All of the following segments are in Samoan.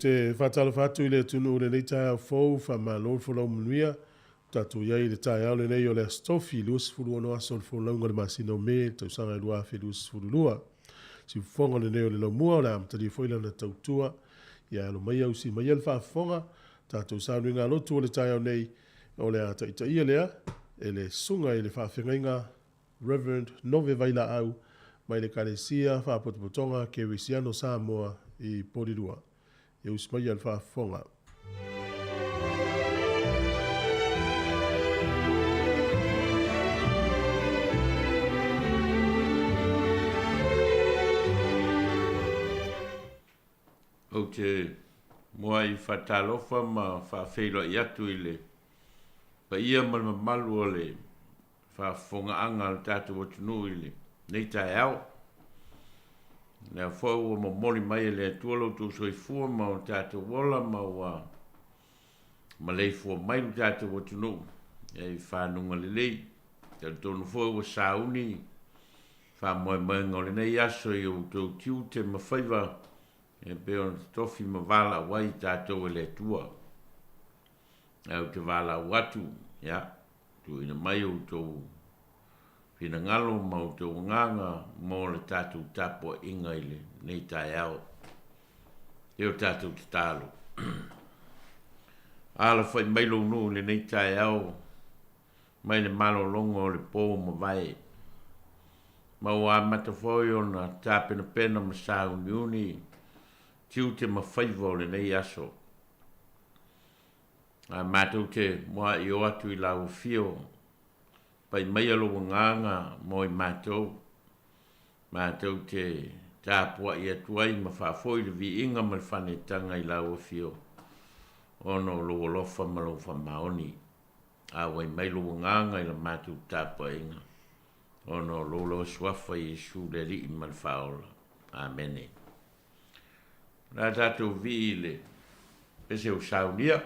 te faatalofa atu i le atunuu i lenei taeao fou, faamalo le folau manuia. Ua tatou i ai i le taeao lenei o le Aso Tofi, 26 aso o le folauga i le masina o Me, le tausaga e 2022. Siufofoga lenei o le laumua, o le a amatalia foi lana tautua. Ia alo maia usi maia le faafofoga, tatou sauniga lotu o le taeao nei, o le a taitaia lea e le Susuga i le Faafeagaiga Rev. Nove Vailaau mai le Ekalesia Faapotopotoga Kerisiano Samoa i Polilua. Ia usi maia le faafofoga. Ou te muai faatalofa ma faafeiloai atu i le paia ma le mamalu o le faafofogaaga a le tatou atunuu i lenei taeao. O lea foi ua momoli mai e le Atua lo outou soifua ma o tatou ola ma ua maleifua mai lo tatou atunuu i fanuga lelei. Talitonu foi ua sauni faamoemoega o lenei aso i outou tiute ma faiva e pei ona totofi ma valaau ai i tatou e le Atua. Ae ou te valaau atu, ia, tuuina mai outou finagalo ma outou agaga mo le tatou tapuaiga i lenei taeao. E o tatou tatalo. Alafai mai lou nuu i lenei taeao mai le malologa o le po ua mavae. Ma ua amata foi ona tapenapena ma sauniuni tiute ma faiva o lenei aso. Ae matou te mua'i o atu i lau afio, pai maia lou agaga mo i matou, matou te tapua'i atu ai ma faafoi le viiga ma le fanetaga i lau afio, ona o lou alofa ma lou faamaoni. Auai mai lou agaga i la matou tapuaiga, ona o lou lava suafa Iesu le Alii ma le Faaola. Amene. O le a tatou vii i le pese o saunia.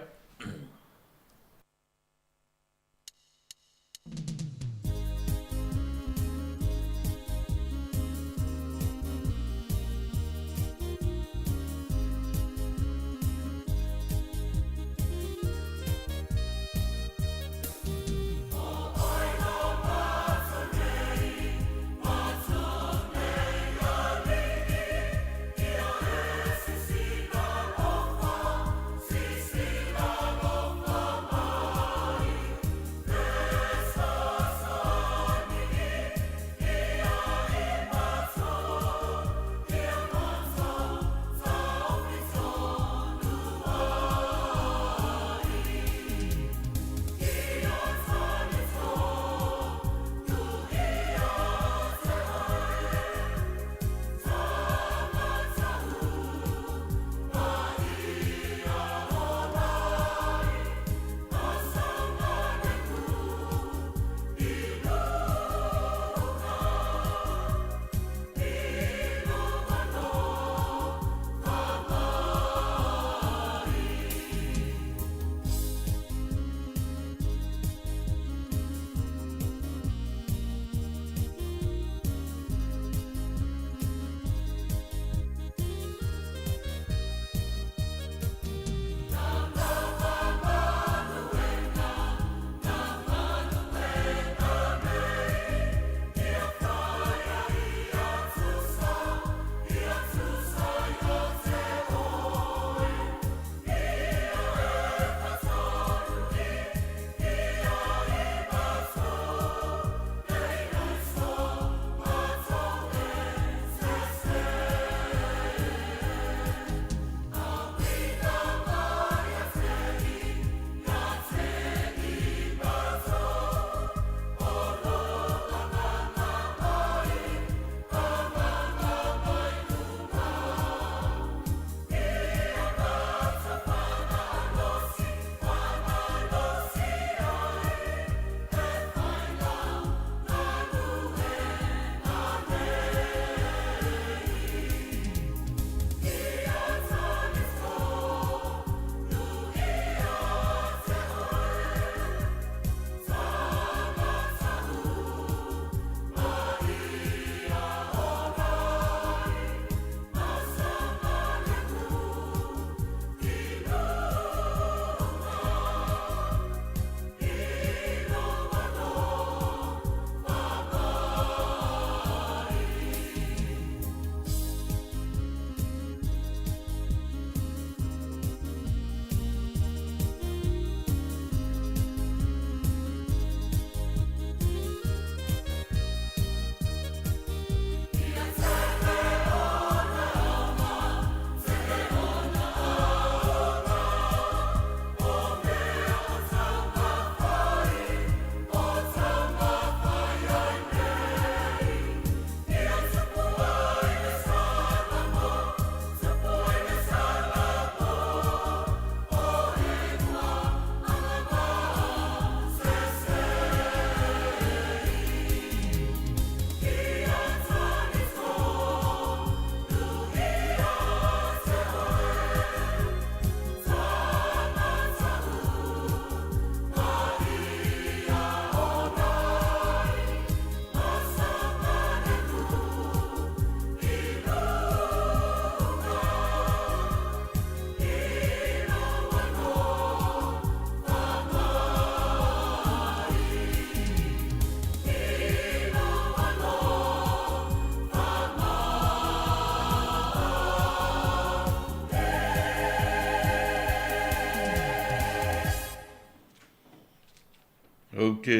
te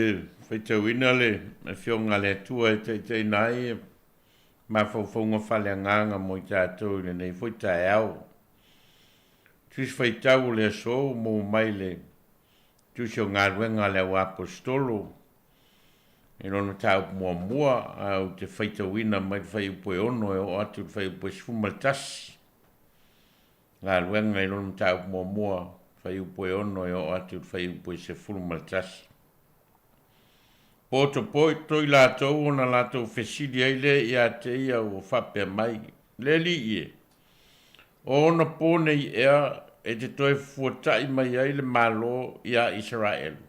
faitauina le Afioga a le Atua e taitaiina ai mafaufauga faaleagaga mo i tatou i lenei foi taeao. Tusi faitau o le aso ua maua mai le Tusi o Galuega a le Auaposetolo i lona mataupu muamua, ae ou te faitauina mai le fuaiupu e 6 e oo atu i le fuaiupu e 11. Galuega i lona mataupu muamua, fuaiupu e 6 e oo atu i le fuaiupu e 11. Potopoto i latou ona latou fesili ai lea ia te ia ua faapea mai, Le Alii e, o ona po nei ea e te toe fuataʻi mai ai le Malo iā Isaraelu?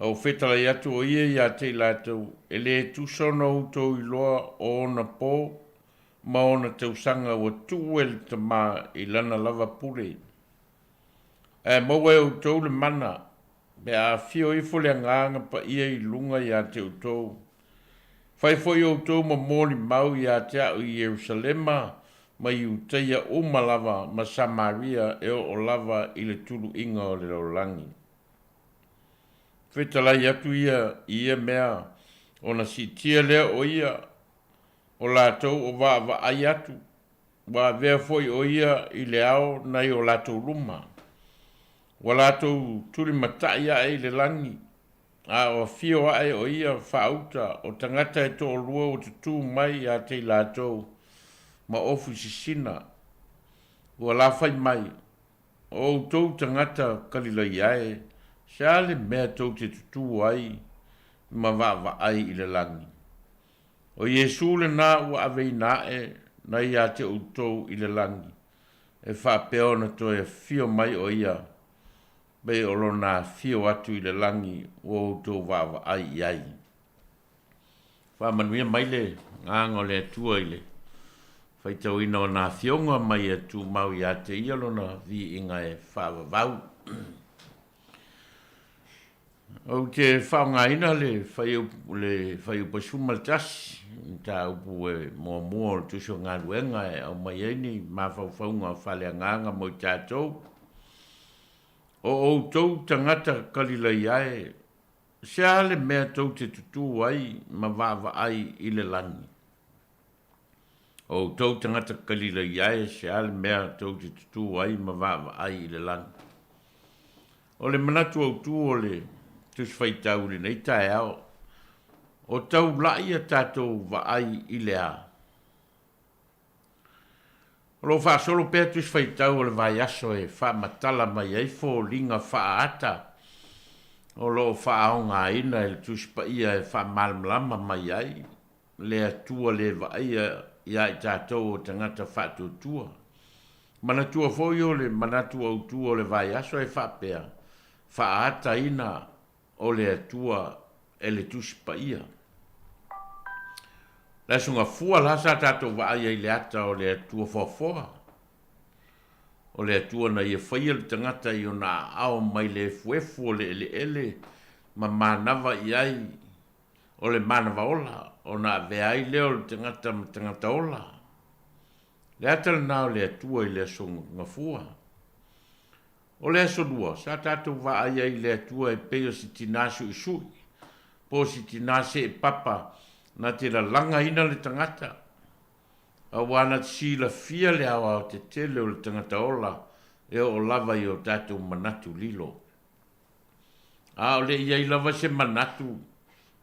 A ua fetalai atu o ia ia te i latou, E lē tusa ona outou iloa o ona po ma ona tausaga ua tuu e le Tama i lana lava pule. Ae maua e outou le mana, pe a afio ifo le Agaga Paia i luga ia te outou. Fai foi outou ma molimau ia te a'u i Ierusalema ma Iutaia uma lava ma Samaria e oo lava i le tuluiga o le lalolagi. Fetalai atu ia i ia mea, ona siitia lea o ia o latou o vaavaai atu, ua avea foi o ia i le ao nai o latou luma. Ua latou tulimatai ae i le lagi, a o afio ae o ia faauta o tagata e toalua ua tutū mai ia te i latou ma ofu sisina, ua lafai mai, O outou tagata Kalilaia e, se a le mea tou te tutū ai ma vaavaai i le lagi? O Iesū lenā ua aveina aʻe na ia te outou i le lagi, e faapea ona toe afio mai o ia, pei o lona afio atu i le lagi ua outou vaavaai i ai. Faamanuia mai le Agaga o le Atua i le faitauina o na afioga ma ia tumau ia te ia lona viiga e faavavau. Ou te faaaogaina le fuaiupu le fuaiupu e 11, mataupu e muamua o le Tusi o Galuega e aumai ai ni mafaufauga faaleagaga mo i tatou. O outou tagata Kalilaia e, se a le mea tou te tutū ai ma vaavaai i le lagi? O outou tagata Kalilaia e, se a le mea tou te tutū ai ma vaavaai i le lagi? O le manatu autū o le Tusi Faitau i lenei taeao, o taulaʻi a tatou vaai i le a? O lo o faasolo pea Tusi Faitau o le vaiaso e faamatala mai ai foliga faaata o lo o faaaogaina e le Tusi Paia e faamalamalama mai ai le Atua le vaaia iā i tatou o tagata faatuatua. Manatua foi o le manatu autu o le vaiaso e faapea, faaataina o le Atua e le Tusi Paia. Le Aso Gafua la sa tatou vaai ai i le ata o le Atua foafoa. O le Atua na ia faia le tagata i ona aao mai le efuefu o le eleele ma manava i ai o le manava ola, ona avea ai lea o le tagata ma tagata ola. Le ata lenā o le Atua i le Aso Gafua. O le Aso Lua, sa tatou vaai ai i le Atua e pei o se tinā suʻisuʻi, po o se tinā seepapa na te lalagaina le tagata, auā na te silafia le aoaotetele o le tagata ola e oo lava i o tatou manatu lilo. A o le i ai lava se manatu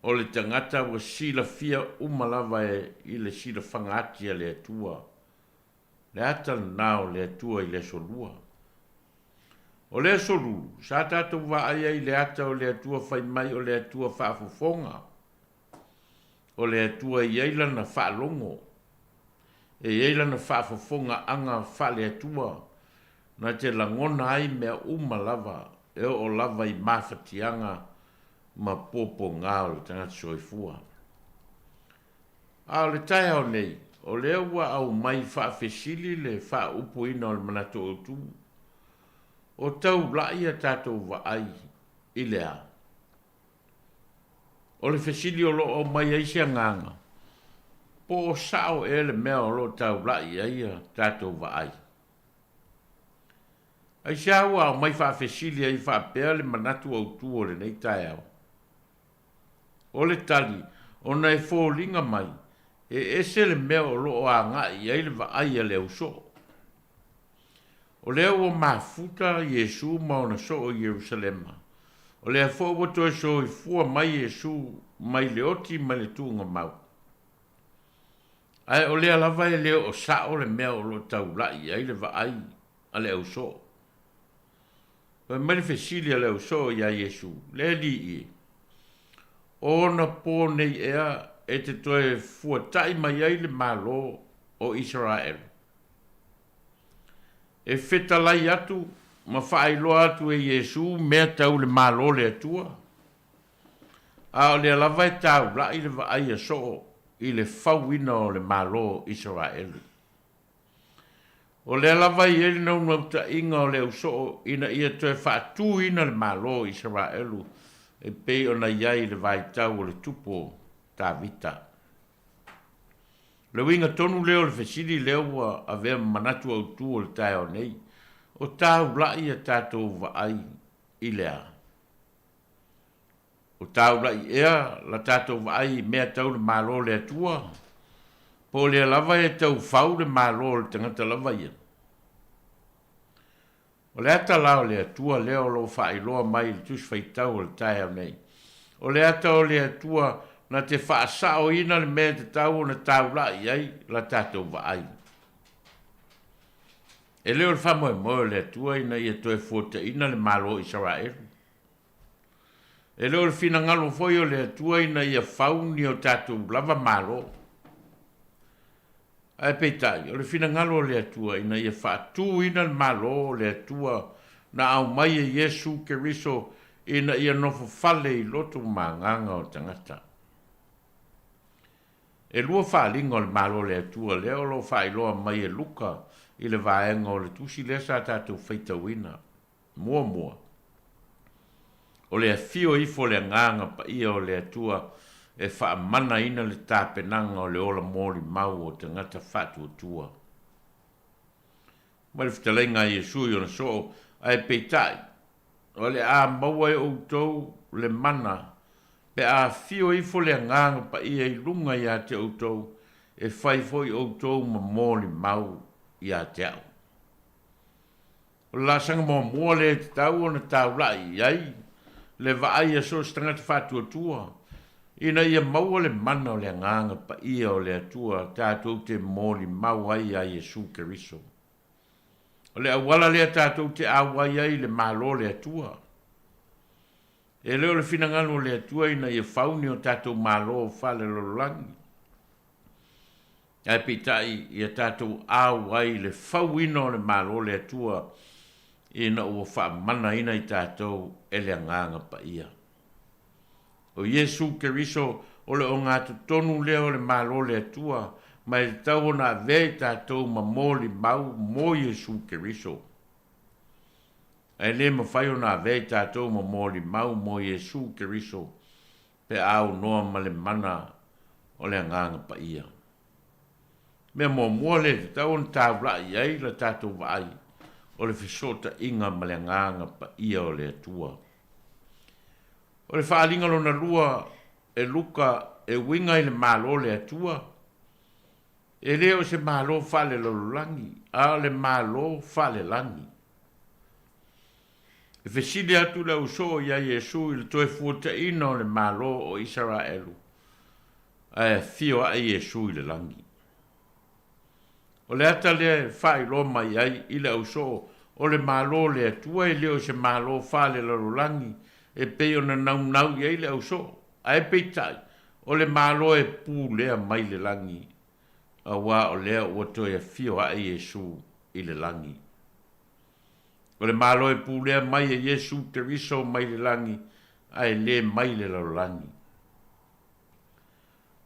o le tagata ua silafia uma lava e i le silafaga ati a le Atua, le ata lenā o le Atua i le Aso Lua. O le Aso Lulu, sa tatou vaai ai i le ata o le Atua fai mai o le Atua faafofoga, o le Atua e i ai lana faalogo, e i ai lana faafofogaaga faale-Atua, na te lagona ai mea uma lava e oo lava i mafatiaga ma puapuaga o le tagata soifua. A o le taeao nei, o lea ua aumai faafesili le faaupuina o le manatu autu, o taulaʻi a tatou vaai i le a? O le fesili o lo o aumai ai se agaga, po o sao ea le mea o lo o taulaʻi ai a tatou vaai? Aisea ua aumai faafesili ai faapea le manatu autu o lenei taeao? O le tali, ona e foliga mai, e ese le mea o lo o agai i ai le vaai a le ausoo. O lea ua mafuta Iesu ma ona soo i Ierusalema. O lea foi ua toe soifua mai Iesu mai le oti mai le tuugamau. Ae o lea lava e le o sao le mea o lo o taula'i i ai le vaai a le ausoo. Fai mai le fesili a le ausoo iā Iesu, Le Alii e, o ona po nei ea e te toe fuata'i mai ai le Malo o Isaraelu? E fetalai atu ma faailoa atu e Iesu mea tau le Malo o le Atua, a o lea lava e taula'i le vaai a soo i le fauina o le Malo o Isaraelu. O lea lava e i ai le naunautaiga o le ausoo ina ia toe faatuina le Malo o Isaraelu e pei ona i ai i le vaitau o le tupu o Tavita. O le uiga tonu lea o le fesili lea ua avea ma manatu autu o le taeao nei, o taula'i a tatou vaai i le a? O taula'i ea la tatou vaai i mea tau le Malo o le Atua? Po o lea lava e tau fau le Malo o le tagata lava ia? O le ata la o le Atua lea o lo o faailoa mai i le Tusi Faitau o le taeao nei. O le ata o le Atua na te faasaoina le mea e tatau ona taula'i i ai la tatou vaai. E le o le faamoemoe o le Atua ina ia toe fuataina le Malo o Isaraelu. E le o le finagalo foi o le Atua ina ia fau ni o tatou lava Malo. Ae peitai, o le finagalo o le Atua ina ia faatuina le Malo o le Atua na aumai e Iesu Keriso ina ia nofo fale i loto ma agaga o tagata. E lua faaaliga o le Malo o le Atua lea o lo o faailoa mai e Luka i le vaega o le tusi lea sa tatou faitauina. Muamua, o le afio ifo o le Agaga Paia o le Atua e faamanaina le tapenaga o le ola molimau o tagata faatuatua. Mai le fetalaiga a Iesu i ona soo, ae peitai, o le a maua e outou le mana pe a afio ifo le Agaga Paia i luga ia te outou, e fai foi outou ma molimau ia te au. O le laasaga muamua lea e tatau ona taula'i i ai le vaai a so o se tagata faatuatua ina ia maua le mana o le Agaga Paia o le Atua tatou te molimau ai iā Iesu Keriso. O le auala lea tatou te auai ai i le Malo o le Atua. E le o le finagalo o le Atua ina ia fau ni o tatou malo faalelalolagi. Ae peitai ia tatou au ai i le fauina o le Malo o le Atua ina ua faamanaina i tatou e le Agaga Paia. O Iesu Keriso o le ogatotonu lea o le Malo o le Atua, ma e tatau ona avea i tatou ma molimau mo Iesu Keriso. Ae le mafai ona avea i tatou ma molimau mo Iesu Keriso pe a aunoa ma le mana o le Agaga Paia. Mea muamua lea e tatau ona taula'i ai la tatou vaai, o le fesootaiga ma le Agaga Paia o le Atua. O le faaaliga lona lua e Luka e uiga i le Malo o le Atua, e le o se Malo faalelalolagi, a o le Malo faalelagi. E fesili atu le ausoo iā Iesu i le toe fuataina o le Malo o Isaraelu, ae afio aʻe Iesu i le lagi. O le ata lea e faailoa mai ai i le ausoo o le Malo o le Atua e le o se Malo faalelalolagi e pei ona naunau i ai le ausoo, ae peitai, o le Malo e pulea mai le lagi, auā o lea ua toe afio aʻe Iesu i le lagi. O le Malo e pulea mai e Iesu Keriso mai le lagi ae le mai le lalolagi.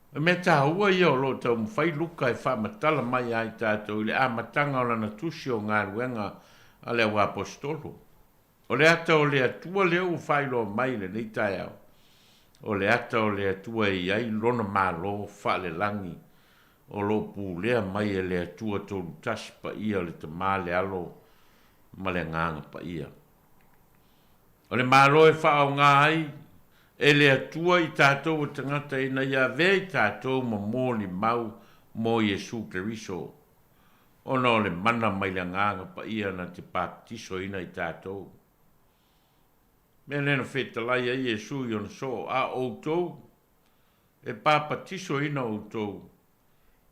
O le mea taua ia o lo o taumafai Luka e faamatala mai ia i tatou i le amataga o lana tusi o galuega a le auaposetolo. O le ata o le Atua lea ua faailoa mai i lenei taeao, o le ata o le Atua e i ai Lona Malo faalelagi o lo o pulea mai e le Atua Tolutasi Paia o le Tama, le Alo ma le Agaga Paia. O le Malo e faaaoga ai e le Atua i tatou o tagata ina ia avea i tatou ma molimau mo Iesu Keriso, ona o le mana mai le Agaga Paia na te papatisoina i tatou. Mea lea na fetalai ai Iesu i ona soo, A outou, e papatisoina outou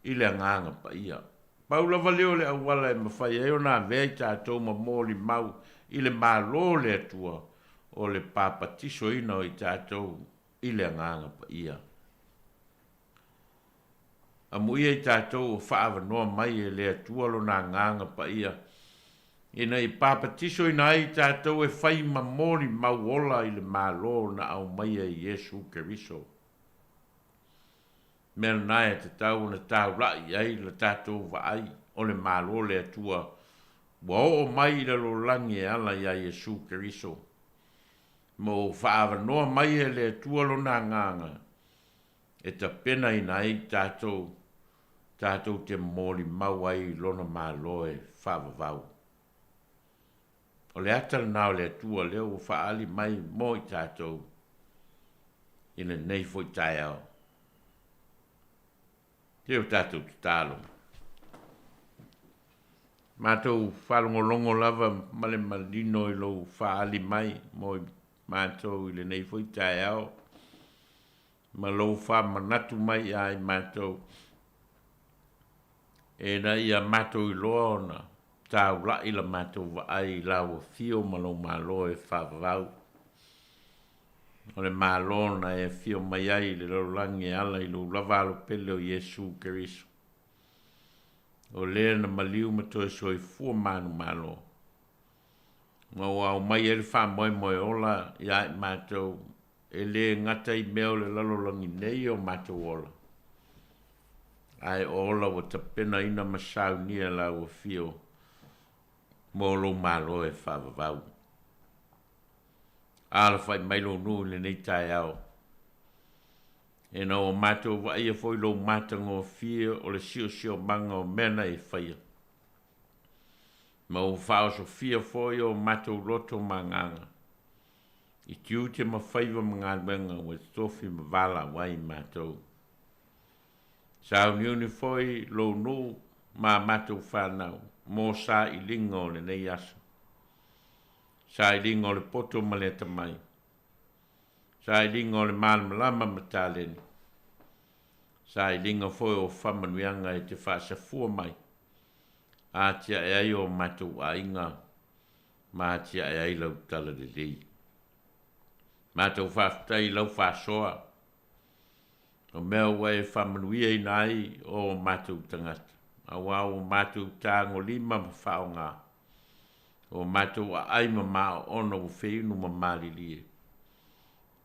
i le Agaga Paia. Pau lava lea o le auala e mafai ai ona avea i tatou ma molimau i le Malo o le Atua, o le papatisoina o i tatou i le Agaga Paia. Amuia i tatou ua faaavanoa mai e le Atua Lona Agaga Paia, ina ia papatisoina ai i tatou e fai ma molimau ola i le Malo na aumaia e Iesu Keriso. Mea lena e tatau ona taula'i ai la tatou vaai o le Malo o le Atua ua oo mai i le lalolagi e ala iā Iesu Keriso, ma ua faaavanoa mai e le Atua Lona Agaga e tapenaina ai tatou, tatou te molimau ai i Lona Malo e faavavau. O le ata lena o le Atua lea ua faaali mai mo i tatou i lenei foi taeao. Se o tatou tatalo. Matou faalogologo lava ma le manino i lou faaali mai mo i matou i lenei foi taeao ma lou faamanatu mai ia i matou ina ia matou iloa ona taula'i la matou vaai i lau afio ma lou Malo e faavavau. O le Malo na e afio mai ai i le lalolagi e ala i lou lava Alo pele o Iesu Keriso, o lea na maliu ma toe soifua manumalo, ma ua aumai ai le faamoemoe ola ia i matou e le gata i mea o le lalolagi nei o matou ola, ae o ola ua tapenaina ma saunia lau afio mo lou Malo e faavavau. Alafai mai lou nuu i lenei taeao, ina ua matou vaaia foi lou matagofie o le siosiomaga o mea na e faia, ma ua faaosofia foi o matou loto ma agaga i tiute ma faiva ma galuega ua totofi ma valaau ai matou. Sauniuni foi lou nuu ma matou fanau mo sailiga o lenei aso, sailiga o le poto ma le atamai, sailiga o le malamalama ma taleni, sailiga foi o faamanuiaga e te faasafua mai, atiae ai o matou aiga ma atiae ai lau talalelei. Matou faafetai i lau faasoa, o mea ua e faamanuiaina ai o matou tagata, auā ua matou tagolima ma faaaoga, o matou aai ma maoona ua feinu ma malilie,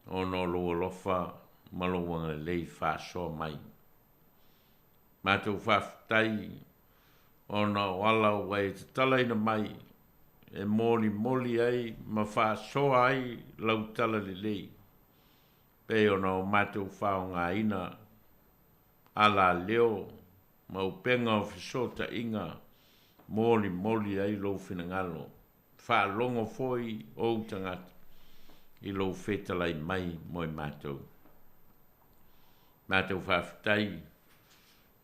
ona o lou alofa ma lou agalelei faasoa mai. Matou faafetai ona o ala ua e tatalaina mai e molimoli ai ma faasoa ai lau talalelei, pei ona o matou faaaogaina alaleo ma upega o fesootaiga molimoli ai lou finagalo, faalogo foi ou tagata i lou fetalai mai mo i matou. Matou faafetai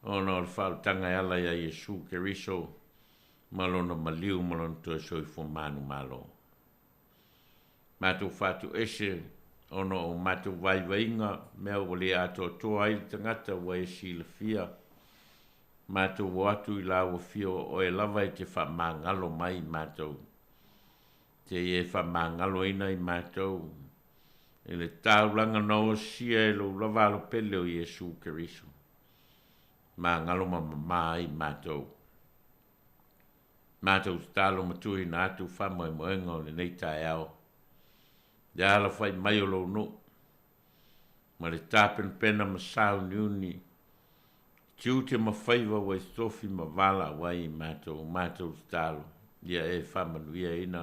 ona o le faaolataga e ala iā Iesu Keriso ma lona maliu ma lona toe soifua manumalo. Matou faatuese ona o matou vaivaiga mea ua le atoatoa ai le tagata ua e silafia, matou o atu i lau afio o oe lava e te faamagalo mai i matou, seia e faamagaloina i matou i le taulaga na osia e lou lava Alo pele o Iesu Keriso, magalo ma mamā ai matou. Matou tatalo ma tuuina atu faamoemoega o lenei taeao, le alafai mai o lou nuu, ma le tapenapena ma sauniuni, tiute ma faiva ua e totofi ma valaau ai i matou, matou tatalo, ia e faamanuiaina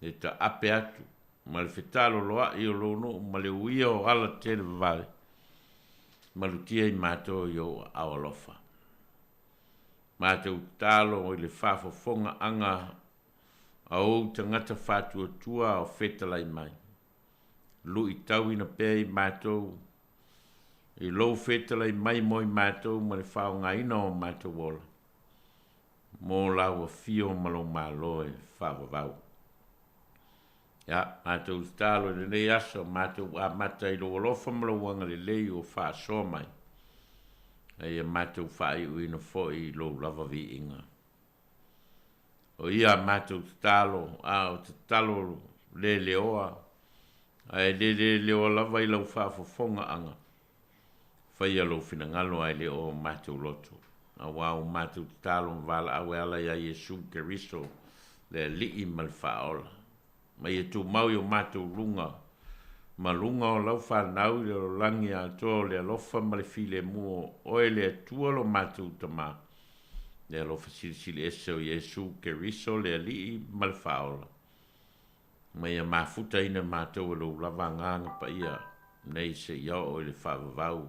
le taape atu ma le fetaloloa'i o lou nuu ma le uia o ala televavave, malutia i matou i ou aao alofa. Matou tatalo i le faafofogaaga a ou tagata faatuatua o fetalai mai. Luitauina pea i matou i lou fetalai mai mo i matou ma le faaaogaina o matou ola mo lau afio ma lou Malo e faavavau. Ia, matou tatalo i lenei aso, matou amata i lou alofa ma lou agalelei ua faasoa mai, a ia matou faaiuina foi i lou lava viiga. O ia a matou tatalo, a o tatalo leleoa, ae le leleoa lava i lau faafofogaaga, faia lou finagalo ae le o matou loto. Aua ua matou tatalo ma valaau e ala ia Iesu Keriso, le Alii ma le Faaola. Ma ia tumau i o matou luga, ma luga o lau fanau i le lalolagi atoa o le alofa ma le filemu o oe le Atua lo matou Tama, le alofa silisili ese o Iesu Keriso, le Alii ma le Faaola. Ma ia mafutaina matou e lou lava Agaga Paia nei seia oo i le faavavau,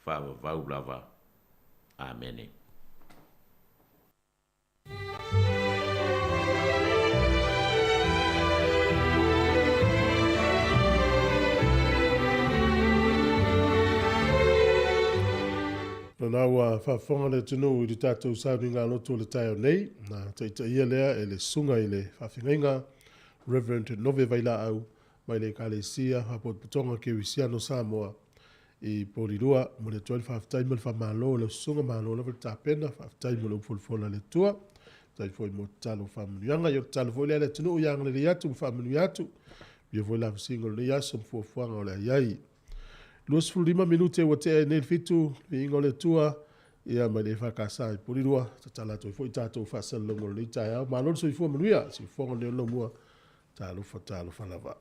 faavavau lava. Amene. Lona ua faafofoga le atunuu i le tatou sauniga lotu o le taeao nei, na taitaia lea e le susuga i le faafeagaiga Reverend Nove Vailaau mai le Ekalesia Faapotopotoga Kerisiano Samoa i Polilua. Momoli atu ai le faafetai ma le faamalo i lau susuga, malo lava le tapena, faafetai mo le upu folafola a le Atua. Faafetai foi mo tatalo faamanuiaga. Ia o le tatalo foi lea a le atunuu ia agalelei atu ma faamanuia atu. Ia foi lavasiga o lenei aso ma fuafuaga o le a i ai. 25 minute ua tea ai nei le 7, viiga o le Atua, ia mai le EFKS i Polilua, tatala atu ai foi tatou faasalalauga o lenei taeao. Malo le soifua manuia, siufofoga o le lomua, talofa, talofa lava.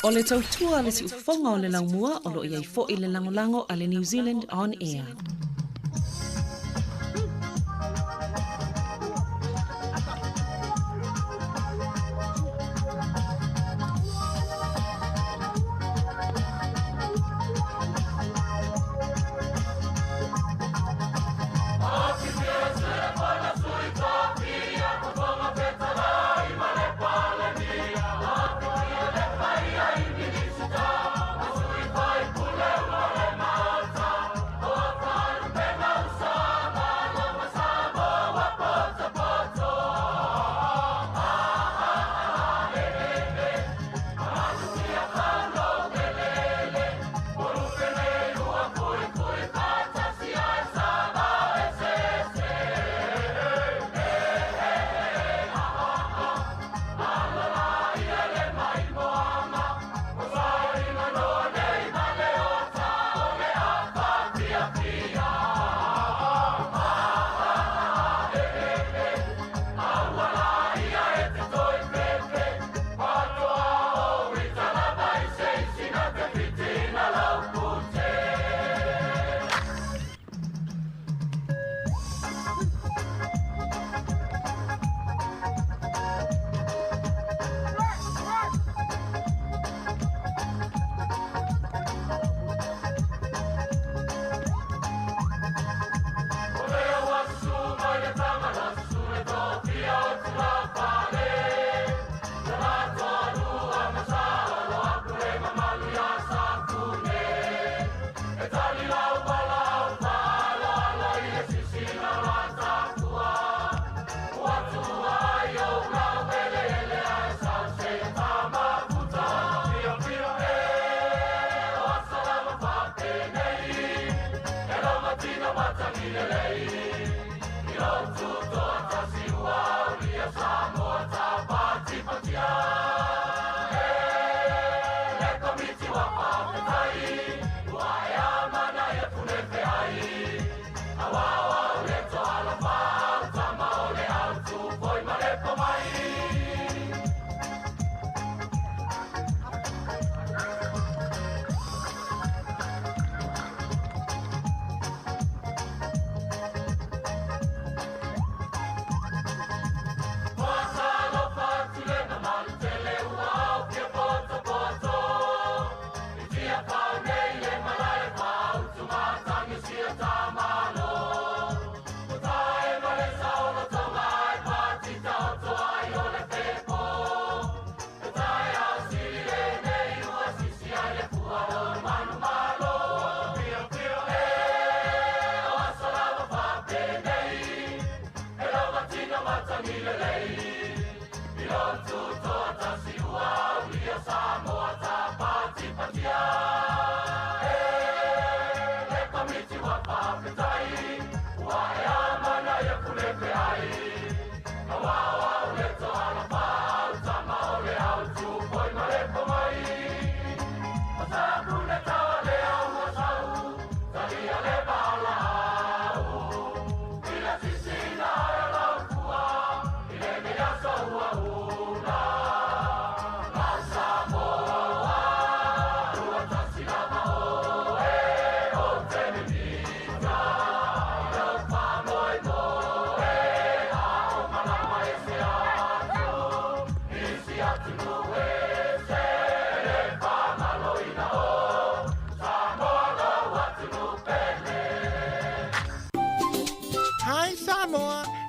O le tautua a le siufofoga o le laumua o lo o i ai foi le lagolago a le New Zealand On Air.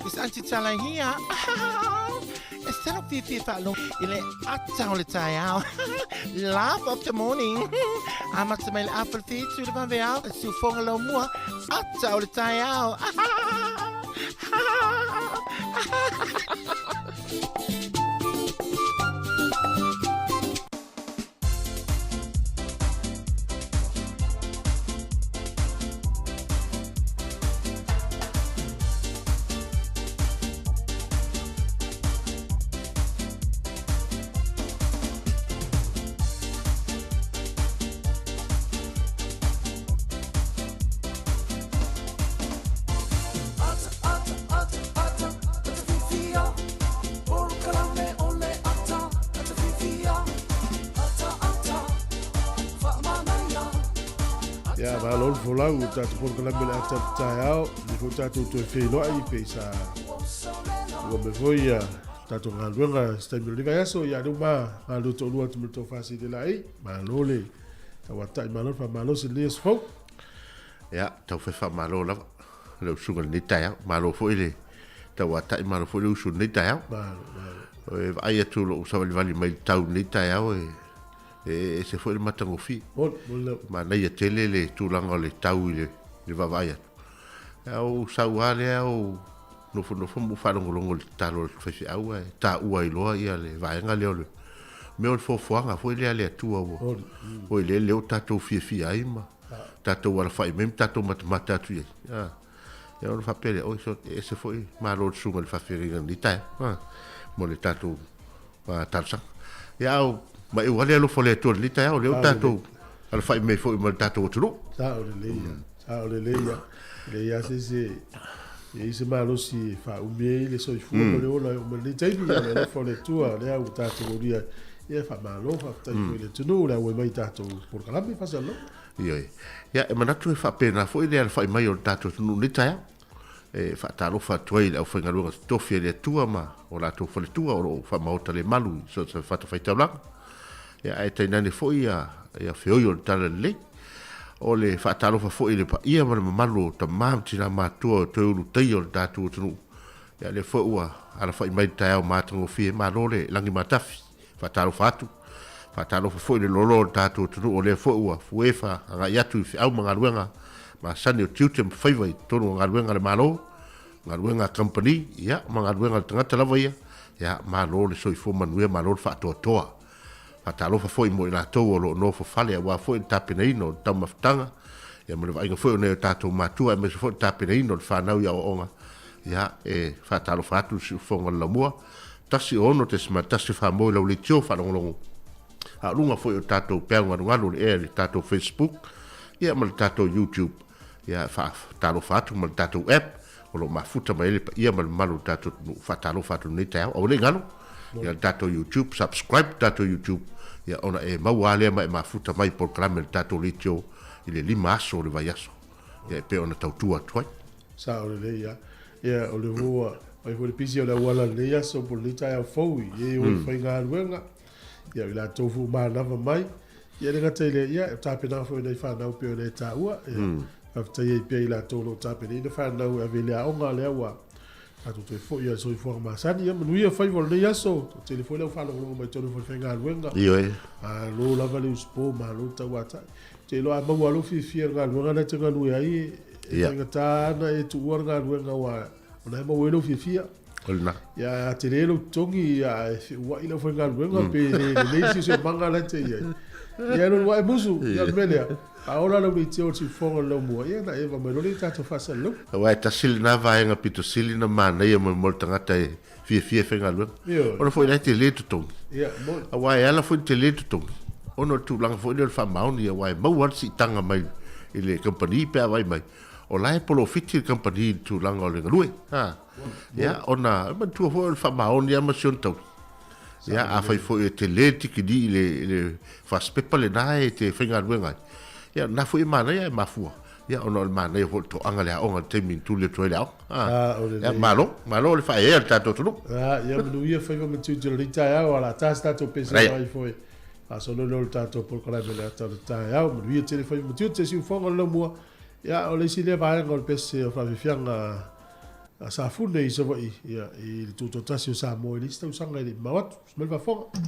It's Aunty Tala here. E sala fiafia faalogo i le ata o le taeao. Laugh of the morning. Amata mai le afa le fitu le vaveao. Siufoga laumua. Ata o le taeao. Ia, malo le folau, o tatou polokalame le ata o taeao, le foi tatou toe feiloai pe sa ua me foi ia tatou galuega se taimi o le vaiaso, ia lea ua galulue toalua atu ma le tofa Sidelai, malo le tauatai, malo le faamalosi i lenei aso fou. Ia, tau fai faamalo lava le usuga i lenei taeao. Malo foi le tauatai, malo foi le usu i lenei taeao. Malo, malo. E vaai atu i lou savalivali mai i le tau i lenei taeao e e ese foi le matagofie. Moni, moni lava. Manaia tele le tulaga o le tau i le, le vaavaai atu. A ou sau lava lea ou nofonofo ma ou faalogologo i le tatalo a le faifeau ae taua ai loa ia le vaega lea o le mea o le foafoaga foi lea a le Atua ua ua i lea ua tatou fiafia ai ma tatou alafai mai ma tatou matamata atu i ai. A, ia ona faapea lea, oi, so, e ese foi malo le susuga i le faafeagaiga i lenei taeao, a, mo le tatou talosaga. Ia, a o maʻeu lava le alofa o le Atua i lenei taeao, lea ua tatou alafai mai foi ma le tatou atunuu. Sao lelei ia, sao lelei ia. E leai lava se isi e i ai se malosi e faaumi ai le soifua ma le ola e oo mai lenei taimi, o le alofa o le Atua lea ua tatou aulia ai. Ia faamalo, faafetai foi i le atunuu le auai mai i tatou polokalame faasalalauga. Ioe. Ia, e manatu e faapena foi le alafai mai o le tatou atunuu i lenei taeao. E faatalofa atu ai i le aufaigaluega totofi a le Atua ma o latou faletua o lo o faamaota le malu i so o se fatafaitaulaga. Ia, ae tainane foi ia, ia feoi o le Talalelei. O le faatalofa foi i le paia ma le mamalu o tama ma tina matutua o toe ulutaia o le tatou atunuu. Ia, lea foi ua alafai mai le taeao matagofie, malo le lagi matafi. Faatalofa atu. Faatalofa foi i le loaloa o le tatou atunuu o lea foi ua fuefa agai atu i feau ma galuega masani o tiute ma faiva i totonu o galuega a le Malo, galuega a kamupani, ia, ma galuega a le tagata lava ia. Ia, malo le soifua manuia, malo le faatoatoa. Faatalofa foi mo i latou o lo o nofo fale aua foi le tapenaina o le taumafataga, ia ma le vaaiga foi o nai o tatou matua aemaise foi le tapenaina o le fanau i aoaoga. Ia, e faatalofa atu le siufofoga o le Laumua. 16.1 fa mo i lau leitio faalogologo a o luga foi o tatou peau galugalu o le ea i le tatou Facebook ia ma le tatou YouTube ia faatalofa atu ma le tatou app o lo o mafuta mai ai le paia ma le mamalu o le tatou atunuu. Faatalofa atu i lenei taeao. Aua ne i galo ia le tatou YouTube, subscribe le tatou YouTube ia ona e maua lava lea ma e mafuta mai i polokalame a le tatou leitio i le 5 aso o le vaiaso ia e pei ona tautua atu ai. Sao lelei lava. Ia, o le ua fai foi le pisi o le auala i lenei aso po o lenei taeao fou i e o i faigaluega, ia o i latou foi ua manava mai. Ia e le gata i lea, ia o tapenaga foi a nai fanau pei ona e taua, ia faafetai ai pea i latou o lo o tapenaina fanau e ave i le aoga lea ua tatou toe foi i le soifuaga masani. Ia manuia faiva o lenei aso, toatele foi le au faalogologo mai totonu foi i le faigaluega. Ioe. Malo lava le usupo, malo le tauatai. Ou te iloa a maua lou fiafia i le galuega lea e te galue ai, e faigata lava ona e tuua le galuega aua o lena e maua ai lou fiafia. O lena. Ia, a tele lou totogi, ia, e feauai le aufaigaluega pe le lelei le siosiomaga la e te i ai. Ia, e lolu ae musu, ia o le mea lea, a ola lau leitio o le siufofoga o le laumua, ia ona e eva mai loa lea i tatou faasalalauga. Aua e tasi lena vaega pito sili ona manaia mo le tagata e fiafia e faigaluega. Ioe. Ona foi la e tele totogi. Ia, moni. Aua e ala foi ona tele totogi, ona o le tulaga foi lea o le faamaoni, aua e maua lava le siitaga mai i le kamupani pe a vaai mai, o la e polofiti le kamupani i le tulaga o le galue. A, ia, ona, e manatua foi o le faamaoni lava ma si ona tauli. Ia, afai foi e tele le tikini i le, i le fasipepa lena e te faigaluega ai, ia, o lena foi e manaia e mafua. Ia, ona o le manaia foi o le toaga i le aoga i le taimi na tuli atu ai le aoga. Ah, o lelei. Ia, malo, malo le faaeaea i le tatou atunuu. Ah, ia manuia faiva ma tiute o lenei taeao, a o le a ta se tatou pese mai foi. Faasolo lea o le tatou polokalame i le ata o le taeao. Manuia tele faiva ma tiute, siufofoga o le laumua. Ia, o le isi lea vaega o le pese o faafiafiaga. a Safune i Savaii, ia, i le Tutoatasi o Samoa i le isi tausaga e le i mamao atu. Mai le faafofoga.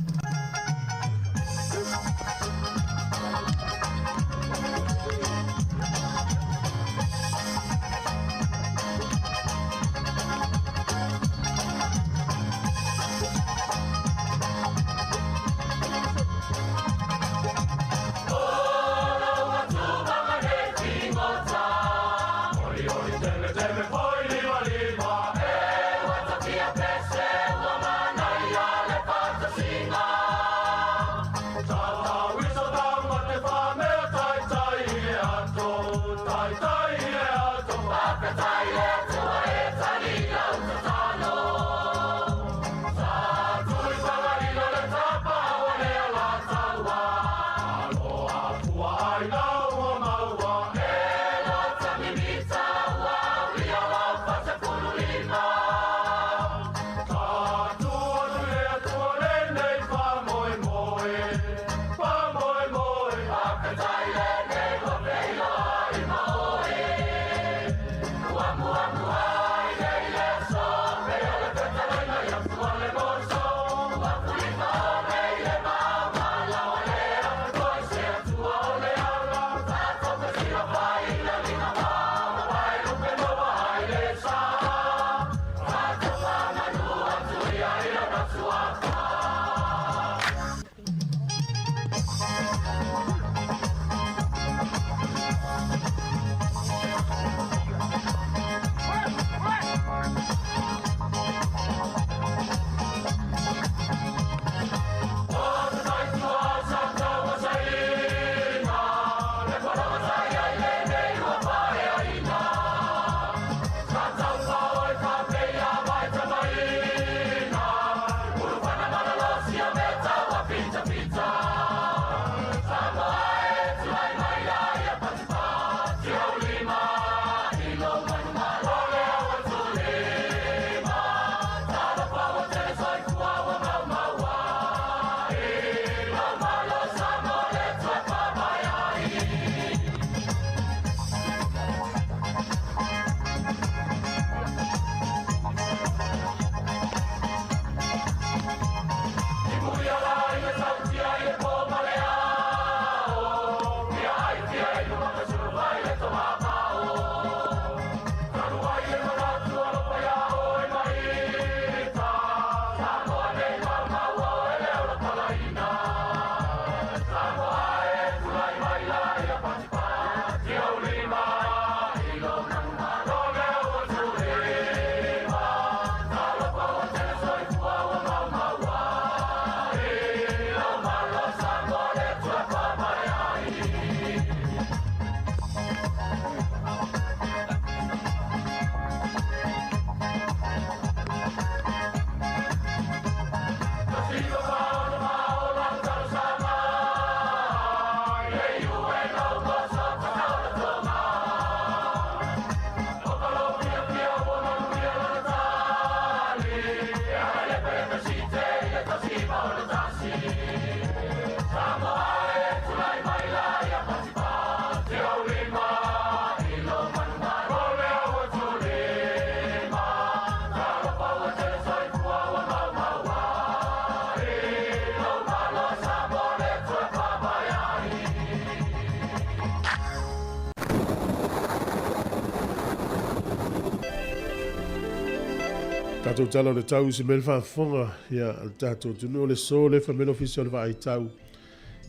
Tatou tala o le tau se mea le faafofoga ia le tatou atunuu o le so le fa mea le ofisa o le vaai tau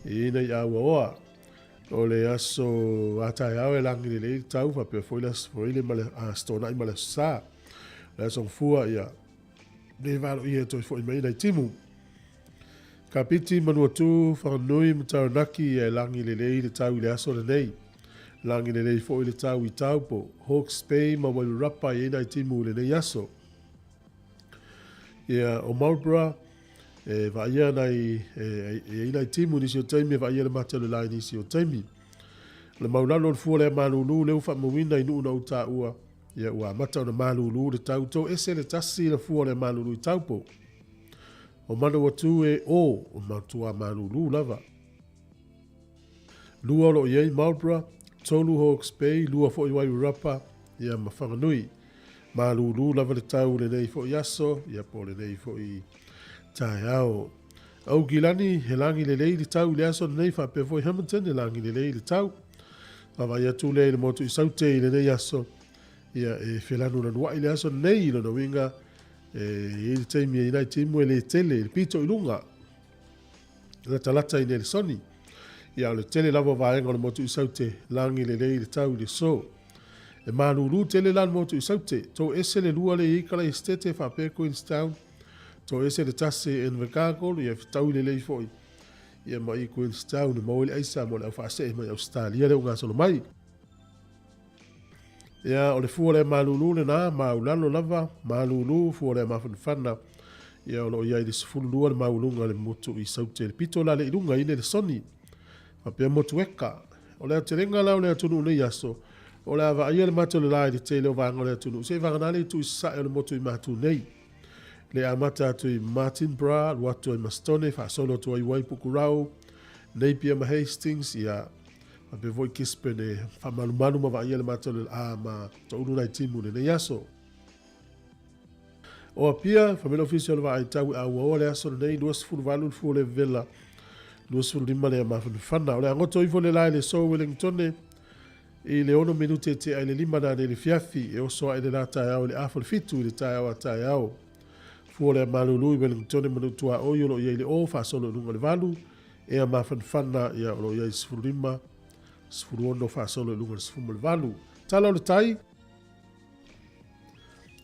ina i auaoa o le aso a taeao e lagi lelei le tau faapea foi le aso foi le ma le aso toonai ma le aso sa. Le aso gafua ia le valoia e toe foi mai nai timu. Kapiti, Manuatū, Whanganui ma Taranaki ia e lagi lelei le tau i le aso lenei. Lagi lelei foi le tau i Taupo, Hawke's Bay ma Wairarapa i ai nai timu i lenei aso. Ia, o Marlborough, e vaaia nai, e, e ai nai timu i nisi o taimi, e vaaia le mate o le la i nisi o taimi. O le maulalo o le fua lea malūlū lea ua faamauina i nuu na ou taua, ia ua amata ona malūlū le tau, toese le tasi le fua lea malūlū i Taupo. O Manawatū e o, o matua malūlū lava. Lua o lo o i ai Marlborough, tolu Hawke's Bay, lua foi Wairarapa, ia ma Whanganui. Malūlū lava le tau i lenei foi aso, ia po o lenei foi taeao. Aukilani, he lagi lelei le tau i le aso lenei, faapea foi Hamilton, he lagi lelei le tau. Vaavaai atu lea i le motu i Saute i lenei aso, ia e felanulanuai le aso lenei i lona uiga, e i ai le taimi e i ai nai timu e le tele i le pito i luga, latalata i Nelesoni. Ia o le tele lava o vaega o le motu i Saute, lagi lelei le tau i le so. E malūlū tele la le motu i Saute, toese le lua le i ai Kalaesetete faapea Queenstown, Toese le tasi e Invercargill, ia fetaui lelei foi ia ma i Queenstown e maua ai le aisa mo le au faasee mai Ausetalia lea ua gasolo mai. Ia, o le fua lea malulu lena, maulalo lava, malulu, fua lea mafanafana, ia o lo o i ai le 12 le maualuga o le motu i Saute, le pito la le i luga i le Lesoni, faapea Motueka. O le aotelega la o le atunuu nei aso, o le a vaaia le mate o le la i le tele o vaega o le atunuu, se i vagana le itu i sasae o le motu i Matu nei. Le amata atu i Martinborough, alu atu ai Mastone, faasolo atu ai Waipukurau, Napier ma Hastings, ia, faapea foi Gisborne e faamalumalu ma vaaia le mata o le laa ma toulu nai timu i lenei aso. O Apia, fai mai le Ofisa o le Vaai Tau e auaoa le aso lenei, 28 le fua o le vevela, 25 le mafanafana. O le a goto ifo le la i le so Wellingtone, I le ono minute tea i le lima nanei i le fiafi, e oso ae le la taeao i le afa o le fitu i le taeao a taeao. Fua lea malulu i Wellingtone ma Nuutuaoi o lo o i ai i le o, faasolo i luga o le valu, ea mafanafana ia o lo o i ai i le 15, 16 faasolo i luga o le 18. Tala o le tai.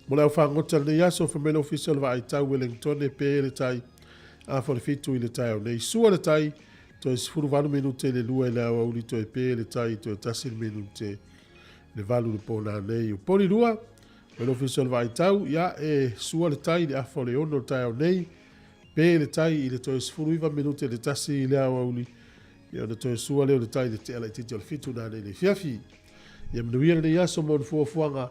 Mo le au fagota i lenei aso, fai mai le Ofisa o le Vaai Tau Wellingtone pe le tai afa o le fitu i le taeao nei. Sua le tai, toe 18 minute i le lua i le aoauli toe pe le tai, toe tasi le minute i le valu i le po nanei. O Polilua, mai le Ofisa o le Vaai Tau, ia e sua le tai i le afa o le ono i le taeao nei, pe le tai i le toe 19 minute i le tasi i le aoauli, ia ona toe sua lea o le tai i le tea laitiiti o le fitu nanei i le afiafi. Ia manuia lenei aso mo ni fuafuaga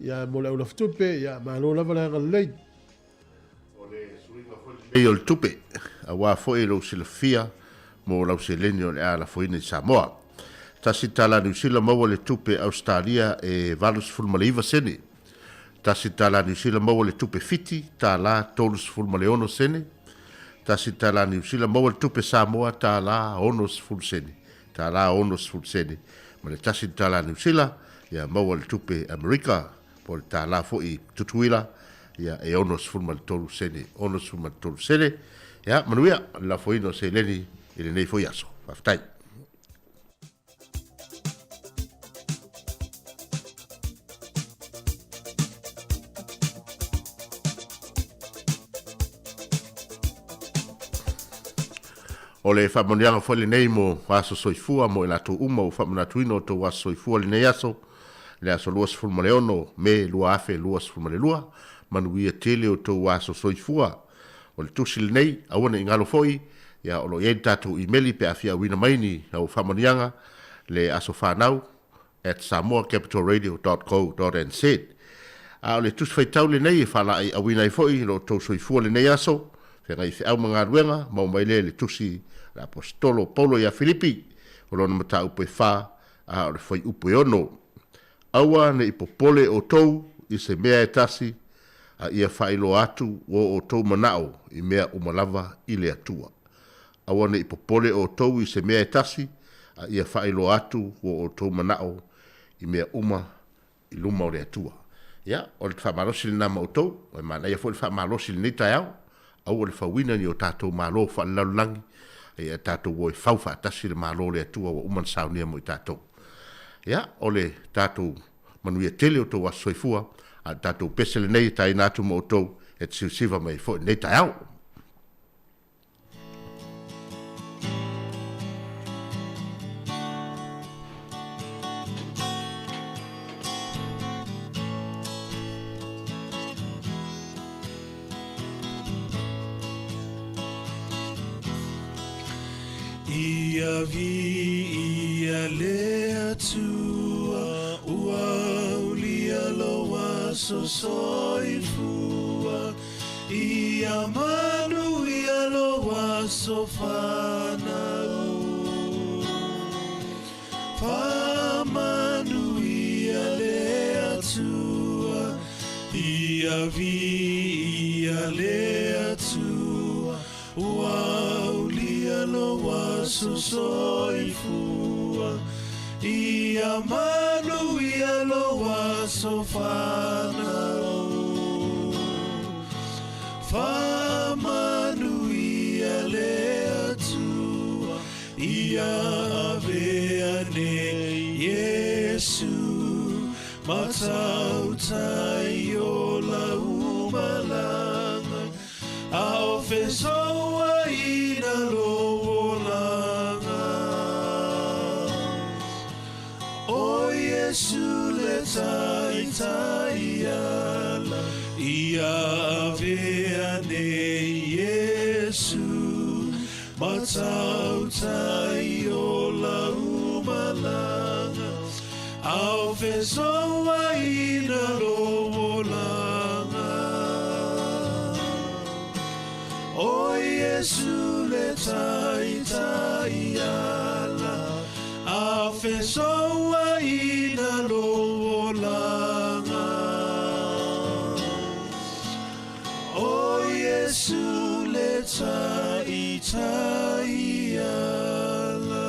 Ia, mo le au lafatupe, ia, malo lava le agalelei. O le suiga foi lenei o le tupe, aua foi lou silafia mo lau seleni o le a lafoina i Samoa. Tasi tala Niu Sila maua le tupe Ausetalia e 89 sene. Tasi tala Niu Sila maua le tupe Fiti tala 36 sene. Tasi tala Niu Sila maua le tupe Samoa tala 60 sene. Tala 60 sene ma le tasi tala Niu Sila, ia maua le tupe Amerika, po o le tala foi Tutuila, ia e 63 sene, 63 sene. Ia, manuia le lafoina o seleni i lenei foi aso. Faafetai. O le faamanuiaga foi lenei mo aso soifua mo i latou uma ua faamanatuina o tou aso soifua lenei aso, le aso 26 Me 2022, manuia tele o tou aso soifua. O le tusi lenei, aua ne i galo foi, ia o lo o i ai le tatou imeli pe a fia auina mai ni au faamanuiaga, le aso fanau at samoacapitalradio.co.nz. A o le tusi faitau lenei e faalaeiauina ai foi lo outou soifua lenei aso, feagai feau ma galuega, maua mai lea i le tusi a le Aposetolo o Paulo ia Filipi, o lona mataupu e fa, a o le fuaiupu e ono. Aua ne i popole outou i se mea e tasi, a ia faailoa atu o outou manao i mea uma lava i le Atua. Aua ne i popole outou i se mea e tasi, a ia faailoa atu ua outou manao i mea uma i luma o le Atua. Ia, o le faamalosi lena ma outou, e manaia foi le faamalosi i lenei taeao, aua le fauina ni o tatou malo faalelalolagi, a ia tatou o e fau faatasi le Malo o le Atua ua uma ona saunia mo i tatou. Ia, o le tatou manuia tele o outou aso soifua, a o le tatou pese lenei e taina atu ma outou e te siusiva mai ai foi i lenei taeao. Ia viia le Atua, ua aulia lou aso soifua. Ia manuia lou aso fanau. Faamanuia le Atua. Ia viia le Atua ua aulia lou aso soifua. Ia manuia lou aso fanau. Faamanuia le Atua ia avea nei Iesu matautai o lau malaga a o fesoaina lou olaga. O Iesu le taitai ala ia avea nei Iesu matautai o lau malaga a o fesoaina lou olaga. O Iesu le taitai ala a fesoaina lou olaga. O Iesu le taitai ala.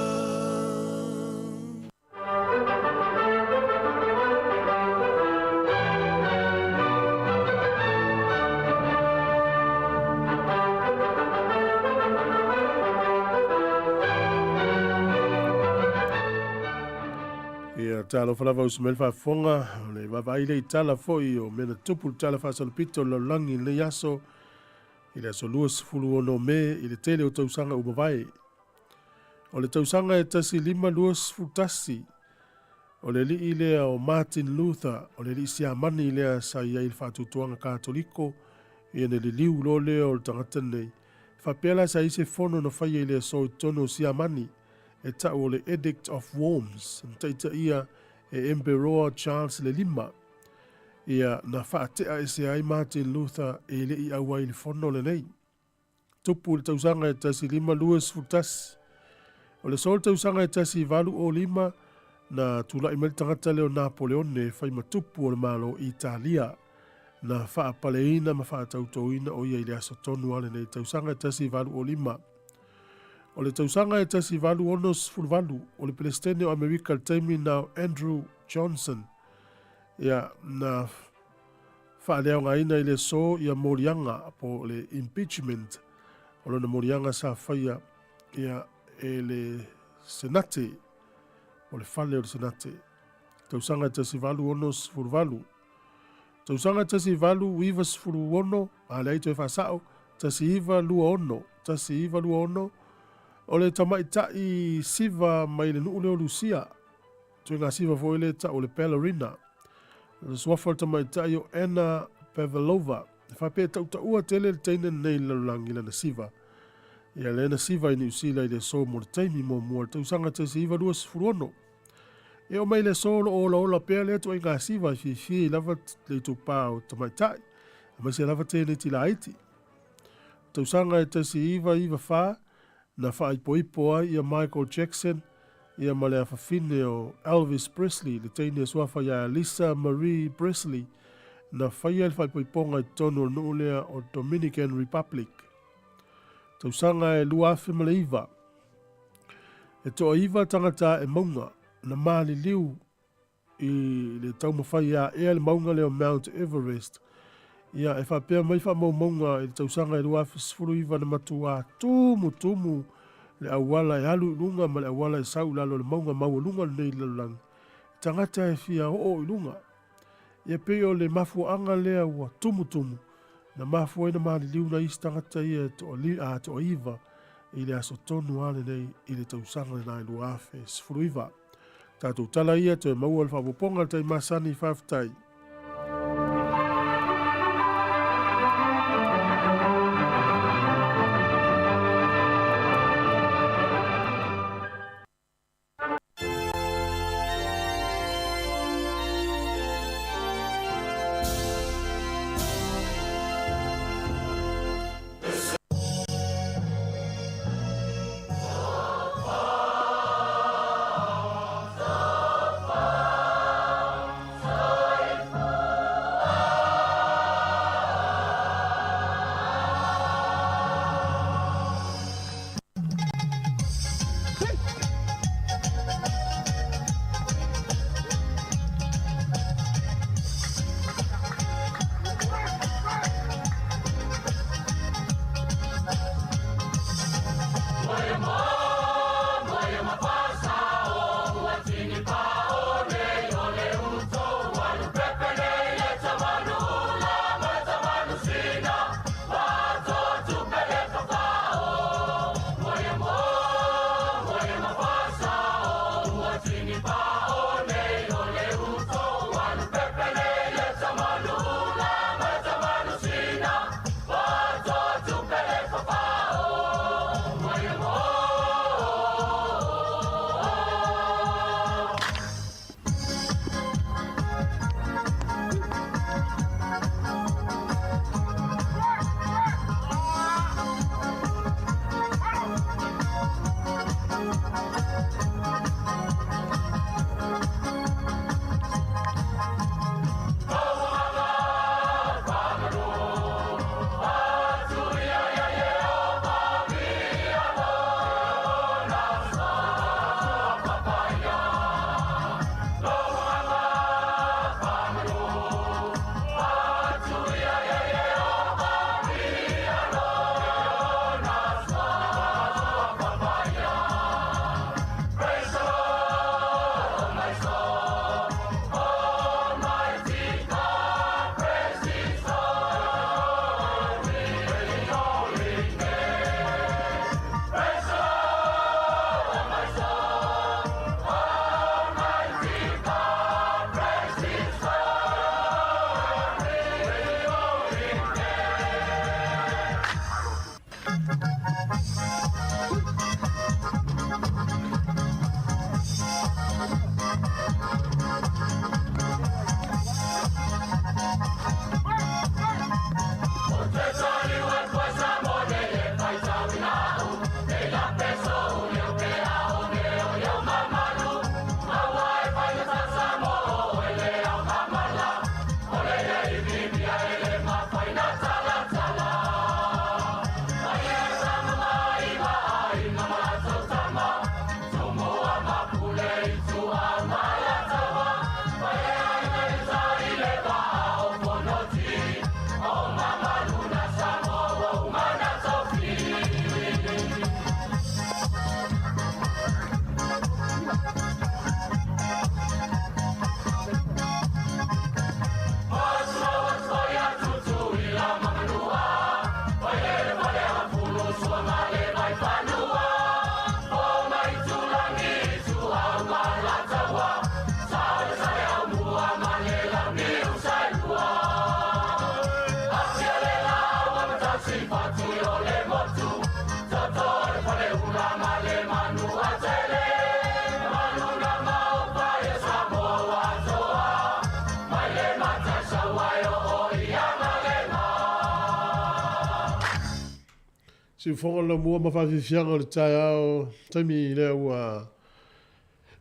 Ia talofa lava uso mai le faafofoga o le vaavaai lea i tala foi o mea na tupu le tala faasolopito o le lalolagi i lenei aso i le aso 26 Me i le tele o tausaga ua mavae. O le tausaga e 1521, o le alii lea o Martin Luther, o le alii Siamani lea sa i ai i le faatuatuaga Katoliko, ia na liliu loa lea o le tagata lenei. Faapea la sa i ai se fono na faia i le aso i totonu o Siamani, e tau o le Edict of Worms, na taitaia e Emperoa Charles le Lima. Ia, na faatea ese ai Martin Luther e le i auai i le fono lenei. Tupu i le tausaga e 1521. O le aso o le tausaga e 1805, na tulai mai le tagata lea o Napoleone e fai ma tupu o le Malo o Italia. Na faapaleina ma faatautoina o ia i le aso tonu lava lenei tausaga e 1805. O le tausaga e 1868, o le Peresetene o Amerika i le taimi na o Andrew Johnson, ia, na faaleaogaina i le aso ia moliaga po o le impeachment o lona moliaga sa faia ia e le Senate, o le fale o le Senate. Tausaga e 1868. Tausaga 1896, a leai toe faasao, 1926, 1926, o le tamaitai siva mai le nuu lea o Lusia, ituaiga siva foi lea e tau o le ballerina. O le suafa o le tamaitai o Anna Pavlova. E faapea e tautaua tele le teine lenei i le lalolagi i lana siva. Ia lea na siva i Niu Sila i le aso mo le taimi muamua i le tausaga 1926. E oo mai i le aso o lo o olaola pea lea ituaiga siva e fiafia ai lava le itupa o tamaitai, aemaise lava tēneti laiti. Tausaga e 1994, na faaipoipo ai ia Michael Jackson ia ma le afafine o Elvis Presley, le teine suafa ia Lisa Marie Presley, na faia le faaipoipoga i totonu o le nuu lea o Dominican Republic. Tausaga e 2009, e toaiva tagata e mauga na maliliu i le taumafai e aea le mauga lea o Mount Everest. Ia, e faapea mai faamaumauga i le tausaga e 2019 na matuā tumutumu le auala e alu i luga ma le auala e sau i lalo o le mauga maualuga lenei i le lalolagi. E tagata e fia oo i luga. Ia pei o le mafuaaga lea ua tumutumu na mafua ai na maliliu nai isi tagata ia e toaiva i le aso tonu lava lenei i le tausaga lena e 2019. Tatou tala ia toe maua le faaopoopoga i le tai masani. Faafetai. Siufogo le mua ma faafiafiaga o le taeao, taimi lea ua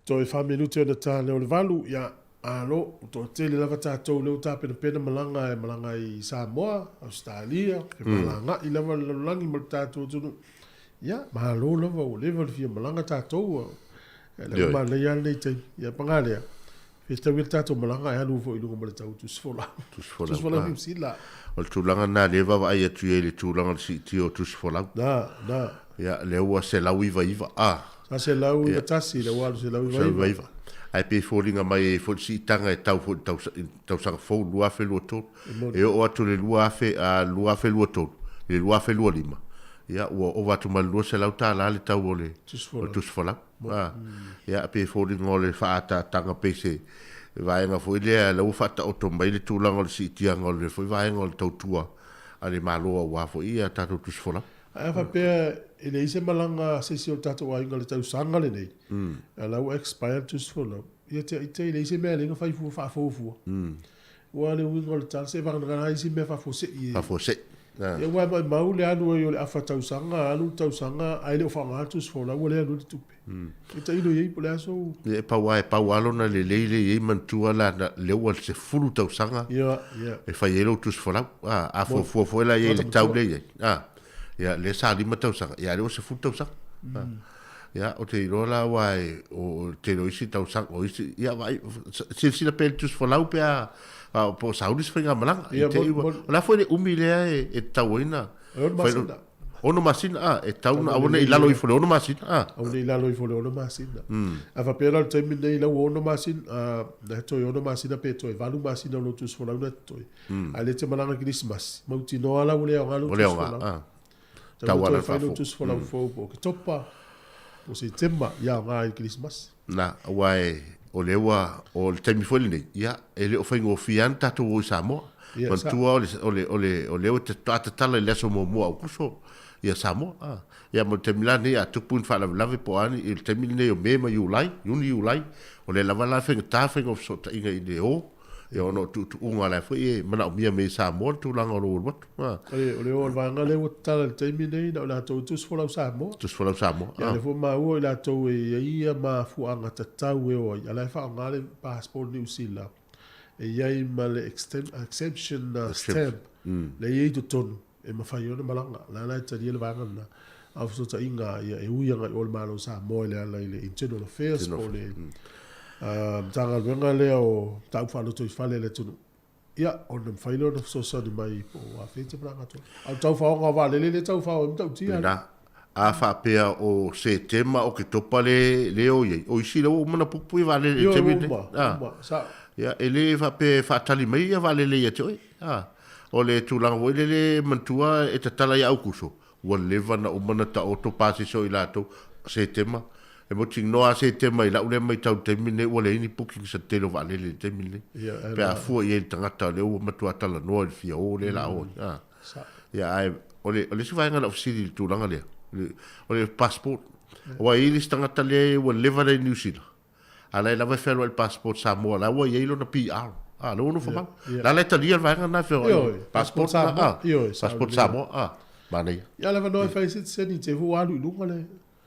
toe fa minute ona ta lea o le 8, ia, malo, ua toatele lava tatou lea ua tapenapena malaga e malaga i Samoa, Ausetalia, femalagaai lava le lalolagi ma le tatou atunuu. Ia, malo lava ua leva ona fia malaga tatou, ia lea ua manaia lava lenei taimi. Ia, paga lea, Fetau ia le tatou malaga ae alu foi i luga ma le tau tusi folau. Tusi folau. Tusi folau Niu Sila. O le tulaga lena lea e vaavaai atu i ai i le tulaga o le siitia o tusi folau. Na, na. Ia, lea ua 199, a. Sa 191, lea ua alu 199. 199. Ae pei e foliga mai e i ai foi le siitaga e tau foi i le tausaga fou 2023. E oo atu i le 2023 i le 2025, ia ua ova atu ma le $200 le tau o le tusi folau. Ia, pei e foliga o le faaataataga pei se vaega foi lea la ua faataoto mai le tulaga o le siitiaga o le foi vaega o le tautua a le Malo aua foi ia tatou tusi folau. Ae a faapea e leai se malaga a se isi o tatou aiga i le tausaga lenei, a la ua expire le tusi folau, ia te ite e leai se mea e alai ona fai fua faafou fua. Ua le uiga o le tala, se vagana isi mea faafuasei. Faafuasei. Ia aua e maumau le alu ai o le afa tausaga, alu le tausaga ae le o faaaogaina le tusi folau ua le alu ai le tupe. E tailo i ai po o le a sou. Ia e pau lava, e pau lava lona lelei lea e i ai manatua la na, lea ua 10 tausaga Ia, ia. e fai ai lou tusi folau. A, a fuafua foi la i ai i le tau lea e i ai, a, ia lea sa 5 tausaga, ia a lea ua 10 tausaga. A, ia ou te iloa la aua e, o le tele o isi tausaga, o isi, ia vaai, silasila pea i le tusi folau pe a, po o sauni se faigamalaga. Ia, I te i ua, o le a foi le umi lea e tatau ai na E ono masina. Ono masina, a, e tatau na aua ne i lalo ifo i le ono masina, a. Aua ne i lalo ifo i le ono masina. A faapea la o le taimi lenei la ua ono masina, a, na toe ono masina pe toe 8 masina o lou tusi folau na totoe. A le te malaga Kerisimasi, mautinoa la ua le aoga lou Ua le tusi aoga, folau. a. Tau Tau na ala toe le fai lou faafofoga. tusi folau fou po o Oketopa, po o Setema, ia aoga ai i le Kerisimasi. Na, aua e, o lea ua, o le taimi foi lenei, ia, e le o faigofie lava ona tatou o i Samoa. Ia, sa. Manatua o le, o le, o le, o lea ua faatoa tatala i le aso muamua o Aokuso ia Samoa. A, ia ma le taimi la lenei a tupu ni faalavelave po o a ni, i le taimi lenei o Me ma Iulai, Iuni, Iulai, o lea lava la e faigata faiga o fesootaiga i le o, Ia ona o tuutuuga la foi e manaomia mai e Samoa le tulaga o lou alu atu. O le, o le o o le vaega lea ua tatala i le taimi lenei, na o latou e tusi folau Samoa. Tusi folau Samoa. Ia lea foi maua o i latou e i ai ia mafuaaga tatau e o ai, a la e faaaoga le passport Niu Sila e i ai ma le exemption stamp lea e i ai i totonu e mafai ai ona malaga. O la la e talia le vaega lena. A o fesootaiga ia e ui agai o le Malo o Samoa i le ala i le Internal Affairs po o le Matagaluega lea o Mataupu Faalotoifale a le atunuu, ia ona mafai lea ona fesoasoani mai po o afea te malaga atu ai. A o le taufaoga o vaalele lea e taufao ai matautia. Lena. A faapea o Setema, Oketopa le le o i ai, o isi lea ua uma ona pupu ia vaalele i le taimi lenei. Ioe, ua uma, uma, sao. Ia, e le faapea e faatali mai ia vaalele ia te oe. A, o le tulaga foi lele manatua e tatala ia Aukuso, ua leva ona uma ona taoto pasese o i latou, Setema, e mautinoa lava Setema i lau lea matau i le taimi lenei ua leai ni bookings a le tele o vaalele i le taimi lenei. Pe a fua i ai i le tagata o lea ua matua talanoa i le fia o lea o le a o ai. A, ia ae o le, o le isi vaega na ou fesili i le tulaga lea, o le passport. Aua e i ai le isi tagata lea ua leva na i Niu Sila, A la e lava e fealuai i le passport Samoa, la ua i ai lona PR. A, lea ua nofo mau. La la e talia le vaega lena e feoai. Ioe, passport passport Samoa. A, Ioe, passport Samoa, a, manaia. Ia le avanoa e fai ai citizen i te ua alu i luga le.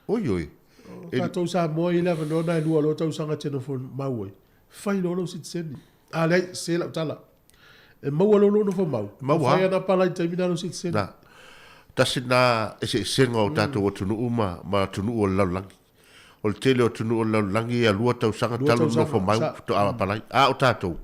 Oi, oi. O tatou Samoa i le avanoa na e lua loa tausaga e te nofo mau ai. Fai loa lou citizen. A leai, se lau tala. E maua loa lou nofo mau. Maua. Fai ana pala i taimi na lou citizen. Na. Tasi na eseesega o tatou atunuu ma, ma atunuu o le lalolagi. O le tele o atunuu o le lalolagi ia lua tausaga talu ona nofo mau faatoa apalai. A o tatou,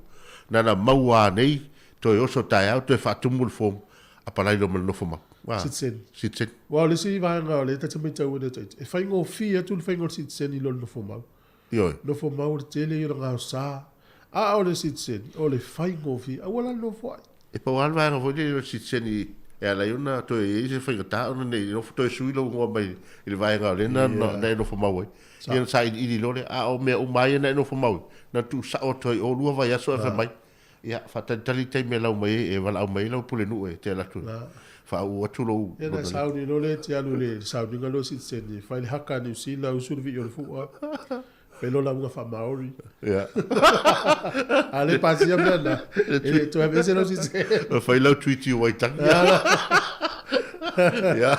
na ona maua lava nei, toe oso taeao toe faatumu le form, apalai loa ma le nofo mau. Citizen. Citizen. Aua o le isi vaega o lea ta te matauina ta ita, e faigofie atu le faiga o le citizen i lo le nofo mau. Ioe. Nofo mau o le tele ia o le gaosa, a o le citizen, o le faigofie, aua la le nofo ai. E pau lava le vaega foi lele o le citizen e ala ai ona toe i ai se faigata ona ne i nofo toe sui lou igoa mai i le vaega o lea na na e nofo mau ai. Ia ona sailiili loa lea, a o mea uma lava ia na e nofo mau ai, na tuusao atu ai i o lua vaiaso ae fai mai, ia faatalitali le taimi e lau mai ai, e valaau mai ai lau pulenuu e te alu atu e faauu atu lou Ia na sauni loa lea e te alu i le sauniga lea o citizen e fai le haka a Niu Sila, usu le vii o le fua. Fai lo lauga faa-Maori. Ia. A le pasia mea na. E le toe aveese lau citizen. Fai lau treaty o Waitangi. Ia.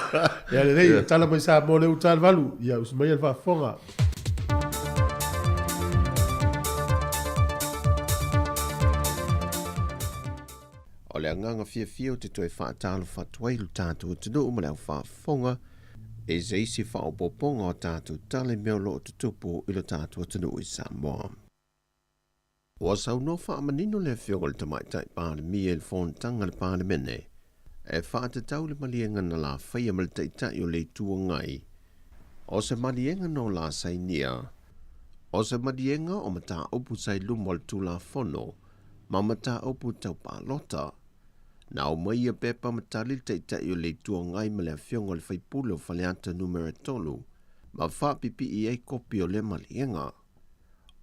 Ia lelei, tala mai Samoa lea ua ta le 8. Ia usu maia le faafofoga. O le agaga fiafia ou te toe faatalofa atu ai i lo tatou atunuu ma le au faafofoga i se isi faaopoopoga o tatou tala i mea o lo o tutupu i lo tatou atunuu i Samoa. Ua saunoa faamanino le Afioga i le Tamaitai Palemia i le Fonotaga a le Palemene e faatatau le maliega na lafaia ma le Taitai o le Itu Agai o se maliega no la sainia o se maliega o mataupu sa i luma o le Tulafono ma mataupu tau palota. Na aumai ia pepa ma tali le Taitai o le Itu Agai ma le Afioga i le Faipule o Faleata Numera 3 ma faapipii ai kopi o lea maliega.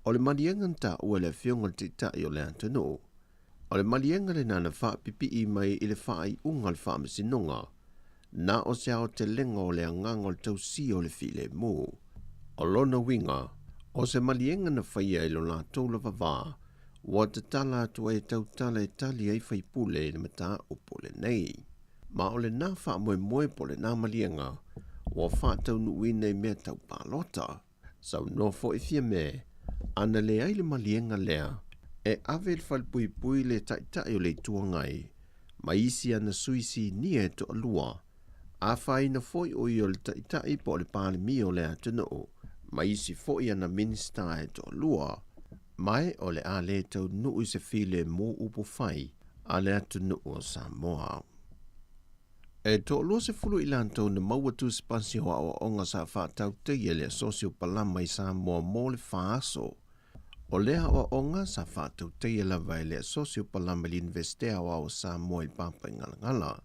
O le maliega na taua e le Afioga i le Taitai o le atunuu, o le maliega lena na faapipii mai i le faaiuga a le Faamasinoga, na o se aotelega o le agaga o le tausia o le filemu. O lona uiga, o se maliega na faia i lo latou lava va, ua tatala atu ai e tautala e tali ai faipule i le mataupu lenei. Ma o lena faamoemoe po o lena maliega ua faataunuuina i mea tau palota. Saunoa foi Fiame, ana leai le maliega lea, e ave i le falepuipui le Taitai o le Itu Agai ma isi ana sui sinia e toalua, afaina foi o ia o le Taitai po o le Palemia o le atunuu ma isi foi ana Minisita e toalua, ma e o le a le taunuu i se filemu upufai a le atunuu o Samoa. E toa-20 i latou na maua tusipasi o aoaoga sa faatautaia e le Asosi o Palama i Samoa mo le fa aso. O lea aoaoga sa faatautaia lava e le Asosi o Palama i le Iunivesite Aoao o Samoa i le Papaigalagala.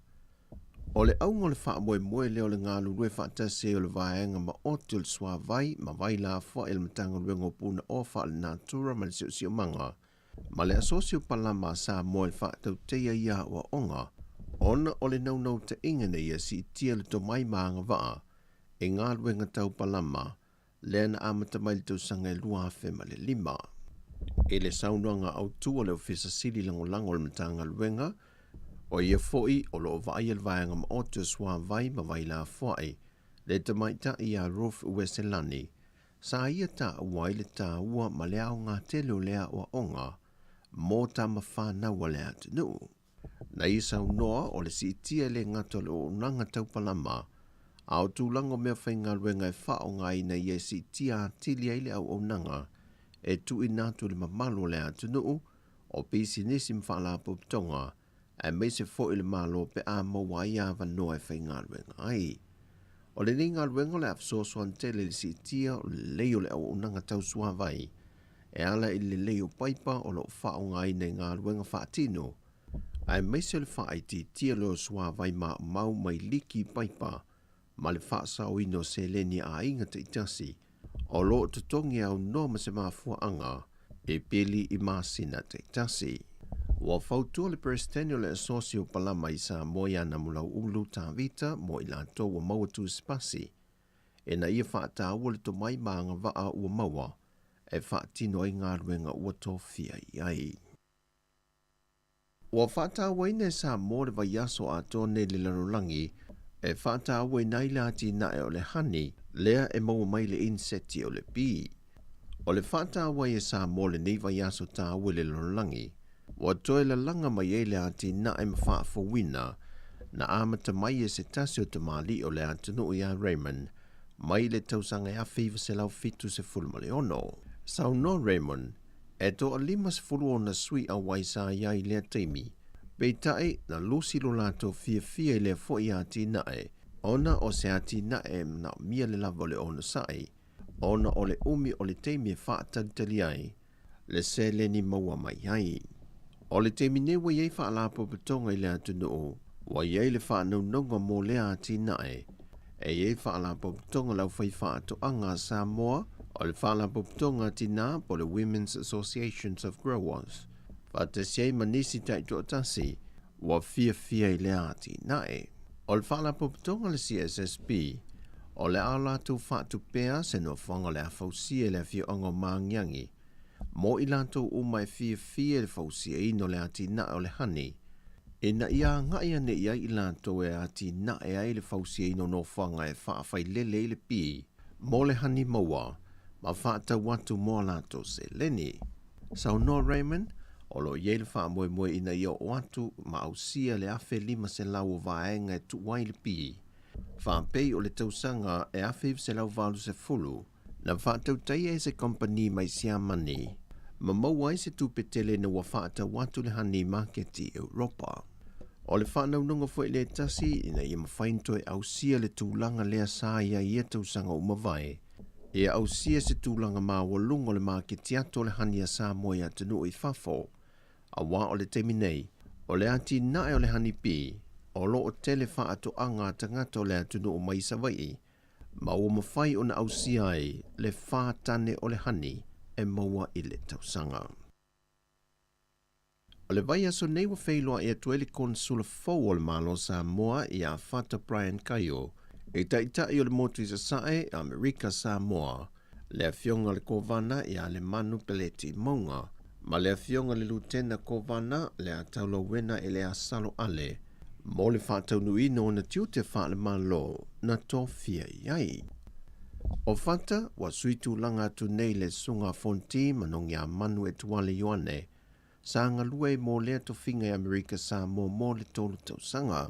O le auga o le faamoemoe lea o le galulue faatasi ai o le vaega maoti o le suavai ma vai lafoai a le Matagaluega o Punaoa Faalenatura ma le Siosiomaga ma le Asosi o Palama a Samoa i le faatautaia ia aoaoga ona o le naunautaiga ina ia siitia le tomai ma agavaa i galuega tau palama lea na amata mai i le tausaga e 2005. I le saunoaga autu a le Ofisa Sili Lagolago o le Matagaluega, o ia foi o lo o vaaia le vaega maoti o suavai ma vailafoai, le tamaitai ia Ruth Ueselani, Sa ia taua ai le taua ma le aoga tele o le aoaoga mō tama whānau a le atunuu. Na ia saunoa o le siitia e le gata o le auaunaga taupalama, a o tulaga o mea faigaluega e faaaogaina ia e siitia atili ai le auaunaga e tuuina atu i le mamalu o le atunuu, o pisinisi ma faalapotopotoga, aemaise foi le Malo pe a maua ai avanoa e faigaluega ai. O lenei galuega o le a fesoasoani tele i le siitia o le lelei o le auaunaga tau suavai e ala i le lelei o paipa o lo o faaaogaina i galuega faatino, aemaise o le faaitiitia loa o suavai maumau mai liki paipa ma le faasaoina o seleni a aiga taitasi o lo o totogi aunoa ma se mafuaaga e pili i masina taitasi. Ua fautua le Peresetene o le Asosi o Palama i Samoa iā Namulau'ulu Tavita mo i latou ua maua tusipasi ina ia faataua le tomai ma agavaa ua maua e faatino ai galuega ua tofia i ai. Ua faatauaina e Samoa le vaiaso atoa nei i le lalolagi e faatauaina ai le atinae o le honey lea e maua mai le inseti o le bee. O le faatauai e Samoa lenei vaiaso taua i le lalolagi, ua toe lalaga mai ai le atinae ma faafouina na amata mai e se tasi o tamalii o le atunuu ia Raymond mai le tausaga e 1976. Saunoa Raymond, E toa 50 ona sui auai sa i ai i lea taimi, peitai, na lusi lo latou fiafia i lea foi atinae, ona o se atinae e manaomia le lava o le onosai, ona o le umi o le taimi e faatalitali ai le seleni maua mai ai. O le taimi nei ua i ai faalapotopotoga i le atunuu, ua i ai le faanaunauga mo lea atinae, E i ai faalapotopotoga o le Aufaifaatoaga a Samoa, o le Faalapotopotoga a Tinā po o le Women's Associations of Growers, faatasi ai ma nisi taitoatasi ua fiafia i lea atinae. O le Faalapotopotoga a le CSSP, o le a latou faatupea se nofoaga o le a fausia e le afioaga o Magiagi mo i latou uma e fiafia i le fausiaina o le atinae o le honey. Ina ia agai ane i ai i latou e atinae ai le fausiaina o nofoaga e faafailele ai le pi mo le hani maua ma faatau atu mo a latou seleni. Saunoa Raymond, o lo o i ai le faamoemoe ina ia oo atu ma ausia le 1,500 o vaega e tuu ai le pi, faapei o le tausaga e 1980 na faatautaia e se kamupani mai Siamani ma maua ai se tupe tele ina ua faatau atu le hani i maketi i Europa. O le faanaunaga foi lea tasi ina ia mafai ona toe ausia le tulaga lea sa i ai ia tausaga ua mavae, ia ausia se tulaga maualuga o le maketi atu o le hani a Samoa i atunuu i fafo, aua o le taimi nei, o le atinae o le hani pi, o lo o tele faatoaga a tagata o le atunuu mai Savaii ma ua mafai ona ausia ai le fa tane o le hani e maua i le tausaga. O le vaiaso nei ua feiloai atu ai le Konesula fou o le Malo o Samoa ia Fata Brian Kaio i Taitai o le Motu i Sasae, Amerika Samoa, le Afioga le Kovana ia Lemanu Peleti Mauga ma le Afioga le Lutena Kovana Leataulauena Eleasalo Ale mo le faataunuuina o ona tiute faale-Malo na tofia i ai. O Fata ua sui tulaga atu nei le Susuga a Fonti Manogiamanu Etuale Ioane sa galue mo lea tofiga i Amerika Samoa mo le tolu tausaga.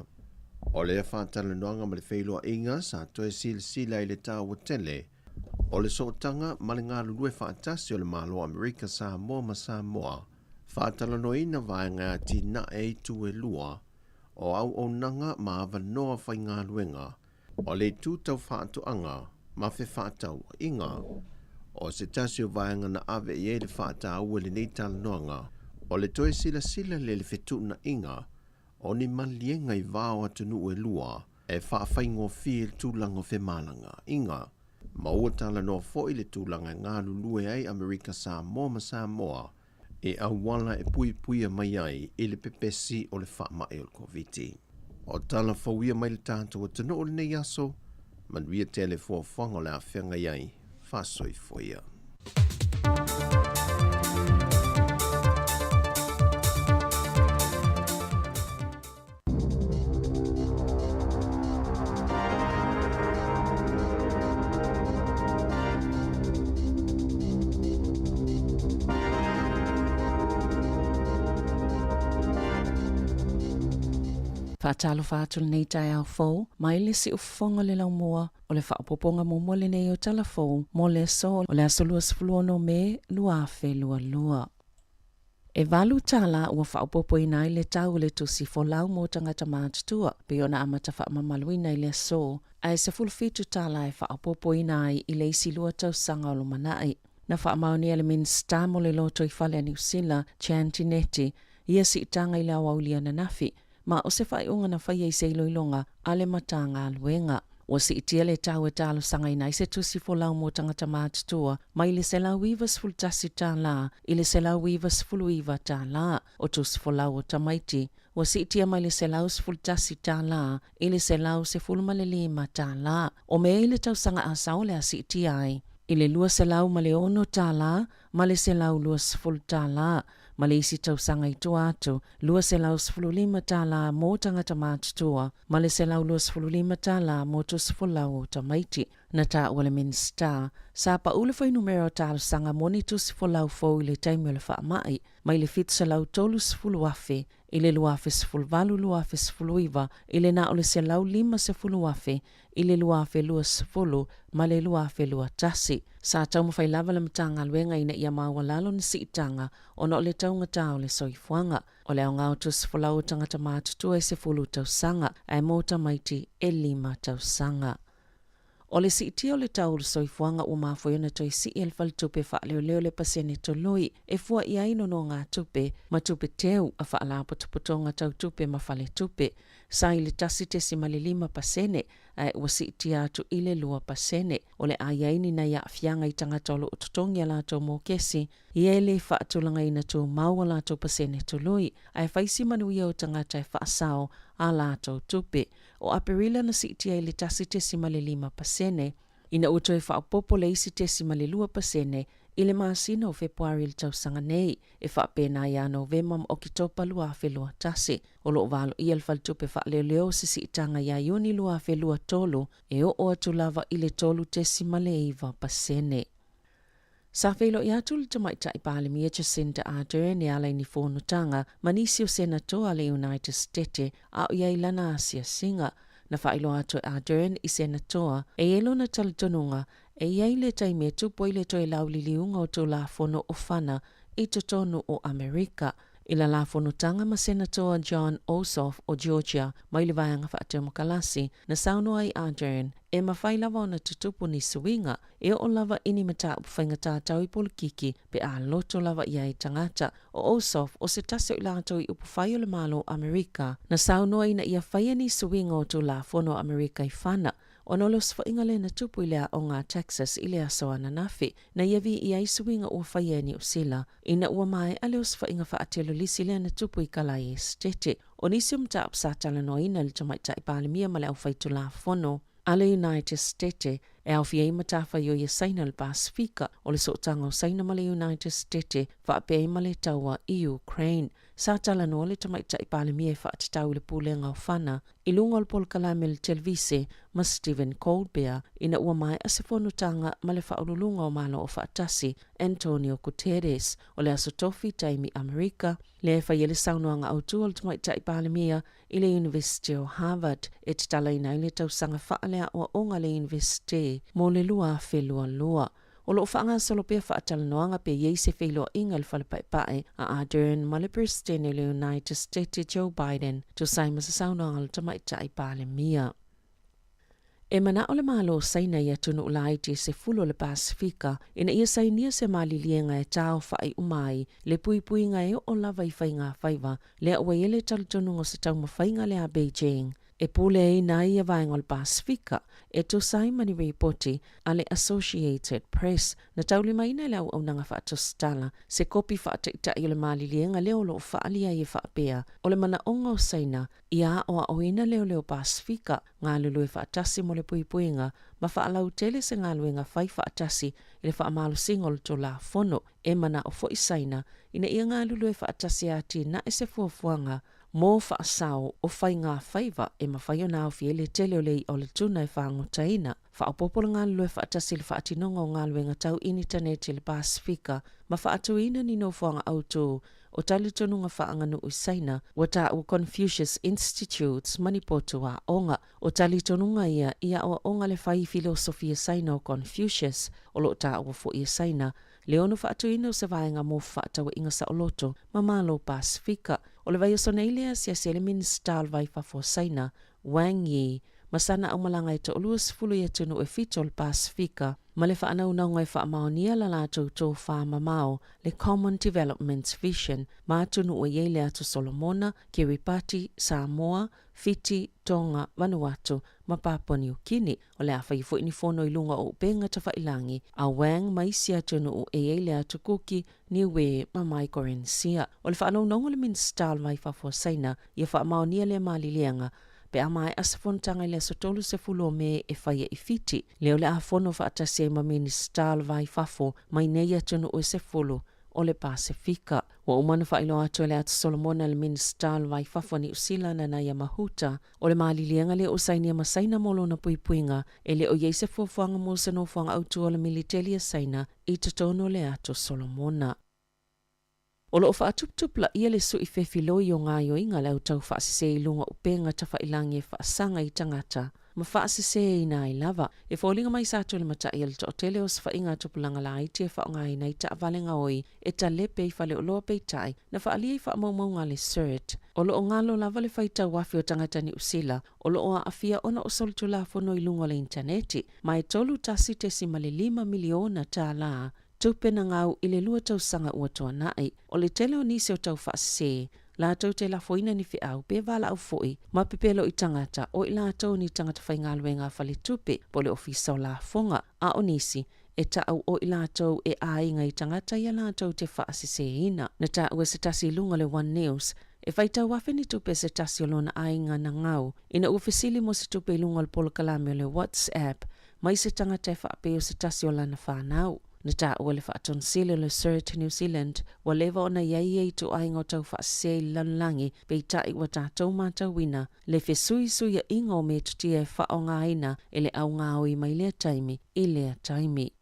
O lea faatalanoaga ma le feiloaiga sa toe silasila i le taua tele o le sootaga ma le galulue faatasi o le Malo o Amerika Samoa ma Samoa, faatalanoaina vaega e atinae ai itu e lua o auaunaga ma avanoa faigaluega O le itu tau faatoaga ma fefaatauaiga, o se tasi o vaega na ave i ai le faataua i lenei talanoaga, o le toe silasila lea i le fetuunaiga o ni maliega i va o atunuu e lua e faafaigofie i le tulaga o femalagaaiga. Ma ua talanoa foi le tulaga e galulue ai Amerika Samoa ma Samoa e auala e puipuia mai ai i le pepesi o le faamai o le Koviti. O tala fou ia mai le tatou atunuu i lenei aso, manuia tele fuafuaga o le a feagai ai, faasoifua ia. Faatalofa atu lenei taeao fou mai le siufofoga o le laumua o le faaopoopoga muamua lenei o Tala Fou mo le aso o le aso 26 Me 2022. E $8 ua faaopoopoina ai le tau o le tusi folau mo tagata matutua, pei ona amata faamamaluina i le aso, ae $17 e faaopoopoina ai i le isi lua tausaga o lumanai. Na faamaonia e le Minisita mo le Lotoifale a Niu Sila, Chan Tinetti, ia siitaga i le aoauli ananafi, ma o se faaiuga na faia i se iloiloga a le Matagaluega. Ua siitia le tau e talosagaina ai se tusi folau mo tagata matutua mai le $191 i le $199. O tusi folau o tamaiti, ua siitia mai le $111 i le $115. O mea i le tausaga asao o le a siitia ai i le $206 ma le $120 ma le isi tausaga i tua atu, $215 mō tagata matutua ma le $125 mō tusifolau o tamaiti. Na taua le Minisita, sa pau le fuainumera o talosaga mo ni tusifolau fou i le taimi o le faamai, mai le 730,000 i le 2018 2019 i le na o le 150,000 i le 2020 ma le 2021. Sa taumafai lava le Matagaluega ina ia maualalo ni siitaga ona o le taugata o le soifuaga. O le aoga o tusi folau o tagata matutua e 10 tausaga, ae mo tamaiti e 5 tausaga. O le siitia o le tau o le soifuaga ua mafua ona toe sii e le Faletupe Faaleoleo le pasene toloi e fua i ai nonogatupe ma tupe teu a faalapotopotoga tau tupe ma faletupe sa i le 1.5% ae ua siitia atu i le 2%. O le a i ai ni nai aafiaga i tagata o lo o totogi a latou mokesi ia e le faatulagaina tumau a latou pasene tului, ae fai si manuia o tagata e faasao a latou tupe. O Aperila na siitia i le 1.5%, ina ua toe faaopoopo le isi 0.2% i le masina o Fepuari i le tausaga nei, e faapena ia Novema ma Oketopa 2021. O lo o valoia le Faletupe Faaleoleo se siitaga ia Iuni 2023 e oo atu lava i le 3.9%. Sa feiloai atu le Tamaitai Palemia Jacinda Ardern e ala i ni fonotaga ma nisi o Senatoa a le United Stete a o i ai lana asiasiga. Na faailoa atu e Ardern i Senatoa e i ai lona talitonuga e i ai le taimi e tupu ai le toe lauliliuga o Tulafono o Fana i totonu o Amerika. I la la fonotaga ma Senatoa Jon Ossoff o Georgia mai le Vaega Faatemokalasi, na saunoa ai Ardern, e mafai lava ona tutupu ni suiga e oo lava i ni mataupu faigata tau i polokiki pe a loto lava i ai tagata. O Ossoff, o se tasi o i latou i upufai o le Malo o Amerika, na saunoa ina ia faia ni suiga o Tulafono o Amerika i fana, ona o le osofaiga lea na tupu i le aoga a Texas i le aso ananafi, na ia viia ai suiga ua faia e Niu Sila ina ua maea le osofaiga faatelolisi lea na tupu i Kalae Esetete. O nisi o mataupu sa talanoaina e le Tamaitai Palemia ma le Aufaitulafono a le United Stete e aofia ai matafaioi a Saina i le Pasefika, o le sootaga o Saina ma le United Stete faapea ai ma le taua i Ukraine. Sa talanoa le Tamaitai Palemia e faatatau i le pulega o fana i luga o le polokalame i le televise ma Stephen Colbert ina ua maea se fonotaga ma le Faauluuluga o Malo Aofaatasi Antonio Guterres o le Aso Tofi taimi Amerika, lea e fai ai le saunoaga autu a le Tamaitai Palemia i le Iunivesite o Harvard e tatalaina ai le tausaga faaleaoaoga a le Iunivesite mo le 2022. O lo o faagasolo pea faatalanoaga pe i ai se feiloaiga i le Fale Paepae a Ardern ma le Peresetene o le United States Joe Biden, tusa ai ma se saunoaga a le Tamaitai Palemia. E manao le Malo o Saina i atunuu laiti e sefulu o le Pasefika ina ia sainia se maliliega e taaofai uma ai le puipuiga e oo lava i faigafaiva lea ua i ai le talitonuga o se taumafaiga lea a Beijing e puleaina ai ia vaega o le Pasefika e tusa ai ma ni ripoti a le Associated Press na taulimaina e le auaunaga faatositala se kopi faataitai o le maliliega lea o lo o faaalia ai e faapea o le manaoga o Saina ia aoaoina leoleo Pasefika galulue faatasi mo le puipuiga ma faalautele se galuega fai faatasi i le faamalosiga o le Tulafono e manao foi Saina ina ia galulue faatasi e atinae se fuafuaga mo faasao o faigafaiva e mafai ona aofia ai le tele o le i'a o le tuna e fagotaina. Faaopoopo le galulue faatasi i le faatinoga o galuega tau initaneti i le Pasefika ma faatuina ni nofoaga autū o talitonuga faaaganuu i Saina ua taua Confucius Institutes ma ni potu aoga. O talitonuga ia i aoaoga le fai filosofia Saina o Confucius, o lo o taua foi e Saina le ono faatuina o se vaega mo fefaatauaiga saoloto ma Malo Pasefika. O le vaiaso nei lea asiasi ai le Minisita o le Vai Fafo o Saina, Wang Yi, ma sana aumalaga e toaluasefulu i atunuu e fitu o le Pasefika, ma le faanaunauga e faamaonia la latou tofā mamao, le Common Development Vision, ma atunuu e i ai le Atu Solomona, Kiribati, Samoa, Fiti, Tonga, Vanuatu, ma Papua Niu Kini. O le a faia foi ni fono i luga o upega tafailangi a Wang ma isi atunuu e i ai le Atu Kuki, Niue ma Maikorenisia. O le faanaunauga o le Minisita o le Vai Fafo a Saina ia faamaonia lea maliliega pe a maea se fonotaga i le aso 30 o Me e faia i Fiti, lea o le a fono faatasi ai ma Minisita o le Vai Fafo mai nei atunuu e sefulu o le Pasefika. Ua uma ona faailoa atu e le Atu Solomona le Minisita o le Vai Fafo a Niu Sila Nanaia Mahuta, o le maliliega lea ua sainia ma Saina mo lona puipuiga, e le o i ai se fuafuaga mo se nofoaga autu o le militeli a Saina i totonu o le Atu Solomona. O lo o faatuputupulaia le sui fefiloi o gaoioiga a le au taufaasese i luga o upega tafailangi e faasaga i tagata ma faaseseina ai lava. E foliga mai sa tulimatai e le toatele o osofaiga a tupulaga laiti e faaaogaina ai taavale gaoi e talepe i faleoloa peitai na faaalia i faamaumauga a le CERT. O lo o galo lava le faitau afe o tagata Niu Sila o lo o aafia ona o solitulafono i luga o le initaneti ma e $31.5 miliona tālā tupe na gau i le lua tausaga ua tuanai. O le tele o nisi o taufaasese, latou te lafoina ni feau pe valaau foi ma pepelo i tagata o i latou ni tagata faigaluega a faletupe po o le ofisa o lafoga, a o nisi e taʻu o i latou e aiga i tagata ia latou te faaseseina. Na taua se tasi i luga o le One News e faitau afe ni tupe se tasi o lona aiga na gau ina ua fesili mo se tupe i luga o le polokalame o le WhatsApp mai se tagata e faapea o se tasi o lana fanau. Na taua e le Faatonosili o le CERT New Zealand ua leva ona i ai ia ituaiga o taufaasese i le lalolagi, peitai ua tatou matauina le fesuisuiaʻiga o metotia e faaaogaina e le augaoi mai lea taimi i lea taimi.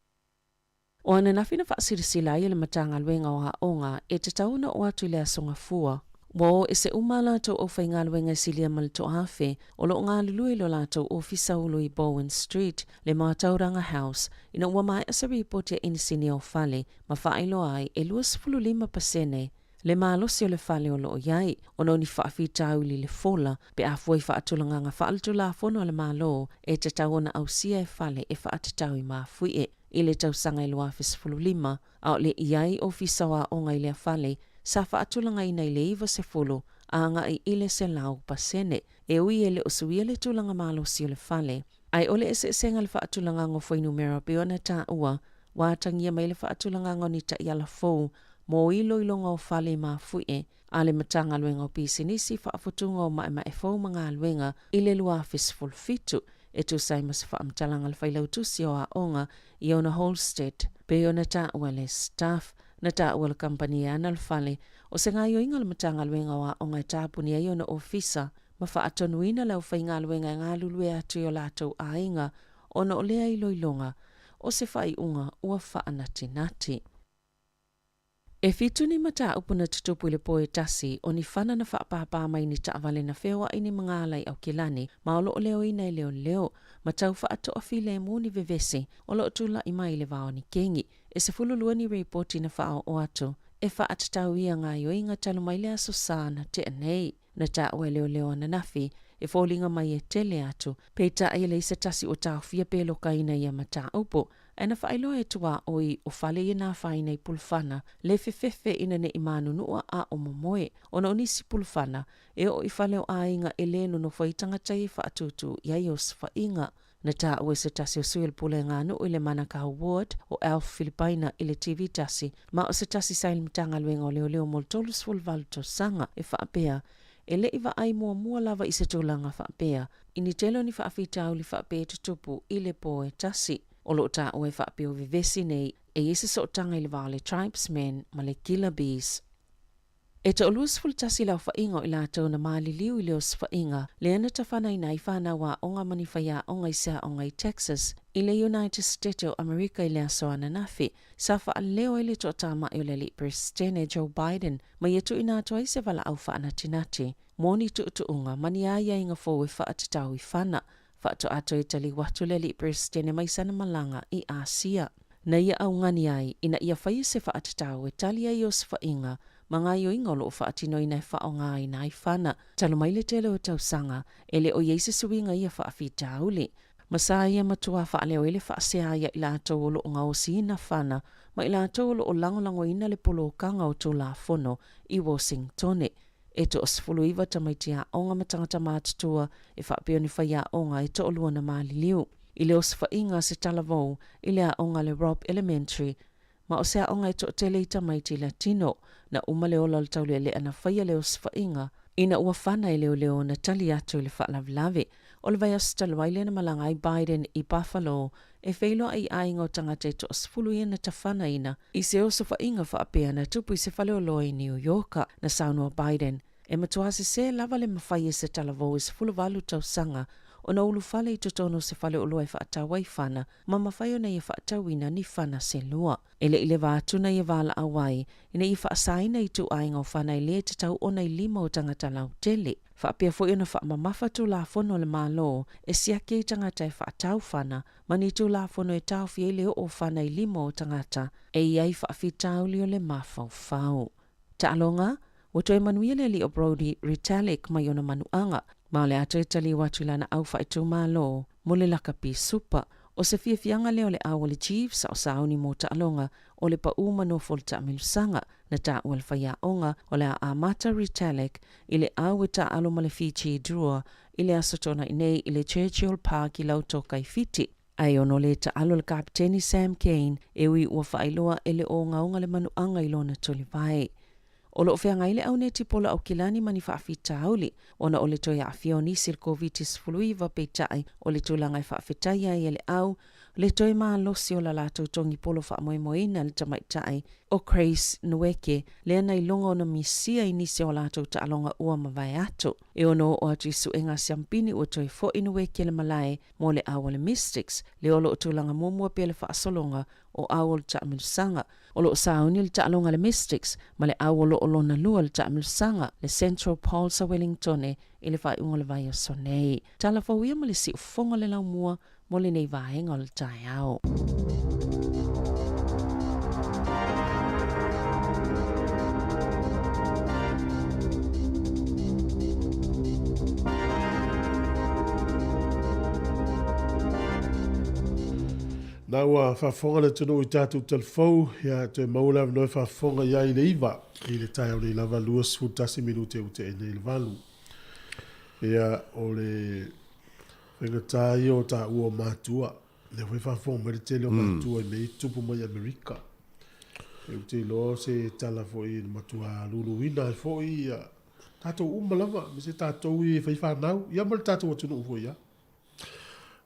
O ananafi na faasilasila ai e le Matagaluega o Aoga e tatau ona oo atu i le Aso Gafua, ua o ese uma a latou aufaigaluega e silia ma le toaafe o lo o galulue i lo latou ofisa ulu i Bowen Street, le Mātauranga House, ina ua maea se ripoti a Inisinia o Fale ma faailoa ai e 25 pasene le malosi o le fale o lo o i ai, ona o ni faafitauli i le fola pe a fua i faatulagaga faaletulafono a le Malo e tatau ona ausia e fale e faatatau i mafuie i le tausaga e 2015, a o le i ai ofisa o aoga i lea fale sa faatulagaina i le 90 agai i le 100%, e ui e le o suia le tulaga malosi o le fale. Ae o le eseesega i le faatulagaga o fuainumera pei ona taua, ua atagia mai le faatulagaga o ni taiala fou mo iloiloga o fale i mafuie a le Matagaluega o Pisinisi, Faafutuga o Maemae Fou ma Galuega i le 2017, e tusa ai ma se faamatalaga a le Failautusi o Aoga Iona Holsted. Pei ona taua e le Staff, na taua le kamupani e ana le fale, o se gaoioiga a le Matagaluega o Aoga e tapuni ai ona ofisa ma faatonuina le aufaigaluega e galulue atu i o latou aiga ona o lea iloiloga o se faaiuga ua faanatinati. E fitu ni mataupu na tutupu i le po e tasi, o ni fana na faapāpā mai ni taavale na feoai ni magaala i Aukilani ma o lo o leoina e leoleo ma tau faatoafilemu ni vevesi o lo o tulaʻi mai i le va o ni kengi. E 12 ni ripoti na faaoo atu e faatatau ia gaoioiga talu mai le Aso Sa na tea nei. Na taua e leoleo ananafi e foliga mai e tele atu, peitai e leai se tasi ua taofia pe lokaina ia mataupu, ae na faailoa e tuaoi o fale ia na afaina i pulufana le fefefe ina ne i manunua a o momoe, ona o nisi pulufana e oo i fale o aiga e le nonofo ai tagata ia e faatūtū i ai osofaiga. Na taua e se tasi o sui o le Pulega Nuu i le Manakau Ward o Alf Filipaina i le TV tasi, ma o se tasi sa i le Matagaluega o Leoleo mo le 38 tausaga, e faapea, E le i vaai muamua lava i se tulaga faapea, i ni tele o ni faafitauli faapea e tutupu i le po e tasi. O lo o taua e faapea o vevesi nei e i ai se sootaga i le va o le Tribesmen ma le Killer Bees. E toa-21 le aofaiga o i latou na maliliu i le osofaiga lea na tafanaina ai fanau aoga ma ni faiaoga i se aoga i Texas i le United State o Amerika i le aso ananafi, sa faaleo ai le toatamai o le Alii Peresetene Joe Biden ma ia tuuina atu ai se valaau faanatinati mo ni tuutuuga ma ni aiaiga fou e faatatau i fana faatoa toe taliu atu le Alii Peresetene mai sana malaga i Asia. Na ia augani ai ina ia faia se faatatau e tali ai osofaiga ma gaoioiga o lo o faatinoina e faaaogaina ai fana talu mai le tele o tausaga e le o i ai se suiga i ia faafitauli. Ma sa ia matua faaleo ai le faasea ia i latou o lo o gaosiina fana ma i latou o lo o lagolagoina le polokaga o Tulafono i Washingtone. E toa-19 tamaiti aoga ma tagata matutua e faapea o ni faiaoga e toalua na maliliu i le osofaiga a se talavou i le aoga a le Robb Elementary ma o se aoga e toatele i tamaiti Latino. Na uma le ola o le taulealea na faia le osofaiga ina ua fana e leoleo na tali atu i le faalavelave o le vaiaso talu ai lea na malaga ai Biden i Buffalo e feiloai i aiga o tagata e toasefulu ia na tafanaina i se osofaiga faapea na tupu i se faleoloa i Niu Ioka. Na saunoa Biden, E matua sesē lava le mafai e se talavou e 18 tausaga ona ulufale i totonu o se faleoloa e faatau ai fana ma mafai ona ia faatauina ni fana se lua. E le i leva atu na ia valaau ai ina ia faasaina ituaiga o fana e lē tatau ona i lima o tagata lautele. Faapea foi ona faamamafa Tulafono a le Malo e siaki ai tagata e faatau fana ma ni Tulafono e taofi ai le oo o fana i lima o tagata e i ai faafitauli o le mafaufau. Taaloga, Ua toe manuia le alii o Brodie Retallick mai ona manuaga, ma o le a toe taliu atu i lana au faaitumalo mo le lakapi supa. O se fiafiaga lea o le au a le Chiefs a o sauni mo taaloga o le pau ma nofo o le taamilosaga. Na taua le faiaoga o le a amata Retallick i le au e taaalo ma le Fiji Drua i le Aso Toonai nei i le Churchill Park i Lautoka i Fiti. Ae ono le taalo le Kapeteni Sam Cane e ui ua faailoa e le o ogaoga le manuaga i lona tulivae. O lo o feagai le au netipola Aukilani ma ni faafitauli ona o le toe aafia o nisi i le Koviti-19 peitai o le tulaga e faafetai ai e le au le toe malosi o la latou togipolo faamoemoeina i le tamaitai o Grace Nweke lea na iloga ona misia i nisi o a latou taaloga ua mavae atu. E ono oo atu i suega a siampini ua toe fo'i Nweke le malae mo le au a le Mystics, lea o lo o tulaga muamua pea le faasologa o au o le taamilosaga. O lo o sauni le taaloga a le Mystics ma le au o lo o lona lua i le taamilosaga, le Central Pulse a Wellingtone i le faaiuga o le vaiaso nei. Tala fou ia ma le siufofoga o le laumua mo lenei vaega o le taeao. Na ua faafofoga le atunuu i tatou tala fou, ia toe maua le avanoa e faafofoga i ai i le 9 i le taeao nei lava, 21 minute ua tea nei i le 8. Ia, o le faigata ia o taua o matua. Lea foi e faafofoga mai le tele o matua i mea ia e tutupu mai i Amerika. Ou te iloa o se tala foi e matua luluina ai foi ia tatou uma lava, aemaise tatou ia e fai fanau, ia ma le tatou atunuu foi lava.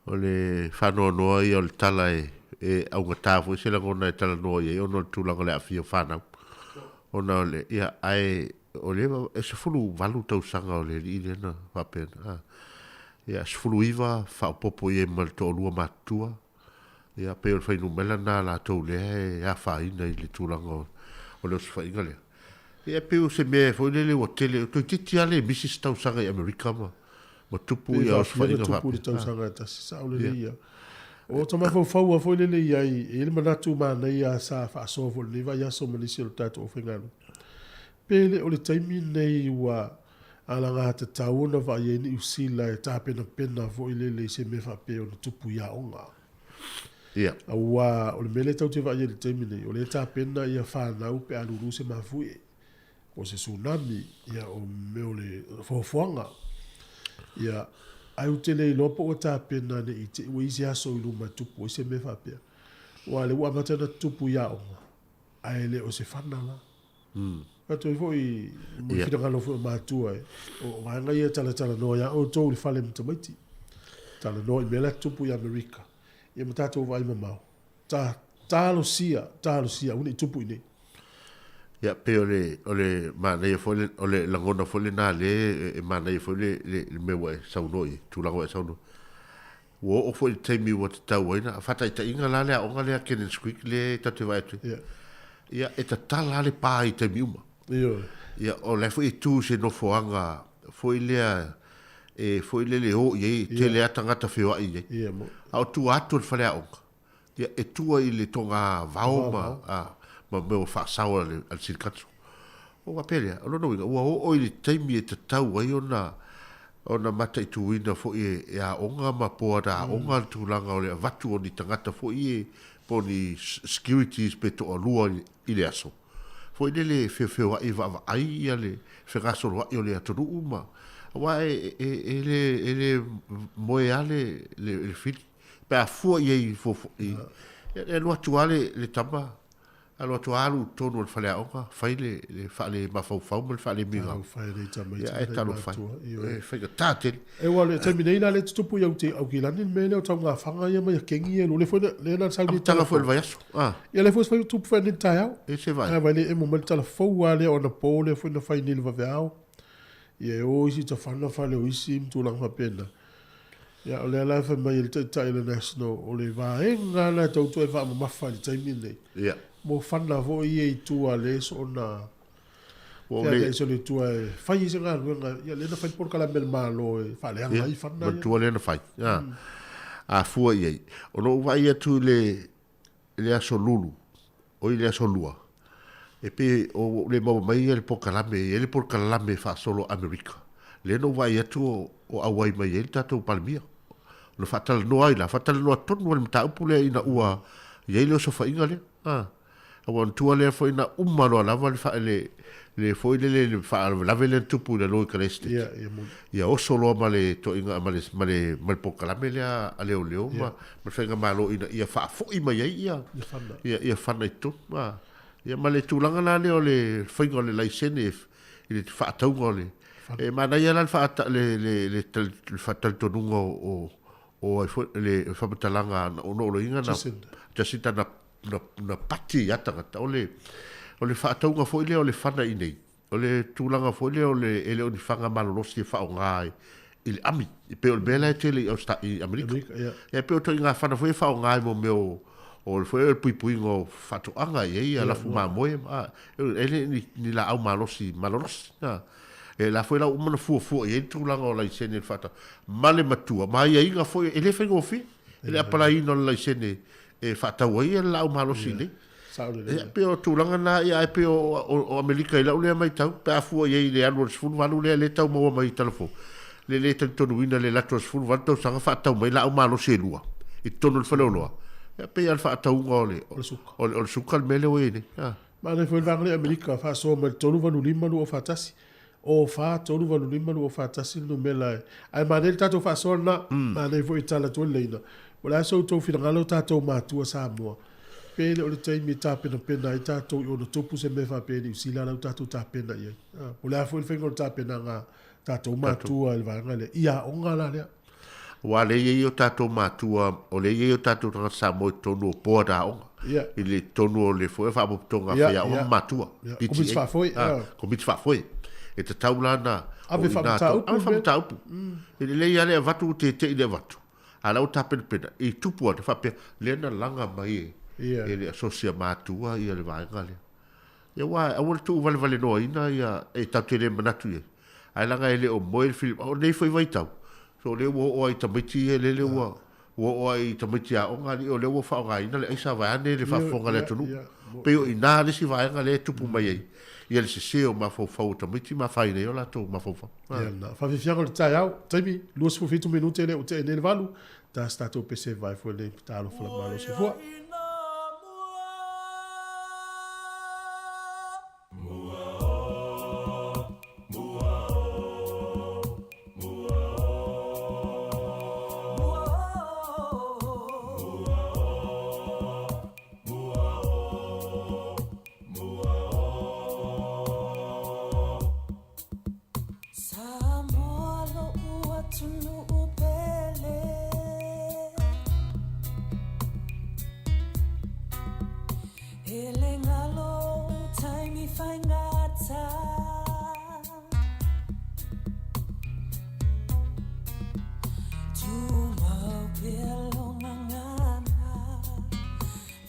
O le faanoanoa ia o le tala e augata foi se lagona e talanoa i ai ona o le tulaga o le aafia o fanau. Ona o le, ia, ae o lea e 18 tausaga o le alii lea na faapena. A. Ia, 19 faaopoopo i ai ma le toalua matutua. Ia, pei o le fuainumera lena a latou lea e afaina i le tulaga o le osofaiga lea. Ia, e pei o se mea foi lele ua tele, toeitiiti lava le misi se tausaga i Amerika ma ma tupu ia osofaiga faapea. Tupu i le tausaga e tasi, sao lelei ia. O ta mafaufau lava foi lele i ai, e i ai le manatu manaia sa faasoa foi i lenei vaiaso ma nisi o le tatou aufaigaluega. Pe le o le taimi lenei ua alagatatau ona vaai ai Niu Sila e tapenapena foi lele i se mea faapea ona tupu i aoga. Ia. Aua o le mea lea tatou te vaai ai i le taimi lenei, o lea e tapena ia fanau pe a lulu se mafuie, po o se tsunami, ia o mea o le foafoaga. Ia, ae ou te le iloa po ua tapena ne i te i ua i ai se aso i luma e tupu ai se mea faapea. Aua o lea ua amata ona tutupu i aoga, ae le o se fana la. Fai atu ai foi mo le finagalo foi o matua e, o vaega ia e talatalanoa ia outou i le fale ma tamaiti. Talanoa i mea la e tutupu i Amerika, ia ma tatou vaai mamao. Ta, talosia, talosia, aua ne i tupu i inei. Ia, pei o le, o le manaia foi le, o le lagona foi lena lea e manaia foi le, le, le mea ua e saunoa i ai, tulaga ua e saunoa. Ua oo foi i le taimi ua tatau ai na, faataitaiga la le aoga lea Cannons Creek lea tatou te vaai atu ai. Ia, e tatala lava le pa i taimi uma. Ioe. Ia, o la foi e tu i se nofoaga foi lea e foi lele e o i ai, e tele lava tagata feoai i ai. Ia, mo. A o tua atu o le faleaoga, ia, e tua i le toga vao ma, a, ma mea o faasao a le, a le silikatu. Ona faapea lea, o lona uiga, ua oo i le taimi e tatau ai ona, ona mataituina foi e, e aoga ma board aoga le tulaga o le avatu o ni tagata foi e, po o ni securities pe toalua i le aso, foi lele e feofeoai e vaavaai ia le fegasoloai o le atunuu ma, aua e, e, e le, e le moe lava le, le, le fili. Pe a fua i ai i fuafua, i, e alu atu lava le, le tama, alu atu lava alu i totonu o le faleaoga, fai le, le faale-mafaufau ma le faale-migao. Talofa e nei tamaiti Ia, ae ma nei talofa e. matua, ioe. E faigata tele. E ua le taimi nei la lea e tutupu i Aukilani le mea lea o taugafaga ia mai a kengi ia lea foi lea na sau nei Amataga foi i le vaiaso. Ah. Ia lea foi fai tupu foi nei le taeao. E se vai. Ae vai le emo mai le tala fou lava lea anapo lea foi na fai nei le vaveao. Ia e o isi tafana fale o isi ma tulaga faapena. Ia o lea la e fai mai e le Taitai o le National, o le vaega lena e tau toe faamamafa i le taimi lenei. Ia. Mo fana foi ia i tua lea e soona Ua feagai le se o le tua e fai ai se galuega, ia lea na fai le polokalame a le Malo e faaleaga Ia, ai fana ia. matua lea na fai. A, a fua i ai. Ona ou vaai atu i le, i le aso Lulu, oi i le aso Lua, e pei o ua ou le maua mai le polokalame, e i ai le polokalame faasolo Amerika. Lea na ou vaai atu o, o auai mai ai le tatou Palemia. Ona faatalanoa ai la, faatalanoa tonu ai le mataupu lea ina ua i ai le osofaiga lea. A. Aua o le tua lea foi na uma loa lava le faa, le, le foi lele le faalavelave lea na tupu i lalo i Kalestet. Ia, ia moni. Ia oso loa ma le toaiga ma le, ma le, ma le polokalame lea a leoleo ma, ma le faigamalo ina ia faafoi mai ai ia, Ia fana. ia, ia fana i totonu. A, ia ma le tulaga la lea o le faiga o le laisene i le faatauga o le, Fana. e manaia la le faata, le, le, le, le, le faatalitonuga o, o, o ai foi le faamatalaga na onooloina na Jacinda. Jacinda na na na pati ia tagata o le o le faatauga foi lea o le fana i nei o le tulaga foi lea o le e le o ni faga malolosi e faaaoga ai i le ami e pei o le mea la e tele i Austa i Amerika Amerika, ia. Ia e pei o ituaiga fana foi e faaaoga ai mo mea o o le foi o le puipuiga o faatoaga e i ai ia lafu mamoe ma e le ni ni laau malosi malolosi a e la foi la ua uma ona fuafua i ai le tulaga o laisene i le faatau ma le matua ma aiaiga foi e le faigofie i le apalaiina o le laisene e faatau ai le laau malosi nei. Sao lelei. Ia, pei o tulaga na, ia, ae pei o, o, o Amerika i lau lea matau, pe a fua i ai i le alu o le 18 lea, lea e tau maua mai i Talafou, le le talitonuina le alu atu o le 18 tausaga faatau mai laau malosi e lua i totonu o le faleoloa. Ia, pei lava o le faatauga o le, O le suka. o le, o le suka le mea lea ua i ai nei. A. Manaia foi le vaega lea i Amerika, faasoa mai le 385 241. O 4 3 8 5 2 4 1 le numera e. Ae manaia le tatou faasoa lena. Manaia foi e tala atu ai le laina. O le a so outou finagalo tatou matua Samoa. Pe le o le taimi e tapenapena ai tatou i ono tupu se mea faapea i Niu Sila la ua tatou tapena i ai. Po o le a foi le faiga o le tapenaga a tatou matua i le vaega lea. I aoga la lea. Aua o lea e i ai o tatou matua, o lea e i ai o tatou tagata Samoa i totonu o board aoga. Ia. I le totonu o le foi faapotopotoga a Ia, faiaoga ia. ma matua. Ia. PTA. Komiti faafoe, Ah, ia. komiti faafoe. E tatau la ona Ave o i ina faamataupu ave le mea. faamataupu. E lelei lava le avatu ua tete'i le avatu. A o la ua tapenapena i tupu atu faapea, lea na laga mai e, Ia. e le asosi a matua ia le vaega lea. Ia aua aua le tuuvalevaleloaina ia e tatou te le manatu i ai. Ae leaga e le o moe le fili, o lenei foi vaitau, so o lea ua oo lava i tamaiti ia lele ua ua oo lava i tamaiti aoga alii o lea ua faaaogaina le aisa vaeane le faafofoga a le atunuu. Pei o i ina le isi vaega lea e tupu mai ai ia le sese o mafaufau o tamaiti ma afaina ai o latou mafaufau. Ia lena. Faafiafiaga o le taeao, taimi, 27 minute lea ua tea nei le valu, ta se tatou pese vae foi lenei talofa la malo soifua. Samoa lo'u atunuu pele E le galo ou taimi faigata Tumau pea lo gagana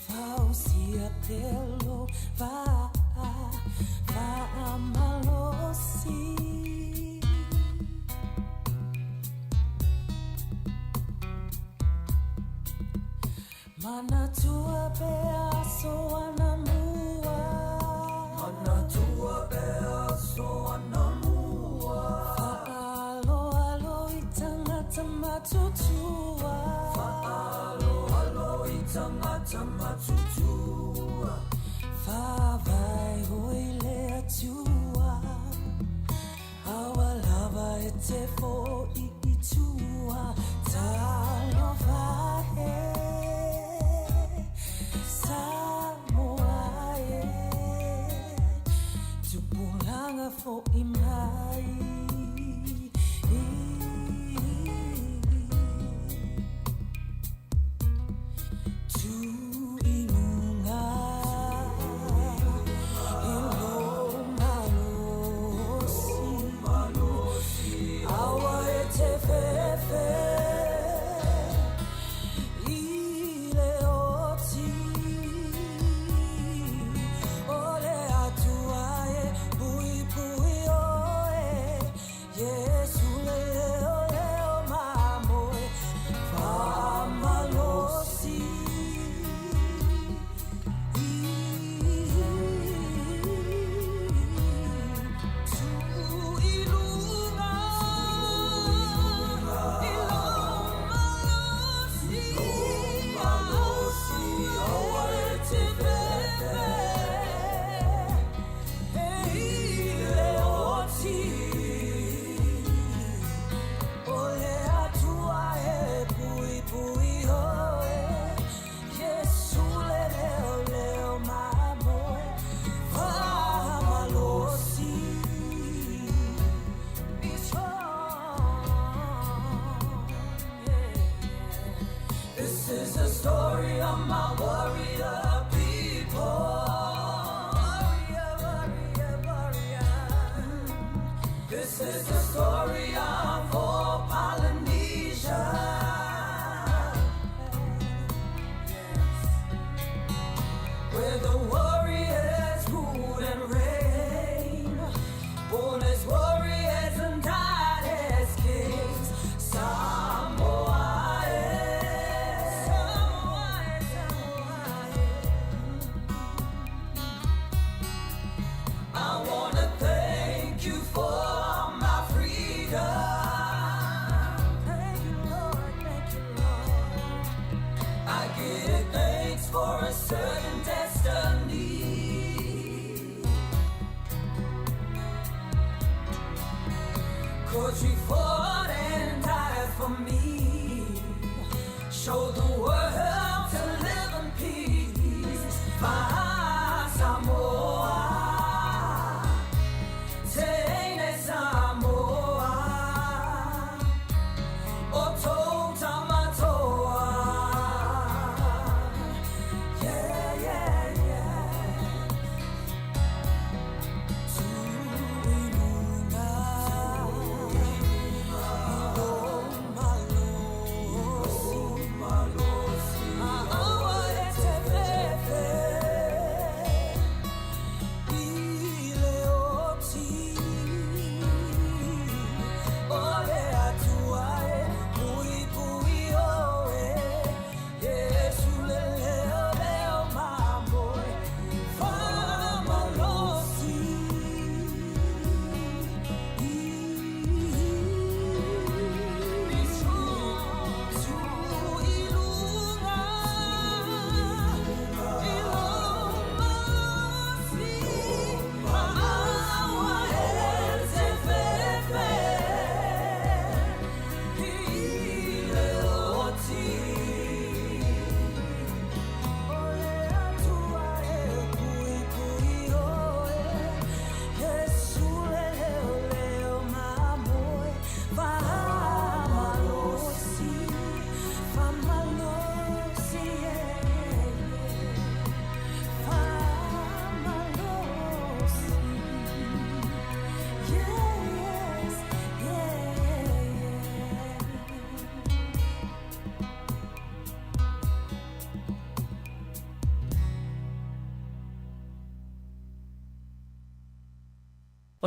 Fausia pea lo vaa Faamalosi Manatua pea aso anamua Manatua pea aso anamua Fa'aaloalo i tagata matutua Fa'aaloalo i tagata matutua Faavae hoi le Atua Aua lava e te fo'i i tua Talofa e Samoa e Tupulaga fo'i mai Tu i luga i lou malosi Aua e te fefe i le oti O le Atua e puipui oe.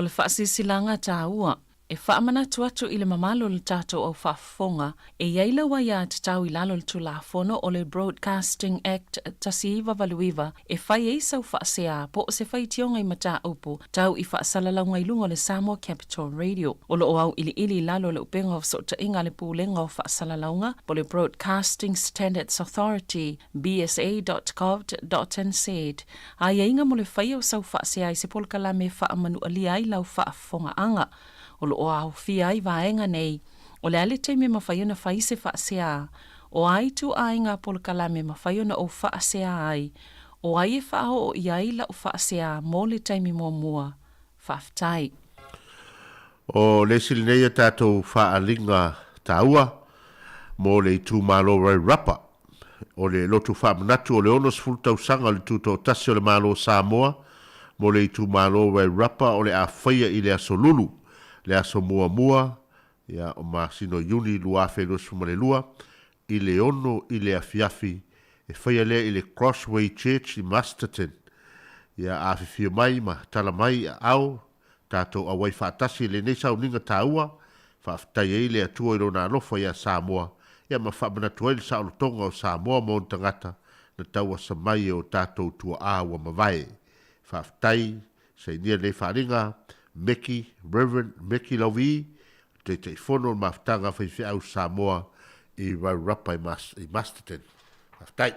O le faasilasilaga taua e faamanatu atu i le mamalu o le tatou au faafofoga e i ai lau aiatatau i lalo o le Tulafono o le Broadcasting Act 1989 e fai ai sau faasea po o se faitioga i mataupu tau i faasalalauga i luga o le Samoa Capital Radio. O lo o auiliili i lalo o le Upega o Fesootaiga a le Pulega o Faasalalauga po o le Broadcasting Standards Authority, bsa.govt.nz, Aiaiga mo le faia o sau faasea i se polokalame e faamanualia ai lau faafofogaaga. O lo o aofia ai vaega nei, o le a le taimi e mafai ona fai se faasea, o a ituaiga polokalame e mafai ona ou faasea ai, o ai e faaoo i ai lau faasea mo le taimi muamua. Faafetai. O le isi lenei a tatou faaaliga taua mo le itumalo Wairarapa. O le lotu faamanatu o le 60 tausaga o le Tutoatasi o le Malo o Samoa mo le itumalo Wairarapa o le a faia i le aso Lulu, le aso muamua ia, o masina o Iuni 2022 i le 6 i le afiafi e faia lea i le Crossway Church i Masterton. Ia afifio mai ma tala mai aao tatou auai faatasi i lenei sauniga taua, faafetai ai le Atua i Lona alofa ia Samoa, ia ma faamanatu ai le saolotoga o Samoa ma ona tagata na tauasa mai e o tatou tuaa ua mavae. Faafetai, sainia lenei faaaliga, Meki, Rev. Meki Lauvii, Taitaifono o le Mafutaga a Faifeau Samoa i Wairarapa i Masterton. Faafetai.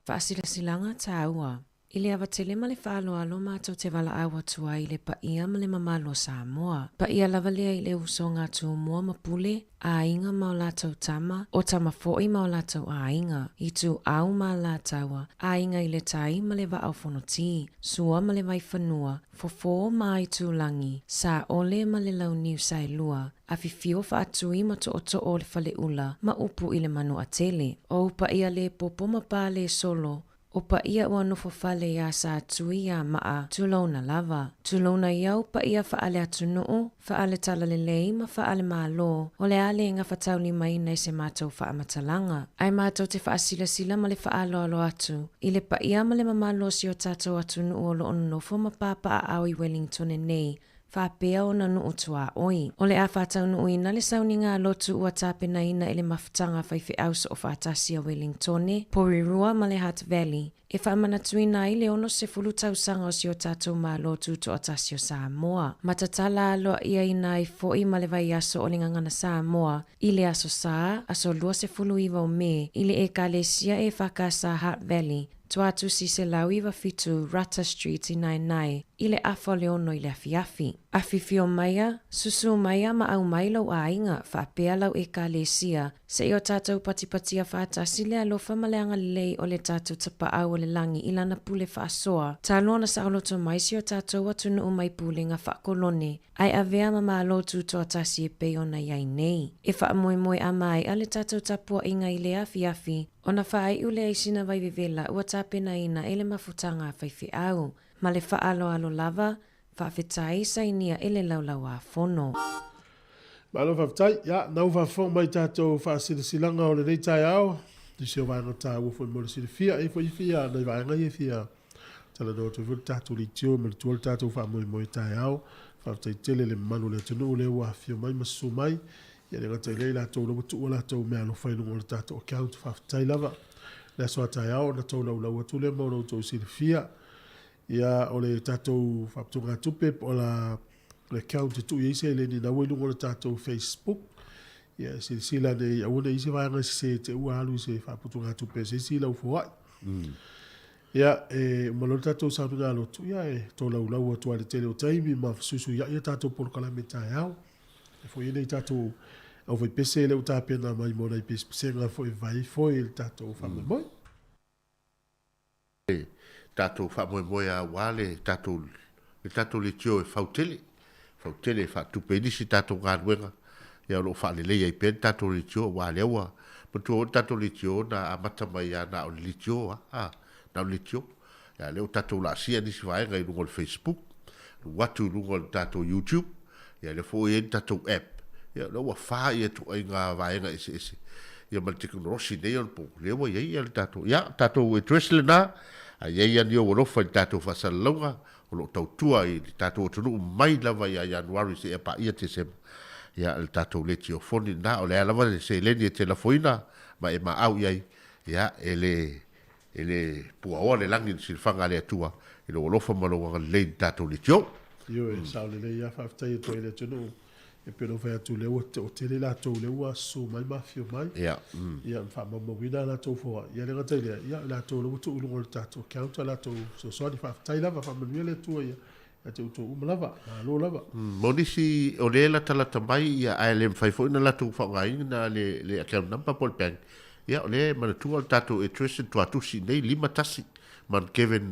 Faasilasilaga taua. I le ava tele ma le faaaloalo matou te valaau atu ai i le paia ma le mamalu o Samoa. Paia lava lea i le usoga a Tumua ma Pule, aiga ma o latou tama, o tama foi ma o latou aiga, Ituau ma Alataua, aiga i le tai ma le vaa o Fonoti, Sua ma le Vaifanua, Fofo ma Aitulagi, Saole ma le Launiu Saelua, Afifio Faatui ma Tootoo o le Faleula ma upu i le Manuatele. O paia le popo ma pā le solo, O paia ua nofo fale iā Satui iā Maa, tulouna lava. Tulouna i au paia faale-atunuu, faale-talalelei ma faale-Malo, o le a le gafataulimaina i se matou faamatalaga. Ae matou te faasilasila ma le faaaloalo atu i le paia ma le mamalu o si o tatou atunuu o lo o nonofo ma papaaao i Wellingtone nei, faapea ona nuu tuaoi. O le a faataunuuina le sauniga a lotu ua tapenaina e le mafutaga faifeau soofaatasi a Wellingtone, Porirua ma le Hutt Valley, e faamanatuina ai le 60 tausaga o si o tatou Malo Tutoatasi o Samoa. Ma tatala aloaiaina ai foi ma le vaiaso o le Gagana Samoa i le Aso Sa, aso 29 o Me, i le Ekalesia EFKS Hutt Valley, Tuatusi 197 Rata Street i Naenae, i le afa o le ono i le afiafi. Afifio maia, susu maia ma aumai lou aiga, faapea lau Ekalesia, seia o tatou patipatia faatasi le alofa ma le agalelei o le tatou Tapaau o le Lagi i Lana pule faasoa, talu ona saoloto mai si o tatou atunuu mai pulega faakolone, ae avea ma Malo Tutoatasi e pei ona i ai nei. E faamoemoe a maea le tatou tapuaiga i lea afiafi, ona faaiu lea i sina vaivevela ua tapenaina e le mafutaga a faifeau. Ma le faaaloalo lava, faafetai sainia e le Laulau-a-Fono. Malo faafetai. Ia, na ua faafofoga mai i tatou faasilasilaga o lenei taeao, nisi o vaega taua foi mo le silafia. E i ai foi fia, nai vaega ia e fia talanoa atu ai foi le tatou leitio ma le tua le tatou faamoemoe taeao. Faafetai tele i le mamalu o le atunuu lea ua afifio mai ma susu mai. Ia le gata i lea i latou lea ua tuu a latou meaalofa i luga o le tatou account. Faafetai lava. Le aso a taeao ona tolaulau atu lea mo lo outou silafia. Ia, o le tatou faaputugatupe po o la le account e tuu i ai seleni na ua i luga o le tatou Facebook. Ia, silasila ane i aua ne i i se vaega sese te ua alu i se faaputugatupe a se isi lau foai. Ia, e uma loa le tatou sauniga lotu, ia e tolaulau atu lava i le tele o taimi ma fesuisuiai a tatou polokalame taeao. E foi nei tatou aufaipese lea ua tapena mai mo nai pesepesega foi e vae ifo i le tatou faamoemoe. Le tatou faamoemoe aua le tatou le tatou leitio e fau tele, fau tele e faatupe ai nisi tatou galuega, ia o lo o faalelei ai pea le tatou leitio aua lea ua matua foi le tatou leitio na amata mai lava na o le leitio lava, a, na o le leitio. Ia lea ua tatou laasia nisi vaega i luga o le Facebook, alu atu i luga o le tatou YouTube, Ia lea foi ua i ai le tatou app, ia lea ua fa ituaiga vaega eseese ia ma le tekonolosi nei o le po, lea ua i ai le tatou, ia tatou address lena, a i ai ani ou alofa i le tatou faasalalauga o lo o tautua i le tatou atunuu mai lava ia Ianuari seia paia Tesema, ia le tatou letiofoni lena, o le a lava le seleni e te lafoina ma e maau i ai, ia e le E le puaoa le lagi i le silafaga a le Atua i lou alofa ma lou agalelei i le tatou leitio. Ioe, sao lelei lava, faafetai atu ai i le atunuu. E pei ona ou fai atu, lea ua toatele latou lea ua susu mai ma afifio mai, Ia, ia ma faamaumauina a latou foai. Ia le gata i lea, ia o latou lea ua tuu i luga o le tatou account a latou fesoasoani. Faafetai lava, faamanuia le Atua ia te outou uma lava. Malo lava. Mo nisi o lea e latalata mai, ia, ae le mafai foi ona latou faaaogaina le, le account number po o le bank, ia, o lea e manatua le tatou address i le Tuatusi i inei, 51 Mount Kevin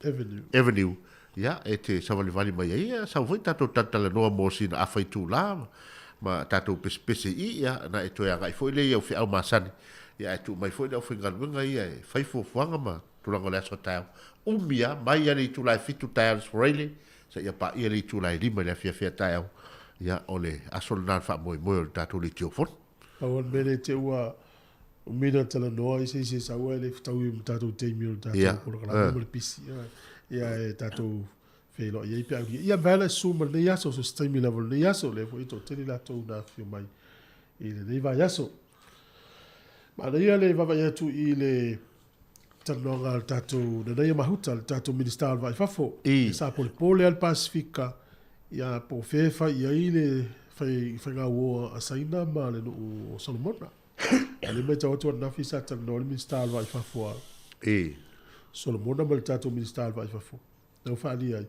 Avenue. Avenue, ia, e te savalivali mai ai, ia, sau foi tatou talatalanoa mo sina afa itula ma, ma tatou pesepese i i, ia, ona e toe agai foi lea i au feau masani, ia, ae tuu mai foi le aufaigaluega ia e fai fuafuaga ma tulaga o le aso a taeao. Umi lava, mai lava i le itula e fitu taeao i le Aso Faraile, seia paia le itula e lima i le afiafi a taeao, ia, o le aso lena o le faamoemoe o le tatou leitio fono. Pau lava le mea lea te ua umi ona talanoa i se isi e sau ae le fetaui ma tatou taimi o le tatou polokalame ma le pisi. Ia e tatou feiloai ai pe a ulia. Ia mafai ona e susu ma lenei aso, so se taimi lava o lenei aso, lea foi e toatele latou na afifio mai i lenei vaiaso. Manaia le vaavaai atu i le talanoaga a le tatou Nanaia Mahuta, le tatou Minisita o le Va i Fafo, I. sa polepole lava le Pasefika ia po o fea e fai i ai le fai, faigauo a Saina ma le nuu o Solomona. A lea e matau atu ananafi sa talanoa le Minisita o le Va i Fafo a I. Solomona ma le tatou Minisita o le Vai i Fafo. Na ua faaalia ai,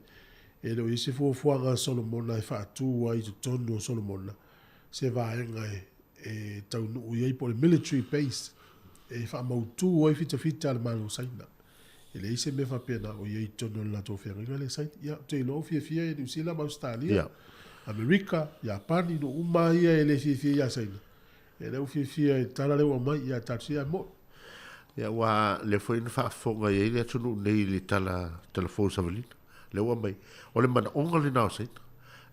e le o i ai se fuafuaga a Solomona e faatu ai i totonu o Solomona se vaega e, e taunuu i ai po o le military base e faamautu ai fitafita a le Malo o Saina. E leai se mea faapena o i ai i totonu o le latou feagaiga lea Saina. Ia, ou te iloa ua fiafia ia Niu Sila ma Ausetalia, yeah. Amerika, Iapani, nuu uma lava ia e le fiafia ia Saina. Ia lea ua fiafia i le tala lea ua aumai, ia talosia ae mo'i. Ia aua lea foi na faafofoga i ai le atunuu nei i le tala tala fou savalina. Lea ua aumai, o le manaoga lena o Saina,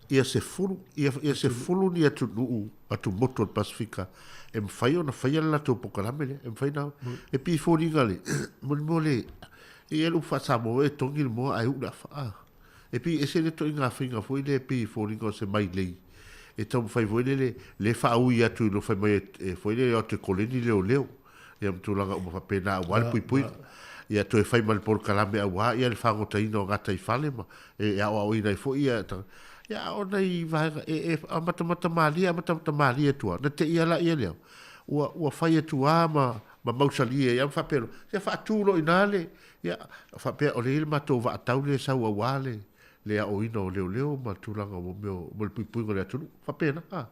ia sefulu, ia, ia sefulu ni atunuu atumotu o le Pasefika e mafai ona faia le latou polokalame lea, e mafai ona, e pei e foliga le, mo le, e i ai le upu faa-Samoa e togi le moa ae uu le afa. Ah. E pei e ese le ituaiga faiga foi lea e pei e foliga o se mailei e taumafai foi lele le faaui atu i lo fai mai e foi lele o atu e koleni leoleo ia ma tulaga uma faapena aua le puipuiga. Ia toe fai ma le polokalame aua ia le fagotaina o gataifale ma e aoaoina ai foi ia tagata. Ia a o nai vaega e e amatamata malie amatamata malie atu lava, na te i ala ia lea ua ua fai atu lava ma ma mausali ai lava ma faapea loa, se faatu loa i ina le Ia, faapea o lea e i ai le matou vaa tau lea e sau aua le, le aoina o leoleo ma tulaga o mea o, mo le puipuiga o le atunuu. Faapena, a.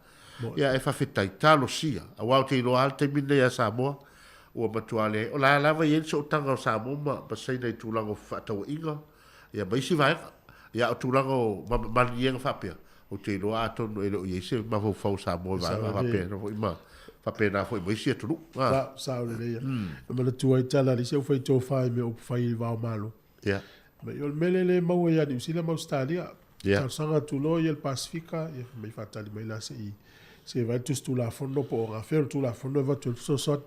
Ia, e faafetai, talosia, aua ou te iloa lava le taimi lenei ia Samoa, ua matua leai. O la e lava e i ai le sootaga o Samoa ma, ma Saina i tulaga o fefaatauaiga, ia ma isi vaega. Ia, a o tulaga o ma, maliliega faapea, Ou te iloa atonu e le o i ai se mafaufau o Samoa i vaega faapena foi ma faapena foi ma isi atunuu. Sa, sao lelei ia. E manatua ai tala a le isi aufai tofa i mea o upufai i le va o Malo. Ia. Mai o le mea lea le maua ia Niu Sila ma Ausetalia. Ia. Talosaga atu loa ia le Pasefika, ia fai mai faatali mai la se i se i vaai le tusi tulafono po o gafea o le tulafono e avatu ai le fesoasoani.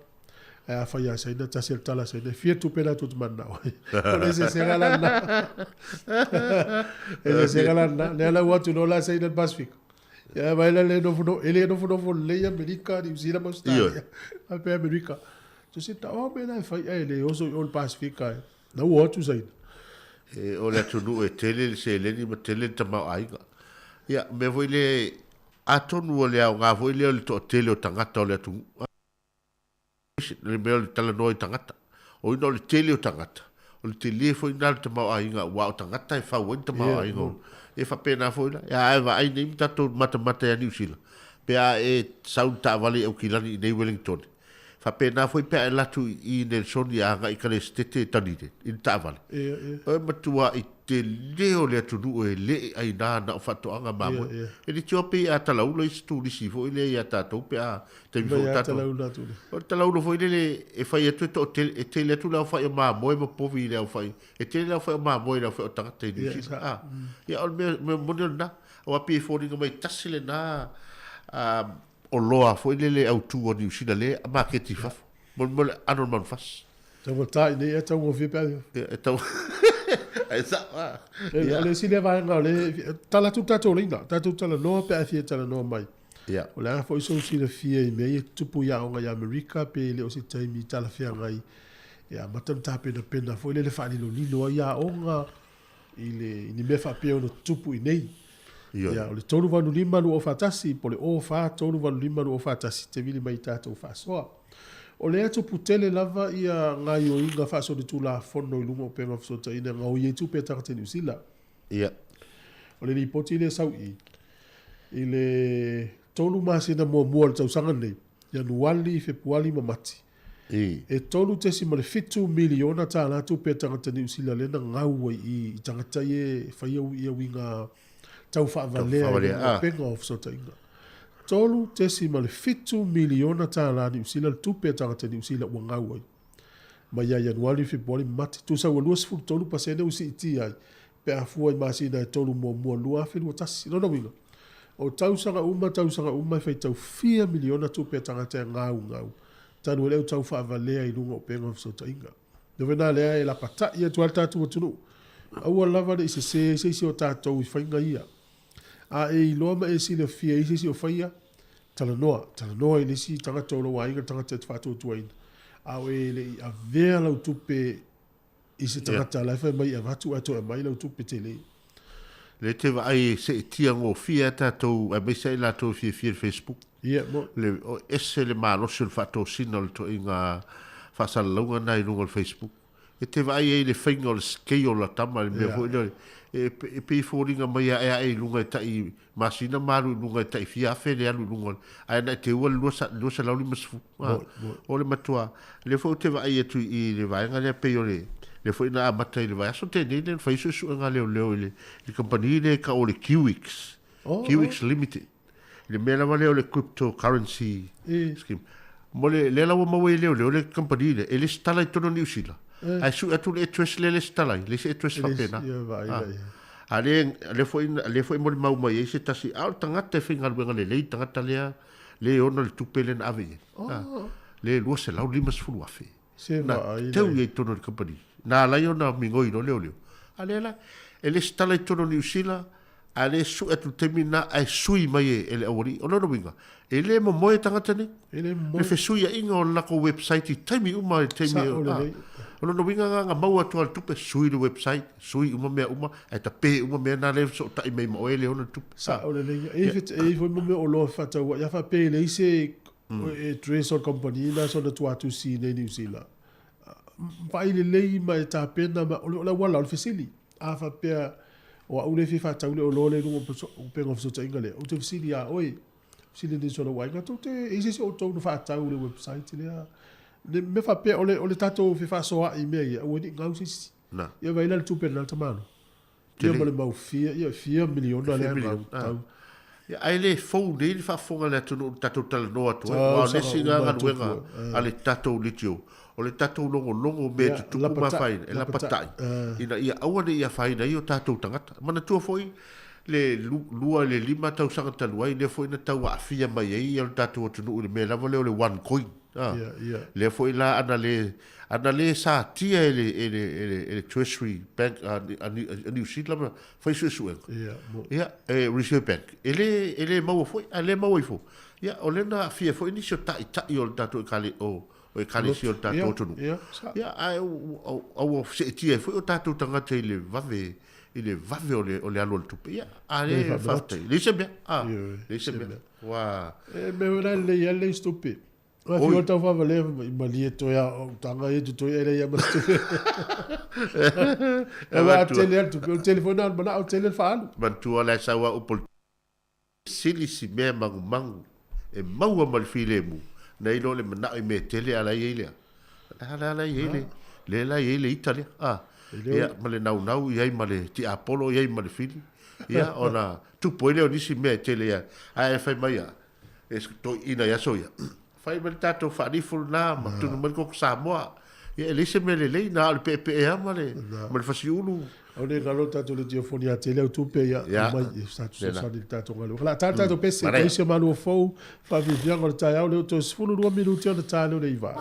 Ae afai ia Saina, tasi le tala a Saina, e fia tupe la tou te mananao ai. O le eseesega la lena. Eseesega la lena. Lea la ua atu loa la Saina i le Pasefika. Ia vai la le nofonofo, e le nofonofo lelei Amerika, Niu Sila ma Australia. Faapea Amerika. Tusi ta o mea la e fai ae le oso i o le Pasefika e. Na ua atu Saina. E, o le atunuu e tele le seleni ma tele le tamaoaiga. Ia, mea foi le, atonu o le aoga foi lea o le toatele o tagata o le atunuu. Le mea o le talanoa i tagata. O ina o le tele o tagata, o le tele foi lena o le tamaoaiga, aua o tagata e fau ai le tamaoaiga o. E faapena foi la, a e vaai nei ma tatou matamata ia Niu Sila, pe a e sau i le taavale i Aukilani i inei Wellingtone, faapena foi pe a e alu atu i Nelsoni a agai i Kalesetete e Dunedin i le taavale. E matuai tele o le atunuu e le i aina na o faatoaga mamoe. E leitioa pei a talaula isi turisi foi lea ia tatou pe a taimi foi tatou. O le talaula foi lele e fai atu e toatele, e tele atu le aofai o mamoe ma povi i le aofai, e tele le aofai o mamoe i le aofai o tagata i Niu Sila. A, ia o le mea, mea moni o lena. Aua pei e foliga mai tasi lena oloa foi lele autu a Niu Sila lea e maketi i fafo. Mo le ʻano o le manufasi. Taugata i nei ea taugofie pe a i. Ia, e tau... Ai sao, a. O le isi lea vaega o le... Tala atu le tatou laina, tatou talanoa pe a e fia talanoa mai. Ia. O le a foi sou silafia i mea ia e tutupu i aoga i Amerika pe le o se taimi talafeagai e amata ona tapenapena foi lele faalilolilo ai aoga i le i ni mea faapea ono tutupu i nei. Ioe. Ia, o le 385 241 po o le 04 385 241 te vili mai i tatou faasoa. O lea tupu tele lava ia gaioiga faasolitulafono i luga o upega o fesootaiga e gaoi ai tupe a tagata i Niu Sila. Ia. O le lipoti lea e sau i i le tolu masina muamua o le tausaga lenei, Ianuali, Fepuali ma Mati, e $3.7 miliona tālā tupe a tagata Niu Sila lea na gau ai i i tagata ia e faia ia uiga tau faavalea i luga o upega o fesootaiga. $3.7 miliona tālā Niu Sila le tupe a tagata Niu Sila ua gau ai. Mai ia Ianuari, Fepuari ma Mati, tusa ua 23% ua siitia ai pe a fua i masina e tolu muamua 2021. Lona uiga, o tausaga uma tausaga uma e faitau fia miliona tupe a tagata e gaugau talu ai le au tau faavalea i luga o upega o fesootaiga. Lona lea e lapatai atu ai le tatou atunuu, aua lava ne i sese ai se isi o tatou i faiga ia. A e iloa ma e silafia i se isi o faia, talanoa, talanoa i le isi tagata o lou aiga, le tagata e te faatuatuaina, a o e le i avea lau tupe i se tagata la e fai mai e avatu ae toe aumai lau tupe tele. Lea e te vaai e seetia gofie a tatou aemaise ai latou e fiafia i le Facebook. Ia, mo. Le, o ese le malosi o le faatosina o le toaiga faasalalauga na i luga o le Facebook. E te vaai ai i le faiga o le scale a tama i le mea foi lea, e pei e foliga mai e aeae i luga e tai masina ma alu i luga e tai fia afe le alu i luga, ae na e teua le 250. O le matua, lea foi ou te vaai atu i le vaega lea pei o le, lea foi na amata i le vaiaso tenei lea na fai ai suesuega a leoleo i le kamupani lea e tau o le Qix, Qix Limited. I le mea lava lea o le cryptocurrency scheme. Mo le, lea la ua maua ai e leoleo le kamupani lea, e lesitala i totonu o Niu Sila, ae sue atu le address lea e lesitala ai, le isi address faapena. A lea, lea foi, lea foi e molimau mai ai se tasi, a o le tagata e faigaluega lelei le tagata lea, lea e ona le tupe lea na ave i ai. Lea e $250,000. Na teu i ai i totonu o le kamupani. Na ala ai ona migoi loa leoleo. A lea la, e lesitala i totonu o Niu Sila, A le sue atu i le taimi lena ae sui mai e le aualii. O lona uiga, e le momoe tagata nei. E le momoe. Le fesuiaiga o le latou website i taimi uma i le taimi. Sao lelei. O lona uiga na ona maua atu lava o le tupe, sui le website, sui uma mea uma, ae tape uma mea na lea e fesootai mai ma oe le ona le tupe. Sao lelei. E i ai foi mea o oloa fefaatauai, a faapea e leai se address o le kamupani na soona tuatusi i inei i Niu Sila, vaai lelei ma e tapena ma, o le auala o le fesili. A faapea o au lea e fia faatau le oloa lea i luga o upega o fesootaiga lea, ou te fesili ia oe, fesili nisi o lou aiga, tou te, e i ai se isi o outou na faatau i le website lea? Le mea faapea, o le, o le tatou fefaasoaai i mea ia, aua ne i gau se isi. Na. Ia vaai la le tupe lena tamalo. Ia ma le mau fia, ia fia miliona lea na tau. Ia, ae le fou nei le faafofoga a le atunuu i le tatou talanoa atu ai, aua o le isi lena galuega a le tatou litio, o le tatou logologo mea e tutupu ma afaina, e lapatai, ina ia aua ne i afaina ai o tatou tagata. Manatua foi le 2 i le 5 tausaga talu ai, lea foi na tau aafia mai ai le tatou atunuu i le mea lava lea o le one coin. Lea foi la ana le ana le satia e le e le e le Treasury Bank a New Zealand ma fai suesuega. Ia, e Reserve Bank. E le e le maua foi, a le maua ifo. Ia, o lea na aafia foi nisi o taitai o le tatou ekale o o ekalesia o le tatou atunuu. Ia, ae ua seetia ai foi o tatou tagata i le vave i le vave o le o le alu o le tupe. Ia, a le faafetai. Leai se mea. A, leai se mea. Ua E mea la lelei lava le isi tupe. Ua fiu tau faavalea i malie toe a o tanga ia toe ele ia ma tupe. E wa tele al tupe, o tele foi na mana o tele faalu. Manatua la e sau a upu sili si mea magumagu e maua ma le filemu, na i lo le manao i mea tele a la i ai lea. A la la i ai le, le la i ai le ita lea. A, ia, ma le naunau i ai ma le tiapolo i ai ma le fili. Ia, ona tupu ai lea o nisi mea e tele ia. Ae fai mai ia, e toeaiina i aso ia, fai mai le tatou faalifu lena ma tunu mai le koko Samoa. Ia, e leai se mea lelei, na o le peepee lava ma le, ma le fasiulu. Aua ne i galo tatou le tiofoni ia tele au tupe ia aumai e fesoasoani i le tatou galuega. O le a ta le tatou pese i isi o malua fou faafiafiaga o le taeao lea ua toe 12 minute ona ta lea o le 9.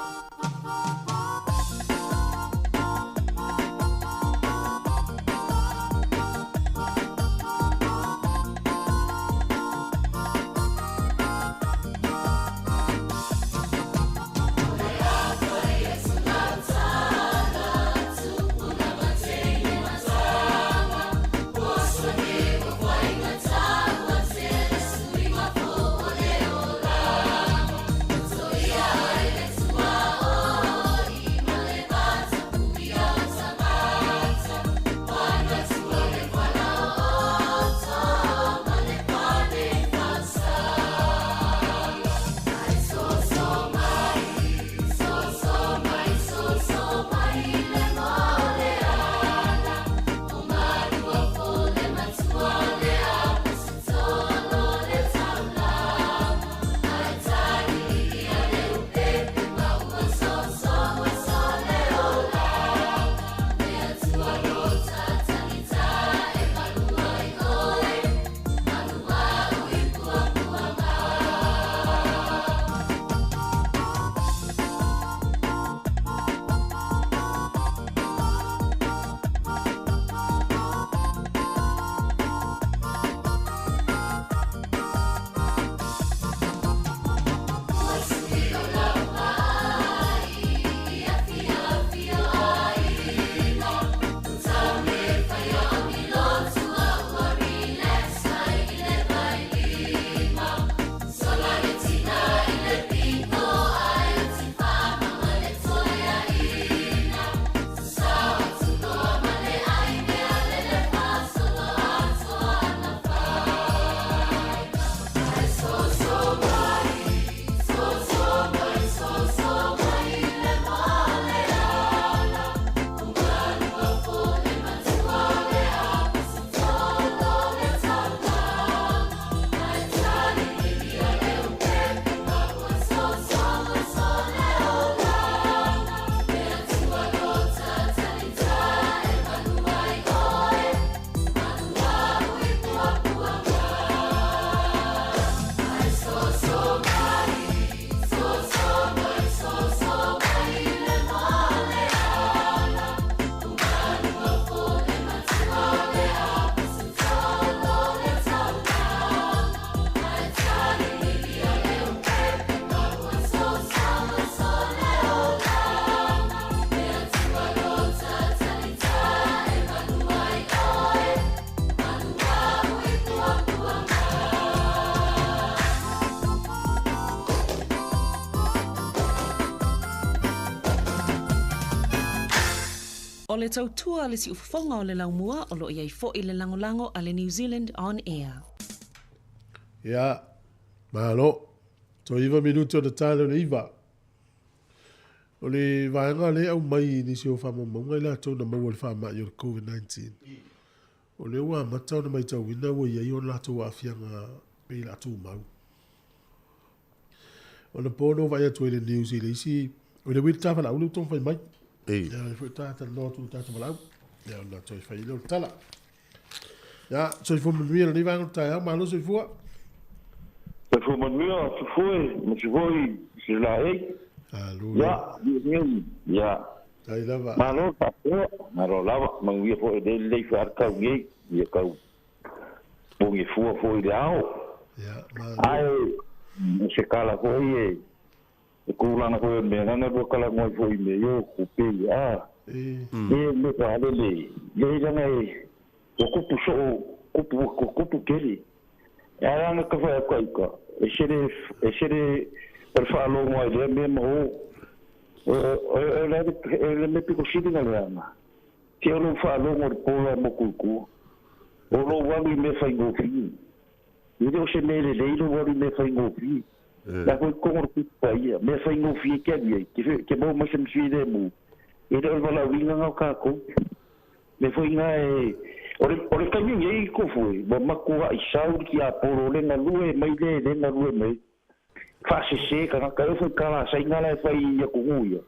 O le tautua a le siufofoga o le laumua o lo o i ai foi le lagolago a le New Zealand On Air. Ia, malo. Toe 9 minute ona ta lea o le 9. O le vaega lea e aumai i nisi o faamaumauga i latou na maua i le faamai o le Covid-19. O lea ua amata ona matauina ua i ai o latou aafiaga pei o le a tumau. O le po na ou vaai atu ai i le news i le isi, o le uili ta valaau lea ua taumafai mai. Ia, o lea foi ta talanoa atu i le tatou valaau. Ia, ona toe fai ai lea o le tala. Ia, soifua manuia lenei vaega o le taeao, malo soifua. Soifua manuia, Tufue, ma se foi, se laei. Alo. Ia, nei, ia. Tai lava. Malo le faasoa, malo lava, manuia foi lelei lelei faaletau nei, ia tau pogifua foi i le ao. Ia, malo. Ae, o se tala foi e, e tulaga foi o le mea lana lua talanoa ai foi i mea ia o tupe ia, a, E. e mea faalele, leai leaga e, ua tupu soo, tupu, ua tupu tele. E ala ona ka fai atu ai uka, e sere, e sere o le faalogo ai lea mea ma o. O, o, o, le, o le mea pito sili na leaga. Te o lou faalogo i le po la motu i tua. O lou alu i mea faigofie. E le o se mea lelei lou alu i mea faigofie. La foi totonu o le Tusi Paia, mea faigofie e te alu i ai, ke, ke maua mai se filemu. E le o le valaauina na o tatou. Mea foi na e, o le, o le taimi nei Tofue, ua matuai sau le tiapolo le galue mai le, le galue mai. Faasese tagata, e oo foi i tala a Saina la e fai i atunuu ia.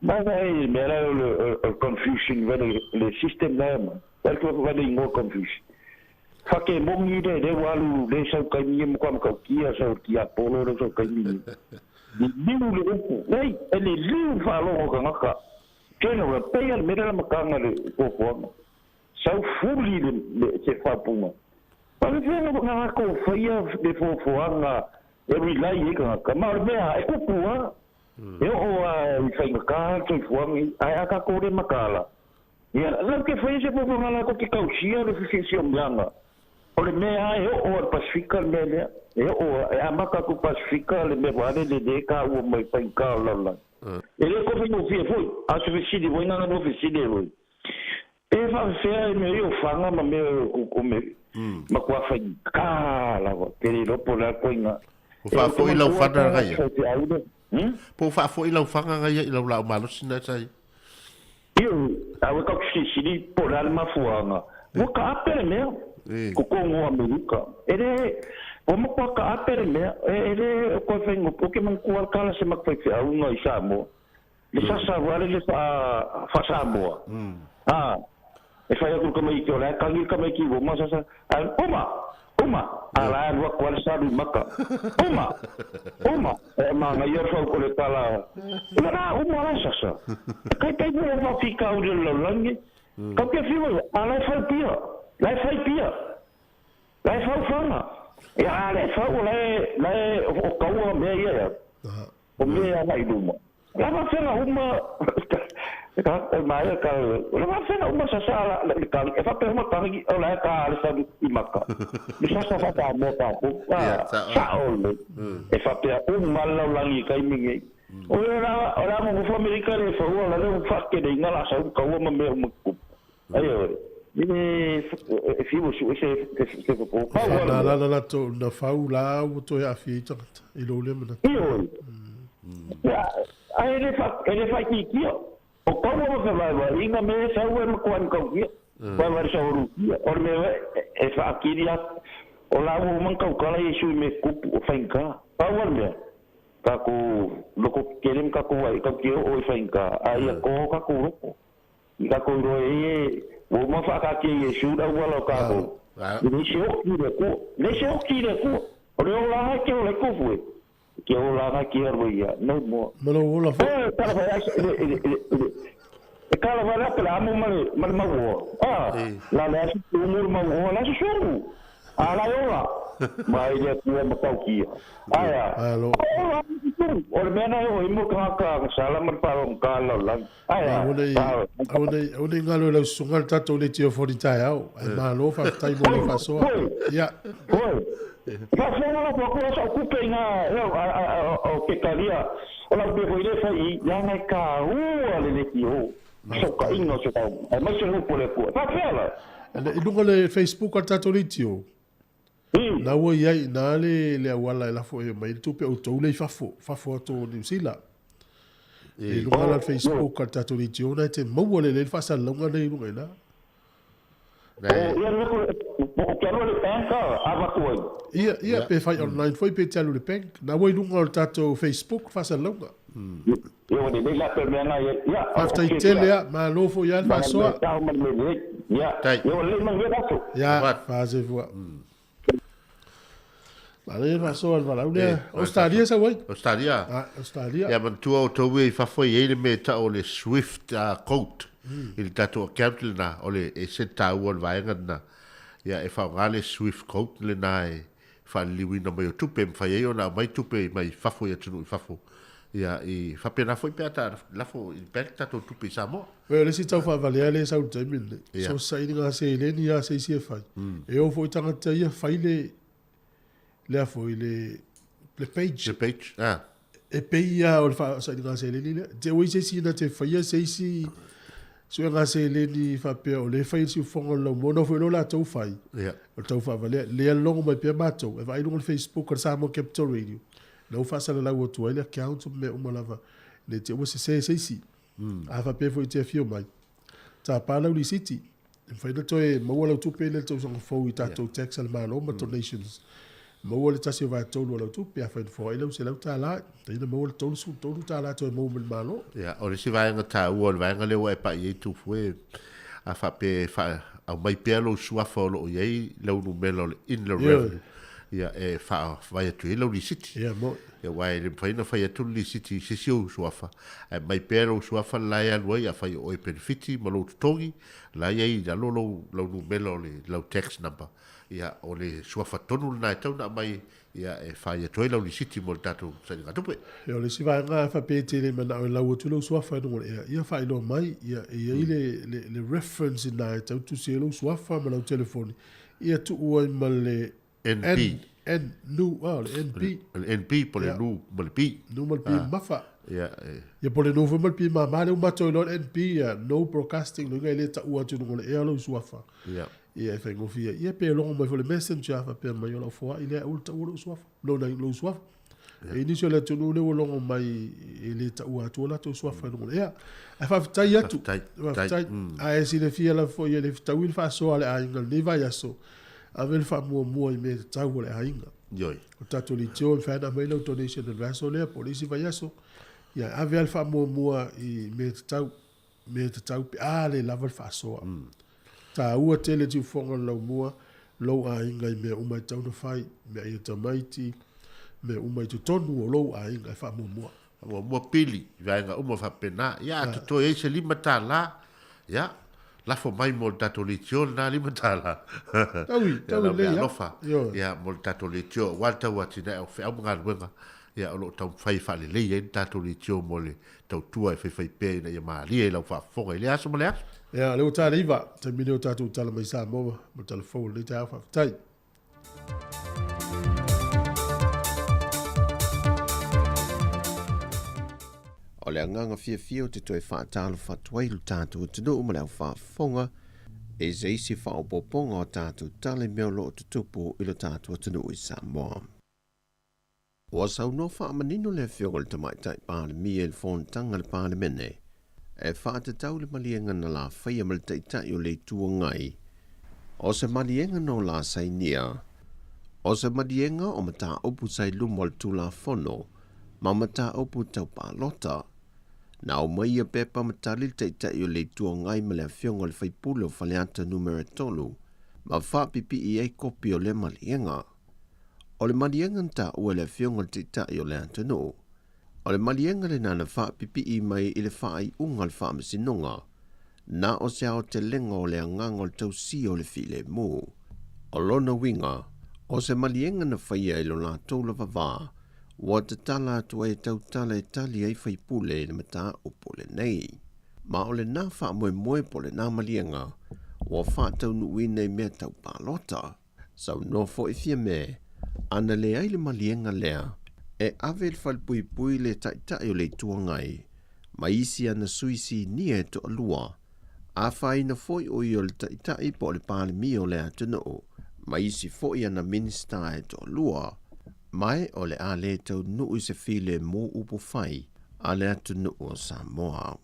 Ma na e mea la o le, o le Confucian vale, le system la e aumai. Vale tua vale ingoa Confucian. Fake moni le, le ua alu le sau taimi e matua matautia sau le tiapolo le sau taimi nei. Liliu le upu, nei, e liliu le faalogo o tagata. General, pei a le mea lea la mataga le fuafuaga. Sau fuli le, le, se faaupuga. Faapefea na latou faia le fuafuaga e rely ai tagata? Ma o le mea, e kupu lava. E oo lava i faigata le soifuaga ia, ae a tatou le mataala, ia, latou te faia se fuafuaga latou te tausia le fesiosiomiaga. O le mea lava e oo lava i le Pasefika le mea lea. E oo lava, e amata atu i Pasefika le mea foi lele lea e taua mai i faigata o le lalolagi. E le toe faigofie foi, a o se fesili foi na ona fesili ai foi. Pe faafefea mea ia o faga ma mea o mea matua faigata lava, ke le iloa po o le a le ituaiga. Ua faafoi lau fana gaia. Po ua faafoi lau fana gaia i lau laau malosi na sa ia? Ioe, a ua tau silisili po o le a le mafuaaga. Ua taape le mea, totonu o Amerika. E le, ua matua taape le mea, e le o toe faigofie. Ou te manatua lava le tala a se matou faifeauga i Samoa, le sasa foi lele faa-Samoa, a, e fai atu i le tamaiti, o la e tagi le tamaiti i luma, sasa, ae, uma! Uma! A la e alu atu lava le salu i maka. Uma! Uma! E manaia le fau o le tala, Ua la uma la sasa. Kai kai mo faafitauli o le lalolagi nei. Kau te whiua ia, a la e fau pia. La e fai pia. La e fau fana. Ia a la e fau, la e, la e, o kaua mea ia ia. O mea ia agai i luma. La faafega uma, e maea ka, la faafega uma sasa la le tagi, e faapea uma tagi, o la e ta le salu i maka. Le sasa faasamoa tatou, a, sao lelei. E faapea uma le lalolagi i taimi nei. O le la, o le a nonofo Amerika le faua, la le ua faateleina la sau taua ma mea uma tutupu. Aioe, e fiu e sue se fofo. Pau lava le mea. Na la latou na fau la ua toe aafia ai tagata i lou lea manatu. Ioe. Ae e le faaitiitia. O taua ma fevaevaeina mea e sau e matua matautia. Vaevae le sau o Rusia. O le mea e faatili atu, o la ua uma ona tautala Iesu i mea tutupu o faigata. Pau lava le mea, tatou loko tetele ma tatou vaai, tatou te oo i faigata, a ia to tatou loko. I tatou iloa ai e ua uma whaakaatia i Iesu le auala o tatou. E leai se oki i le Atua. Leai se oki i le Atua. O le olaga e te ola ai tofu e. Te olaga e te alu ai ia. No more. Ma lou ola foi. E tala whai ai le, le, le, le, e tala whai la pela amo ma le, ma le mauoa. Ah, la le asi tumu le mauoa, la se sumu. A la e ola. Ma i le Atua matautia. Aia. Alo. Ola, o le mea na e o i mo tangata sala ma le whaalongata lalolagi. Aua nei, aua nei, aua nei galo e lau susuga le tatou le tiofoni taeao. Ae malo faafetai mo lau faasoa. Ia. Oi. Faafofoga lau matua sa o kupe i ngā o ke talia o lau mea foi le fai i leaga e taua le lekiō. Fesootaiga o se tau, aemaise le upu a le Atua. E faapefea la? I luga o le Facebook a le tatou leitio, na ua i ai i ina le, le auala e lafo e omai ai le tupe o outou lea i fafo, fafo atu o Niu Sila. I luga la o le Facebook a le tatou leitio, na e te maua lelei le faasalalauga lea i luga i ina. Ia, ia, pe fai online foi pe te alu i le bank. Na ua i luga o le tatou Facebook faasalalauga. Faafetai tele a, malo foi a le faasoa. Ia, faasoifua. Manaia le faasoa a le valaau lea. Australia sau ai. Australia. Ah, Australia. Ia manatua outou ia i fafo e i ai le mea e tau o le Swift code i le tatou account lena, o le e ese le taua o le vaega lena. Ia e faaaoga le Swift code lena e faaliliuina mai o tupe, e mafai ai ona aumai tupe mai fafo i atunuu i fafo. Ia i faapena foi pe a ta lafo i le bank tatou tupe i Samoa. Oi, o le isi tau faavalea lea e sau i le taimi lenei, so o se sailiga seleni lava a se isi e fai, e o foi tagata ia fai le, le a foi, le, le page. Le page, ah. E pei lava o le sailiga seleni lea. Te ua i se isi na te faia se isi suega seleni faapea o lea e fai e le siufofoga o le laumua, ona o foi lea o latou fai, o le tau faavalea. Lea logo mai pea matou, e vaai i luga o le Facebook a le Samoa Capital Radio, na ua faasalalau atu ai le account ma mea uma lava, ne i te i ua sese se isi. A faapea foi e te afio mai, tapa lau lisiti, e mafai ona toe maua lau tupe lea i le tausaga fou i tatou tax a le Malo ma donations. Maua le 1/3 o lau tupe, afai na foai lau $100, mafai ona maua le $33 toe maua mai le Malo. Ia, o le isi vaega taua o le vaega lea ua e pai i ai Tufue, a faapea e aumai pea lou suafa o lo o i ai lau numera o le Inland Revenue, ia, e faavae atu ai lau lisiti. Ia, moni. Ia, aua e le mafai ona fai atu le lisiti i se isi ou suafa, ae aumai pea lou suafa le la e alu ai, afai o oe e penefiti ma lou totogi, la e i ai i lalo lou, lau numera o le, lau tax number. Ia, o le suafa tonu lena e tatau ona aumai, ia, e fai atu ai lau lisiti mo le tatou sailigatupe. Ia, o le isi vaega a faapea e te le manao e lau atu lou suafa i luga o le ea, ia faailoa mai, ia, e i ai le, le, le reference i ina e tatau tusi ai lou suafa ma lau telefoni, ia tuu ai ma le NP. N, N, nu, ah, o le NP. O le NP po o le nu ma le P. Nu ma le P mamafa. Ia, e. Ia po o le nu foi ma le P mama, lea ua matou iloa le NP, ia, no broadcasting, lona uiga e le taua atu i luga o le ea lou suafa. Ia. Ia, e faigofie ai. Ia pe logo mai foi le messenger faapea mai o lau foai lea, aua le taua lou suafa, lou, lou suafa. E i ai nisi o le atunuu lea ua logo mai e le taua atua latou suafa i luga o le ea. Ae faafetai atu. Faafetai. Ae silafia lava foi e le fetaui le faasoa a le aiga i lenei vaiaso, ave le faamuamua i mea tatau a le aiga. Ioe. O le tatou leitio e mafai ona aumai lau donation i le vaiaso lea po o le isi vaiaso. Ia ave lava le faamuamua i mea tatau, mea tatau pe a le lava le faasoa. Taua tele tiufofoga o le laumua, lou aiga i mea uma e tatau ona fai, meaai a tamaiti, mea uma i totonu o lou aiga e faamuamua. Faamuamua pili i vaega uma faapena. Ia a totoe ai se $5, ia, lafo mai mo le tatou leitio lena $5. Taui, taui lelei lava. Alofa, ia, mo le tatou leitio aua le tau atinae o feau ma galuega, ia, o lo o taumafai e faalelei ai le tatou leitio mo le tautua e faifaipea ina ia malie i lau faafofoga i lea aso ma lea aso. Ia, o lea ua ta le 9, taimi lenei o tatou tala mai Samoa ma tala fou o lenei taeao. Faafetai. O le agaga fiafia ou te toe faatalofa atu ai i lo tatou atunuu ma le au faafofoga i se isi faaopoopoga o tatou tala i mea o lo o tutupu i lo tatou atunuu i Samoa. Ua saunoa faamanino le Afioga i le Tamaitai Palemia i le Fonotaga a le Palemene e faatatau le maliega na lafaia ma le Taitai o le Itu Agai o se maliega no la sainia, o se maliega o mataupu sa i luma o le Tulafono ma mataupu tau palota. Na aumai ia pepa ma tali le Taitai o le Itu Agai ma le Afioga i le Faipule o Faleata Numera 3 ma faapipii ai kopi o lea maliega. O le maliega na taua e le Afioga i le Taitai o le atunuu, o le maliega lena na faapipii mai i le faaiuga a le Faamasinoga, na o se aotelega o le agaga o le tausia o le filemu. O lona uiga, o se maliega na faia i lo latou lava va, ua tatala atu ai e tautala e tali ai faipule i le mataupu lenei. Ma o lena faamoemoe po o lena maliega ua faataunuuina i mea tau palota. Saunoa foi Fiame, ana leai le maliega lea, e ave i le falepuipui le Taitai o le Itu Agai. ma isi ana sui sinia e toalua, afaina foi o ia o le Taitai po o le Palemia o le atunuu, ma isi foi ana Minisita e toalua, ma o le a le taunuu i se filemu upufai a le atunuu o Samoa.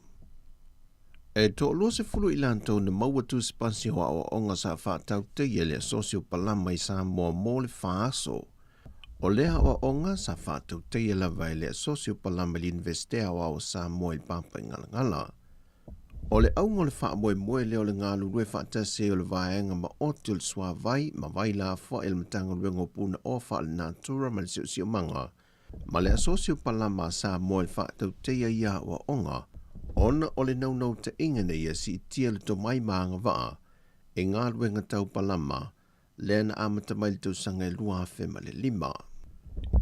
E toa-20 i latou na maua tusipasi o aoaoga sa faatautaia e le Asosi o Palama i Samoa mo le fa aso. O lea aoaoga sa faatautaia lava e le Asosi o Palama i le Iunivesite Aoao o Samoa i le Papaigalagala. O le auga o le faamoemoe lea o le galulue faatasi ai o le vaega maoti o le suavai ma vai lafoai a le Matagaluega o Punaoa Faalenatura ma le Siosiomaga ma le Asosi o Palama a Samoa i le faatautaia ia aoaoga, ona o le naunautaiga ina ia siitia le tomai ma agavaa i galuega tau palama lea na amata mai i le tausaga e 2005.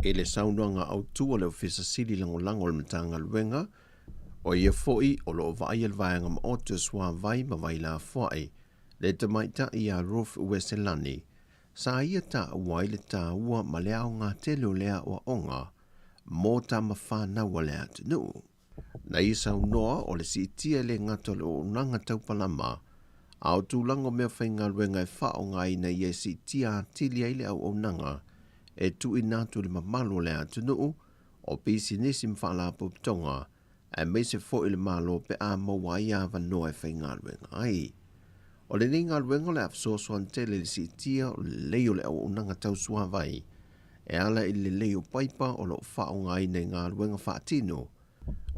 I le saunoaga autu a le Ofisa Sili Lagolago o le Matagaluega, o ia foi o lo o vaaia le vaega maoti o suavai ma vai lafoai, le tamaitai ia Ruth Ueselani, Sa ia taua ai le taua ma le aoga tele o lea aoaoga mō tama whānau a le atunuu. Na ia saunoa o le siitia e le gata o le auaunaga taupalama, a o tulaga o mea faigaluega e faaaogaina ia e siitia atili ai le auaunaga e tuuina atu i le mamalu o le atunuu, o pisinisi ma faalapotopotoga, aemaise foi le Malo pe a maua ai avanoa e faigaluega ai. O lenei galuega o le a fesoasoani tele i le siitia o le lelei o le auaunaga tau suavai e ala i le lelei o paipa o lo o faaaogaina i galuega faatino,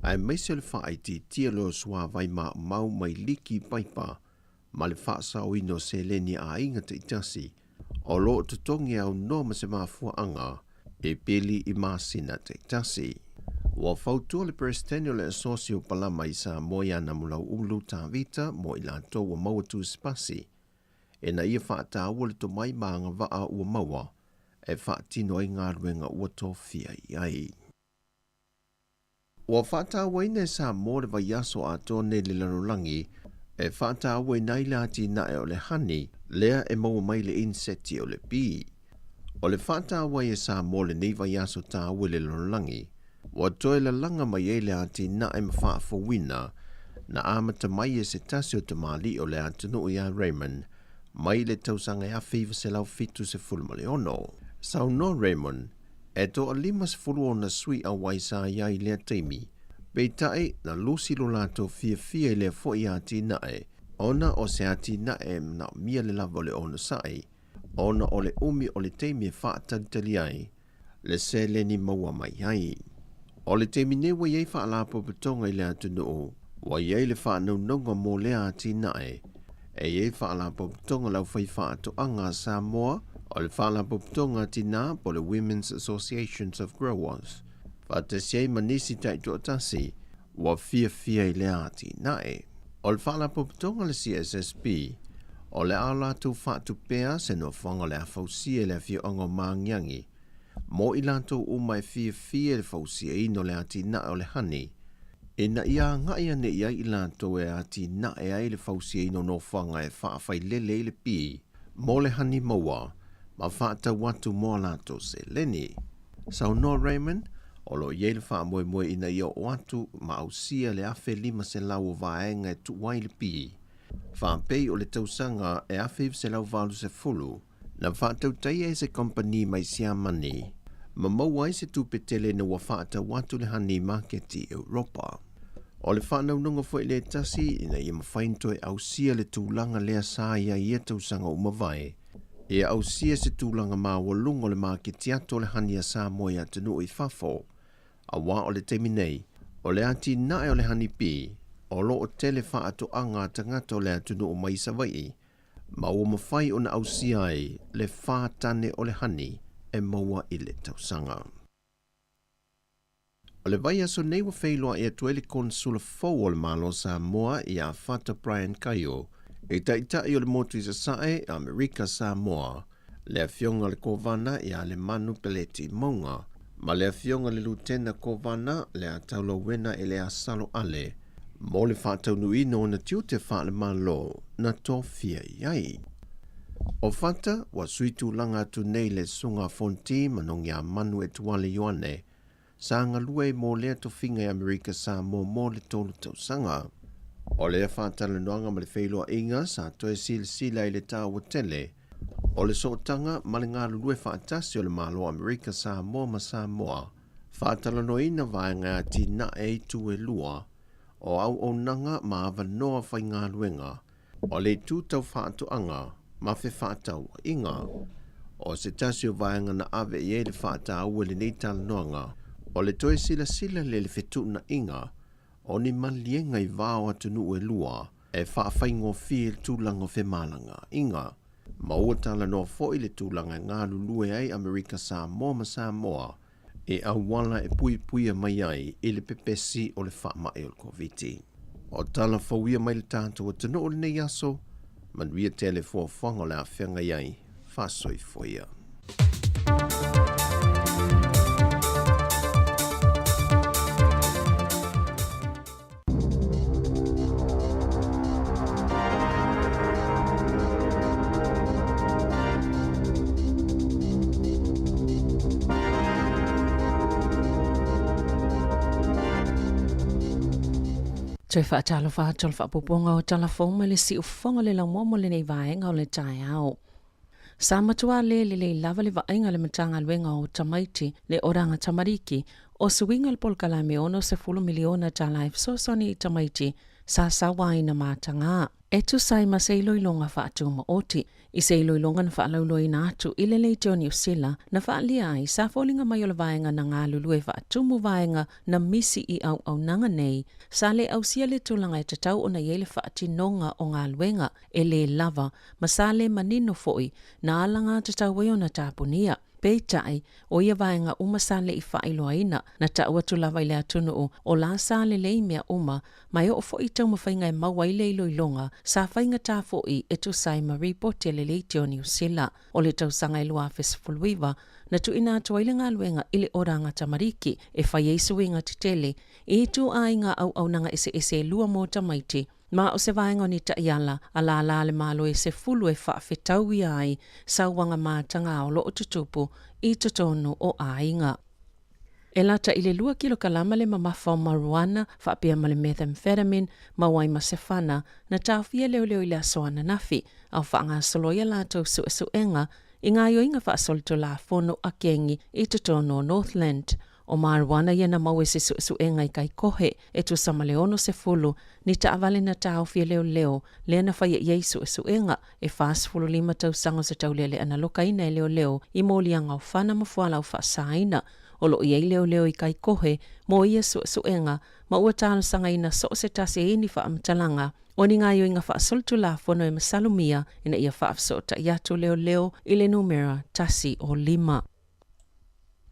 aemaise o le faaitiitia loa o suavai maumau mai liki paipa ma le faasaoina o seleni a aiga taitasi o lo o totogi aunoa ma se mafuaaga e pili i masina taitasi. Ua fautua le Peresetene o le Asosi o Palama i Samoa iā Namulau'ulu Tavita mo i latou ua maua tusipasi ina ia faataua le tomai ma agavaa ua maua e faatino ai galuega ua tofia i ai. Ua faatauaina e Samoa le vaiaso atoa nei i le lalolagi e faatauaina ai le atinae o le honey lea e maua mai le inseti o le bee. O le faataua ai e Samoa lenei vaiaso taua i le lalolagi, ua toe lalaga mai ai le atinae ma faafouina na amata mai e se tasi o tamalii o le atunuu ia Raymond mai le tausaga e 1976. Saunoa Raymond, E toa-50 ona sui auai sa i ai i lea taimi, peitai, na lusi lo latou fiafia i lea foi atinae, ona o se atinae e manaomia le lava o le onosai, ona o le umi o le taimi e faatalitali ai le seleni maua mai ai. O le taimi nei ua i ai faalapotopotoga i le atunuu, ua i ai le faanaunauga mo lea atinae. E i ai faalapotopotoga a le Aufaifaatoaga a Samoa, o le Faalapotopotoga a Tinā po o le Women's Associations of Growers, faatasi ai ma nisi taitoatasi ua fiafia i lea atinae. O le Faalapotopotoga a le CSSP, o le a latou faatupea se nofoaga o le a fausia i le afioaga o Magiagi mo i latou uma e fiafia i le fausiaina o le atinae o le honey, ina ia agai ane i ai i latou e atinae ai le fausiaina o nofoaga e faafailele ai le pi mo le honey maua ma faatau atu mo a latou seleni. Saunoa Raymond, o lo o i ai le faamoemoe ina ia oo atu ma ausia le 1,500 o vaega e tuu ai le pi, faapei o le tausaga e 1980, Na faatautaia e se kamupani mai Siamani ma maua ai se tupe tele ina ua faatau atu le honey maketi i Europa. O le faanaunaga foi lea tasi ina ia mafai ona toe ausia le tulaga lea sa i ai ia tausaga ua mavae, ia ausia se tulaga maualuga o le maketi atu o le honey a Samoa i atunuu i fafo, aua o le taimi nei, o le atinae o le honey bee o lo o tele faatoaga a tagata o le atunuu mai Savaii ma ua mafai ona ausia ai le 4 tane o le honey e maua i le tausaga. O le vaiaso nei ua feiloai atu ai le Konesula fou o le Malo o Samoa iā Fata Brian Kaio i Taitai o le Motu i Sasae, Amerika Samoa, le Afioga le Kovana iā Lemanu Peleti Mauga, ma le Afioga le Lutena Kovana Leataulauena Eleasalo Ale, mo le faataunuuina o ona tiute faale-Malo na tofia i ai. O Fata ua sui tulaga atu nei i le Susuga a Fonti Manogiamanu Etuale Ioane. Sa galue ai mo lea tofiga i Amerika Samoa mo le tolu tausaga. O lea faatalanoaga ma le feiloaiga sa toe silasila i le taua tele o le sootaga ma le galulue faatasi o le Malo o Amerika Samoa ma Samoa, faatalanoaina vaega e atinae ai itu e lua o auaunaga ma avanoa faigaluega o le itu tau faatoaga ma fefaatauaiga. O se tasi o vaega na ave i ai le faataua i lenei talanoaga, o le toe silasila le le fetuunaiga o ni maliega i va o atunuu e lua e faafaigofie i le tulaga o femalagaaiga. Ma ua talanoa foi le tulaga e galulue ai Amerika Samoa ma Samoa e auala e puipuia mai ai i le pepesi o le faamai o le Koviti. O tala fou ia mai le tatou atunuu i lenei aso, manuia tele fuafuaga o le a feagai ai, faasoifua ia. Toe faatalofa atu o le faapupuga o tala fou mai le siufofoga o le laumua mo lenei vaega o le taeao. Sa matua le lelei lava le vaaiga a le Matagaluega o Tamaiti, le Oranga Tamariki, o suiga le polokalame $60 miliona tala e fesoasoani i tamaiti sa sauaina matagā. E tusa ai ma se iloiloga faatumaoti. I se iloiloga na faalauiloaina atu i le Leitio Niu Sila na faaalia ai sa foliga mai o le vaega na galulue faatumu vaega na misi i auaunaga nei, sa le ausia le tulaga e tatau ona i ai le faatinoga o galuega e lē lava ma sa le manino foi na alagatatau ai ona tapunia. Peitai, o ia vaega uma sa le i faailoaina, na tau atu lava i le atunuu o la sa lelei mea uma, ma e oo foi i taumafaiga e maua ai le iloiloga, sa faigata foi e tusa ai ma ripoti a le Leitio Niu Sila o le tausaga e 2019, na tuuina atu ai le galuega i le Oranga Tamariki e fai ai suiga tetele i ituaiga auaunaga eseese e lua mo tamaiti, Ma o se vaega o ni taiala a lālā le Malo e sefulu e faafetauia ai sauaga matagā o lo o tutupu i totonu o aiga. E lata i le lua kilokalama le mamafa o marijuana faapea ma le methamphetamine ma wai ma se fana na taofia leoleo i le aso ananafi a o faagasolo ai a latou suesuega i gaoioiga faasolitulafono a kengi i totonu o Northland. O marijuana ia na maua i se suesuega i Kaikohe e tusa ma le 60 ni taavale na taofi e leoleo lea na faia i ai suesuega e 45 tausaga o se taulealea na lokaina e leoleo i moliaga o fana ma fualaau faasaina o lo o i ai leoleo i Kaikohe mo ia suesuega ma ua talosagaina so o se tasi e i ni faamatalaga o ni gaoioiga faasolitulafono e masalomia ina ia faafesootai atu leoleo i le numera 105.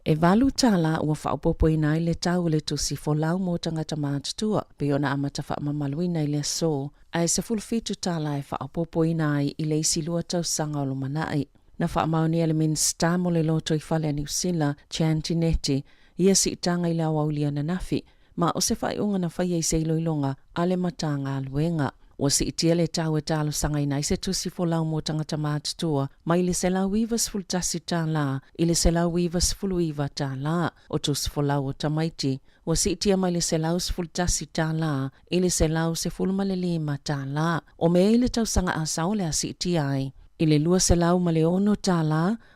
E $8 ua faaopoopoina ai le tau o le tusi folau mo tagata matutua, pei ona amata faamamaluina i le aso, ae $17 e faaopoopoina ai i le isi lua tausaga o lumanai. Na faamaonia e le Minisita mo le Lotoifale a Niu Sila, Chan Tinetti, ia siitaga i le aoauli ananafi, ma o se faaiuga na faia i se iloiloga a le Matagaluega. Ua siitia le tau e talosagaina ai se tusi folau mo tagata matutua mai le $191 i le $199. O tusi folau o tamaiti, ua siitia mai le $111 i le $115. O mea i le tausaga asao o le a siitia ai i le $206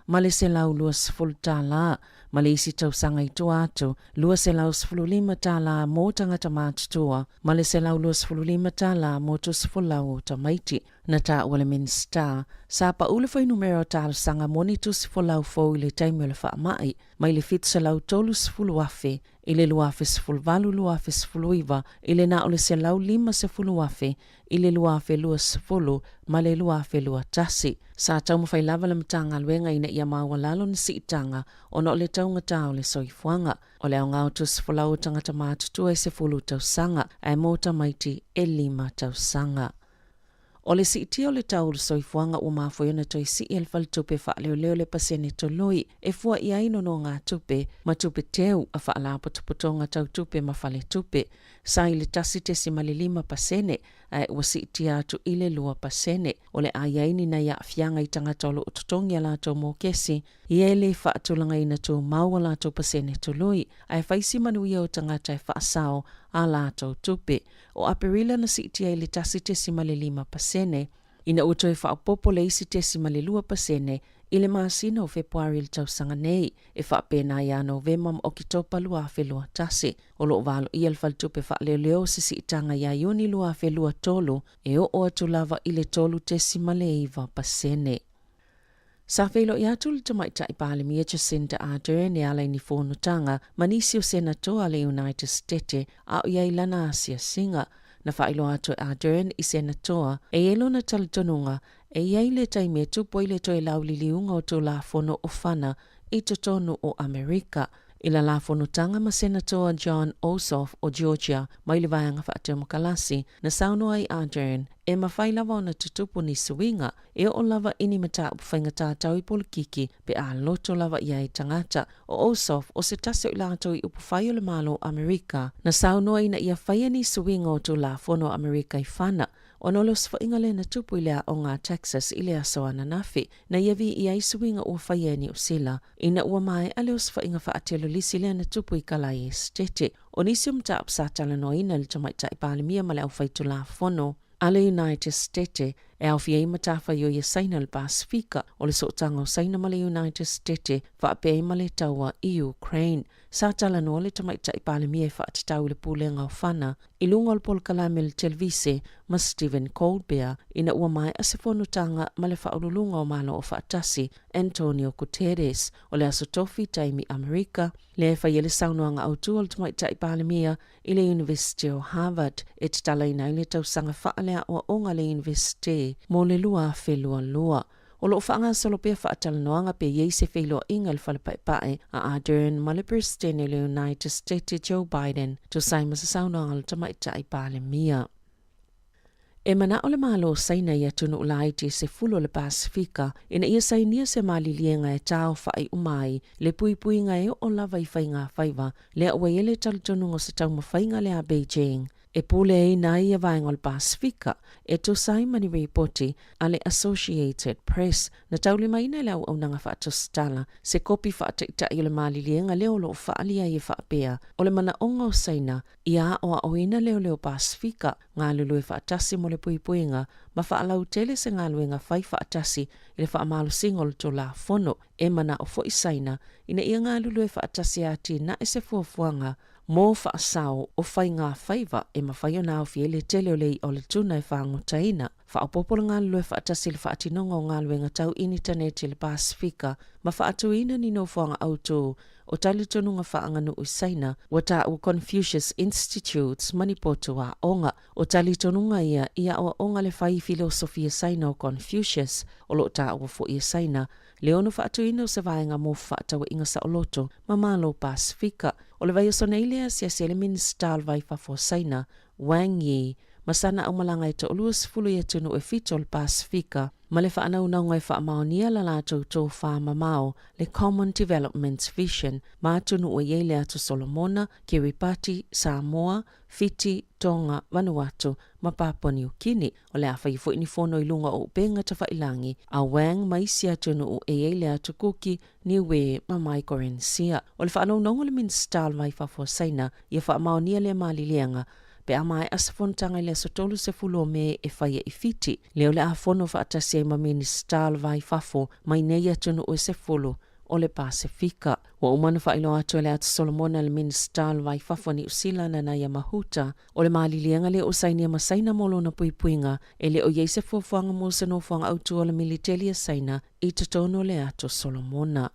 ma le $120 ma le isi tausaga i tua atu, $215 mō tagata matutua ma le $125 mō tusifolau o tamaiti. Na taua le Minisita, sa pau le fuainumera o talosaga mo ni tusifolau fou i le taimi o le faamai, mai le 730,000 i le 2018 2019 i le na o le 150,000 i le 2020 ma le 2021. Sa taumafai lava le Matagaluega ina ia maualalo ni siitaga ona o le taugata o le soifuaga. O le aoga o tusifolau o tagata matutua e 10 tausaga, ae mo tamaiti e 5 tausaga. O le siitia o le tau o le soifuaga ua mafua ai ona toe sii e le Faletupe Faaleoleo le pasene toloi e fua i ai nonogatupe ma tupe teu a faalapotopotoga tau tupe ma faletupe sa i le 1.5% ae ua siitia atu i le 2%. O le a i ai ni nai aafiaga i tagata o lo o totogi a latou mokesi. Ia e le faatulagaina tumau a latou pasene tului, ae fai si manuia o tagata e faasao a latou tupe. O Aperila na siitia i le 1.5%, ina ua toe faaopoopo le isi 0.2% i le masina o Fepuari i le tausaga nei, e faapena ia Novema ma Oketopa 2021. O lo o valoia le Faletupe Faaleoleo se siitaga ia Iuni 2023 e oo atu lava i le 3.9%. Sa feiloai atu le Tamaitai Palemia Jacinda Ardern e ala i ni fonotaga ma nisi o Senatoa a le United Stete a o i ai lana asiasiga. Na faailoa atu e Ardern i Senatoa e i ai lona talitonuga e i ai le taimi e tupu ai le toe lauliliuga o Tulafono o Fana i totonu o Amerika. I la la fonotaga ma Senatoa Jon Ossoff o Georgia mai le Vaega Faatemokalasi, na saunoa ai Ardern, e mafai lava ona tutupu ni suiga e oo lava i ni mataupu faigata tau i polokiki pe a loto lava i ai tagata. O Ossoff, o se tasi o i latou i upufai o le Malo o Amerika, na saunoa ina ia faia ni suiga o Tulafono o Amerika i fana, ona o le osofaiga lea na tupu i le aoga a Texas i le aso ananafi, na ia viia ai suiga ua faia e Niu Sila ina ua maea le osofaiga faatelolisi lea na tupu i Kalae Esetete. O nisi o mataupu sa talanoaina e le Tamaitai Palemia ma le Aufaitulafono a le United Stete e aofia ai matafaioi a Saina i le Pasefika, o le sootaga o Saina ma le United Stete faapea ai ma le taua i Ukraine. Sa talanoa le Tamaitai Palemia e faatatau i le pulega o fana i luga o le polokalame i le televise ma Stephen Colbert ina ua maea se fonotaga ma le Faauluuluga o Malo Aofaatasi Antonio Guterres o le Aso Tofi taimi Amerika, lea e fai ai le saunoaga autu a le Tamaitai Palemia i le Iunivesite o Harvard e tatalaina ai le tausaga faaleaoaoga a le Iunivesite mo le 2022. O lo o faagasolo pea faatalanoaga pe i ai se feiloaiga i le Fale Paepae a Ardern ma le Peresetene o le United States Joe Biden, tusa ai ma se saunoaga a le Tamaitai Palemia. E manao le Malo o Saina i atunuu laiti e sefulu o le Pasefika ina ia sainia se maliliega e taaofai uma ai le puipuiga e oo lava i faigafaiva lea ua i ai le talitonuga o se taumafaiga lea a Beijing e puleaina ai ia vaega o le Pasefika, e tusa ai ma ni ripoti a le Associated Press. Na taulimaina e le auaunaga faatositala se kopi faataitai o le maliliega lea o lo o faaalia ai e faapea, o le manaoga o Saina ia aoaoina leoleo Pasefika, galulue faatasi mo le puipuiga ma faalautele se galuega fai faatasi i le faamalosiga o le Tulafono. E manao foi Saina ina ia galulue faatasi e atinae se fuafuaga mo faasao o faigafaiva e mafai ona aofia ai le tele o le i'a o le tuna e fagotaina. Faaopoopo le galulue faatasi i le faatinoga o galuega tau initaneti i le Pasefika ma faatuina ni nofoaga autū o talitonuga faaaganuu i Saina ua taua Confucius Institutes ma ni potu aoga. O talitonuga ia i aoaoga le fai filosofia Saina o Confucius, o lo o taua foi e Saina le ono faatuina o se vaega mo fefaatauaiga saoloto ma Malo Pasefika. O le vaiaso nei lea asiasi ai le Minisita o le Vai Fafo o Saina, Wang Yi, ma sana aumalaga e toaluasefulu i atunuu e fitu o le Pasefika, ma le faanaunauga e faamaonia la latou tofā mamao, le Common Development Vision, ma atunuu e i ai le Atu Solomona, Kiribati, Samoa, Fiti, Tonga, Vanuatu, ma Papua Niu Kini. O le a faia foi ni fono i luga o upega tafailangi a Wang ma isi atunuu e i ai le Atu Kuki, Niue ma Maikorenisia. O le faanaunauga o le Minisita o le Vai Fafo a Saina ia faamaonia lea maliliega pe a maea se fonotaga i le aso 30 o Me e faia i Fiti, lea o le a fono faatasi ai ma Minisita o le Vai Fafo mai nei atunuu e sefulu o le Pasefika. Ua uma ona faailoa atu e le Atu Solomona le Minisita o le Vai Fafo a Niu Sila Nanaia Mahuta, o le maliliega lea ua sainia ma Saina mo lona puipuiga, e le o i ai se fuafuaga mo se nofoaga autu o le militeli a Saina i totonu o le Atu Solomona.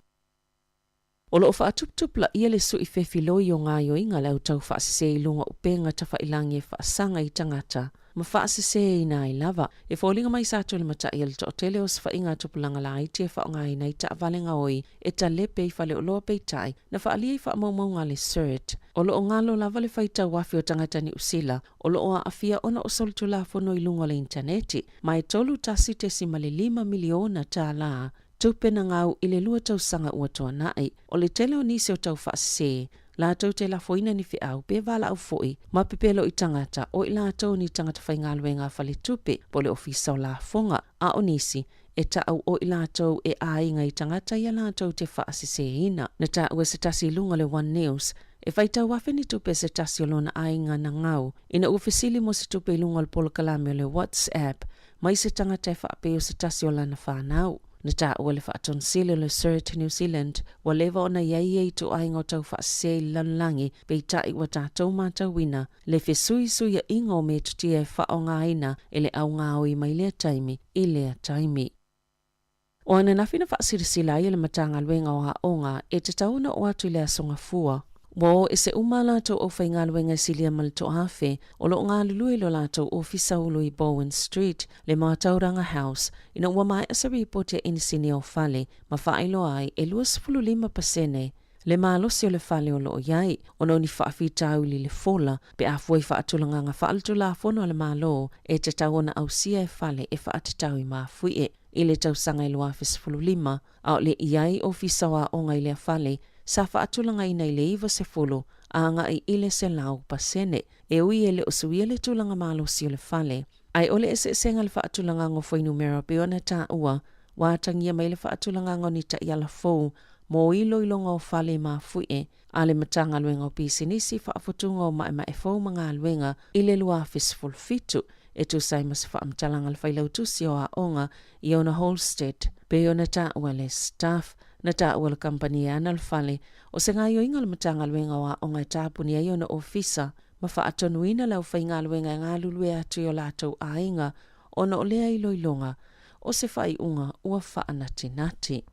O lo o faatuputupulaia le sui fefiloi o gaoioiga a le au taufaasese i luga o upega tafailangi e faasaga i tagata ma faaseseina ai lava. E foliga mai sa tulimatai a le toatele o osofaiga a tupulaga laiti e faaaogaina ai taavale gaoi e talepe i faleoloa peitai na faaalia i faamaumauga a le CERT. O lo o galo lava le faitau afe o tagata Niu Sila o lo o aafia ona o solitulafono i luga o le initaneti ma e $31.5 miliona tala tupe na gau i le lua tausaga ua tuanai. O le tele o nisi o taufaasese. latou te lafoina ni feau pe valaau foi ma pepelo'i tagata o i latou ni tagata faigaluega a faletupe po o le Ofisa o Lafoga, a o nisi e ta'u o i latou e aiga i tagata ia latou te faaseseina. Na ta'ua e se tasi i luga o le One News, e faitau afe ni tupe a se tasi o lona aiga na gau ina ua fesili mo se tupe i luga o le polokalame o le WhatsApp mai se tagata e faapei o se tasi o lana fanau. Na taua le Faatonisili o le CERT New Zealand ua leva ona i ai ia ituaiga o taufaasese i le lalolagi, peitai ua tatou matauina le fesuisuiaʻiga o metotia e faaaogaina e le augaoi mai lea taimi i lea taimi. O ananafi na faasilasila ai e le Matagaluega o Aoga e tatau ona oo atu i le Aso Gafua, ua o ese uma a latou aufaigaluega e silia ma le toaafe o lo o galulue i lo latou ofisa ulu i Bowen Street, le Mātauranga House, ina ua maea se ripoti a inisinia o fale ma faailoa ai e 25% le malosi o le fale o lo o i ai, ona o ni faafitauli i le fola pe a fua i faatulagaga faaletulafono a le Malo e tatau ona ausia e fale e faatatau i mafuie. I le tausaga e 2015, a o le i ai ofisa o aoga i lea fale, sa faatulagaina i le 90 a agai i le 100%. E ui e le o suia le tulaga malosi o le fale, ae o le eseesega i le faatulagaga o fuainumera pei ona taua, ua atagia mai le faatulagaga o ni taiala fou mo iloiloga o fale i mafuie a le Matagaluega o Pisinisi, Faafutuga o Maemae Fou ma Galuega i le 2017, e tusa ai ma se faamatalaga a le Failautusi o Aoga Iona Holsted. Pei ona taua le Staff, na taua le kamupani e ana le fale, o se gaoioiga a le Matagaluega o Aoga e tapuni ai ona ofisa ma faatonuina le aufaigaluega e galulue atu i o latou aiga ona o lea iloiloga o se faaiuga ua faanatinati.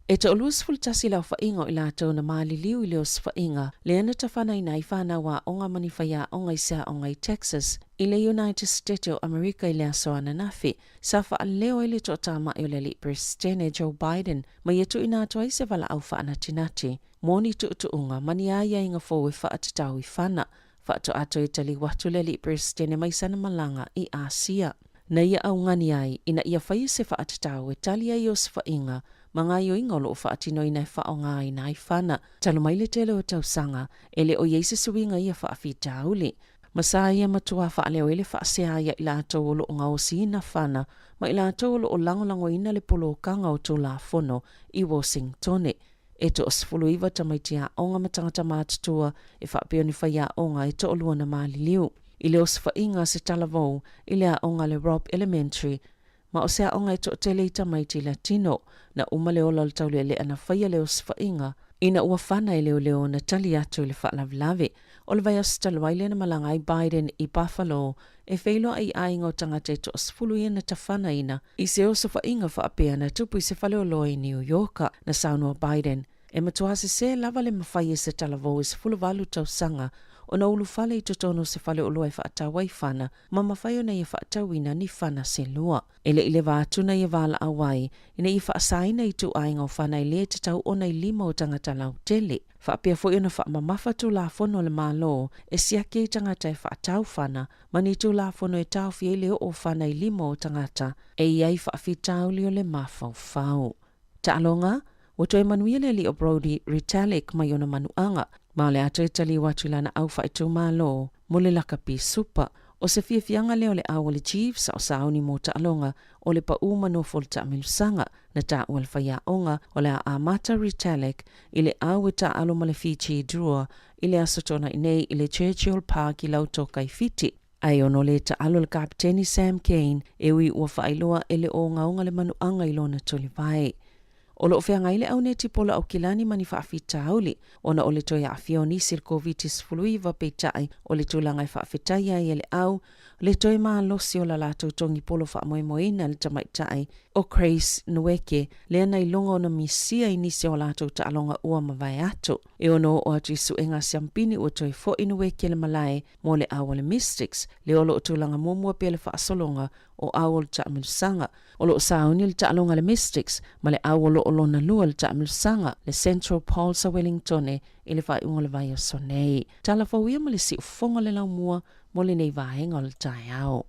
E toa-21 le aofaiga o i latou na maliliu i le osofaiga lea na tafanaina ai fanau aoga ma ni faiaoga i se aoga i Texas i le United State o Amerika i le aso ananafi, sa faaleo ai le toatamai o le Alii Peresetene Joe Biden ma ia tuuina atu ai se valaau faanatinati mo ni tuutuuga ma ni aiaiga fou e faatatau i fana Faatoa toe taliu atu le Alii Peresetene mai sana malaga i Āsia. Na ia augani ai ina ia faia se faatatau e tali ai osofaiga ma gaoioiga o lo o faatinoina e faaaogaina ai fana. Talu mai le tele o tausaga, e le o i ai se suiga ia faafitauli. Ma sa ia matua faaleo ai le faasea ia i latou o lo o gaosiina fana ma i latou o lo o lagolagoina le polokaga o Tulafono i Washingtone. E toa-19 tamaiti aoga ma tagata matutua e faapea o ni faiaoga e toalua na maliliu i le osofaiga a se talavou i le aoga a le Robb Elementary, ma o se aoga e toatele i tamaiti Latino. Na uma le ola o le taulealea na faia le osofaiga ina ua fana e leoleo na tali atu i le faalavelave. O le vaiaso talu ai lea na malaga ai Biden i Buffalo e feiloai i aiga o tagata e toasefulu ia na tafanaina i se osofaiga faapea na tupu i se faleoloa i Niu Ioka. Na saunoa Biden, E matua sesē lava le mafai e se talavou e 18 tausaga ona ulufale i totonu o se faleoloa e faatau ai fana ma mafai ona ia faatauina ni fana se lua. E le i leva atu na ia valaau ai ina ia faasaina ituaiga o fana e lē tatau ona i lima o tagata lautele. Faapea foi ona faamamafa Tulafono a le Malo e siaki ai tagata e faatau fana ma ni Tulafono e taofi ai le oo o fana i lima o tagata e i ai faafitauli o le mafaufau. Taaloga, Ua toe manuia le alii o Brodie Retallick mai ona manuaga, ma o le a toe taliu atu i lana au faaitumalo mo le lakapi supa. O se fiafiaga lea o le au a le Chiefs a o sauni mo taaloga o le paʻu ma nofo o le taamilosaga. Na taua le faiaoga o le a amata Retallick i le au e taaalo ma le Fiji Drua i le Aso Toonai nei i le Churchill Park i Lautoka i Fiti. Ae ono le taalo le Kapeteni Sam Cane e ui ua faailoa e le o ogaoga le manuaga i lona tulivae. O lo o feagai le au netipola Aukilani ma ni faafitauli ona o le toe aafia o nisi i le Koviti-19 peitai o le tulaga e faafetai ai e le au le toe malosi o la latou togipolo faamoemoeina le tamaitai o Grace Nweke lea na iloga ona misia i nisi o a latou taaloga ua mavae atu. E ono oo atu i suega a siampini ua toe fo'i Nweke le malae mo le au a le Mystics lea o lo o tulaga muamua pea le faasologa o au o le taamilosaga. O lo o sauni le taaloga a le Mystics ma le au o lo o lona lua le taamilosaga le Central Pulse a Wellingtone i le faaiuga o le vaiaso nei. Tala fou ia ma le siufofoga o le laumua mo lenei vaega o le taeao.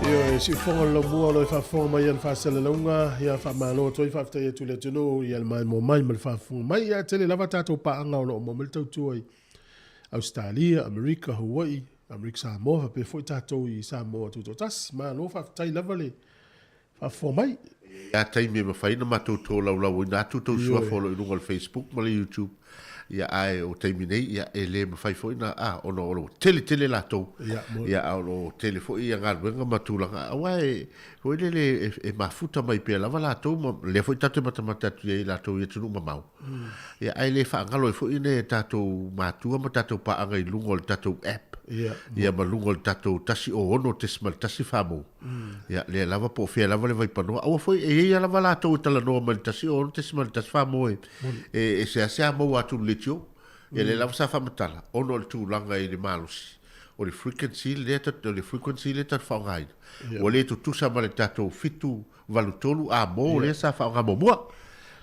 Ioe, siufoga o le laumua o lo e faafofoga mai ana faasalalauga, ia faamalo atu ai, faafetai atu i le atunuu i le maimoa mai ma le faafofoga mai. Ia tele lava tatou paaga o lo o maua mai le tautua i Ausetalia, Amerika, Hawaii, Amerika Samoa, faapea foi tatou i Samoa Tutoatasi. Malo faafetai lava le faafofoga mai. E i ai taimi e mafai ona matou tolaulauina atu tou suafa o lo o i luga o le Facebook ma le YouTube, ia ae o taimi nei, ia e le mafai foi ona, a, ona o lo o tele tele latou, ia a o lo o tele foi ia galuega ma tulaga, aua e, foi lele e, e mafuta mai pea lava latou ma lea foi tatou te matamata atu i ai i latou i atunuu mamao. Ia ae le faagalo ai foi nai a tatou matua ma tatou paaga i luga o le tatou app, ia ma luga o le tatou 106.1 Faamou. Ia, lea lava po o fea lava le vaipanoa. Aua foi, e i ai lava latou e talanoa mai le 106.1 Faamou e, e, e seasea maua atu i le leitio. Ia, lea lava sa faamatala, ona o le tulaga i le malosi, o le frequency lea, o le frequency lea tatou faaaogaina, ua le tutusa ma le tatou 783 amo lea sa faaaoga muamua.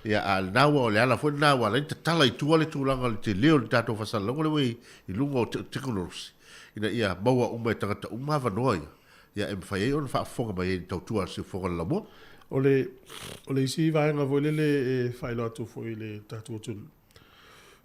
Ia, a o lena ua, o le ala foi lena ua ala ai ona tatala i tua le tulaga o le tele o le tatou faasalalauga lea ua i luga o tekonolosi, ina ia maua uma e tagata uma avanoa ia. Ia, e mafai ai ona faafofoga mai ai i le tautua a le Siufofoga o le Laumua. O le, o le isi vaega foi lele e faailoa atu foi i le tatou atunuu,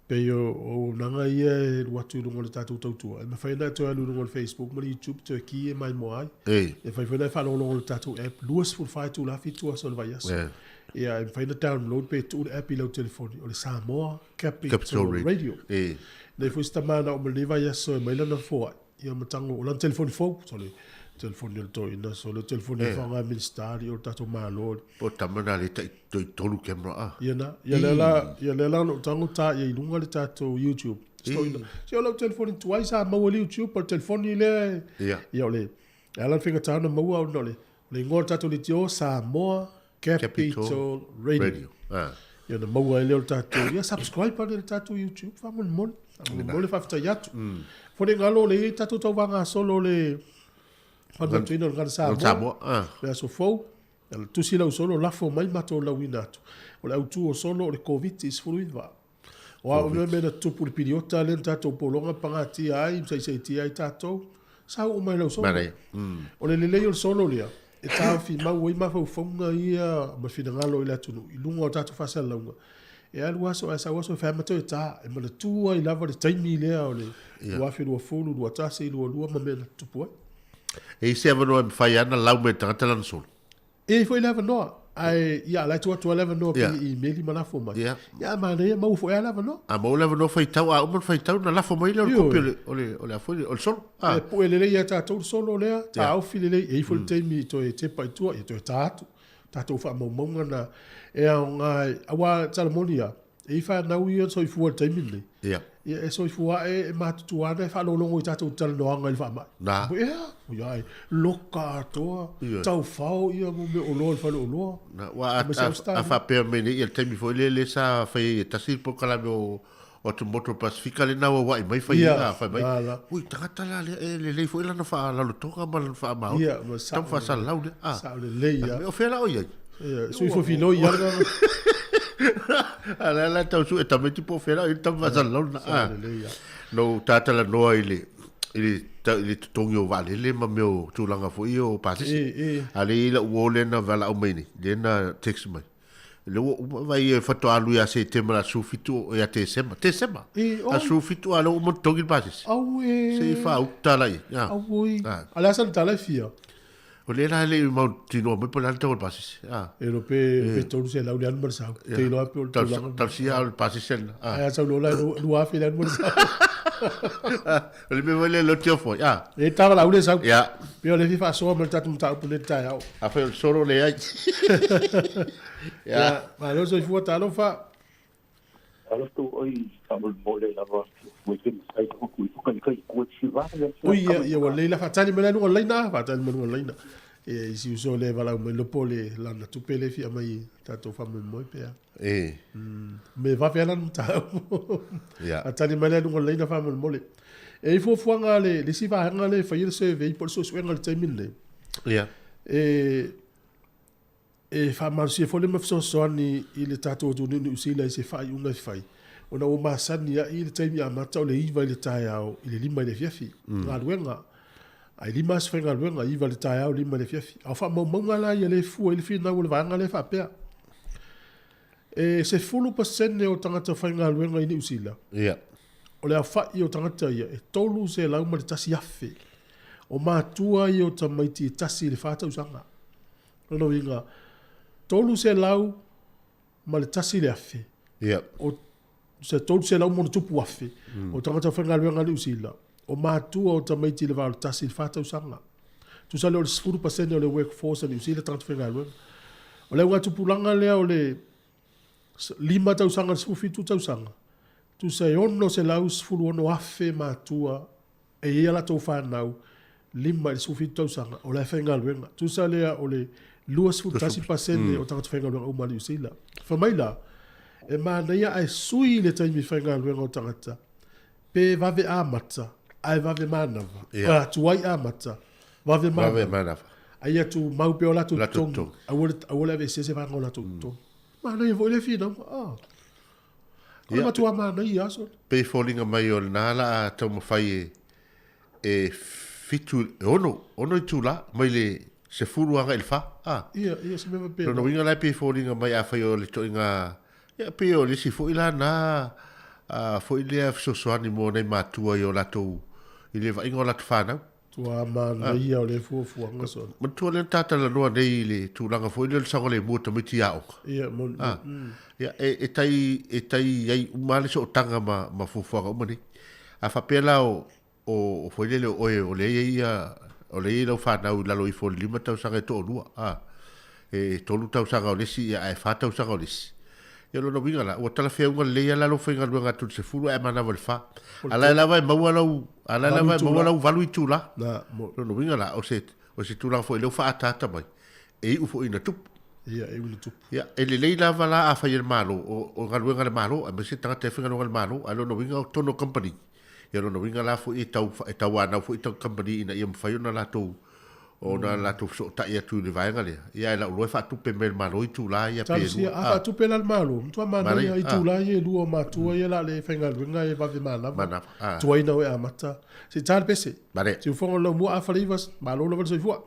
pei o, o auaunaga ia e alu atu i luga o le tatou tautua, e mafai ona e toe alu i luga o le Facebook ma le YouTube toe ki e maimoa ai. Ei. E mafai foi ona e faalogologo i le tatou app 24 itula 7 aso o le vaiaso. Yeah. Ia, e mafai ona download pe tuu le app i lau telefoni, o le Samoa Capital, Capital Radio. Radio. Ei. Nei foi se tama na oo mai lenei vaiaso e mai lana foai. Ia ma tago, o lana telefoni fou, so le telefoni o le toeaina, so le telefoni e faaaoga e Minisita alii o le tatou Malo. Po tama na le tai toi tolu camera a. Ia na, ia lea la, ia lea la lou tago ta ia i luga le tatou YouTube. Si toeaina, se o lau telefoni tuai sa maua i le YouTube, o le telefoni lea e, Ia. ia o le, e ala ona faigata ona maua ona o le, o le igoa o le tatou leitio, Samoa Capital Radio. Radio. Ah. Ia ona maua ai lea o le tatou, ia subscribe ane le tatou YouTube, faamolemole. Faamolemole faafetai atu. Fone galo le i tatou tauvagasolo le faamanatuina o le Gana Samoa. Samoa. Ah. Le aso fou, ia le tusi lau solo, lafo mai matou lauina atu. O le autu o solo o le Koviti-19. O a uma mea na tutupu i le piliota lea na tatou pologa pagatia ai ma saisaitia ai tatou, sa oo mai lau solo. Manaia. O le lelei o le solo lea, e taofi mau ai mafaufauga ia ma finagalo i le atunuu i luga o tatou faasalalauga. E alu aso ae sau aso e fai ma toe ta, e manatua ai lava le taimi lea o le 2020, 21, 22 ma mea na tutupu ai. E i ai se avanoa e mafai lava ona lau mai e le tagata lana solo? E i ai foi le avanoa. Ae, ia, la e tuu atu lava le avanoa pe i imeli ma lafo mai. Ia. Ia, a manaia, maua foi lava le avanoa. A maua le avanoa faitau, a uma ona faitau ona lafo mai lea o le kopi o le, o le, o le a foi, o le solo. A. E pue lelei ia tatou le solo lea, taofi lelei, e i ai foi le taimi toe tepa i tua, ia toe ta atu. Tatou faamaumauga na e aoga, aua tala moni lava, E i ai fanau ia soifua i le taimi lenei. Ia. Ia e soifua ae e matutua ana e faalologo i tatou talanoaga i le faamai. Na. Ea, ia ai, loka atoa, Ioe. taufao ia mo mea oloa i le fale oloa. Na, ua a, Aemaise a, Ausetalia. a faapea mai nei, ia le taimi foi lea, lea sa fai ai e tasi le polokalame o o atumotu o le Pasefika lea na auauai mai fai Ia, ai, a, fai mai, na la. ui, tagata la lea, e lelei foi lana faalalotoga ma lana faamaoni. Ia, ma sao Tama faasalalau lea, a. Sao lelei lava. O fea la o i ai? Ia, sui fofiloi lava le A lea la tau sue tamaiti po o fea la o i ai le tama faasalalau lena, a. Sao lelei lava. Na ou talatalanoa i le, i le, i le totogi o vaalele ma mea o tulaga foi ia o pasese. E, e. A lea e i ai lau uo lea na valaau mai nei, lea na text mai. Lea ua uma vaai e faatoa alu ia Setema le aso 17 ia Tesema. Tesema! E, oi. Aso 17 a lea ua uma ona totogi le pasese. Auē! Se i faauta la i ai. A. Auoi. A. A le a sa le tala e fia? O lea la e le i mautinoa mai po o le a le tau o le pasese. A. E iloa pe, pe 300 le alu ma le sau. Te iloa pe o le tulaga. Talosia o le pasese lena. A. Ae a sau loa la e 2000 le alu ma le sau. O le mea foi lea e lotu foi. A. E tava la ule sau. Ia. Pe o le fia faasoa ma le tatou mataupu nei i le taeao. Afai o le solo leai. Ia. Ia, malo soifua, talofa. Alofa oi faamolemole lava ua ke masai lava kui foka i kai kua tsi va le Ui, ia, ia ua lelei la faatali mai la i luga o le laina, a, faatali mai luga o le laina. Ia, i si uso lea e valaau mai lopo le lana tupe lea e fia aumai i tatou faamoemoe pe a. E. Me vave lava lana mataupu. Ia. Faatali mai la i luga o le laina faamolemole. E i ai fuafuaga a le, le isi vaega lea e faia le survey po o le suesuega i le taimi lenei. Ia. E, e faamalosia foi le ma fesoasoani i le tatou atunuu i Niu Sila i se faaiuga e fai, ona ua masani ai le taimi amata o le 9 i le taeao i le 5 i le afiafi, galuega. Ae 5 aso faigaluega, 9 i le taeao, 5 i le afiafi. A o faamaumauga la ia lea e fua ai le finau o le vaega lea faapea, e 10% o tagata faigaluega i Niu Sila, Ia. o le aofai o tagata ia e 301,000 o matua ia o tamaiti e tasi i le fa tausaga. Lona uiga, 301 le afe, Ia. o se 300 ma ona tupu afe o tagata faigaluega a Niu Sila, o matua o tamaiti i le va o le tasi i le fa tausaga. Tusa lea o le 10% o le workforce a Niu Sila tagata faigaluega. O le augatupulaga lea o le 5 tausaga i le 17 tausaga, tusa e 616,000 matua E i ai a latou fanau 5 i le 17 tausaga o la e faigaluega. Tusa lea o le 21% o tagata faigaluega uma a Niu Sila. Fai mai la, e manaia ae sui le taimi faigaluega o tagata pe vave amata ae vave manava. Ia. Tuai amata, vave manava. Vave manava. A ia tumau pea o latou Latou totogi. totogi. Aua le, aua le aveesea se vaega o latou totogi. Manaia foi lea finauga. Ah. O le Ia. matua manaia lava sole. Pei e foliga mai o lena la a taumafai e e fitu e ono, ono itula mai le 10 agai i le fa, a. Ia, ia, se mea faapena. Lona uiga la e pei e foliga mai afai o le toaiga, ia pei o le isi foi la na a foi lea fesoasoani mo nai matua i o latou i le vaaiga o latou fanau. Tua manaia o lea fuafuaga sole. Manatua lea na ta talanoa nei i le tulaga foi lea o le saogalemu o tamaiti i aoga. Ia, moni, Ah. Ia, e, e tai, e tai ai uma le sootaga ma, ma fuafuaga uma nei. A faapea la o, o, o foi lele o oe, o lea e i ai ia, o lea e i ai lau fanau i lalo ifo o le lima tausaga e toalua, ah. E tolu tausaga o le isi, ia, ae fa tausaga o le isi. Ia, o lona uiga la, ua talafeauga lelei lava la lou faigaluega atu i le sefulu ae manava i le fa. A la e lava e maua lau, a la e lava e maua lau valu itula. Na, mo. Lona uiga la, o se, o se tulaga foi lea ua faaataata mai, e iu foi ina tupu. Ia, e iu ina tupu. Ia, e lelei lava la afai e le Malo, o, o galuega a le Malo, aemaise tagata e faigaluega a le Malo, ae lona uiga o totonu o kamupani. Ia, lona uiga la foi e tau, e tauanau foi kamupani ina ia mafai ona latou ona latou fesootai atu i le vaega lea, ia ae lau loa e faatupe mai e le Malo itula ia pe Talosia, lua. a faatupe la le Malo, matua manaia Manaia, itula ia e lua o matua ia la le faigaluega e vave manava. Manava, a. Tuai na o e amata. Se i ta le pese. Mare. Siufoga o le laumua afa le iva, malo lava le soifua.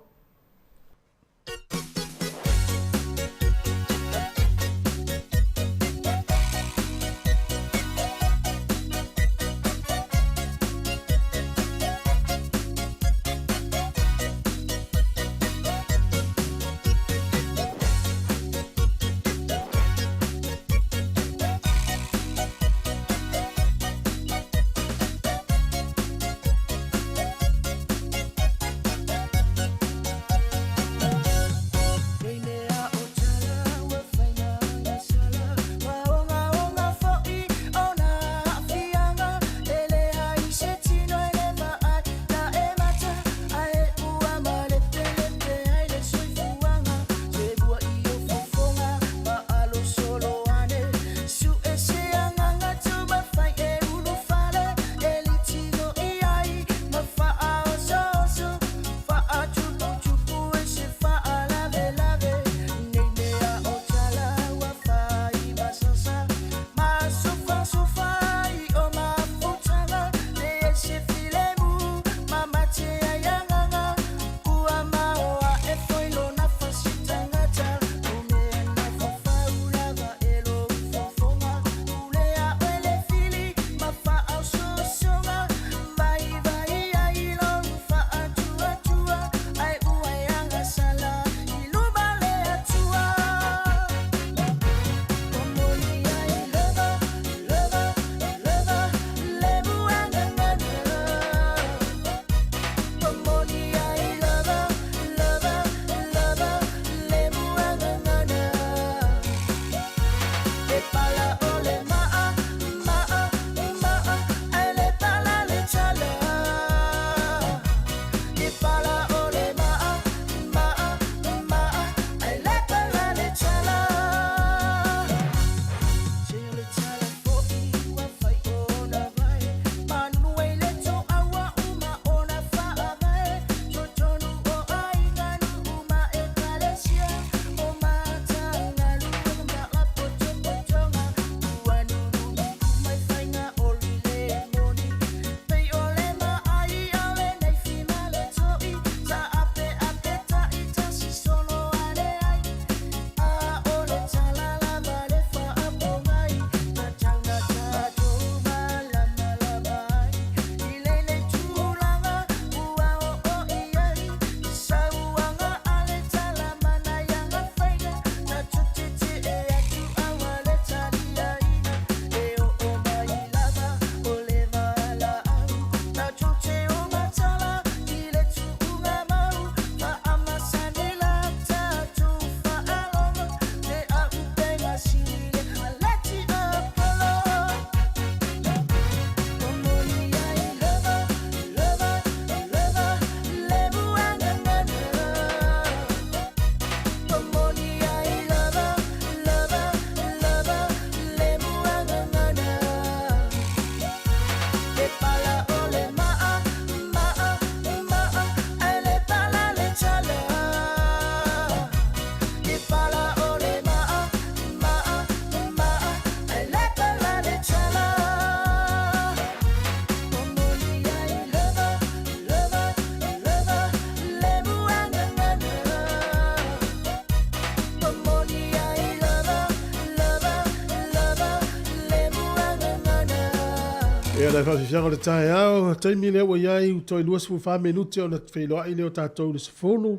Ia le faafiafiaga o le taeao, taimi lea ua i ai ua toe 24 minute ona feiloai lea o tatou i le 10.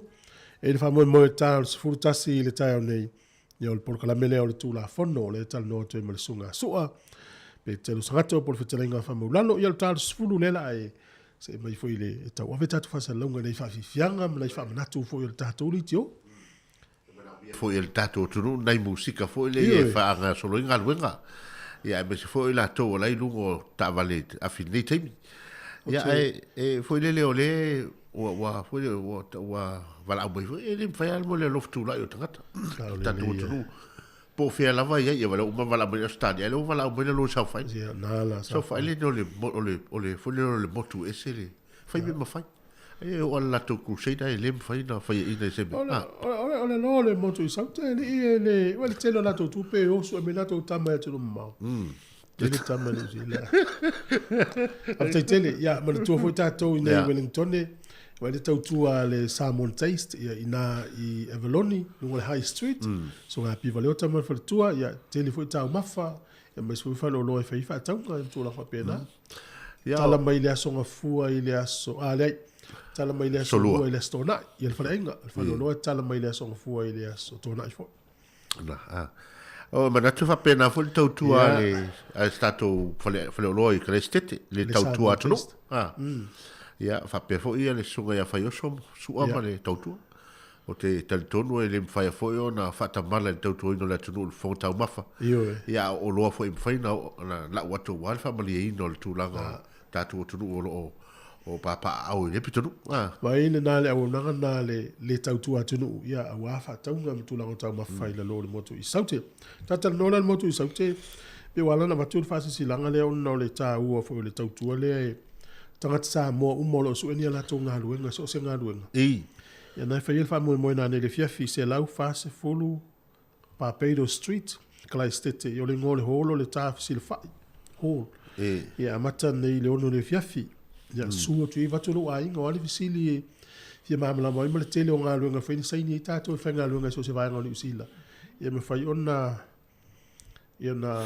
E le faamoemoe e ta o le 11 i le taeao nei. Ia o le polokalame lea o le Tulafono o lea e talanoa atu ai ma le Susuga a Sua, Petelo Sagato po o le Fetalaiga a Faamaulalo. Ia o le ta o le 10 lea la e see mai foi le e tauave tatou faasalalauga i nai faafiafiaga ma nai faamanatu foi o le tatou leitio. Foi e le tatou atunuu nai musika foi lea e faagasolo ai galuega. Ia aemaise foi latou o la e i luga o taavale afi i lenei taimi. Ia ae e foi lele o lea ua ua foi lele ua ua valaau mai foi e le mafai lava mo le alofa tulai o tagata. Tatou atunuu po o fea lava i ai, ia valaau uma valaau mai Ausetalia, ae lea ua valaau mai lalo i South Island. South Island o le o le o le foi lele o le motu ese le fai mea mafai. E oo lava le latou crusade ae le mafai ona faiaina i se mea. O le loa o le motu i Sauta e lii e le, ua le tele o latou tupe e osu e me latou tama e atunuu mamao. Tele tama i Niu Sila. Faafetai tele, ia manatua foi tatou i nei Wellingtone, ua le tautua a le Samoan Taste, ia ina i Avaloni, luga o le High Street, so ngā piva leota ma le faletua, ia tele foi taumafa, ia aemaise foi faleoloa e fai ai faatauga ma tulaga faapena. Ia, Tala mai le aso Gafua i le aso, a leai, tala mai le aso Lua i le aso Toonai, ia le faleaiga, le faleoloa e tala mai le aso Gafua i le aso Toonai foi. Na, a. O, manatu faapena foi le tautua a le, a se tatou fale, faleoloa i Kalaisitete, le Le tautua Samoa atunuu. Taste. A. Ia, faapea foi ia le susuga ia Faioso, Sua ma le tautua. Ou te talitonu e le mafai foi ona faatamala i le tautuaina o le atunuu i le fofoga taumafa. Ioe. Ia, a o oloa foi e mafai ona lau atu aua le faamalieina o le tulaga o tatou atunuu o lo o o papaaao i lea pitonuu. A. Vaai lena le auaunaga lena le le tautua atunuu, ia, aua faatauga ma tulaga o taumafa i lalo o le motu i Saute. Talatalanoa la i le motu i Saute, pei ua ala ona avatu le faasilasilaga lea ona o le taua foi o le tautua lea e tagata Samoa uma o lo o sue ni a latou galuega, so o se galuega. I. Ia na e fai ai le faamoemoe nanei i le afiafi, 140 Barbados Street, Kalaesetete. Ia o le igoa o le hall o le Ta Fesilafai Hall. E. Ia amata nei i le 6 i le afiafi. Ia susu atu i ai vaeatu lou aiga, o a le fesili e fia malamalama ai ma le tele o galuega e fai na saini ai tatou e faigaluega i so o se vaega o Niu Sila. Ia mafai ona Ia na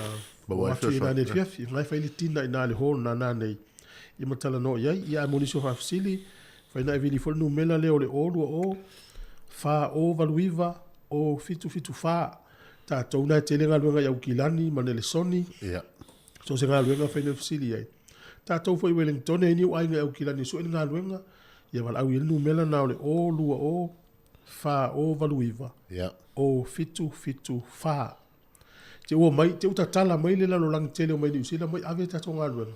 Maua ai atu i fesoasoani. nai afiafi, na e fai le tina i na le hall na na nei. Ia ma talanoa i ai, ia a mo nisi o faafesili, fai na e vili foi le numera lea o le 0 2 0 4 0 8 9 0 7 7 4. Tatou na e tele galuega i Aukilani ma Nelesoni. Ia. So o se galuega fai na fesili i ai. Tatou foi i Wellington e i ai ni ou aiga i Aukilani e sue ni galuega, ia valaau i ai le numera na o le 0 2 0 4 0 8 9 Ia. 0 7 7 4. Te ua mai, te utatala mai le lalolagi tele o mai Niu Sila mai ave tatou galuega.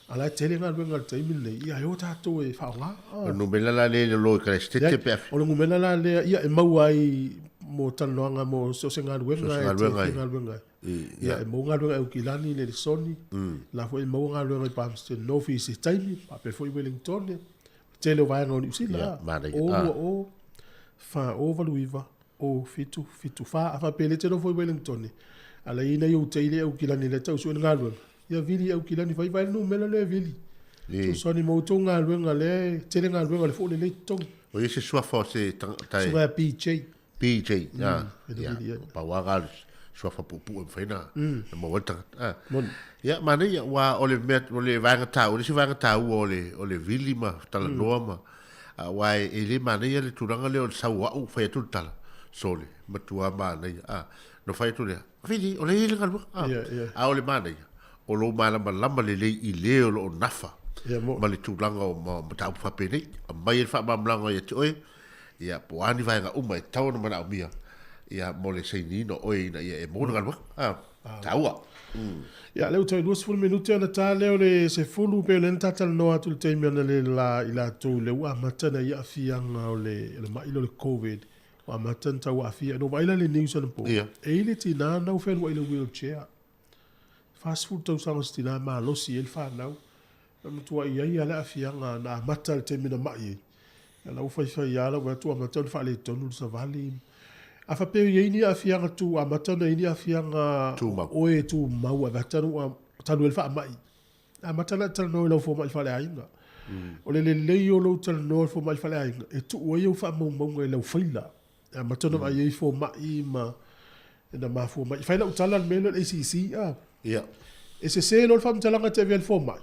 A la e tele galuega i le taimi lenei, ia e o tatou e faaaoga. O le numera la lea i lalo i Kalaisitete pe afi. O le numera la lea, ia e maua ai mo talanoaga mo so o se galuega So o se e galuega te galuega ai. Ia. Ia e maua galuega i Aukilani, i Nelesoni, la foi e maua galuega i Palmerston North i se taimi, faapea foi Wellington, tele o vaega o Niu Sila. Ia, manaia. 0 2 0 4 0 8 9 0 7 7 4. A faapea e le te nofo i Wellington, a la i ai nai ou teile i Aukilani lea e tau sue le galuega, ia vili i Aukilani fai vae le numera lea e vili. Fesoasoani mo outou galuega lea e tele galuega o le foi lelei totogi. O ia se suafa o se tagata e. Susuga ia PJ. PJ, a, E ia, vili ai. pau lava le suafa puupuu e mafai ona maua ai le tagata. A. Moni. Ia, manaia, aua o le mea, o le vaega taua, o le isi vaega taua o le, o le vili ma talanoa ma, aua e le manaia le tulaga lea o le sau o au fai atu le tala, sole, matua manaia, a, ona fai atu lea, vili, o lea e i ai le galuega, a, Ia, ia. a o le manaia, o lou malamalama lelei i le o lo o nafa Ia, mo. ma le tulaga o mataupu faapenei, aumai ai le faamalamalamaga ia te oe, ia, po o a ni vaega uma e tatau ona manaomia, ia, mo le sainiina o oe ina ia e maua le galuega, a, taua. Ia, lea ua toe 20 minute ona ta lea o le 10, pei o lea na ta talanoa atu i le taimi analeila i latou lea ua amata ona i aafiaga o le, le mai lea o le Covid, ua amata ona tau aafia. Na ou vaai la i le news anapo, e i ai le tina na ua fealuai i le wheelchair. 40 tausaga o se tina e malosi ai le fanau. Na matuai i ai lava le aafiaga na amata i le taimi na mai ai. Ia la ua faifai lava lau vaai atu ua amata ona faaletonu le savali. A faapea e i ai ni aafiaga tu, amata ona i ai ni aafiaga Tumau. o oe e tumau e avatu ua talu ai le faamai. Amata la talanoa i lau fomai faleaiga. O le lelei o lou talanoa i le fomai faleaiga, e tuu ai au faamaumauga i lau faila. E amata ona vaai ai fomai ma na mafua mai. Fai lau tala i le mea lea o le ACC. Ia. E sese loa le faamatalaga e te avea i le fomai.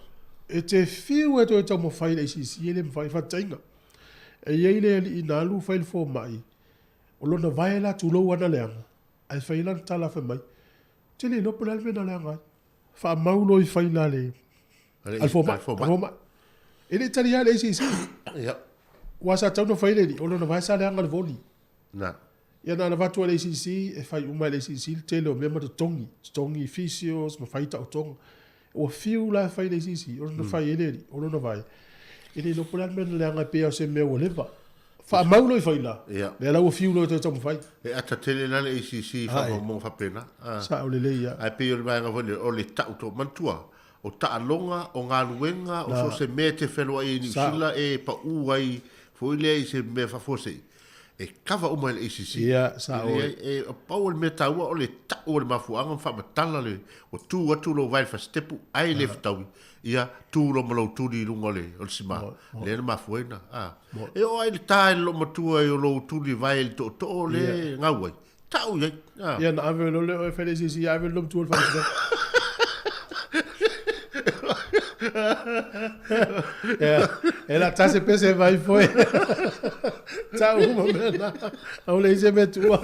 E te fiu e toe taumafai i le ACC e le mafai. Faataitaiga, e i ai le alii na alu fai le fomai, o lona vae la tulou ana leaga, ae fai ai lana tala fai mai, Ou te le iloa po o le a le mea na leaga ai. Faamau loa i faila a le a le fomai. A le fomai. E le i talia le ACC. Ia. Aua sa tatau ona fai le alii, o lona vae sa leaga le voli. Na. Ia na ona avatu lava e le ACC, e fai uma e le ACC le tele o mea ma totogi, totogi physios ma fai taotoga. Ua fiu la e fai le ACC, o lona fai ai le alii, o lona vae, e le iloa po o le a le mea na leaga ai, pei lava o se mea ua leva. Faamau loa i faila, lea la ua fiu loa e toe taumafai. E ata tele la le ACC i faamaumauga faapena. Sao lelei lava. Ae pei o le vaega foi lea, o le tau to, manatua, o taaloga, o galuega, o so o se mea e te feloai ai i Niu Sila e pau ai foi lea i se mea faafuasei, e kava uma e le ACC. Ia, sao. E leai, e pau o le mea taua o le tau o le mafuaaga ma faamatala le, ua tu atu lou vae i le fasitepu, ae le fetaui, ia, tu loa ma lou tuli i luga o le, o le sima, lea na mafua ai na, a. E oo lava i le ta i le loomatua i o lou tuli vae i le tootoo lea e gau ai, tau i ai, a. Ia, na ave loa lea oe e fai le ACC, ave le loomatua i le faamasinoga. Ia, e la tasi pese vai foi. Tau uma mea na. Au le ise mea tua.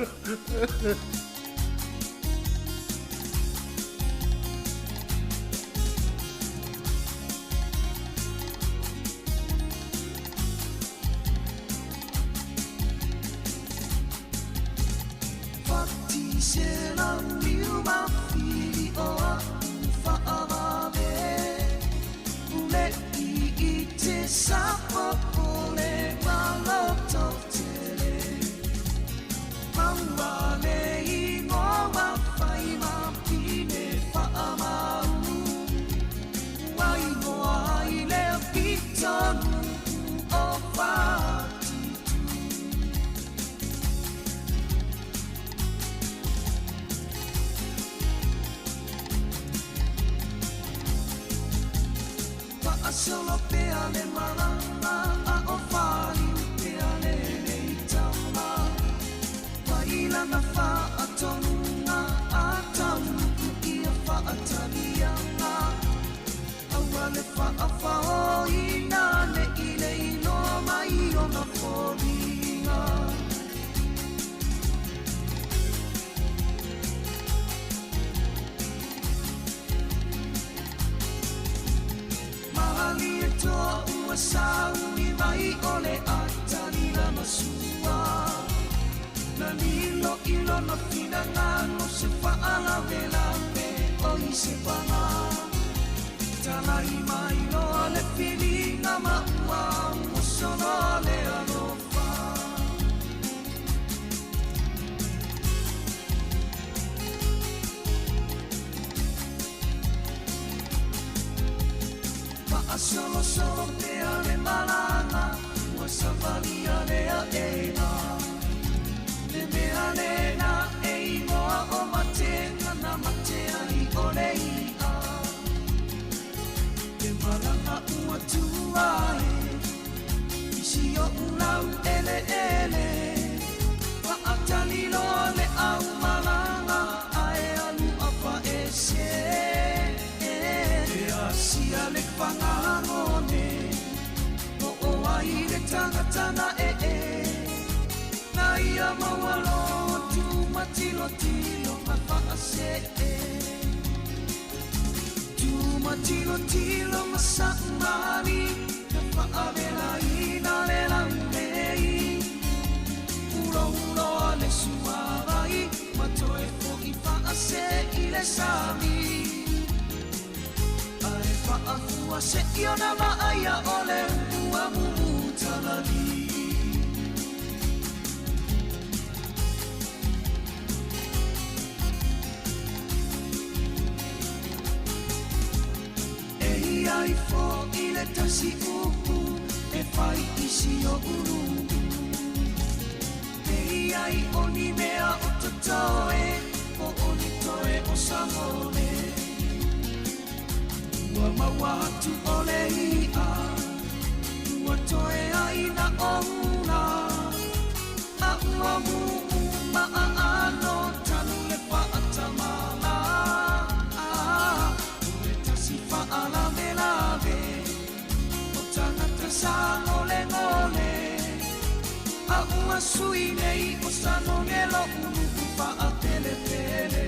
sui nei o Sanone lo'u nu'u fa'apelepele.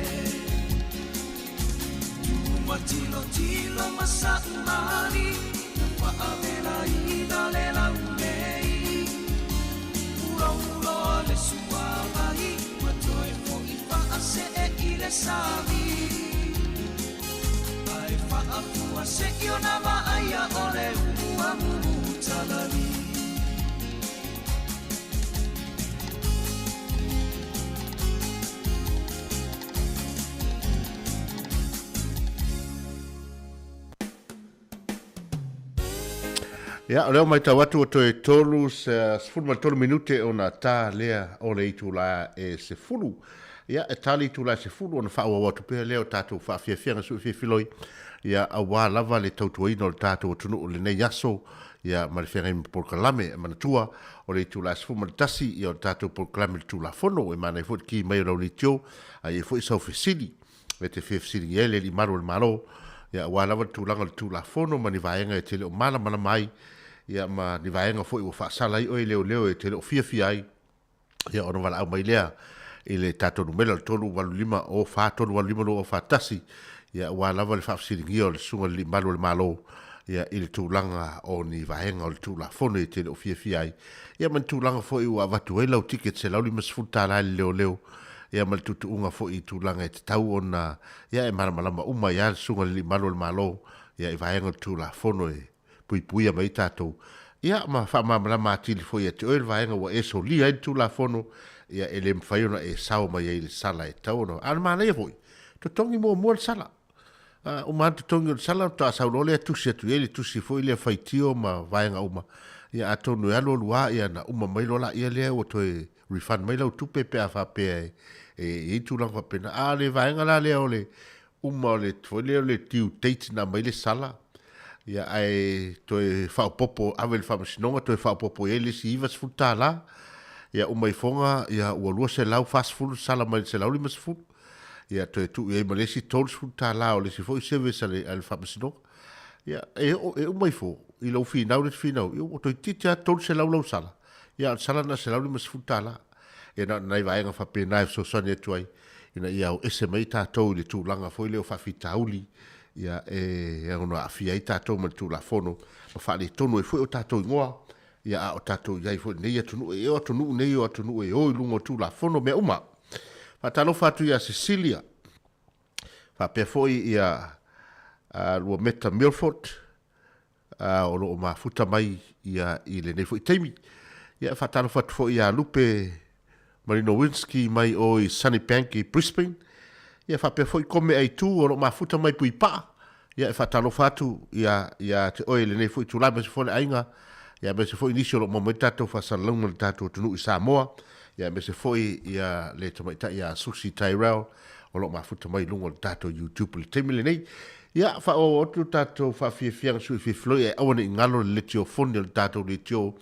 Tuma tilotilo ma sa'u mali na fa'avelaina le lau nei. Ulouloa le suavai ma toe fo'i fa'ase'e i le sami. Ae fa'afua se'i ona va'aia o le umuamumu talali. Ia, o lea ua matau atu ua toe 33 minute ona ta lea o le itula e 10. Ia, e ta le itula e 10 ona faaauau atu pea lea o tatou faafiafiaga sui fiafiloi, ia, aua lava le tautuaina o le tatou atunuu i lenei aso, ia, ma le feagai ma polokalame. E manatua, o le itula e 11, ia, o le tatou polokalame i le Tulafono, e manaia foi le ki mai o lau leitio, a i ai foi sau fesili, e te fia fesiligia ai le Alii Malu o le Malo, ia, aua lava le tulaga o le Tulafono ma ni vaega e te le o malamalama ai, ia, ma ni vaega foi ua faasala ai oe i leoleo e te le o fiafia ai, ia, ona valaau mai lea i le tatou numera o le 385 o 4 385 2 4 1, ia, aua lava le faafesiligia o le Susuga i le Alii Malu o le Malo, ia, i le tulaga o ni vaega o le Tulafono e te le o fiafia ai, ia, ma ni tulaga foi ua avatu ai lau ticket $150 i le leoleo, ia ma le tuutuuga foi i tulaga e tatau ona ia e malamalama uma ai lava le Susuga i le Alii Malu o le Malo ia i vaega o le Tulafono e puipuia mai ai tatou ia ma faamalamalama atili foi ia te oe le vaega ua e solia ai le Tulafono ia e le mafai ona e sao mai ai i le sala e tatau ona. A o le manaia foi, totogi muamua le sala. A uma lava le totogi o le sala faatoa sau loa lea tusi atu i ai le tusi foi lea faitio ma vaega uma ia atonu e alu alu lava ia ona uma mai loa laia lea ua toe refund mai lau tupe pe a faapea e i ai tulaga faapena. A o le vaega la lea o le uma o le foi lea o le due date na aumai le sala, ia ae toe faaopoopo ave i le faamasinoga toe faaopoopo i ai le isi $90, ia uma ifoga ia ua $240 le sala mai le $150, ia toe tuu i ai ma le isi $30 o le isi foi service a le, a le faamasinoga. Ia e, oo, e uma ifo i lou finau le finau, ia ua toeitiiti lava $300 lau sala. Ia, a o le sala na $150. Ia na o nai vaega faapena e fesoasoani atu ai ina ia o ese mai tatou i le tulaga foi lea o faafitauli ia e ono aafia ai tatou ma le Tulafono ma faaletonu ai foi o tatou igoa, ia a o tatou i ai foi i lenei atunuu. E o atunuu nei o atunuu e o i luga o Tulafono mea uma. Faatalofa atu ia Cecilia, faapea foi ia Luameta Milford, o lo o mafuta mai ia i lenei foi taimi. Ia, e faatalofa atu foi ia Lupe Malinowinski mai o i Sunnybank i Brisbane. Ia, faapea foi Kome Aitu o lo o mafuta mai Puipaa. Ia, e faatalofa atu ia, ia te oe i lenei foi itula, aemaise foi le aiga, ia, aemaise foi nisi o lo o maua mai le tatou faasalalauga i le tatou atunuu i Samoa, ia, aemaise foi ia le tamaitai ia Susi Tyrell o lo o mafuta mai i luga o le tatou YouTube i le taimi lenei. Ia, faaauau atu le tatou faafiafiaga sui fiafiloi ae aua ne i galo le letiofoni o le tatou letio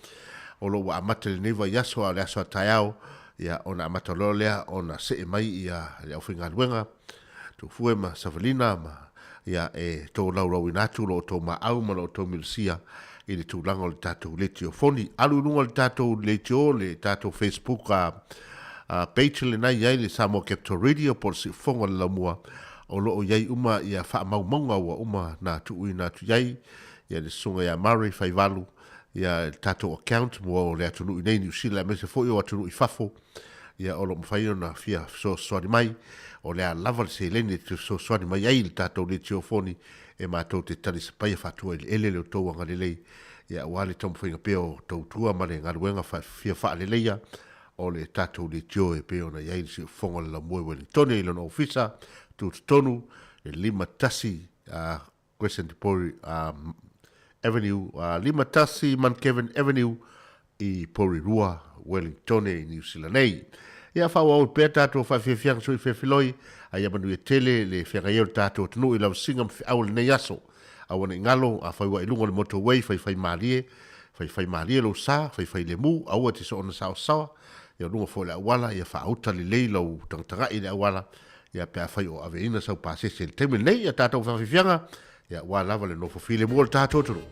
o lo o ua amata i lenei vaiaso a o le aso a taeao, ia, ona amata loa lea ona see mai ia le aufaigaluega, Tufue ma Savalina ma, ia, e tolaulauina atu lo outou maau ma lo outou milosia i le tulaga o le tatou letiofoni. Alu i luga o le tatou letio, le tatou Facebook page lena e i ai le Samoa Capital Radio po o le Siufofoga o le Laumua, O lo o i ai uma ia faamaumauga ua uma na tuuina atu i ai ia le Susuga ia Murray Faivalu ia le tatou account mo le atunuu i nei Niu Sila aemaise foi o atunuu i fafo ia o lo o mafai ona fia fesoasoani mai. O le a lava le seleni e te fesoasoani mai ai i le tatou letiofoni e matou te talisapaia faatuaeleele le outou agalelei ia aua le taumafaiga pea o tautua ma le galuega fia faaleleia o le tatou leitio e pei ona i ai le siufofoga o le Laumua i Ueligitone i lona ofisa tutotonu e 51 Crescent Pori Avenue, 51 Mount Kevin Avenue i Porirua, Wellingtone i Niu Sila nei. Ia faaauau pea tatou faafiafiaga sui fefeloi, a ia manuia tele le feagai o le tatou atunuu i lavasiga ma feau o lenei aso. Aua ne i galo, afai ua i luga o le motorway, faifai malie, Faifai malie lou sa, faifai lemu, aua e te soona saosaoa, ia luga foi o le auala, ia faauta lelei lau tagatagai i le auala, ia pe afai o aveina sau pasese i le taimi lenei, ia tatou faafiafiaga, ia aua lava le nofo filemu o le tatou atunuu.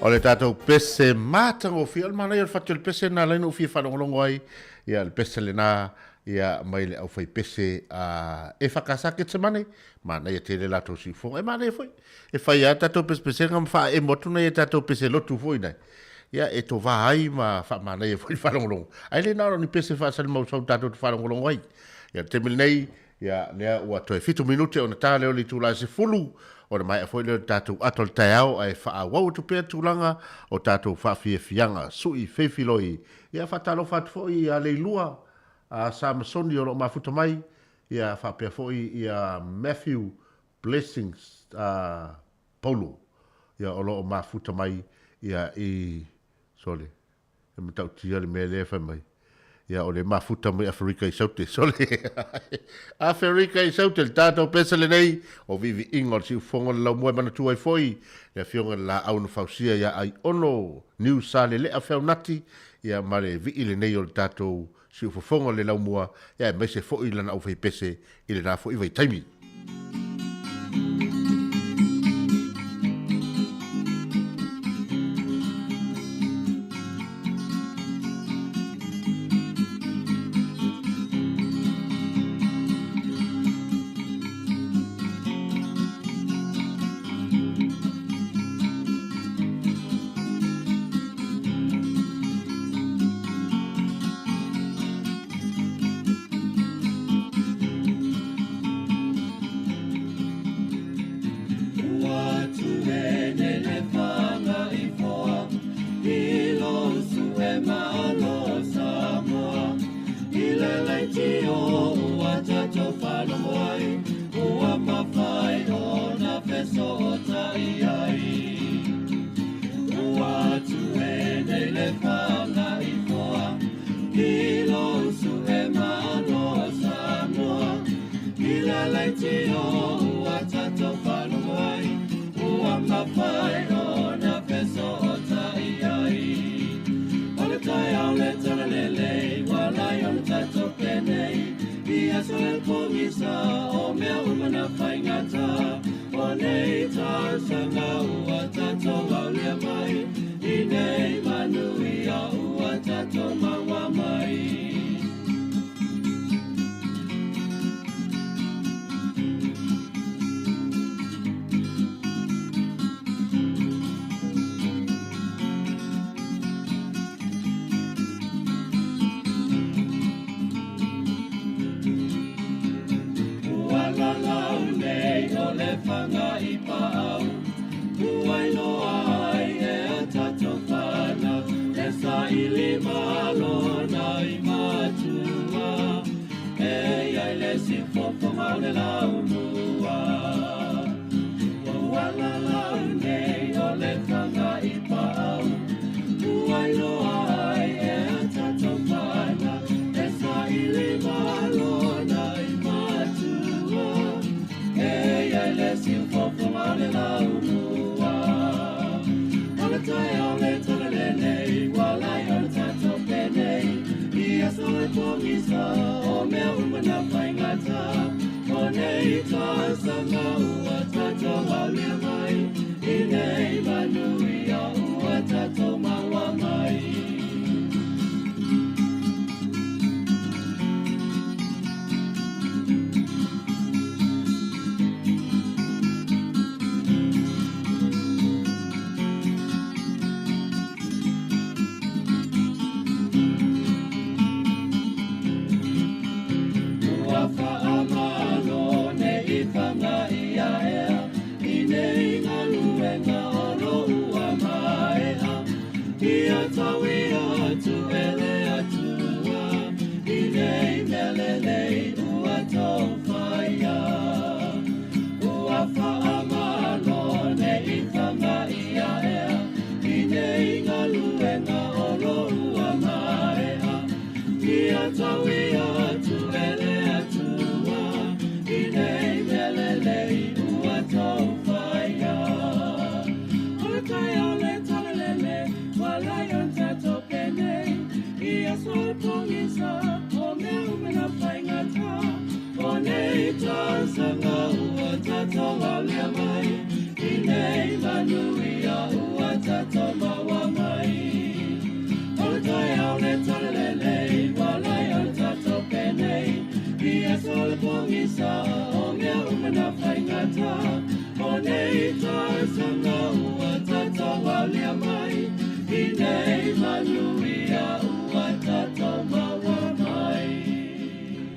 O le tatou pese matagofie, o le manaia o le fati o le pese lena ala ai ona ou fia faalogologo ai, ia, le pese lena, ia, mai le aufaipese a EFKS Ketsemane, manaia tele latou siufofoga. E manaia foi, e fai lava tatou pesepesega ma faaemo atu nai a tatou pese lotu foi nai, ia, e tova ai ma faamanaia foi le faalogologo. Ae le na o ni pese faasalimausau tatou te faalogologo ai. Ia, le taimi lenei, Ia, lea ua toe fitu minute ona ta lea o le itula e 10, ona maea foi lea o le tatou ato o le taeao, ae faaauau atu pea tulaga o tatou faafiafiaga sui feifiloi. Ia, faatalofa atu foi ia Leilua a Samasoni o lo o mafuta mai, ia faapea foi ia Matthew Blessings a Paulo, ia o lo o mafuta mai ia i, sole, E matautia le mea lea e fai mai. Ia, o le mafuta mai Aferika i Saute. Sole! Aferika i Saute, le tatou pese lenei, o viiviiga o le siufofoga o le laumua e manatua ai foi le afioga i le Laau na Fausia ia Aiono Niu Salelea Feaunati, ia ma le vii lenei o le tatou siufofoga o le laumua, ia aemaise foi lana aufaipese i lena foi vaitaimi.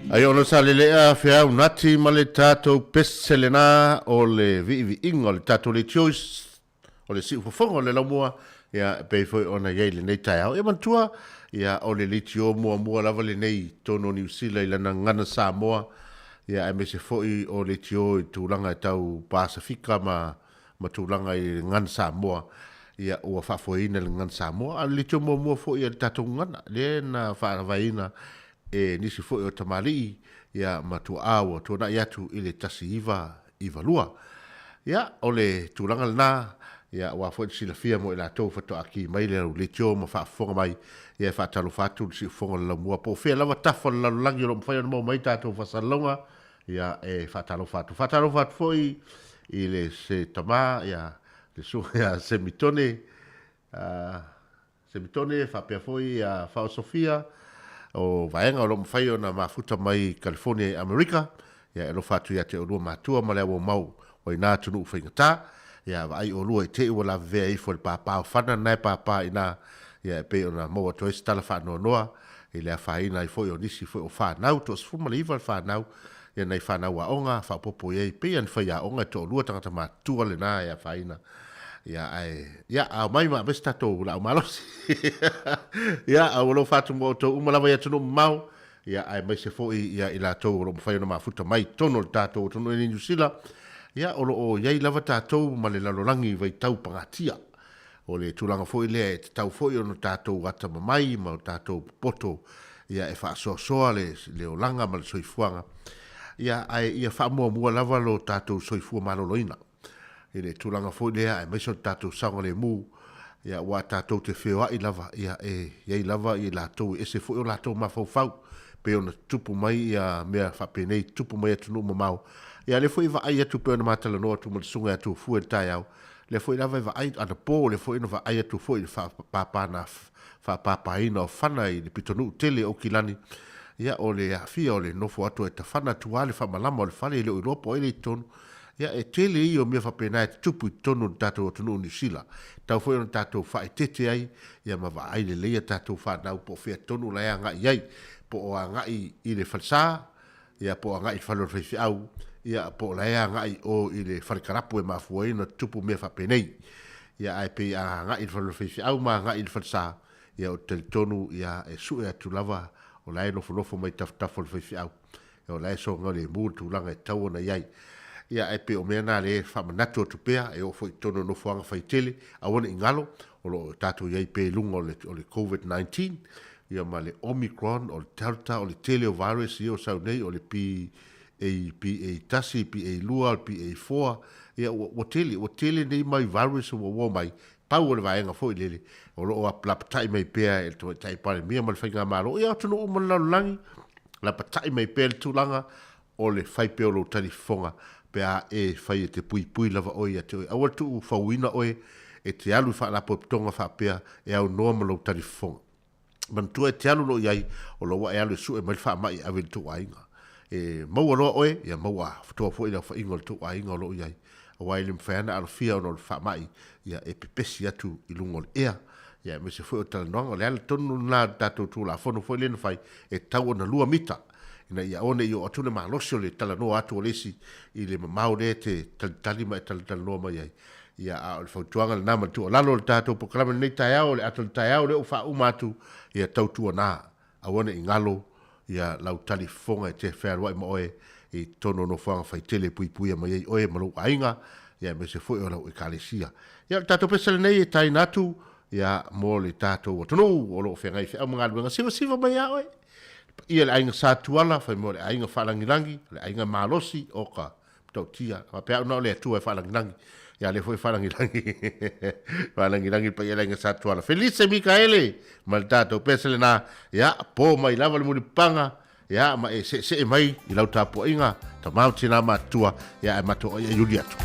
Ai ona sa lelea feau nati ma le tatou pese lena o le viiviiga o le tatou leitio o le siufofoga o le laumua, ia, e pei foi ona i ai lenei taeao. Ia manatua, ia, o le leitio muamua lava lenei i totonu o Niu Sila i lana gagana Samoa, ia, aemaise foi o leitio i tulaga e tau Pasefika ma, ma tulaga i le gagana Samoa, ia, ua faafoeina le gagana Samoa. A o le leitio muamua foi a le tatou gagana, lea na faavaeina e nisi foi o tamalii, ia, ma tuaa ua tuanai atu i le 1992. Ia, o le tulaga lena, ia, aua foi le silafia mo i latou faatoa ki mai le leitio ma faafofoga mai, ia, e faatalofa atu le siufofoga o le laumua po o fea lava tafa o le lalolagi o lo o mafai ona maua mai tatou faasalalauga, ia, e faatalofa atu. Faatalofa atu foi i le se tama, ia, le susuga ia Semitone, Semitone faapea foi ia Fao Sofia, o vaega o lo o mafai ona mafuta mai California i Amerika, ia e alofa atu ia te oulua matua ma le auaumau o ina atunuu faigata, ia vaai oulua i te i ua lavevea ifo e le pāpā o fana lena e pāpā i ina, ia e pei ona maua atu ai se tala faanoanoa i le afaina ai foi o nisi foi o fanau, toa-19 le fanau, ia nai fanau aoga faaopoopo i ai, pei lava ni faiaoga e toalua tagata matutua lena e afaina. Ia, ae, ia, a omai ma ave se tatou laau malosi. Ia, a ua alofa atu ma outou uma lava i atunuu mamao, ia, aemaise foi ia i latou o lo o mafai ona mafuta mai i totonu o le tatou atunuu i Niu Sila, ia, o lo o i ai lava tatou ma le lalolagi vaitau pagatia. O le tulaga foi lea e tatau foi ona tatou atamamai ma o tatou popoto ia e faasoasoa le, le olaga ma le soifuaga, ia, ae ia faamuamua lava lo tatou soifua maloloina. I le tulaga foi lea aemaise o le tatou saogalemu, ia aua tatou te feoai lava, ia e i ai lava i latou e ese foi o latou mafaufau, pei ona tutupu mai ia mea faapenei, tutupu mai atunuu mamao. Ia lea foi e vaai atu pei ona ma talanoa atu ma le susuga ia Tuafue i le taeao, lea foi lava e vaai anapo, lea foi na vaai atu foi i le faapapana faapapaina o fana i le pitonuu tele o Aukilani, ia o le aafia o le nofo atu e tafana atu lava le faamalama o le fale e le o iloa po o ai le i totonu. Ia, e tele ia o mea faapena e tutupu i totonu o le tatou atunuu o Niu Sila. E tatau foi ona tatou faaeteete ai, ia ma vaai lelei a tatou fanau po o fea tonu la e agai i ai, po o agai i le falesa, ia po o agai i le fale o le faifeau, ia po o la e agai i o i le fale kalapu e mafua ai ona tutupu mea faapenei. Ia ae pei a agai i le fale o le faifeau ma agai i le falesa, ia ou te talitonu ia e sue atu lava o la e nofonofo mai tafatafa o le faifeau. O la e soga lemu le tulaga e tatau ona i ai. Ia, ae pei o mea na lea e faamanatu atu pea, e oo foi i totonu o nofoaga faitele, aua ne i galo, o lo o tatou i ai pea i luga o le, o le Covid-19, ia ma le Omicron, o le Delta, o le tele o virus ia o sau nei, o le P, A, PA1, PA2, o le PA4, ia ua, ua tele, ua tele nei mai virus ua ua mai, pau o le vaega foi lele, o lo o lapatai mai pea e le Tamaitai Palemia ma le Faigamalo, ia atunuu uma o le lalolagi, lapatai mai pea le tulaga o le fai pea o lou talifofoga pe a e fai e te puipui lava oe ia te oe. Aua le tuufauina oe e te alu i faalapotopotoga faapea e aunoa ma lou talifofoga. Manatua e te alu loa i ai, o lo ua e alu e sue mai le faamai e ave i le tou aiga. E maua loa oe, ia maua atoa foi le aofaiga o le tou aiga o lo o i ai. Aua e le mafai lava ona alofia ona o le faamai, ia e pepesi atu i luga o le ea. Ia aemaise foi o talanoaga, o le ala tonu lena o le tatou Tulafono foi lea na fai, e tatau ona 2 mita, ina ia aua ne i oo atu le malosi o le talanoa atu o le isi i le mamao lea e te talitali ma e talatalanoa mai ai. Ia, a o le fautuaga lena ma le tuualalo o le tatou polokalame i lenei taeao, o le ata o le taeao lea ua faauma atu, ia tautuana, aua ne i galo ia lau talifofoga e te fealuai ma oe i totonu o nofoaga faitele e puipuia mai ai oe ma lou aiga, ia aemaise foi o lau Ekalesia. Ia, o le tatou pese lenei e taina atu, ia, mo le tatou atunuu o lo o feagai i feau ma galuega sivasiva mai ia oe. Le paia i le aiga Sa Tuala, fai mai o le aiga faalagilagi, o le aiga malosi o ka matautia. Faapea au na o le Atua e faalagilagi. Ia lea foi e faalagilagi. Faalagilagi le paia le aiga Sa Tuala. Felise Mikaele ma le tatou pese lena. Ia, po mai lava le mulipapaga. Ia, ma e seesee mai i lau tapuaiga, tama ma tina matutua, ia ae matou aiaiuli atu.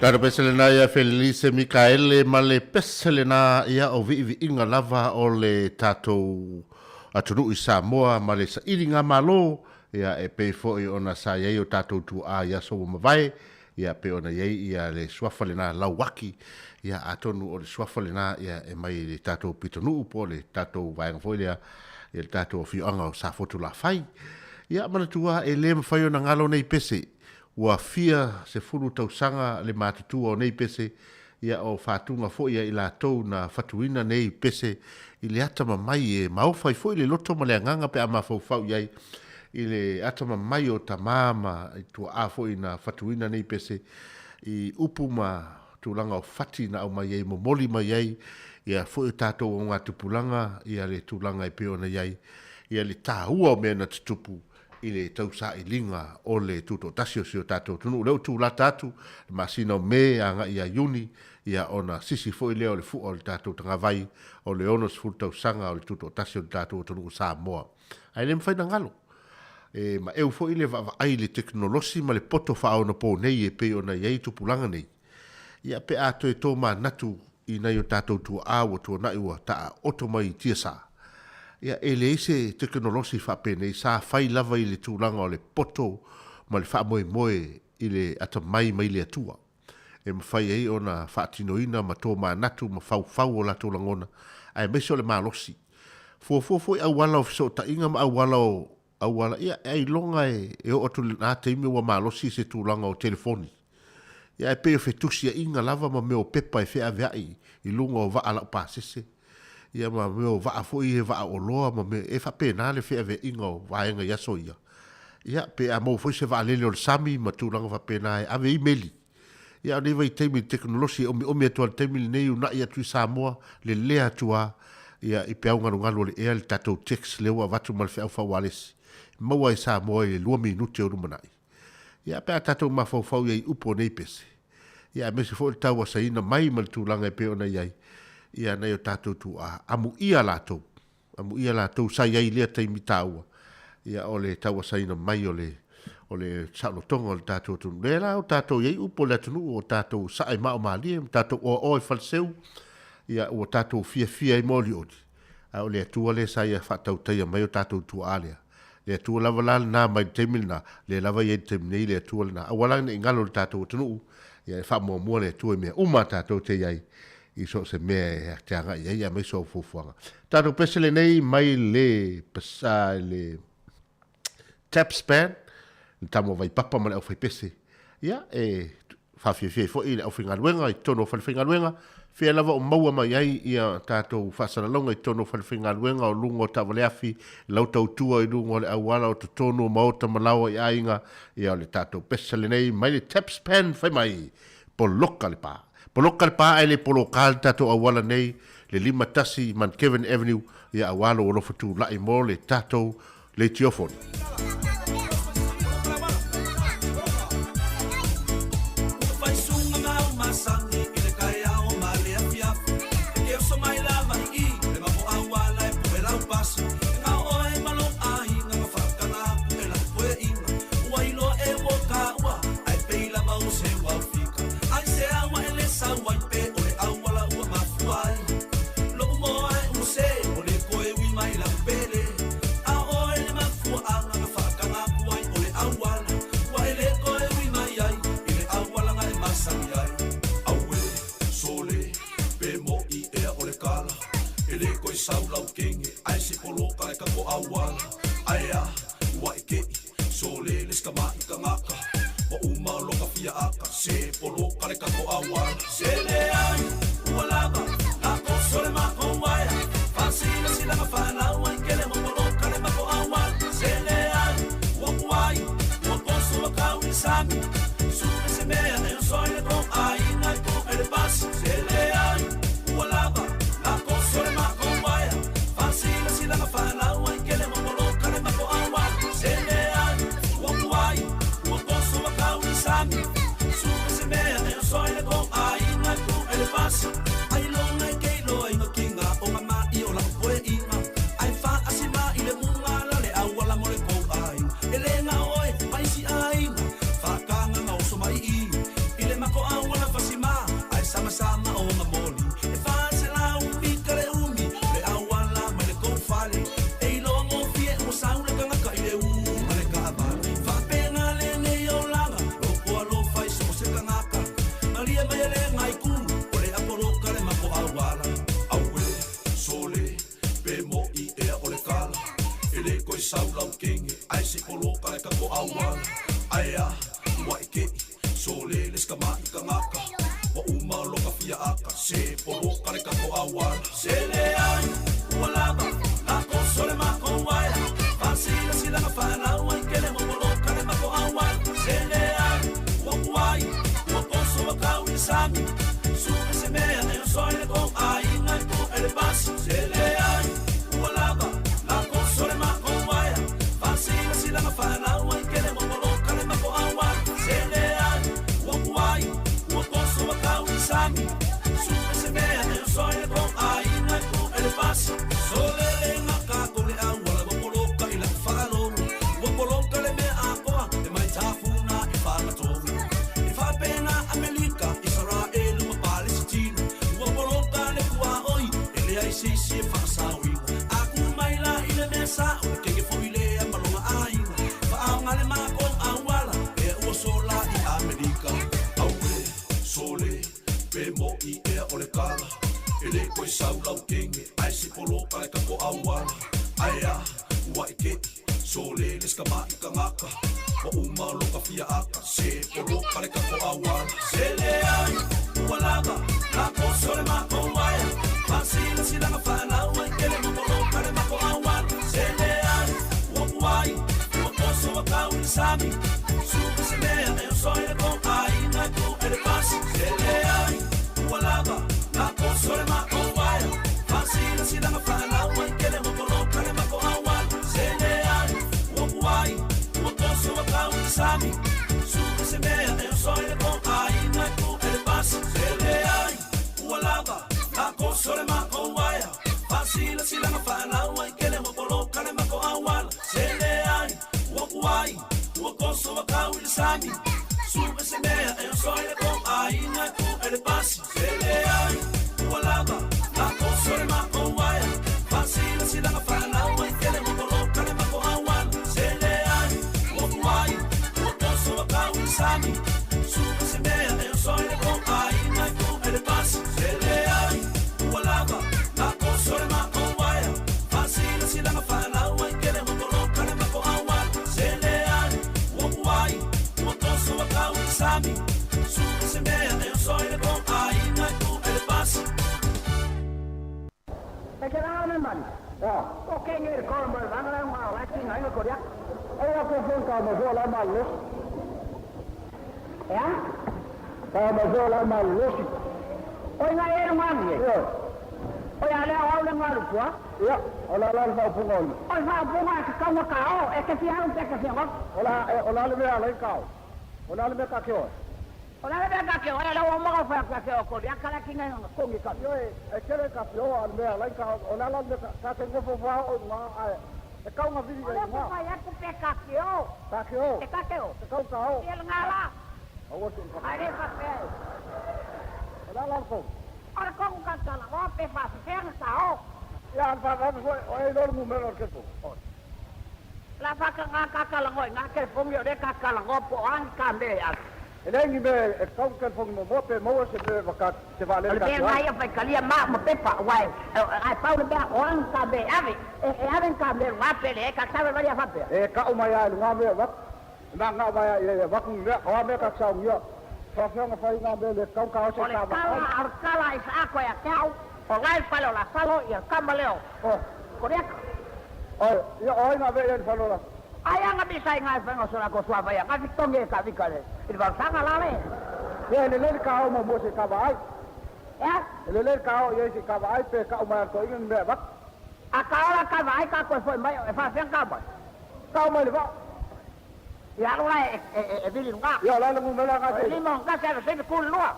Tatou pese lena ia Felise Mikaele ma le pese lena ia o viiviiga lava o le tatou atunuu i Samoa ma le sailiga malo ia e pei foi ona sa i ai o tatou tuaa i aso ua mavae ia pei ona i ai ia le suafa lena Lauaki ia atonu o le suafa lena ia e mai le tatou pitonuu po o le tatou vaega foi lea ia le tatou afioaga o Safotulafai. Ia manatua e le mafai ona galo nei pese Ua fia sefulu tausaga le matutua o nei pese, ia o faatuga foi a i latou na fatuina nei pese i le atamamai e maofa ai foi le loto ma le agaga pe a mafaufau i ai i le atamamai o tama ma tuaa foi na fatuina nei pese i upu ma tulaga o fati na aumai ai momoli mai ai ia foi o tatou augatupulaga ia le tulaga e pei ona i ai ia le taua o mea na tutupu i le tausailiga o le tutoatasi o si o tatou atunuu. O lea ua tulata atu le masina o Me agai ia Iuni, ia ona sisi foi lea o le fua o le tatou tagavai o le 60 tausaga o le tutoatasi o le tatou atunuu o Samoa. Ae le mafai ona galo. E maeu foi le vaavaai i le tekonolosi ma le poto faaonaponei e pei ona i ai tupulaga nei. Ia pe a toe tomanatu i nai o tatou tuaa ua tuanai ua taaoto mai i tiasa, ia e leai se tekonolosi faapenei sa fai lava i le tulaga o le poto ma le faamoemoe i le atamai mai le Atua e mafai ai ona faatinoina ma tomanatu ma faufau o latou lagona aemaise o le malosi. Fuafua foi auala o fesootaiga ma auala o auala, ia e ailoga e oo atu i lena taimi ua malosi se tulaga o telefoni. Ia ae pei o fetusiaiga lava ma mea o pepa e feaveai i luga o vaa laupasese, ia ma mea o vaa foi ia vaa oloa ma mea, e faapena le feaveaiga o vaega i aso ia. Ia pe a maua foi se vaalele o le sami ma tulaga faapena e ave ai meli. Ia a o nei vaitaimi i le tekonolosi e omiomi atu lava i le taimi lenei, uunai atu i Samoa, lelea atu lava ia i peau galugalu o le ea le tatou text lea ua avatu ma le feau faaualesi, e maua ai Samoa i le lua minute o lumanai. Ia pe a tatou mafaufau i ai i upu o nei pese, ia aemaise foi o le tauasaina mai ma le tulaga e pei ona i ai, ia nai o tatou tuaa, amuia latou, Amuia latou sa i ai i lea taimi taua, ia o le tauasaina mai o le o le saolotoga o le tatou atunuu. Lea la o tatou i ai upu o le atunuu, o tatou sae mao malie, ma tatou oaoa i faleseu, ia ua tatou fiafia ai ma olioli, a o le Atua lea sa ia faatautaia mai o tatou tuaa lea. Le Atua lava la lena mai le taimi lena, lea lava e i ai i le taimi nei le Atua lena. Aua la ne i galo i le tatou atunuu, ia e faamuamua le Atua i mea uma a tatou te i ai i so o se mea e te agai i ai aemaise o au fuafuaga. Tatou pese lenei mai le pasa le Taps Band, le tama o Vaipapa ma le aufaipese. Ia, e faafiafia ai foi le aufaigaluega i totonu o falefaigaluega, fea lava o maua mai ai ia tatou faasalalauga i totonu o falefaigaluega, o luga o taavaleafi, lau tautua i luga o le auala, o totonu o maota ma laoa i aiga, ia o le tatou pese lenei mai le Taps Band fai mai, poloka le pa. Poloka le pa ae le poloka le tatou auala nei, le 51 Mount Kevin Avenue, ia aua lou alofa tulai mo le tatou leitiofoni. talia mai e le gaiku o le apoloka le mako auala. Auē, sole, pe mo'i ea o le kala. E le koe sau lau kenge, ae se poloka le kako auala. Ae a, ua e ke'i, sole le skama'i kagaka. Ua uma loka fia aka, se poloka le kako auala. Se leai, ua lava, lako le mako uaea. Fasilasila fanau ai kele mo poloka le mako auala. Se leai, ua kuai, ua poso wa kau i le sami. Suka se mea e o soe le kou aiga e po e le pasi. Se leai, ua lava, lako le mako uaea. Fasilasila fanau ai kele mo poloka le mako auala. Se leai, ua kuai, ua poso wa kau i le sami. Suka se mea e o soe le kou aiga e po e le pasi. Sole le ngaka ko le auala ua poloka i lau faalogo. Ua poloka le mea akoa e mai tafuna i Fagatogo. E faapena Amelika, Isaraelu ma Palesitina. Ua poloka le puaoi e leai se isi e faasaoina. A ku mai la i le mea sa'o le keke fo'i lea ma lona aiga. Faaoga le makou auala ea ua sola i Amelika. Auē, sole, pe mo'i ea o le kala. E le koe sau lau kenge, ae se poloka le kako auala. Ae a, ua e ke'i, sole le skama'i kagaka. Ua uma loka fia aka, se poloka le kako auala. Se leai, ua lava, lako le mako uaea. Fasilasila fanau ai kele mo poloka le mako auala. Se leai, ua kuai, ua poso wa kau i le sami. Suka se mea e o soe le kou aiga e po e le pasi. Se leai, ua lava, lako le mako uaea. Fasilasila fanau ai kele mo poloka le mako auala. Se leai, ua kuai, ua poso wa kau i le sami. Suka se mea e o soe le kou aiga e po e le pasi. Se leai, ua lava, lako le mako uaea. Fasilasila fanau ai kele mo poloka le mako auala. Se leai, ua kuai, ua koso wa kau i le sami. Suka se mea e o soe le kou aiga e po e le pasi. Se leai, ua lava, lako le mako uaea. Fasilasila fanau ai kele mo poloka le mako auala. Se leai, ua kuai, ua koso wa kau i le sami. Suka se mea e o soe le kou aiga e po e le pasi. Se leai, ua lava, lako le mako uaea. Fasilasila fanau ai kele mo poloka le mako auala. Se leai, ua kuai, ua koso wa kau i le sami. Suka se mea e o soe le kou aiga e po e le pasi. E ke rā me mani. Ya. O ke nge ko mo ba ngala ngā la ki ngai ko ya. E ya ko fon ka mo la ma lo. Ya? Ka mo la ma lo. O ngai e ngā ni. Yo. O ya le au le ngā lu pua. Ya, o la la fa pu ngol. O fa pu ngā ka ka ka o e ke fi au te ka fi ngā. O la o la le me ala ka o. O la le me ka ke o. O la le me ka ke o la o mo fa ka ke o ko ya ka la ki ngai ko ngi ka. Yo e e kere ka fi o al me ala ka o la la me ka ke ngofo fa o ngā ai. E kau ngā vili O le ngā. fa ya ku pe ka ke o. Ka ke o. E ka ke o. E kau ka o. E ngā la. O o tu ka. Ai le fa pe. O la la ko. O le ko ka ka la o pe fa fe ka o. Ya fa fa o e lo mu me lo ke po. La fa ka ngā ka ka la ngoi ngā ke fong yo de ka ka la ngo po an ka me ya. E le ngi me e kau ke fong mo mo pe mo se me va ka se va le O le ka. mea ngai a whaikalia ma mo pepa wai ai pau le mea o ang ka me ave e e ave ka me ngā pele e ka sawe maria whapea. E ka o mai ai ngā me va. Na ngā vai e va ku me o me ka sa ngia. Fa fa nga fa ngā me le kau ka o se O le ka va. kala o le kala i sa ako ia ke au o lai whale o la salo i a kama leo. O. Koreaka. O ia o ngā me e fa lo la. Ai anga bisa i ngai whenga sora ko sua vai ngā fitongi e ka vika le. I le vausanga la le. Ia le le ka o mo mo se ka va ai. Ea? Le le ka o ia se ka va ai pe ka o mai to inga me va. A ka ora ka vai ka koe foi mai e wha ka mai. Ka o mai le va. Ia alo lai e e e vili ngā. Ia la le mu me la nga O te. lima ngā se se kulu lua.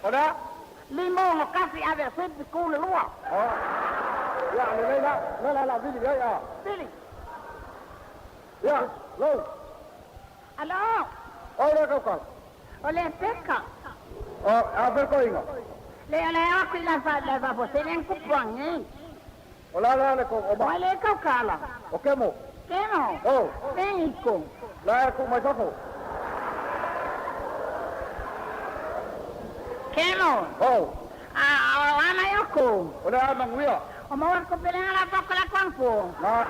O la. Lima o kasi ave se kulu lua. O. Ia le le la le la la vili ia ia. Vili. Ia lo. Alo. O le ka ka. O le peka. O a ve ko inga. Le le aku la fa la fa fo se len kupuangi. O la la le ko o O ma. le kau kala. O ke mo. Keno. O. México. La e ku mai fafo. Kemo. Oh. A o ana i oko. O le a manguia. O maua ko pele ala pa ko la kwangpo. Na.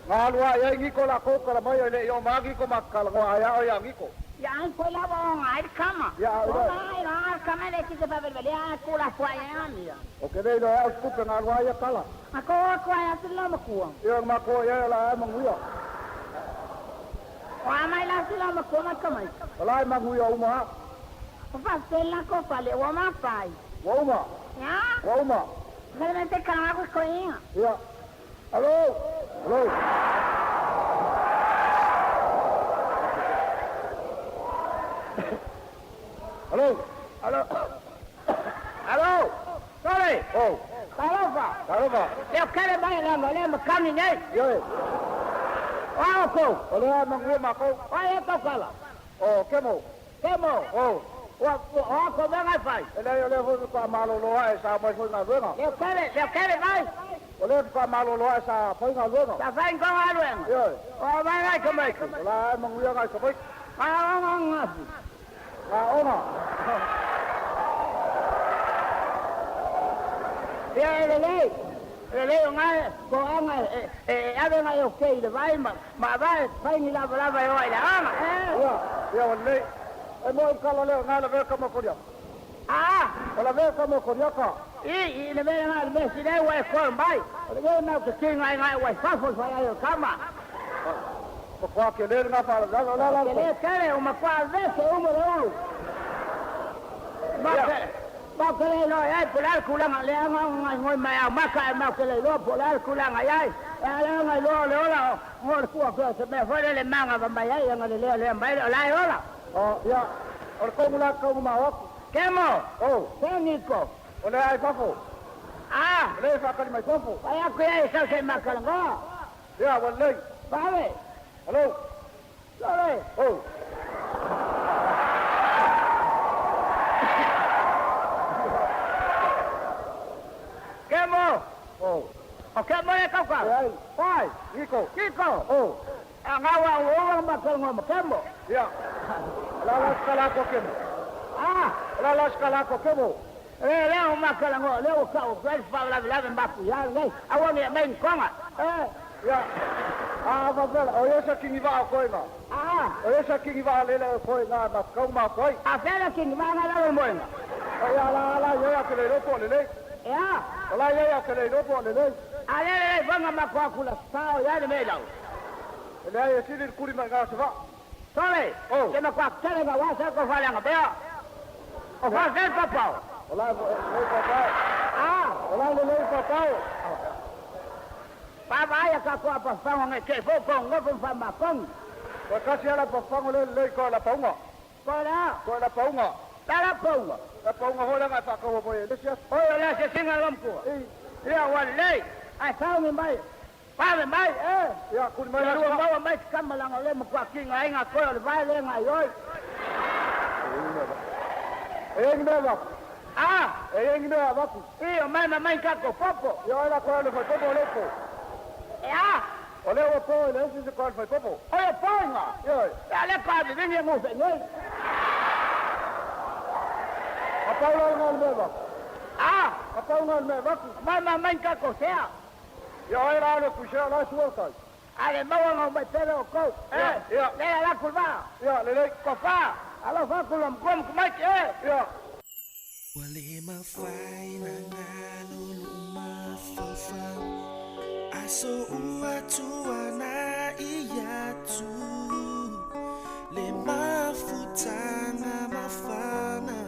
Nga lua ia ngiko la ko kala mai le i o magi ko makala ngo ai o ia ngiko. Ya ai ko la wa ngai kama. Ya o ngai la kama le ki te pa le a ko la fwa ya mi. O ke le lo au kupe nga lua ia kala. A ko ko ya si la makua. Ia makua ia la manguia. O a mai la si la makua ma kama. O la manguia uma. O fa se la ko fa le o ma fai. Wa uma. Ya. Wa uma. Kala me te kala ko ko ia. Ia. Alô. Alô. Alô. Alô. Alô. Sorry. Oh. Talofa. Talofa. Leo kele mai la mo le makani nei. Ioe. O ko. O le manguia ma ko. O e ko kala. O kemo. Kemo. Oh. O o ko me ngai fai. E le o le fo ka malo loa e sa mai foi na luenga. Leo kele, leo kele mai. O le ka malo loa e sa foi na luenga. Sa fai ko nga luenga. Ioe. O mai ngai ko mai. O la manguia ngai ko mai. A o nga nga. A ona. Ia le le. Le le o ngai ko anga e ave ngai o ke le vai ma ma vai fai ni lava lava e o ile anga. Ia, ia o le. E mo kala le ngai la ve ka mo koria. Ah, O la ve ka mo koria ka. I le ve ngai le si le wa ko mai. O le ve na ke ki ngai ngai wa fa fo fa ai o kama. Ko kwa ke le nga fa la la la. Ke le kele o ma kwa ve se o mo le ulu. Ma ke ma ke le lo ai po la kulanga le anga ngai ngoi mai a ma ka ma ke le lo po la kulanga ai. E le ngai lo le ola ngo le kua ko se me fo le manga va mai ai nga le le le mai la ola. O ia o le kongu la kongu ma oku. Kemo. Oh. Ke niko. O le ai fafo. Ah. O le fa kali mai fafo. Ai a ko ai sa se ma kala ngo. Ia wa le. Vale. Hello. Lore. Oh. Kemo. Oh. O kemo le kauka. Ai. Oi. Niko. Kiko. Oh. A nga wa o ma kala ngo ma kemo. Ia. La la skala ko kemo. Ah. La la skala ko kemo. Le le o ma kala ngo le o ka o fa fa la la ma ku ya le. A wa ni mai konga. Eh. Ia. A va vela o ia sa kingi va ko inga. Ah. O ia sa kingi va le le ko inga ma kau ma koi. A fela kingi va nga la mo inga. O ia la la ia ke le lo po le le. Ya. O la ia ke le lo po le le. A le le va nga ma kwa kula sa o ya le me lau. Le ai sili kuri mai nga sa va. Sole. Oh. Ke ma kwa tele nga wa sa ko fa la nga bea. O fa se pa. O la le pa pa. Ah. O la le le pa pa. Pa va ya ka ko pa fa nga ke fo ko ngo fo fa ma kong. O ka si ala pa fa ngo le le ko la paunga. Ko la. Ko la paunga. La la paunga. La paunga ho la nga fa ko bo le sia. O yo la se singa lom ko. Ia wa le. Ai fa ngi mai. Pa me mai eh. Ia kuri mai la la ma mai kama la le ma kwa ki ngai nga ko le vai le ngai oi. E ngi me va. Ah, E ngi me va ku. io mai ma mai ka ko popo. Ia la ko le fa popo le ko. Ya. O le o po le si se ko fa popo. O yo po nga. Ia. Ya le ka bi ngi ngo fe ngoi. A pa la nga le va. Ah, A pa nga le va ku. mai ma mai ka ko sea. Ia ai la le ku se la su kai. Ale maua nga mai pele o kou. Eh, Ia. le la kulva. Ia le le. Ko fa. Alo fa kulom kom kumai eh. Ia. Ua le mafai na galo mafaufau Aso ua tuana i atu Le mafutanga mafana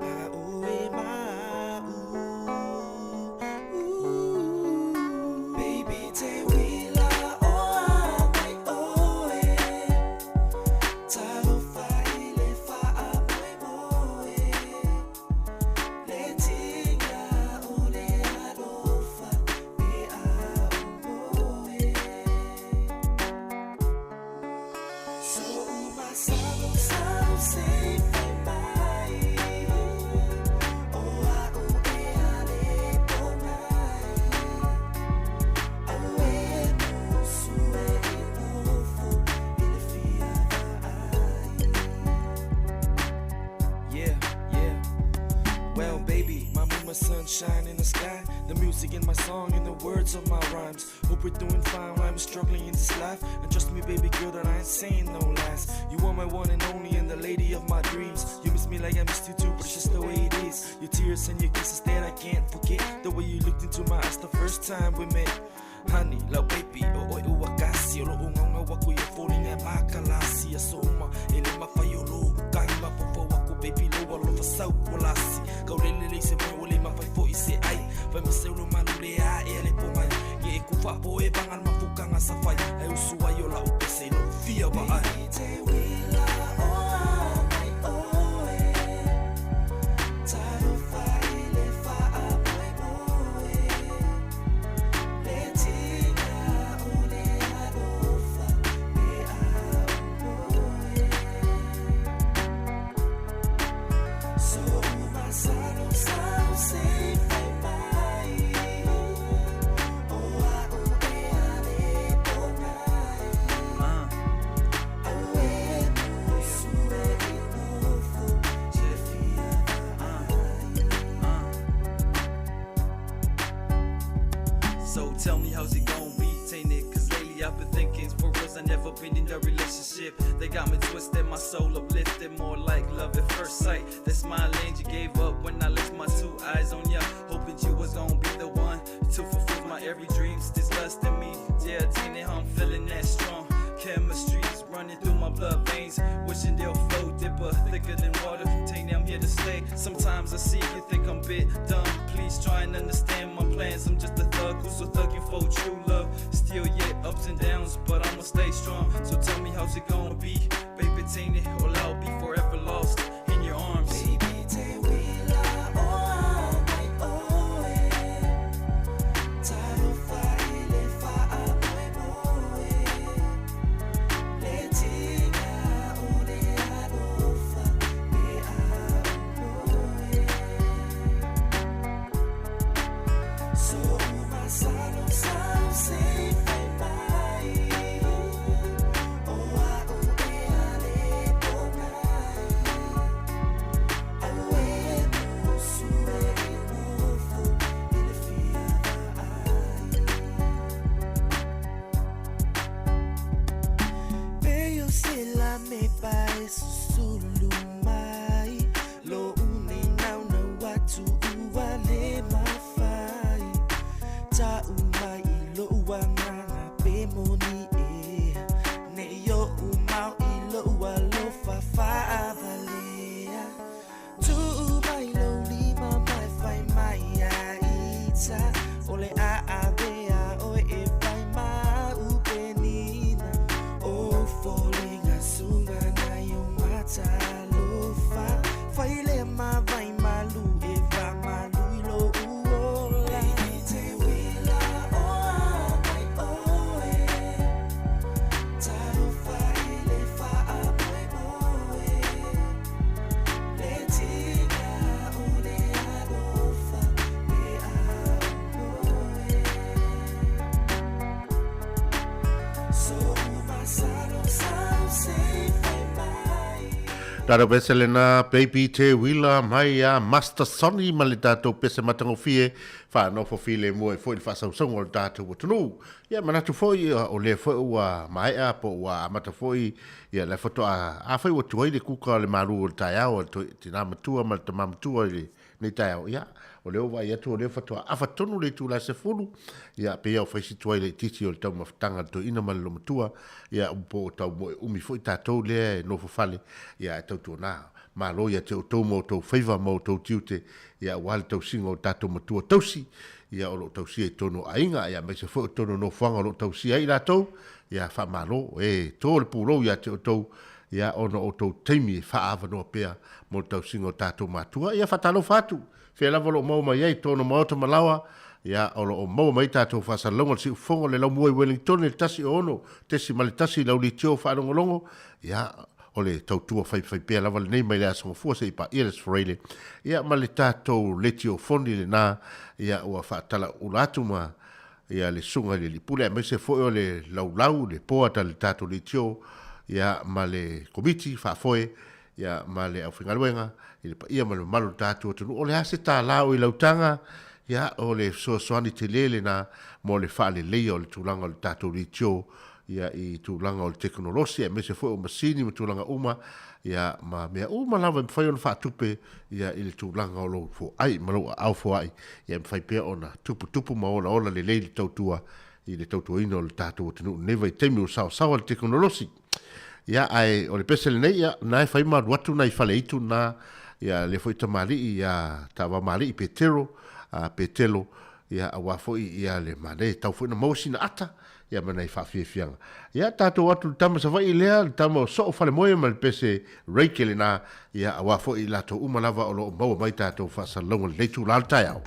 A oe mau Baby te wila o a mai oe Talofa i le wha a moe moe Le tinga o le alofa pe a umoe So uma salo salo se fai mai O a o e ale tonai Au e musu e i nofo i le fia vaai. sunshine in the sky, the music in my song, and the words of my rhymes. Hope we're doing fine while I'm struggling in this life. And trust me, baby girl, that I ain't saying no lies. You are my one and only and the lady of my dreams. You miss me like I missed you too, but it's just the way it is. Your tears and your kisses that I can't forget. The way you looked into my eyes the first time we met. Honey, lau baby, o oe ua kasi O loo ngaungau aku ia foliga e makalasi Aso uma e le mafai o lou kahi mafaufau aku Baby lou alofa sau ua lasi Kau lele lei se moe ua le mafai foi se ai Fai ma seu lo malu le ae a le pomai Ge e ku faapo e vanga le mafukanga sa fai Ai usu ai o lau pese i lou fia vaai Baby te wila o a mai oe Talofa i le faamoemoe Le tiga o le alofa pe a umoe So masalo sau se fai mai O a'u e ale ponai Au e musu e i nofo I le fia vaai So tell me how's it gonna be, tainted? Cause lately I've been thinking for reals I never been in a relationship. They got me twisted, my soul uplifted, more like love at first sight. That smiling you gave up when I left my two eyes on ya, hoping you was gonna be the one to fulfill my every dream. This lust in me, yeah, tainted, I'm feeling that strong. Chemistry's running through my blood veins, wishing they'll flow deeper, thicker than water. Tainted, I'm here to stay. Sometimes I see you think I'm a bit dumb. Please try and understand my plans. I'm just a thug who's so thugging for true love. Still yet ups and downs, but I'ma stay strong. So tell me how's it gonna be, baby? Tainted, or I'll be forever lost in your arms. Baby, te wila o a mai oe Talofa i le faamoemoe Le tiga o le alofa pe a umoe So masalo sau se fai mai O a'u e ale ponai Au e musu e i nofo i le fia vaai Pe o se la me pa e susulu mai Lo une naunau atu ua le mafai Ta'u mai i lo'u agaga pe moni e Nei o'u mau i lo'u alofa faavalea Tuu mai lou lima mai fai mai ia ita O le a avea oe e fai ma upenina O foliga suga nai o matalofa Fai lea ma vai malu e faamalu i lou ola Baby te uila o a mai oe Talofa i le faamoemoe Le tiga o le alofa pe a umoe So masalo sau se fai mai. Tatou pese lena Baby Te Wila mai a Master Sonny ma le tatou pese matagofie whaanofo filemu ai foi le faasausauga o le tatou atunuu. Ia manatu foi o lea foi ua maea po ua amata foi ia le faatoa afai ua tuai le kuka o le malu o le taeao a le tina matua ma le tama matua i lenei taeao. Ia o lea ua vaai atu o lea faatoa afa tonu le itula 10, ia pei o fai si tuai laitiiti o le taumafataga a le toeaina ma le lomatua, ia po o tau moe umi foi tatou lea e nofo fale, ia ae tautuana Malo ia te outou ma outou faiva ma outou tiute, ia aua le tausiga o tatou matua tausi, ia o lo o tausia i totonu o aiga, ia aemaise foi o totonu o nofoaga o lo o tausia ai i latou, ia faamalo, e to le pulou ia te outou, ia ona o outou taimi e faaavanoa pea mo le tausiga o tatou matua. Ia faatalofa atu, fea lava o lo o maua mai ai i totonu o maota ma laoa, ia o lo o maua mai tatou faasalalauga o le siufofoga o le laumua i Wellingtone i le 106.1 i Laulitio faalogologo, ia O le tautua faifaipea lava lenei mai le Aso Gafua seia paia le Aso Faraile, ia ma le tatou letiofoni lena, ia ua faatalaula atu ma ia le Susuga i le Alii Pule aemaise foi o le laulau, le board a le tatou letio, ia ma le komiti faafoe, ia, ma le aufaigaluega i le paia ma le mamalu o le tatou atunuu. O le a se tālā o i lau taga? Ia, o le fesoasoani tele lena mo le faaleleia o le tulaga o le tatou leitio, ia, i tulaga o le tekonolosi aemaise foi o masini ma tulaga uma, ia, ma mea uma lava e mafai ona faatupe, ia, i le tulaga o lou foai ma lou aao foai, ia, e mafai pea ona tuputupu ma olaola lelei le tautua i le tautuaina o le tatou atunuu i lenei vaitaimi ua saosaoa le tekonolosi. Ia, ae o le pese lenei, ia, na e fai ma alu atu nai faleitu na, ia, lea foi tamalii ia Taavamalii Petero, a Petelo, ia, aua foi, ia, le manaia, e tatau foi ona maua sina ata, ia, ma nai faafiafiaga. Ia, tatou atu i le tama Savaii lea, le tama o Soo Falemoe ma le pese Reike lena, ia, aua foi i latou uma lava o lo o maua mai tatou faasalalauga i lenei itula o le taeao.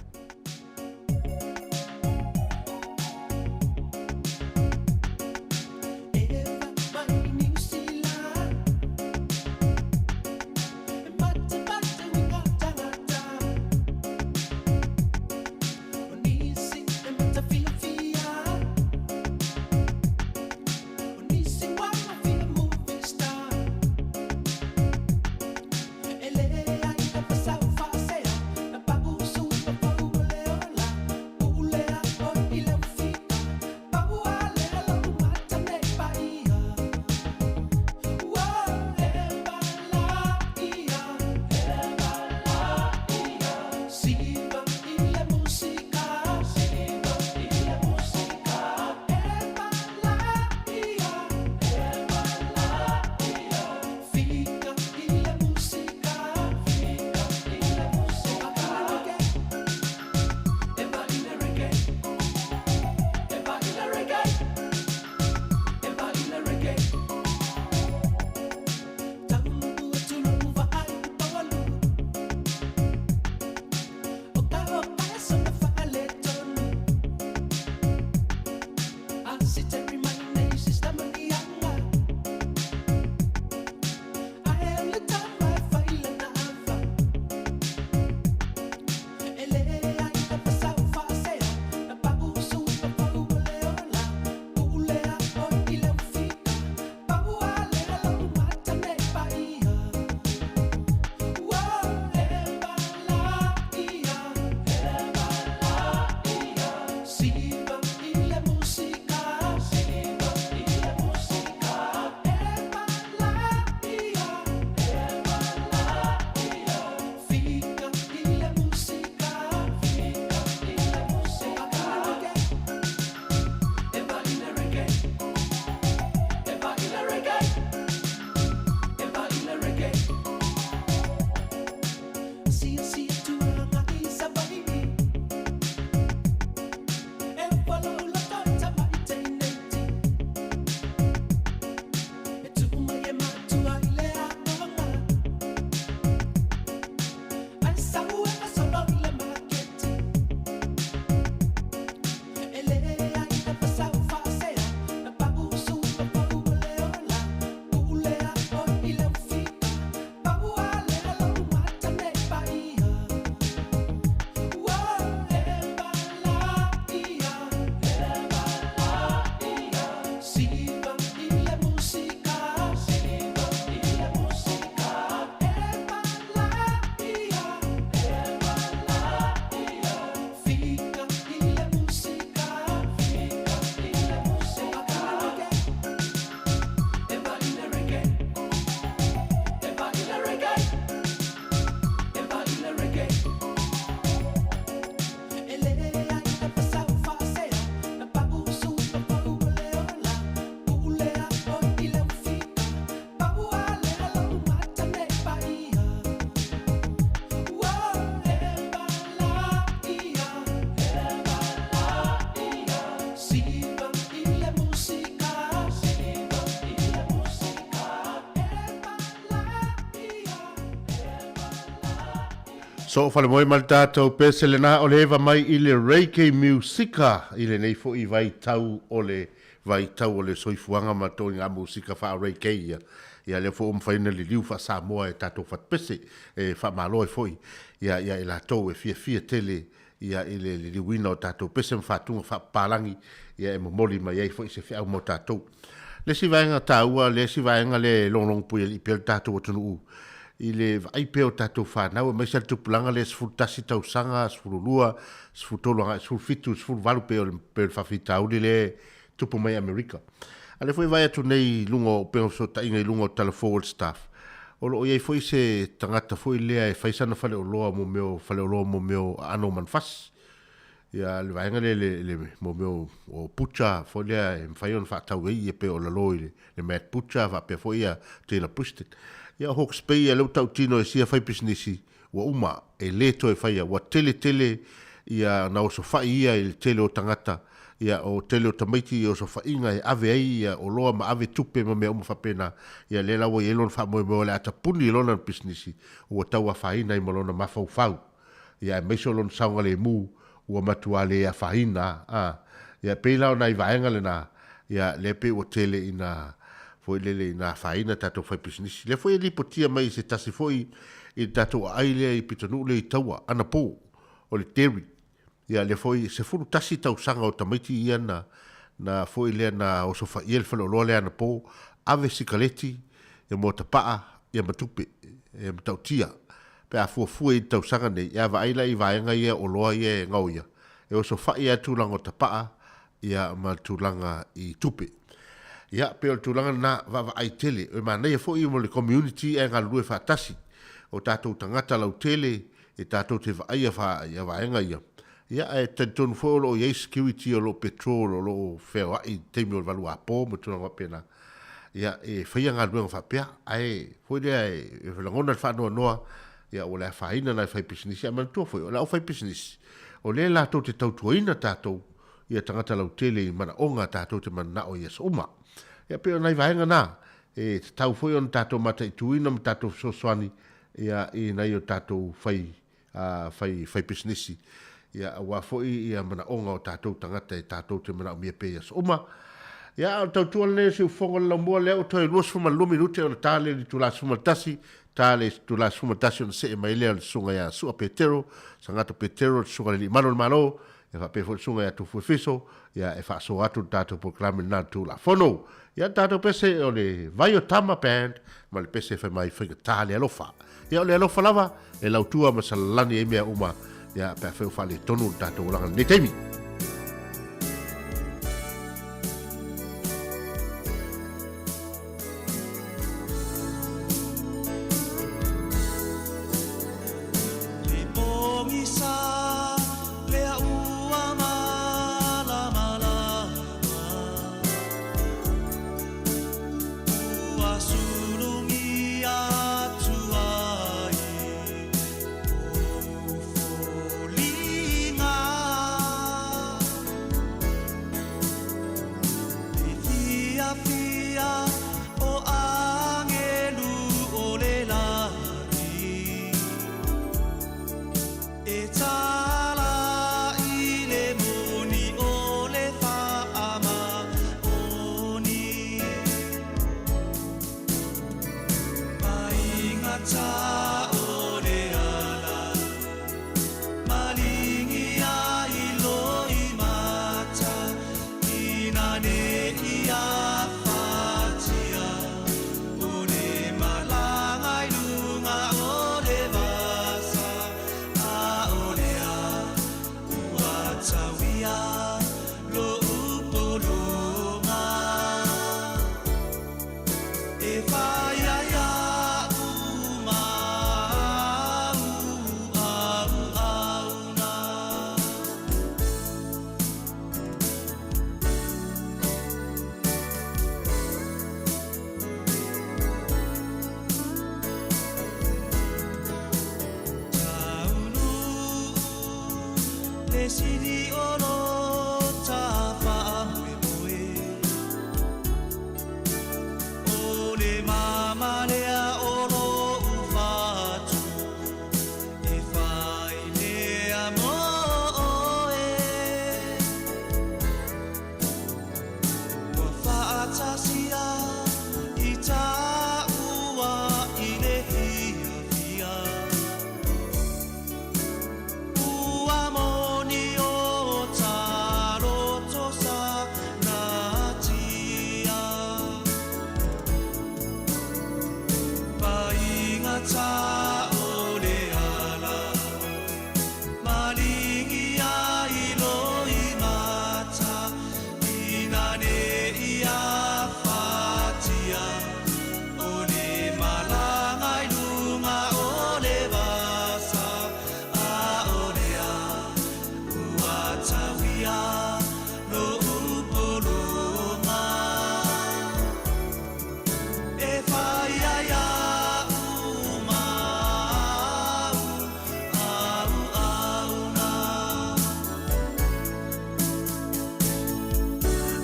So falemoe ma le tatou pese lena o le eva mai i le Reggae Musika i lenei foi vaitau o le vaitau o le soifuaga ma toiga musika faa-reggae ia. Ia lea foi ua mafai ona liliu faa-Samoa e tatou fatupese e faamalo ai foi ia ia i latou e fiafia tele ia i le liliuina o tatou pese ma faatuga faapapalagi ia e momoli mai ai foi se feau mo tatou. Le isi vaega taua, le isi vaega lea e logologo puialii pea le tatou atunuu i le vaai pea o tatou fanau aemaise lava le tupulaga lea 11 tausaga, 12, 13 agai 17, 18 pei o le pei o le faafitauli lea e tupu mai Amerika. A o lea foi e vaai atu nei i luga o upega fesootaiga i luga o tala fou a le staff, o lo o i ai foi se tagata foi lea e fai sana faleoloa mo mea o faleoloa mo mea o aano o manufasi. Ia le vaega lea le, le mo mea o, o butcher foi lea e mafai ona faatau ai ia pei o lalo i le, le Mad Butcher faapea foi ia Taylor Bristed. Ia o Hawke's Bay ia lea ua tautino e sia faipisinisi ua uma e le toe faia ua tele tele ia na osofai ia i le tele o tagata ia o tele o tamaiti i osofaiga e ave ai ia oloa ma ave tupe ma mea uma faapena ia lea la ua i ai lona faamoemoe o le a tapuni lona pisinisi ua tau afaina ai ma lona mafaufau ia aemaise o lona saogalemu ua matua le afaina a. Ia e pei la o nai vaega lena, ia lea pei ua tele ina foi lele ina afaina tatou faipisinisi. Lea foi e lipotia mai i se tasi foi i le tatou aai lea i pitonuu lea i Taua, anapo, o le dairy. Ia lea foi 11 tausaga o tamaiti ia na na foi lea na osofaia le faleoloa lea anapo, ave sikaleti, ia moatapaa, ia ma tupe, e matautia. Pe a fuafua i le tausaga nei, e vaai la i vaega ia oloa ia e gaoia, e osofai ai tulaga o tapaa ia ma le tulaga i tupe. Ia, pei o le tulaga lena, vaavaai tele. E manaia foi mo le community ae galulue faatasi. O tatou tagata lautele e tatou te vaaia ia vaega ia. Ia, ae talitonu foi o lo o i ai security o lo o patrol o lo o feoai i le taimi o le valuapo ma tulaga faapena. Ia, e faia galuega faapea, ae foi lea e lagona le faanoanoa, ia ua le afaina nai faipisinisi. Ae manatua foi, o le aufaipisinisi, o lea latou te tautuaina tatou, ia tagata lautele i manaoga tatou te mananao i aso uma. Ia, pei o nai vaega na, e tatau foi ona tatou mataituina ma tatou fesoasoani, ia, i nai o tatou fai fai faipisinisi, ia, aua foi ia manaoga o tatou tagata e tatou te manaomia pea i aso uma. Ia, a o le tautua lenei o Siufofoga o le Laumua lea ua toe 22 minute ona ta lea i le itula 11, ta le itula 11 ona see mai lea o le Susuga ia Sua Petero, Sagato Petero, le Susuga i le Alii Malu o le Malo, ia faapea foi le Susuga ia Tufu Efeso, ia e faasoa atu le tatou polokalame lena le Tulafono. Ia le tatou pese o le Vai o Tama Band ma le pese e fai mai faigata le alofa. Ia o le alofa lava e lautua ma salalani ai mea uma ia pe afai o faaletonu le tatou olaga i lenei taimi.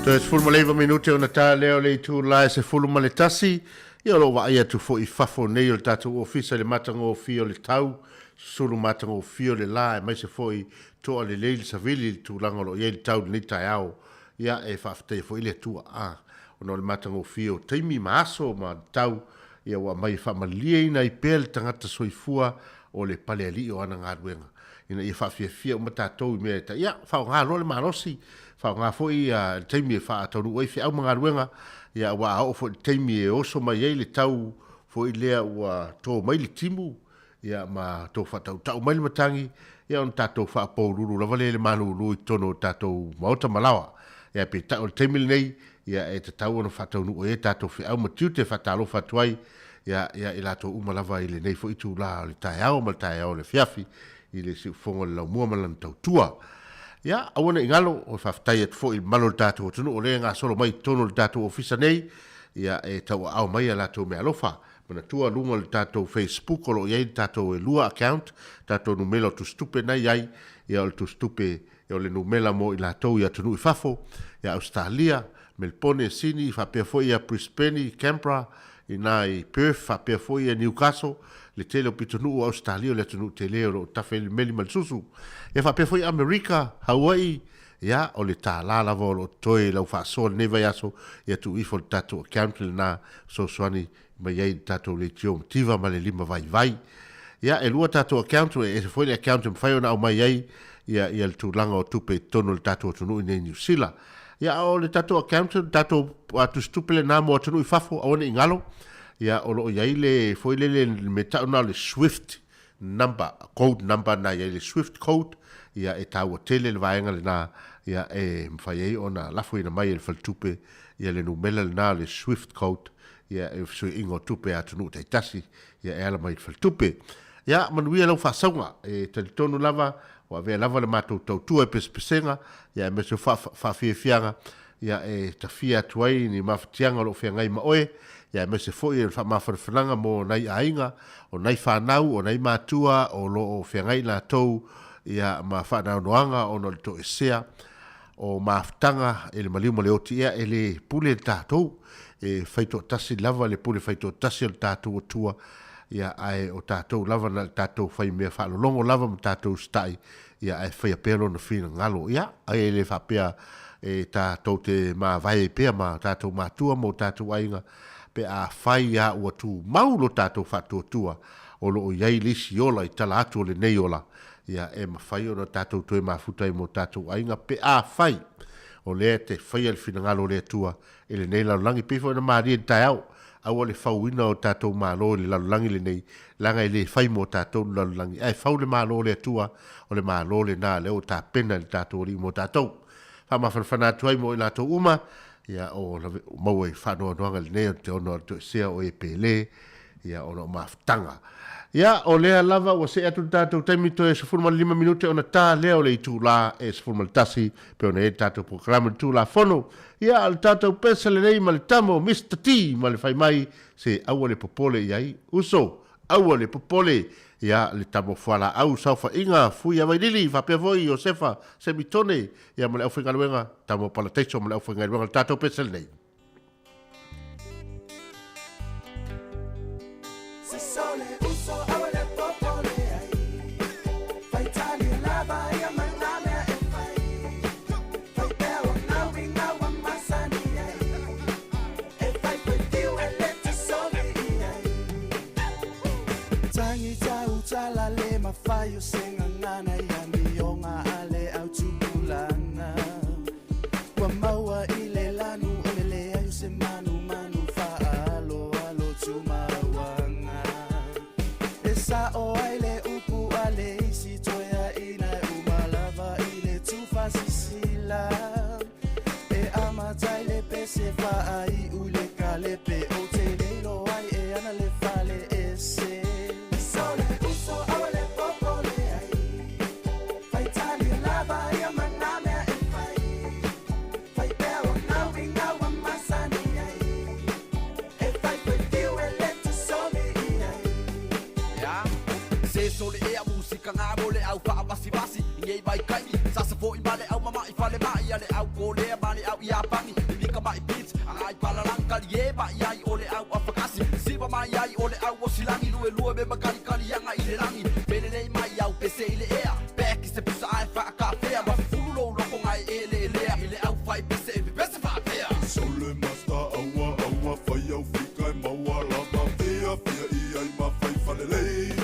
Toe 19 minute ona ta lea o le itula e 11, ia o lo o vaai atu foi i fafo nei o le tatou ofisa i le matagofie o le tau, susulu matagofie o le la aemaise foi toa lelei le savili i le tulaga o lo o i ai le tau i lenei taeao. Ia e faafetaia foi le Atua, a, ona o le matagofie o taimi ma aso ma le tau, ia ua aumai e faamalieina ai pea le tagata soifua o le palealii o ana galuega, ina ia faafiafia uma tatou i mea e ta, ia, faaaoga loa le malosi, faaaoga foi le taimi e faataunuu ai feau ma galuega, ia, aua a oo foi i le taimi e oso mai ai le tau foi lea ua to mai le timu, ia, ma to faatautau mai le matagi, ia, ona tatou faapoululu lava lea i le malulu i totonu o tatou maota ma laoa. Ia, peitai o le taimi lenei, ia, e tatau ona faataunuu ai a tatou feau ma tiute e faatalofa atu ai ia, ia i latou uma lava i lenei foi itula o le taeao ma le taeao o le afiafi i le siufofoga o le laumua ma lana tautua. Ia, aua ne i galo, o faafetai atu foi i le mamalu o le tatou atunuu o lea e gasolo mai i totonu o le tatou ofisa nei, ia, e tauaao mai a latou meaalofa. Manatua luga o le tatou Facebook o lo o i ai le tatou e lua account, tatou numela o tusitupe na i ai, ia o le tusitupe o le numela mo i latou i atunuu i fafo, ia Ausetalia, Melpone, Sini, faapea foi ia Brisbane, Canberra, ina i Perth, faapea foi ia Newcastle, le tele o pitonuu o Ausetalia o le atunuu tele o lo o tafe ai le meli ma le susu. Ia faapea foi Amerika, Hawaii, ia o le tālā lava o lo o totoe i lau faasoa i lenei vaiaso, ia tuu ifo i le tatou account lena fesoasoani mai ai i le tatou leitio mativa ma le lima vaivai. Ia, e lua tatou account, e ese foi le account e mafai ona aumai ai ia, ia le tulaga o tupe i totonu o le tatou atunuu i nei Niu Sila. Ia, o le tatou account, le tatou tusitupe lena mo atunuu i fafo, aua ne i galo, ia, o lo o i ai le, foi lele, le mea tau na o le SWIFT number, code number na i ai le SWIFT code, ia, e taua tele le vaega lena, ia, e mafai ai ona lafoina mai e le faletupe, ia, le numela lena o le SWIFT code, ia, e fesuiaiga o tupe a atunuu taitasi, ia, e ala mai i le faletupe. Ia, manuia lau faasauga, e talitonu lava, ua avea lava le matou tautua i pesepesega, ia, aemaise o faafiafiaga, ia, e tafia atu ai ni mafatiaga o lo o feagai ma oe, ia, aemaise foi o le faamafanafanaga mo nai aiga, o nai fanau, o nai matua o lo o feagai latou, ia, ma faanoanoaga ona o le toesea o mafutaga i le maliu ma le oti. Ia, e le pule le tatou, e faitoatasi lava le pule faitoatasi o le tatou Atua, ia, ae o tatou lava na o le tatou fai mea faalologo lava ma tatou usitai, ia, ae faia pea lona finagalo. Ia, e le faapea e tatou te mavae ai pea ma tatou matua ma o tatou aiga, pe afai lava ua tumau lo tatou faatuatua o lo o i ai le isi ola i tala atu o lenei ola, ia, e mafai ona tatou toe mafuta ai ma o tatou aiga pe afai o lea e te faia le finagalo o le Atua i lenei lalolagi. Pei foi ona malie i le taeao, aua le fauina o tatou malo i le lalolagi lenei, leaga e le fai mo tatou le lalolagi, ae fau le malo o le Atua, o le malo lena lea ua tapena e le tatou Alii mo tatou. Faamafanafana atu ai mo i latou uma, ia, o maua i faanoanoaga lenei o te ono alu toesea o e pele, ia, ona o mafutaga. Ia, o lea lava ua see atu le tatou taimi toe 15 minute ona ta lea o le itula e 11 pei ona i ai le tatou polokalame o le Tulafono. Ia, o le tatou pesa lenei ma le tama o Mister T ma le fai mai, se aua le popole i ai, uso, aua le popole. Ia, le tama o Fualaau, Saofaiga, Fuiavailili, faapea foi Iosefa Semitone, ia ma le aufaigaluega, tama o Palataiso ma le aufaigaluega o le tatou pesa lenei. Ua maua i le lanu o le leai o se manu manu faaaloalo tumauanga E sao ai le upu a le isi toeaina e uma lava i le tufasisila E amata i le pese faaiu i le kalepe Ou te le iloa ai e ana le fale ese Sole uso aua le popole ai Se sole ea musika ngā mo le au whaavasivasi I ngei mai kaimi, sasa fo i male au mama'i fale mai a le au Kolea ma le au Iapani I mika mai beats a ai palalang kali e mai ai o le au afakasi Siva mai ai o le au o silangi lue lue me makali kali anga i le langi Pele nei mai au pese i le ea Peki se pusa ai whaakawhea Ma fufulu lou loko ngai e le lea I le au whai pese e pese whaapea Sole master aua aua fai au fika e maua lava fia fia i ai ma fai falelei.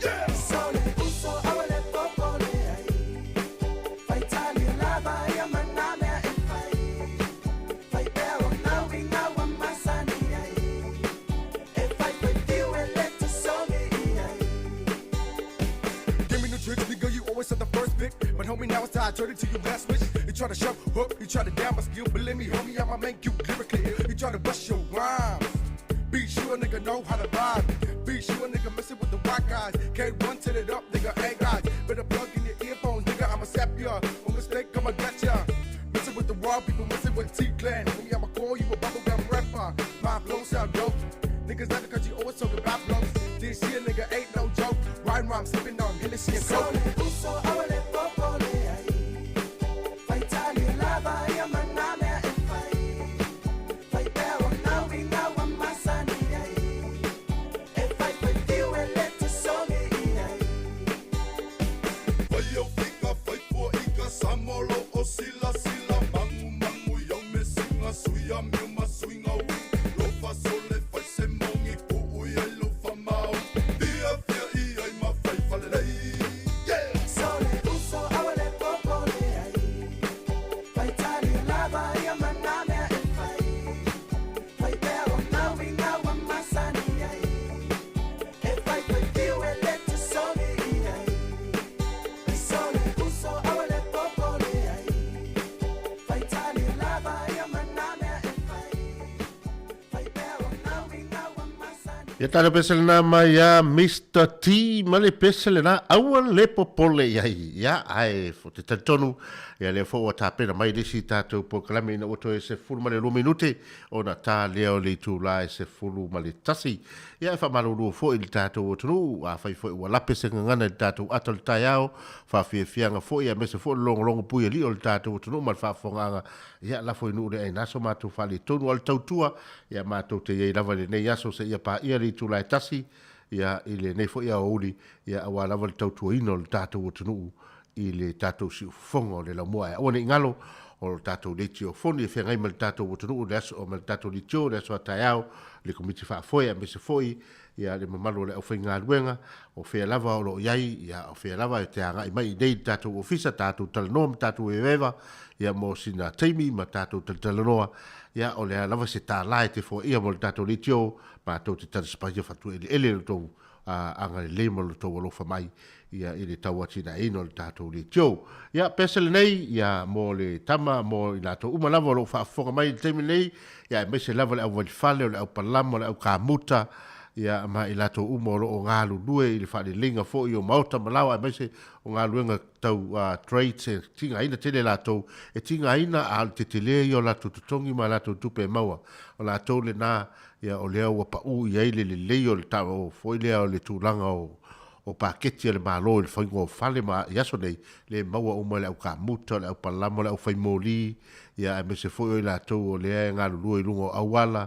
Yeah! Sole uso aua le popole ai Faitali lava ia mana mea e fai Fai pea o ngau i ngau a masani ai E fai fai fiu e le tosogi i ai Give me new tricks, nigga, you always had the first pick. But homie, now it's time, turn it to your last wish. You try to shove hook, you try to down my skill. Believe me, homie, I'ma make you lyrically ill. You try to bust your rhymes. Be sure nigga know how to vibe. Be sure nigga messing with the white guys. Can't run to it up, nigga ain't guys. Better plug in your earphones, nigga, I'ma sap ya. No mistake, I'ma get ya. Messing with the raw people, messing with T-Clan. Homie, I'ma call you a bubblegum rapper. My flow sound dope. Niggas not because you always talking about blokes. This year, nigga, ain't no joke. Rhyme, rhyme, sipping on Hennessy and Coke. Sole uso aua le popole ai Faitali lava ia mana mea e fai Fai pea o ngau i ngau a masani ai E fai fai fiu e le tosogi i ai Fai au fika fai fua ika samolo o sila sila mangu mangu iau mesinga suia miu ma suinga ui lofa sole fai se mongi puu i ai lofa mau fia fia i ai ma fai falelei. Yeah! Sole uso aua le popole ai Faitali lava ia mana mea e fai Fai pea o ngau i ngau a masani ai E fai fai fiu e le tosogi i ai Sole uso aua le popole ai Faitali lava ia mana mea e fai Fai pea o ngau i ngau a masani Ia tala pese lena mai ia Mister T ma le pese lena aua le popole i ai. Ia, ae ou te talitonu, ia lea foi ua tapena mai le isi tatou polokalame ina ua toe 12 minute ona ta lea o le itula e 11. Ia e faamalulu foi i le tatou atunuu, afai foi ua lape se gagana i le tatou ata o le taeao, faafiafiaga foi aemaise foi le logologo puialii o le tatou atunuu ma le faafofogaaga, ia lafo i nuu le aina so matou faaletonu. A o le tautua, ia matou te i ai lava i lenei aso seia paia le itula e 1, ia i lenei foi aoauli, ia aua lava le tautuaina o le tatou atunuu i le tatou siufofoga o le laumua. Ae aua ne i galo o le tatou leitio foni e feagai ma le tatou atunuu i le aso, ma le tatou leitio i le aso a taeao, le Komiti Faafoe aemaise foi ia le mamalu o le aufaigaluega, o fea lava o lo o i ai, ia o fea lava e te agai mai i nei i le tatou ofisa, tatou talanoa ma tatou evaeva, ia mo sina taimi ma tatou talatalanoa, ia o le a lava se tālā e te foaia mo le tatou leitio, matou te talisapaia fatueleele lo tou agalelei ma lo tou alofa mai ia i le tauatinaeina o le tatou leitio. Ia, pese lenei, ia, mo le tama, mo i latou uma lava o lo o faafofoga mai i le taimi lenei, ia, aemaise lava le auvailifale, o le aupalama, o le aukamuta, ia, ma i latou uma o lo o galulue i le faaleleiga foi o maota ma laoa, aemaise o galuega tau trades e tigaina tele latou, e tigaina a o le tetele ia o latou totogi ma latou tupe e maua. O latou lena, ia, o lea ua pau i ai le lelei o le tau foi lea o le tulaga o o paketi a le Malo i le faiga o fale ma i aso nei, le maua uma e le au kamuta, o le au palama, o le au fai moli, ia aemaise foi o i latou o lea e galulue i luga o auala,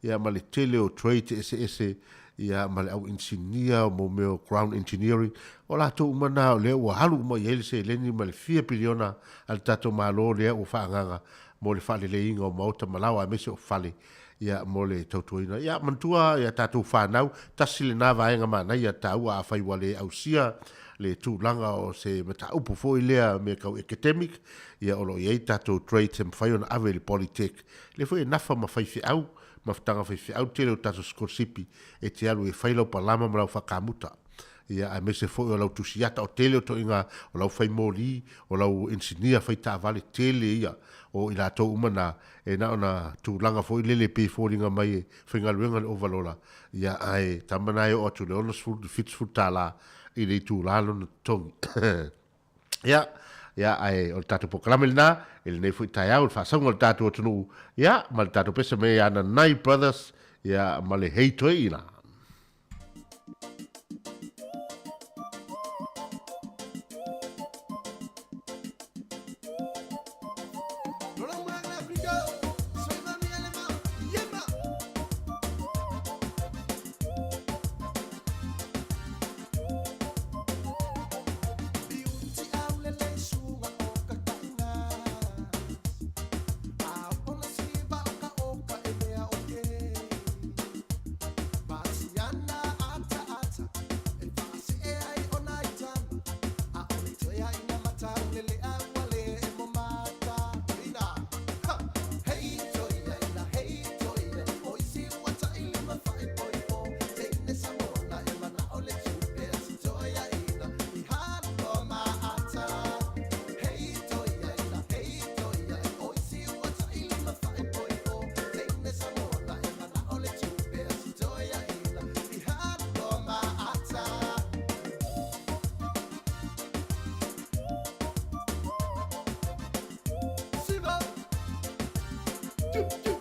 ia ma le tele o trades eseese, ia ma le au inisinia, mo mea o ground engineering, o latou uma na o lea ua alu uma i ai le seleni ma le fia piliona a le tatou Malo lea ua faaagaaga mo le faaleleiina o maota ma laoa aemaise o fale ia mo le tautuaina. Ia manatua ia tatou fanau, tasi lena vaega manaia taua afai ua le ausia le tulaga o se mataupu foi lea mea tau academic, ia o lo o i ai tatou trades e mafai ona ave i le Polytech. Lea foi e nafa ma faifeau, mafutaga faifeau tele o tatou sikolasipi e te alu e fai lau palama ma lau faakamuta. Ia aemaise foi o lau tusiata, o tele o toaiga o lau fai moli, o lau engineer fai taavale, tele ia o i latou uma na, e na ona tulaga foi lele pei e foliga mai e faigaluega le ovalola, ia ae tama na e oo atu i le 60 i le 70 tala i le itula lona totogi. Ia, ia ae o le tatou polokalame lena i lenei foi taeao i le faasauga o le tatou atunuu, ia ma le tatou pese mai ia Nanai Brothers, ia ma le Hei Toeina. Tulu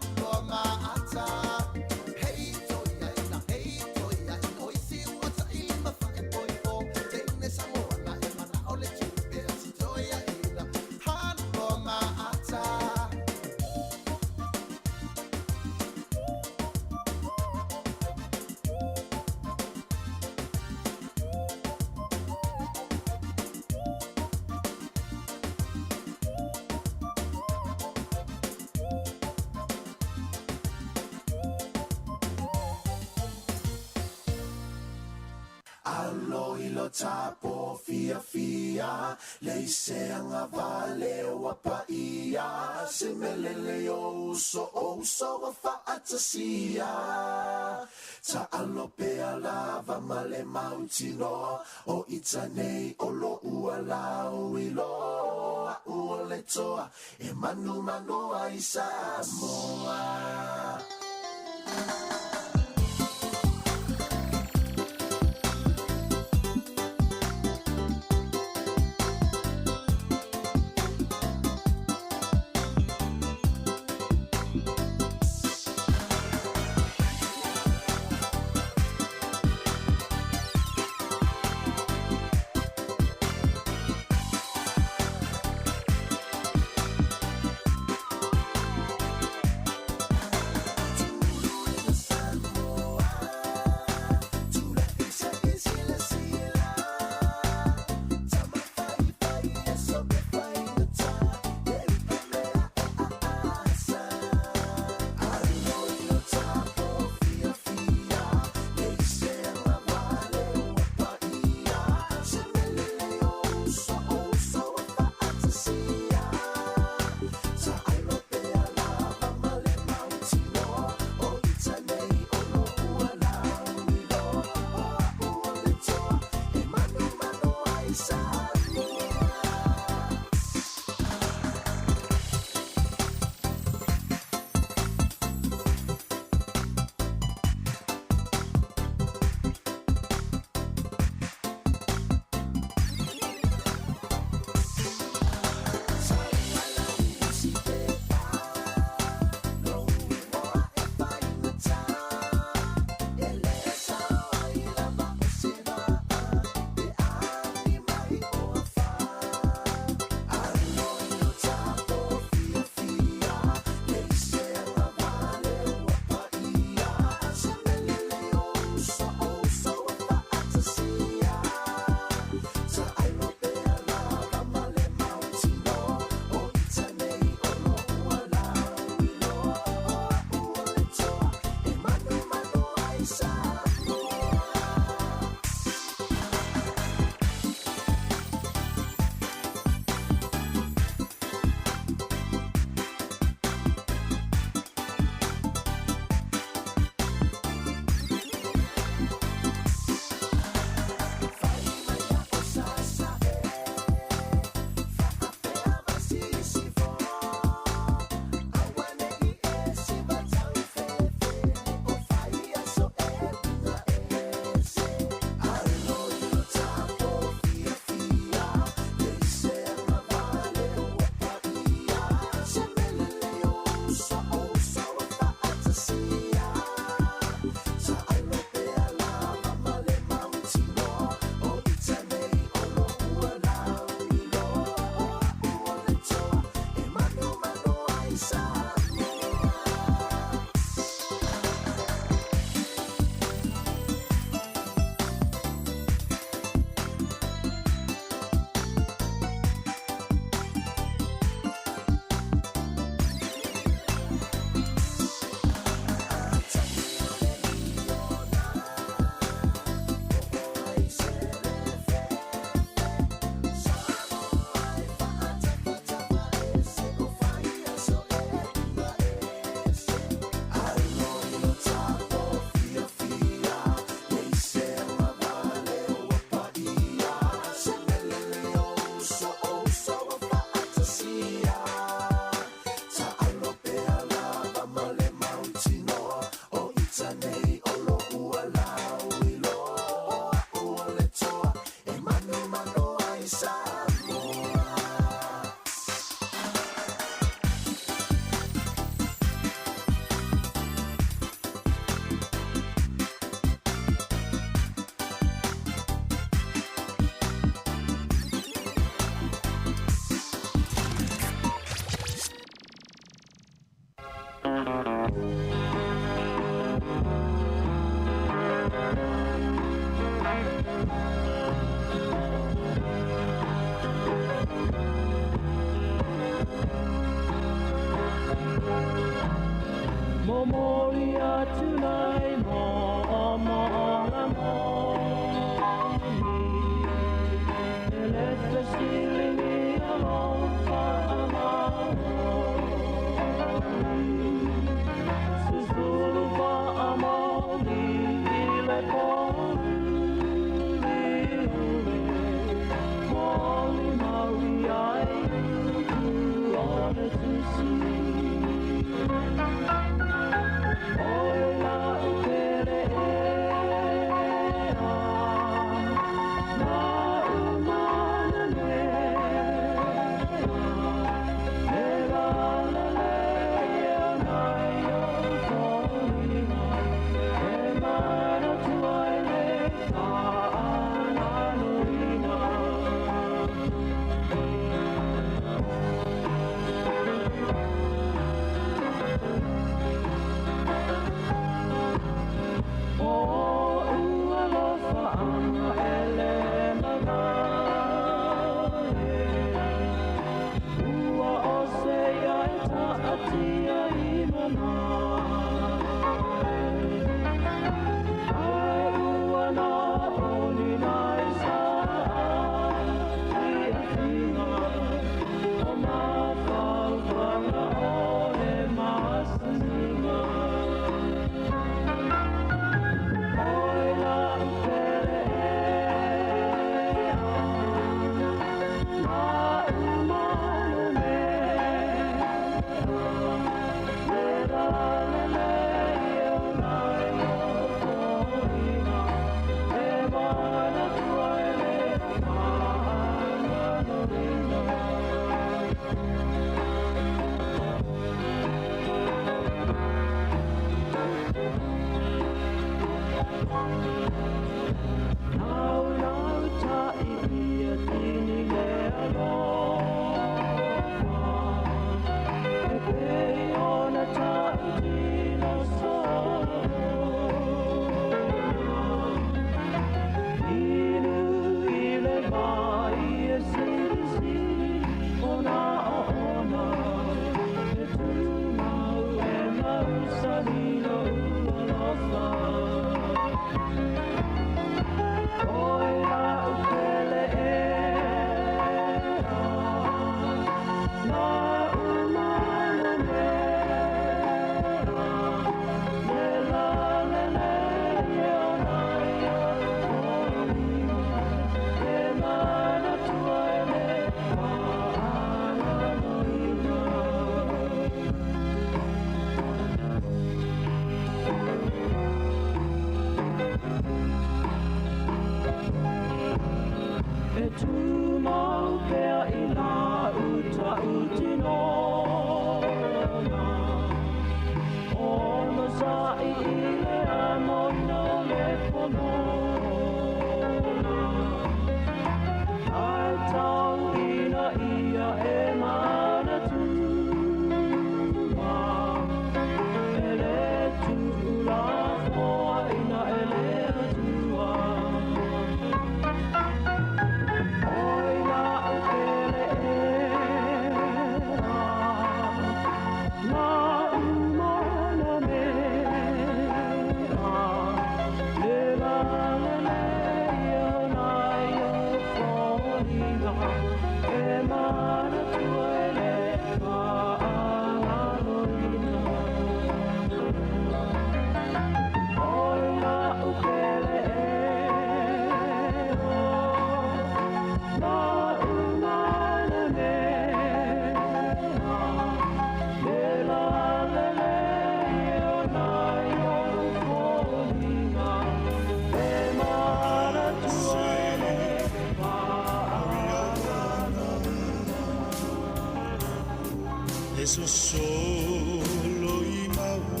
sosolo i mauga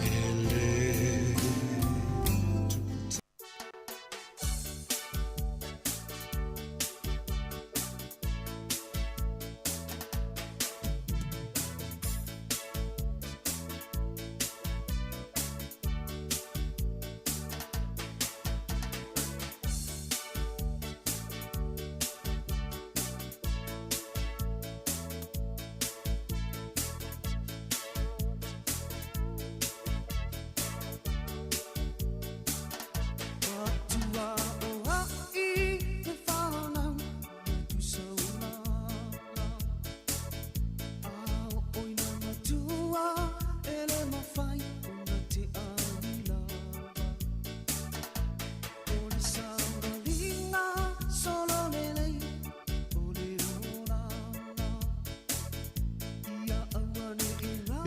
E le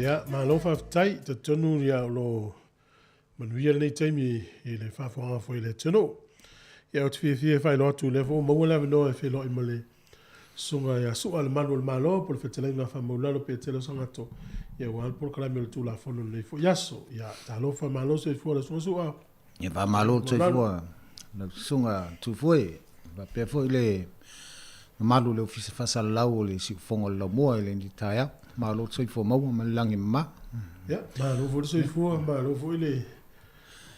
Ia, malo faafetai, talitonu ia o lo o manuia lenei taimi i le faafofoga foi a le atunuu. Ia ou te fiafia e faailoa atu o lea foi ua maua le avanoa e feiloai ma le Susuga ia Su'a le Malu o le Malo po o le Fetalaiga Faamaulalo Petelo Sagato, ia aua le polokalame o le Tulafono i lenei foi aso. Ia, talofa, malo soifua lau Susuga Su'a. Ia faamalo le soifua lau Susuga Tufoe, faapea foi le mamalu o le Ofisa Faasalalau o le Siufofoga o le Laumua i lenei taeao. Malo le soifua maua ma le lagi e mama. Ia, malo foi le soifua, malo foi le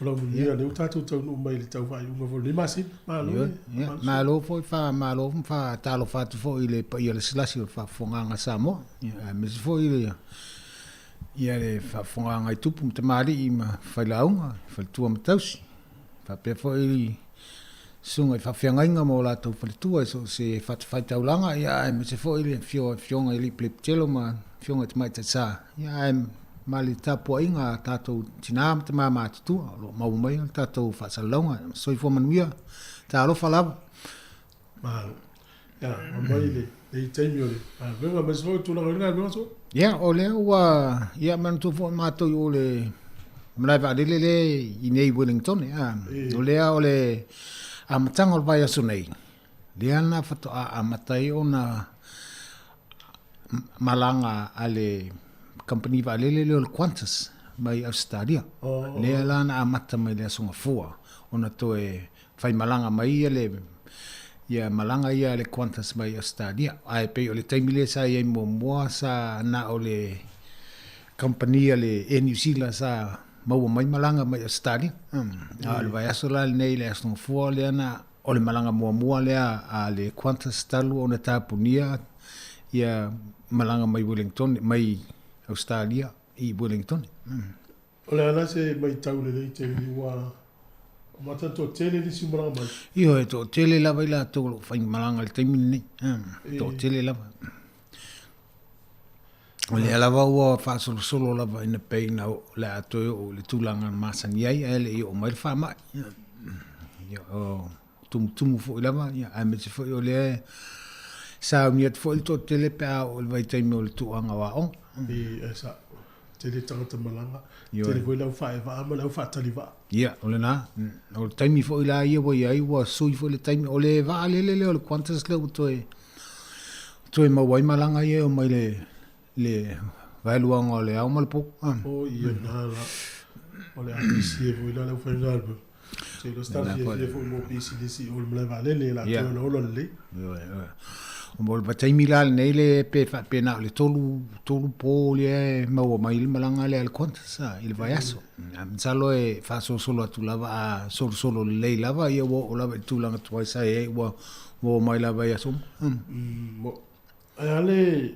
O lau manuia lea ua tatou taunuu mai i le tau faaiuga foi o lenei masina. Malo le Ia, malo foi faamalo ma faatalofa atu foi i le paia lasilasi o le faafofogaaga a Samoa, ia, aemaise foi le ia le faafofogaaga i tupu ma tamalii ma failauga, faletua ma tausi, faapea foi susuga i faafeagaiga ma o latou faletua i so o se fatafaitaulaga, ia, aemaise foi le afio o Afioga i Alii Pelepitelo ma Afioga i Tamaitai Sa, ia, ae ma le tapuaiga a tatou tina ma tama matutua o lo o maua mai le tatou faasalalauga. Soifua manuia, talofa lava. Malo. Ia, aumai le le taimi o le galuega, aemaise foi o tulaga o le galuega so. Ia, o lea ua, ia, manatua foi matou i o le malae vaalele lea i nei i Wellington, a. O lea o le amataga o le vaiaso nei, lea na faatoa amata ai ona malaga a le kamupani vaalele lea o le Qantas mai Ausetalia. Oh. Lea la na amata mai le Aso Gafua ona toe faimalaga mai ia le ia malaga ia a le Qantas mai Ausetalia. Ae pei o le taimi lea sa i ai muamua sa na o le kamupani a le Air New Zealand sa maua mai malaga mai Ausetalia. A o le vaiaso la lenei le Aso Gafua lea na O le malaga muamua lea a le Qantas talu ona tapunia ia malaga mai Wellington, mai Ausetalia i Wellington. O le a la se maitau lelei taimi ua amata ona toatele nisi ua malaga mai? Ioe, e toatele lava i latou o lo o faimalaga i le taimi lenei. Toatele lava. O lea lava ua faasolosolo lava ina pei na o le a toe oo i le tulaga na masani ai ae le i oo mai le faamai. Ia, o tumutumu foi lava, ia, aemaise foi o lea e sauni atu foi le toatele pe a oo i le vaitaimi o le tuuaga o aoga. I, e sa, tele tagata malaga, tele foi le au faaevaa ma le au faatalivaa. Ia, o lena. O le taimi foi la ia ua i ai, ua sui foi le taimi. O le vaalele lea o le Qantas lea ua toe Toe maua ai malaga ia e omai le le vaeluaga o le ao ma le po. O ia na la. O le a pisi e foi la le aufaigaluega. Se iloa se tala fiafia foi mo pisinisi o le malae vaalele la toe olaola lelei. Ioe, ioe. O le vaitaimi la lenei le pe faapena o le tolu po lea e maua mai le malaga lea a le Qantas i le vaiaso. Masalo e faasolosolo atu lava a solosolo lelei lava ia ua oo lava i le tulaga tuai sa i ai ua Ua oo mai lava i aso uma. Mo. Ae a le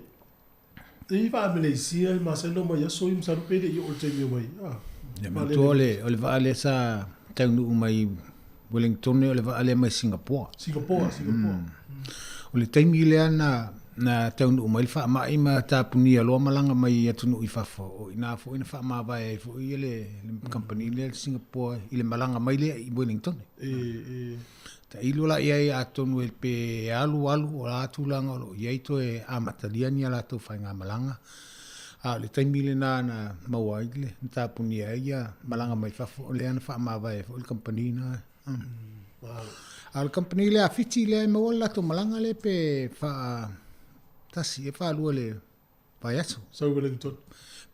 i vaa Malaysia e masani ona omai i aso ia masalo pe le i oo i le taimi e omai ai. Ia manatua o le o le vaa lea sa taunuu mai Wellington o le vaa lea mai Singapore. Singapore, Singapore. O le taimi lea na na taunuu mai le faamai ma tapunia loa malaga mai atunuu i fafo, o i ina foi na faamavae ai foi le kamupani lea i Singapore i le malaga mai lea i Wellington. E. Tailo la i ai atonu e pe alu alu o a tulaga o lo o i ai toe amatalia ni a latou faigamalaga. A o le taimi lena na maua ai le na tapunia ai ia malaga mai fafo, o lea na faamavae ai foi le kamupani lena. A o le kamupani lea a Fiti lea e maua le latou malaga lea pe faatasi e faalua i le vaiaso. Sau i Wellington.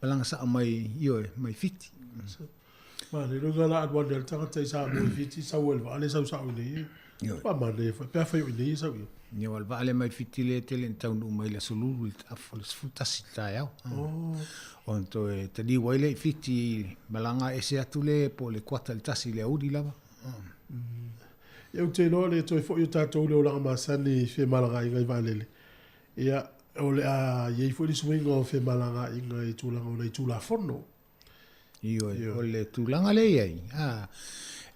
Malaga sao mai, ioe, mai Fiti. Manaia, lona la alu ane a le tagata i Samoa i Fiti, sau ai i le vaa lea sau sao i inei. Faamanaia foi, pe afai o i inei e sau i ai. Ia, aua o le vaa lea mai Fiti lea e tele ina taunuu mai i le Aso Lulu i le afa o le 11 i le taeao. Ona toe taliu ai lea i Fiti, malaga ese atu lea po o le kuata i le 1 i le aoauli lava. Ia, ou te iloa o le toe foi o tatou i le olaga masani i femalagaaiga i vaalele, ia, o le a i ai foi le suiga o femalagaaiga i tulaga o nai Tulafono. Ioe, o le tulaga lea e i ai, a,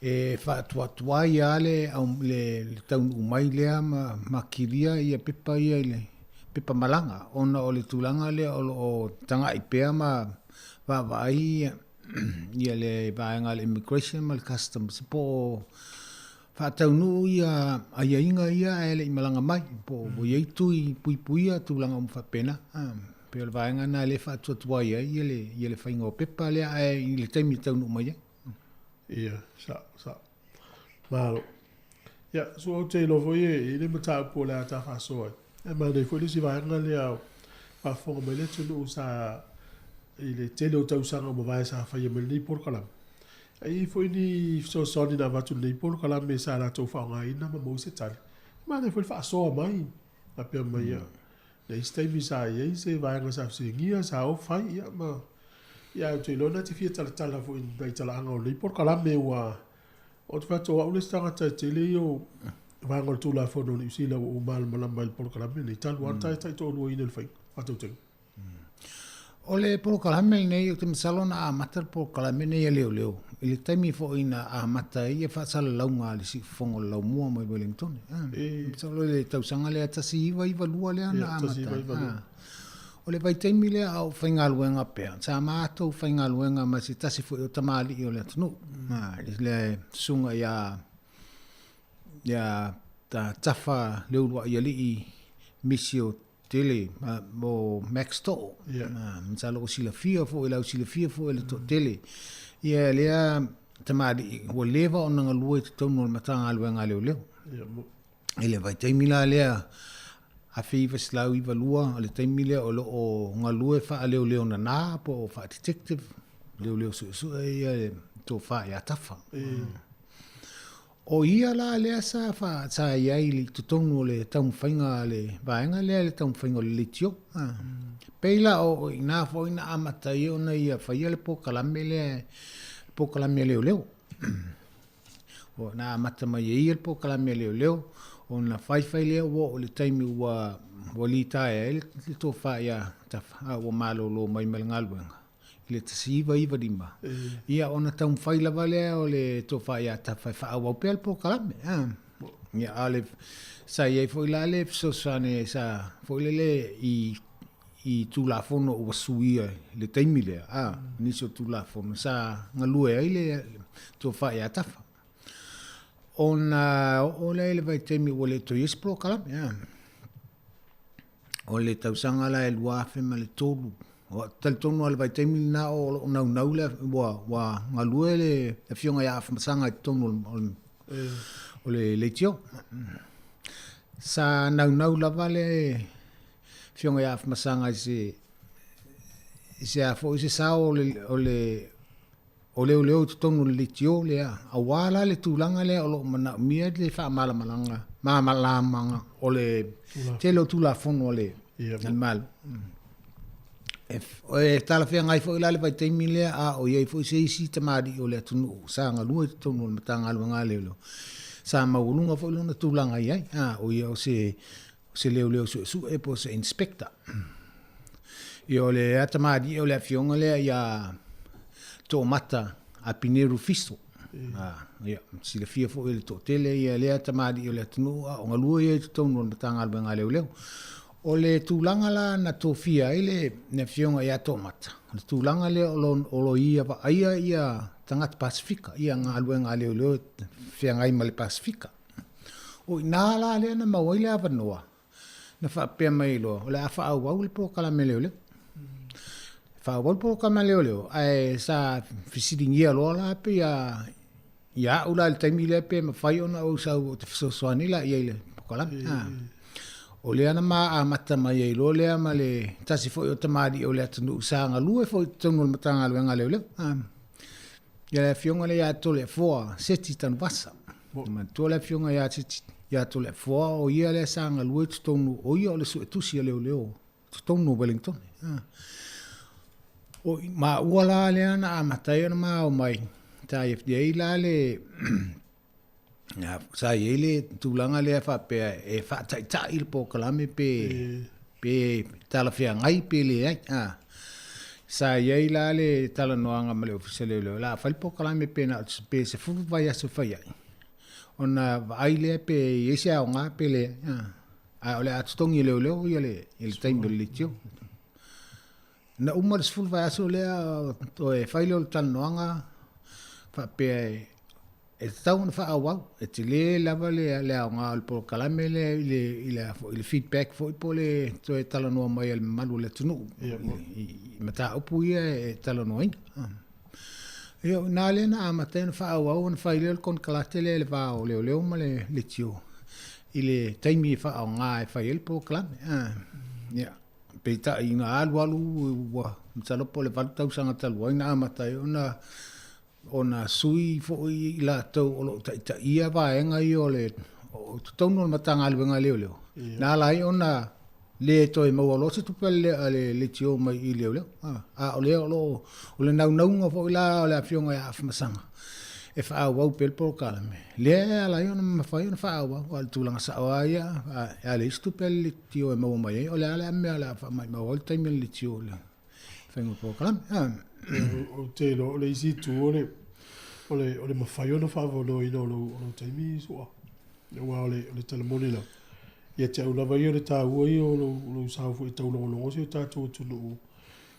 e faatuatuai lava le, le, le taunuu mai lea ma, ma kilia ia pepa ia i le pepa malaga, ona o le tulaga lea o lo o tagai pea ma vaavaai ia le vaega a le Immigration ma le Customs po o faataunuu ia aiaiga ia ae le i malaga mai, po o ua i ai tui puipuia tulaga uma faapena. Pei o le vaega lena lea e faatuatuai ai ia le, ia le faiga o pepa lea ae i le taimi e taunuu mai ai. Ia, sao, sao. Malo. Ia, so ou te iloa foi e i le mataupu o le a ta faasoa ai. E manaia foi le isi vaega lea o faafofoga mai le atunuu sa i le tele o tausaga ua mavae sa faia mai lenei polokalame. E i ai foi ni fesoasoani na avatu i lenei polokalame sa latou faaaogaina ma maua se tali. E manaia foi le faasoa mai, faapea mai, ia, le isi taimi sa i ai se vaega sa fesiligia, sa off ai, ia, ma, ia, ou te iloa na te fia talatala foi i nai talaaga o lenei polokalame ua, ou te fai atu o au le isi tagata e tele ia o vaega o le Tulafono o Niu Sila ua ou malamalama i le polokalame lenei, talu lava ona taitoaluaina i le faiga, faatautaiga. O le polokalame lenei, ou te masalo na amata le polokalame lenei a leoleo i le taimi foi na amata ai ia faasalalauga a le Siufofoga o le Laumua mai Wellingtone. Masalo i le tausaga lea 1992 lea na amata ai. O le vaitaimi lea a o faigaluega pea, sa matou faigaluega ma se tasi foi o tamalii o le atunuu, le susuga ia ia Tafa Leuluaialii Misio Tele mo Max Too. Masalo ua silafia foi, lau silafia foi e le toatele. Ia lea tamalii ua leva ona galue i totonu o le Matagaluega a Leoleo. I le vaitaimi la lea 1992, o le taimi lea o lo o galue faaleoleo nana po o faa-detective, leoleo suesue ia le tofa ia Tafa. O ia la lea sa fa, sa i ai i totonu o le taumafaiga a le vaega lea, le taumafaiga o le leitio. Pei la o i ina foi na amata ai ona ia faia le polokalame lea, le polokalame a leoleo. O, na amata mai e ia le polokalame a leoleo, ona faifai lea ua oo i le taimi ua, ua litaea ai le tofa ia Tafa, a ua malolo mai ma le galuega. i le 1995, ia ona taumafai lava lea o le Tofa ia Tafa e faaauau pea le polokalame. Ia, a o le, sa i ai foi la le fesoasoani sa foi lele i, i Tulafono ua suia i le taimi lea, a, nisi o Tulafono sa galue ai le Tofa ia Tafa. Ona oo lea i le vaitaimi ua le toe i ai se polokalame, a. O le tausaga la e 2003, ua talitonu lava i le vaitaimi lena o lo o naunau le, ua, ua galue le Afioga ia Afamasaga i totonu o le, o le leitio. Sa naunau lava le Afioga ia Afamasaga i se, i se a foi se sao o le, o le O leoleo i totonu o le leitio lea, aua la le tulaga lea o lo o manaomia le faamalamalamaga malamalamaga o le tele o Tulafono a le Malo. E talafeagai foi la le vaitaimi lea a o i ai foi se isi tamalii o le atunuu sa galue i totonu o le Matagaluega a Leoleo, sa maualuga foi lona tulaga i ai, a o ia o se o se leoleo suesue po o se inspector. Ia o le atamalii o le afioga lea ia Toomata Apineru Fiso. Ah, ia, silafia foi e le toatele ia lea tamalii o le atunuu a o galue ia i totonu o le Matagaluega a Leoleo. O le tulaga la na tofia ai le, le afioga ia Toomata, o le tulaga lea o lo, o lo ia vaaia ia tagata Pasefika, ia galuega a leoleo e feagai ma le Pasefika. O i ina la lea na maua ai le avanoa, na faapea mai loa, o le a faaauau le polokalame leoleo. Faaauau le polokalame leoleo, ae sa fesiligia loa la pei a Ia au la i le taimi lea pe mafai ona ou sau ou te fesoasoani la i ai i le polokalame. O lea na ma amata mai ai loa lea ma le tasi foi o tamalii o le atunuu sa galue foi i totonu o le Matagaluega a Leoleo. Ia le afioga lea ia Toleafoa Seti Tanuvasa. E manatua le afioga ia Seti ia Toleafoa o ia lea sa galue i totonu, o ia o le suetusi a leoleo totonu o Wellington. O maua la lea na amata ai ona ma omai, sa i ai la le sa i ai le tulaga lea faapea e faataitai le polokalame pe pe talafeagai pe leai. Sa i ai la le talanoaga ma le Ofisa o Leoleo, o le a fai le polokalame pe na o se pe 10 vaiaso e fai ai, ona vaai lea pe i ai se aoga pe leai. Ae o le a totogi e leoleo ia le taimi o le leitio. Na uma le 10 vaiaso lea toe fai lea o le talanoaga faapea e tatau ona faaauau, e tele lava le aoga o le polokalame lea i le, i le, i le feedback foi po o le toe talanoa mai a le mamalu o le atunuu i mataupu ia e talanoaina. Ia, o i ina lea na amata ai ona faaauau ona fai lea o le konekarate lea i le va o leoleo ma le leitio i le taimi e faaaoga e fai ai le polokalame. Ia, peitai ina alualu ua masalo po o le 8 tausaga talu ai na amata ai ona ona sui foi i latou o lo o taitaia vaega ia o le o totonu o le Matagaluega a Leoleo, na ala ai ona le toe maua loa se tupe a le leitio mai i leoleo. A o lea o lo o, o le naunauga foi la o le afioga ia Afamasaga e faaauau pea le polokalame, lea e ala ai ona mafai ona faaauau. A o le tulaga sao lava ia, a leai se tupe a le leitio e maua mai ai, o le a le mea o le a faamaumau ai le taimi a le leitio i le faiga o le polokalame. Ou te iloa o le isi itu o le, o le, o le mafai ona faaavanoaina o lou, o lou taimi Su'a. Aua o le, o le tala moni lava, ia te au lava ia o le taua ia o lou, lou sao foi e taulogologo si o tatou atunuu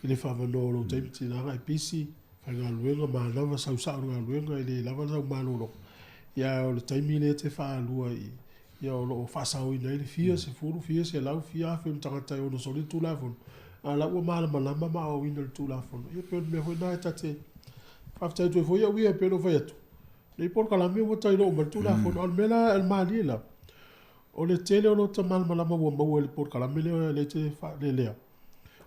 i le faavanoa o lou taimi, tiga na e pisi, faigaluega, manava, sau sao i le galuega, e le lava sau malologa. Ia ae o le taimi lea e te faalua i, ia o lo o faasaoina ai le fia sefulu, fia selau, fia afe o ni tagata e ono soli le Tulafono, a o la ua malamalama ma aoaoina i le Tulafono. Ia pei o le mea foi lena e ta te faafetai atu ai foi au ia e pei ona ou fai atu, Nei polokalame ua tailo uma i le Tulafono, a o le mea la, o le malie la, o le tele o lota malamalama ua maua i le polokalame lea lea e te faalelea.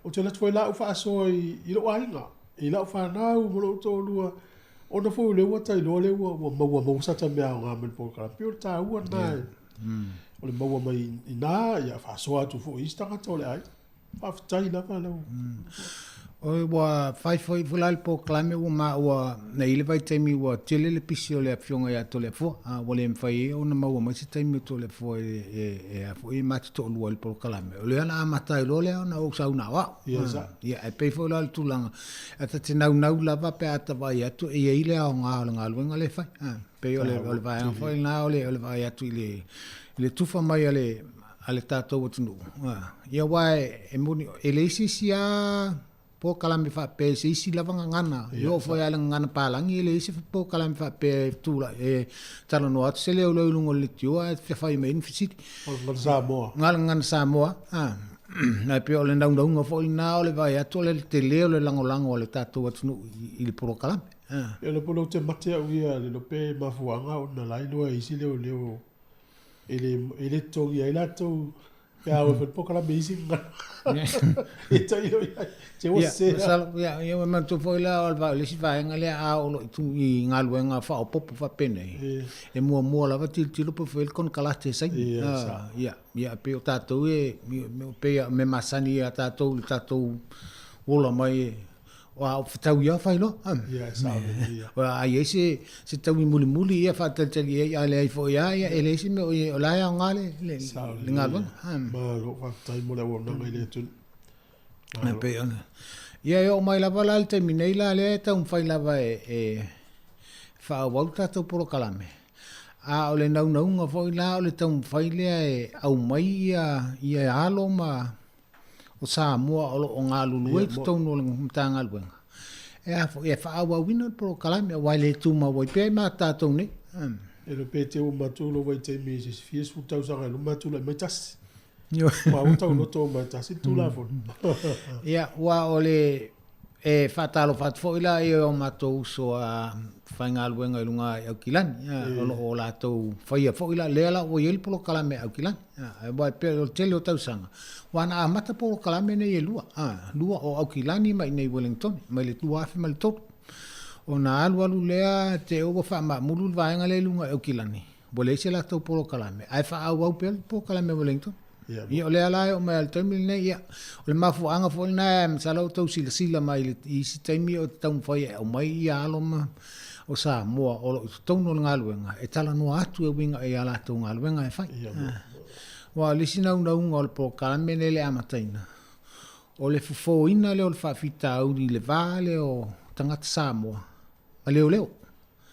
Ou te alu atu foi la au faasoa i, i lou aiga, i lau fanau ma lou toalua, ona foi o lea ua tailoa lea ua, ua maua maua sata mea aoga mai le polokalame. Pei o le taua lena yeah. o le maua mai i ina, ia faasoa atu foi i isi tagata o le aiga. Faafetai lava lau. Oi ua fai foi foi la le polokalame ua maua na i le vaitaimi ua tele le pisi o le afioga ia Toleafoa, a ua le mafai ai ona maua mai se taimi o Toleafoa e e e a foi e ma te toalua i le polokalame. O lea na amata ai loa lea ona ou sau na o au. Ia sa. Ia ae pei foi la o le tulaga e ta te naunau lava pe a ta vaai atu e i ai le aoga o le galuega lea e fai. Pei o le o le vaega foi lena o le o le vaai atu i le i le tufa mai a le a le tatou atunuu. Ia aua e moni, e leai se isi lava polokalame faapea i se isi lava gagana. E oo foi lava i le gagana palagi, e leai se polokalame faapea e tulai, e talanoa atu se leoleo i luga o le leitio ae fai mai ai ni fesili. O le gagana Samoa. Na o le gagana Samoa. Ae pei o le naunauga foi lena o le vaai atu o le tele o le lagolago a le tatou atunuu i le polokalame. Ia le polo ou te mate au ia le lope mafuaaga ona la iloa e isi leoleo E le, e le totogi ai latou pe a o e fai le polokalame i isi e tailo i ai. Te ua sese. Masalo, ia, ia ua manatua foi la o le isi vaega lea a oo loa i galuega faaopoopo faapenei, e muamua lava tilotilo pe fai le konekarate e saini. Ia, ia, pei o tatou e, pei o mea masani ia tatou i le tatou ola mai e Ua o fetaui lava fai loa. Ia, e sao lelei ia. A i ai se, se taui mulimuli ia faatalitali ai, a leai foi lava, ia e leai se mea o i ai, o la e aoga le, le, le galuega. Malo, faafetai mo le auaunaga i le atunuu. E pei ona. Ia e oo mai lava la i le taimi nei la lea e taumafai lava e, e faaauau le tatou polokalame. A o le naunauga foi la o le taumafai lea e aumai ia, ia alo ma o Samoa o lo o galulue i totonu o le Matagaluega, e a foi, e faaauauina le polokalame aua e le tumau ai pea ma tatou nei. E le pe te uma atu lou vaitaimi i se isi fia sefulu tausaga i luma tulai mai tasi. Aua ua tauloto uma e tasi le Tulafono. Ia, aua o le. E faatalofa atu foi la i o matou uso a faigaluega i luga i Aukilani, o lo o latou faia foi la, lea la ua i ai le polokalame a Aukilani. Aua e pei o le tele o tausaga, ua na amata polokalame nei e lua, lua o Aukilani ma i inei i Wellingtone, mai le 2003. Ona alualu lea te ua faamaamulu le vaega lea i luga i Aukilani, ua leai se latou polokalame, ae faaauau pea le polokalame a Wellington. Ia, o lea la e oo mai lava i le taimi lenei, ia, o le mafuaaga foi lena, masalo ua outou silasila mai i le i isi taimi o taumafai e aumai ia alo ma o Samoa o lo o i totonu o le galuega e talanoa atu e uiga i a latou galuega e fai. Aua o le isi naunauga o le polokalame lenei i le amataina, o le fofoina lea o le faafitauli i le va lea o tagata Samoa ma leoleo.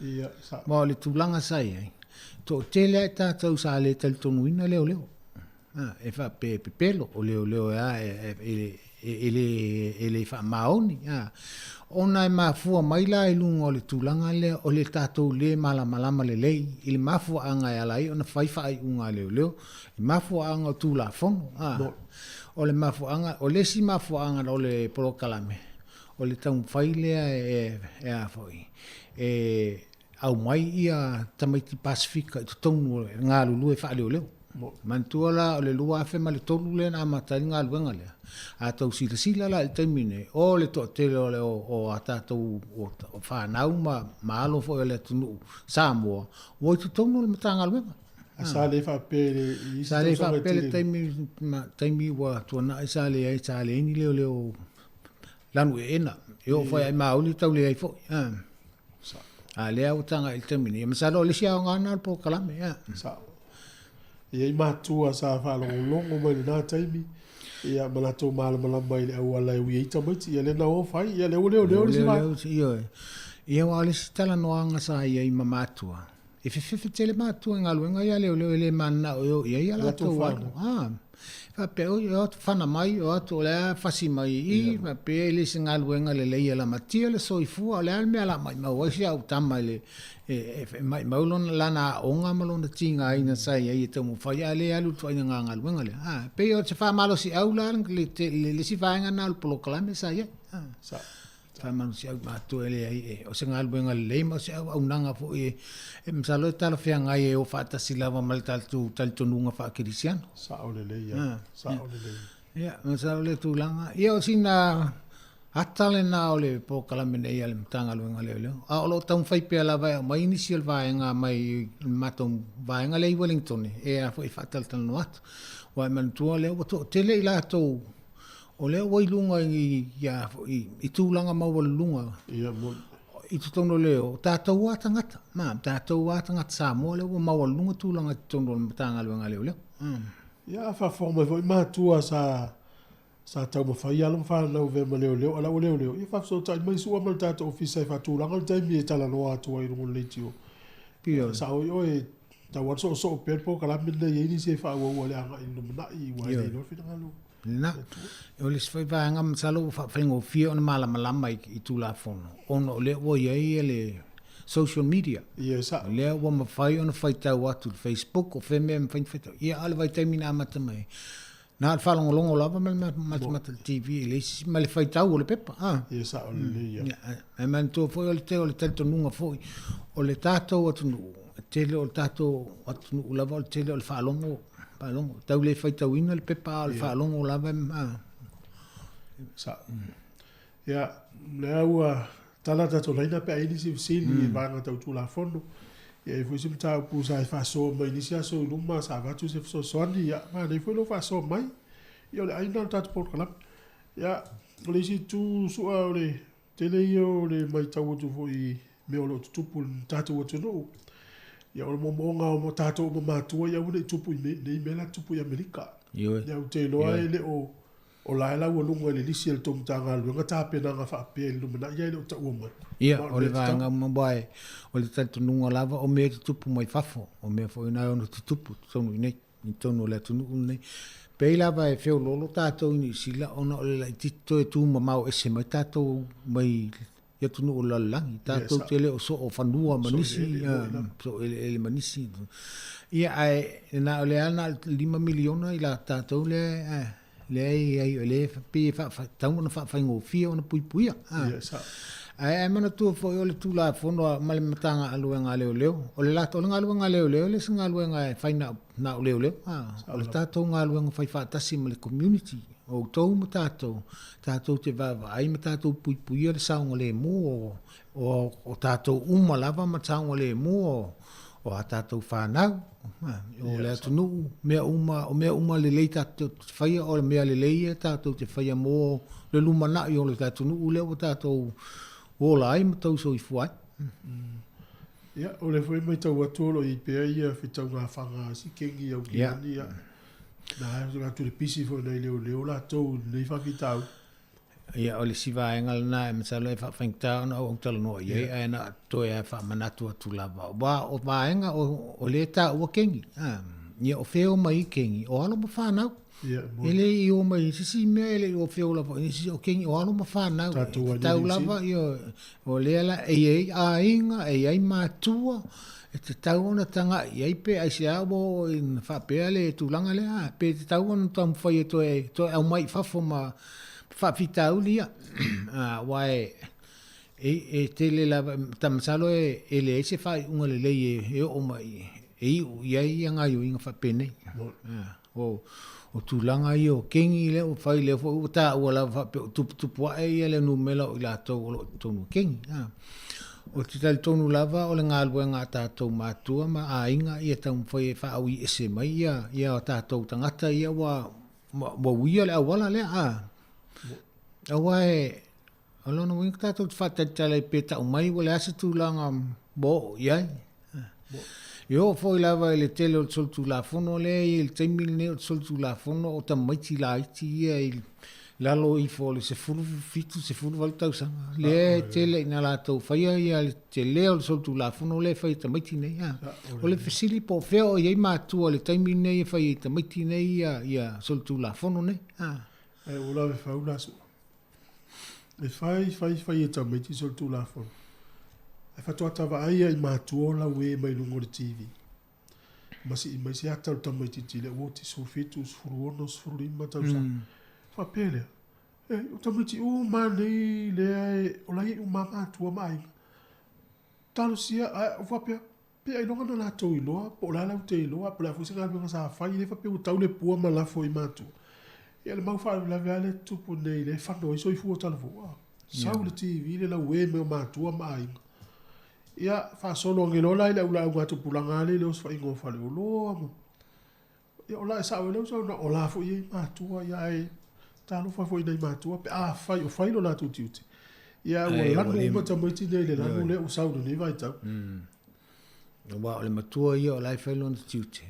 Ia, sa. Aua o le tulaga sa i ai, toatele lava i tatou sa le talitonuina leoleo. A, e faapea e pepelo, o leoleo e a, e le faamaoni. A, ona e mafua mai la i luga o le tulaga lea o le tatou le malamalama lelei i le mafuaaga e ala ai ona fai faaiuga a leoleo, i mafuaaga o Tulafono. A, o le mafuaaga, o le isi mafuaaga o le polokalame, O le taumafai lea e a foi, e aumai ia tamaiti Pasefika i totonu e galulue faaleoleo. Manatua la o le 2003 lea na amata ai le galuega lea. A tou silasila la i le taimi lenei, o le toatele o le o a tatou o fanau ma alo foi o le atunuu Samoa ua i totonu o le Matagaluega. Sa le faapea i le isi Sa le faapea i le taimi ua tuanai sa leai sa leai ni leoleo lanu eena. E oo foi i mauli tau leai foi. A lea ua taga i le taimi nei. Masalo o le isi aoga lena o le polokalame. Sao. E i ai matua sa faalogologo mai i lena taimi, ia ma latou malamalama i le auala e ui ai tamaiti, ia lea na o fai, ia lea ua leoleo le isi vaega. Ioe. Ia aua o le isi talanoaga sa i ai ma matua, E fefefe tele matua i galuega ia a leoleo e le mananao e o i ai a latou alo. A, faapea, oi, o atu fana mai, o atu o le a fasi mai i i, faapea e le se galuega lelei e lamatia le soifua, o le a le mea o le a maimau ai si au tama i le, e maimau lona, lana aoga ma lona tigaina sa i ai e taumafai a le alu i le ituaiga galuega lea. A, e pei o se faamalosiau la le, le isi vaega lena o le polokalame sa i ai. A. Faamalosiau matou e leai e o se galuega lelei ma o se auaunaga foi e, e masalo e talafeagai e o faatasi lava ma le tatou talitonuga faakerisiano. Sao lelei ia, ah, sao lelei. Ia, masalo le tulaga. Ia o sina ata lena o le polokalame nei a le Matagaluega o Leoleo. A o lo o taumafai pea lava e aumai nisi o le vaega mai le matou vaega lea i Wellington e a foi e faatalatalanoa atu. Aua e manatua lea ua toatele i latou O lea ua i luga i, ia, i tulaga maualuluga ia, moni. I totonu o le, o tatou lava tagata, ma, tatou lava tagata Samoa lea ua maualuluga tulaga i totonu o le Matagaluega a Leoleo. Ia, a faafofoga mai foi matua sa sa taumafai alo ma fanau avea ma leoleo, a la ua leoleo, ia faafesootai mai sua ma le tatou ofisa e faatulaga le taimi e talanoa atu ai i luga o le leitio. Ioe. Sao ai oe, tau alu soosoo pea le polokalame lenei e i ai nisi e faaauau ai le agai i le lumanai, aua e le iloa le finagalo. Lena. O le isi foi vaega masalo ua faafaigofie ona malamalama i Tulafono, ona o lea ua i ai le social media. Ia, sao. O lea ua mafai ona faitau atu i le Facebook, o fea mea e mafai ona faitau. Ia, a o le vaitaimi na amata mai ai, na o le faalogologo lava ma le matamata i le TV, e leai se isi, ma le faitau o le pepa. A. Ia, sao lelei ia. Ia, ae manatua foi o le talitonuga foi o le tatou atunuu, e tele o le tatou atunuu lava o le tele o le faalogo Faalogo, tau le faitauina le pepa a o le faalogo lava e Sa. Ia, lea ua tala tatou laina pe a i ai nisi fesili i vaega tau Tulafono. Ia, e i ai foi se mataupu sa e faasoa mai nisi aso i luma sa avatu se fesoasoani, ia, manaia foi lou faasoa mai. Ia, o le ai lena o le tatou polokalame. Ia, o le isi itu, Su'a, o le Tele ia o le matau atu foi i mea o lo o tutupu i le tatou atunuu. Ia o le moomooga o tatou uma matua ia aua ne i tupu i nei mea la e tutupu i Amerika. Ioe. Ia ou te iloa e le o o la e laualuga i le lisi a le tou Matagaluega tapenaga faapea i le lumanai ae le o taua mai. Ia, o le vaega uma aua o le talitonuga lava o mea e tutupu mai fafo, o mea foi na e ono tutupu i totonu i inei. i totonu o le atunuu lenei. Pei lava e feoloolo tatou i Niu Sila ona o le laitiiti toe tumamao ese mai tatou mai i atunuu o le lalolagi. Tatou te le o soo fanua ma nisi, soo eleele ma nisi. Ia ae na o lea na o le $5 miliona i la tatou lea Lea e i ai, o lea e pei e tatau ona faafaigofie ona puipuia. Ia, sao. Ae ae manatua foi o le Tulafono a, ma le Matagaluega a Leoleo, o le latou, o le galuega a leoleo e le o se galuega e fai na o, na o leoleo. O le tatou galuega fai faatasi ma le community, o outou ma tatou, tatou te vaavaai ma tatou puipuia le saogalemu o, o, o tatou uma lava ma saogalemu o, o a tatou fanau, o le atunuu, mea uma, o mea uma lelei tatou te faia, o le mea lelei ia tatou te faia mo le lumanai o le atunuu lea ua tatou ola ai ma tau soifua ai. Ia, o lea foi e matau atu o lo o i ai pea ia fetaugafaga a si kengi au Kilani, ia, na atu le pisi foi nai leoleo latou i lenei faafitauli. Ia, o le isi vaega lena e masalo e faafaigata ona ou talanoa i ai, ae na toe lava faamanatu atu lava. Aua o vaega o, o lea e taua kengi, a, ia o fea e omai ai kengi? O alo ma fanau. E le i omai i se isi mea, e le i o feola foi i se isi, o kengi, o alo ma fanau. Tatou E tatau lava, ia, o lea la e i ai aiga, e i ai matua, E tatau ona tagai i ai pe aisea ua oo ina faapea le tulaga lea, pe tatau ona taumafai e toe, toe aumai i fafo ma faafitauli ia. Aua e, e, e tele lava, ta masalo e, e leai se faaiuga lelei e, e oo mai, e iu i ai ia gaoioiga faapenei. O, o tulaga ia o kengi lea ua fai, lea foi ua taua lava faapea ua tuputupu ae ia le numera o i latou o lo o i totonu o kengi. A. Ou te talitonu lava o le galuega a tatou matua ma aiga ia taumafai e faaui ese mai ia, ia o tatou tagata ia ua, ua, ua uia le auala lea. A. Aua e, o lona uiga tatou te faatalitali ai pe tau mai ua leai se tulaga ua oo i ai. E oo foi lava i le tele o le solitulafono lea e i ai i le taimi lenei o le solitulafono o tamaiti laiti ia i lalo ifo o le 17, 18 tausaga. Lea e tele ina latou faia ia le tele o le solitulafono lea e fai e tamaiti nei. O le fesili po o fea o i ai matua i le taimi lenei e fai ai e tamaiti nei ia solitulafono nei. Ae ua lave fau la sua. E fai, fai, fai e tamaiti solitulafono. Ae faatoa ta vaai ia i matua o lau e mai luga o le TV. Ma sii mai se ata o le tamaititi lea ua oti 17, 16, 15 tausaga. Faapea lea, e, o tamaiti uma nei lea e, o la e i ai uma matua ma aiga. Talosia, ae o faapea, Pe ailoga na latou iloa, po o le a lau te iloa, po o le a foi se galuega sa fai, e le faapea ua tau le pua ma lafo i matua. Ia le mau faalavelave lava lea e tutupu nei, lea e fano ai soifua talavou. Sau le TV le laue mai o matua ma aiga. Ia, faasolo ane loa la i le aulaauga tupulaga lava lea i le osofaiga o faleoloa ma Ia o la e sao ai lau saunoaga, o la foi e i ai matua, ia ae talofa foi i nai matua pe afai o fai lo latou tiute. Ia ua lanu uma tamaiti nei i le lanu lea ua sau i lenei vaitau. Aua o le matua ia o la e fai lona tiute.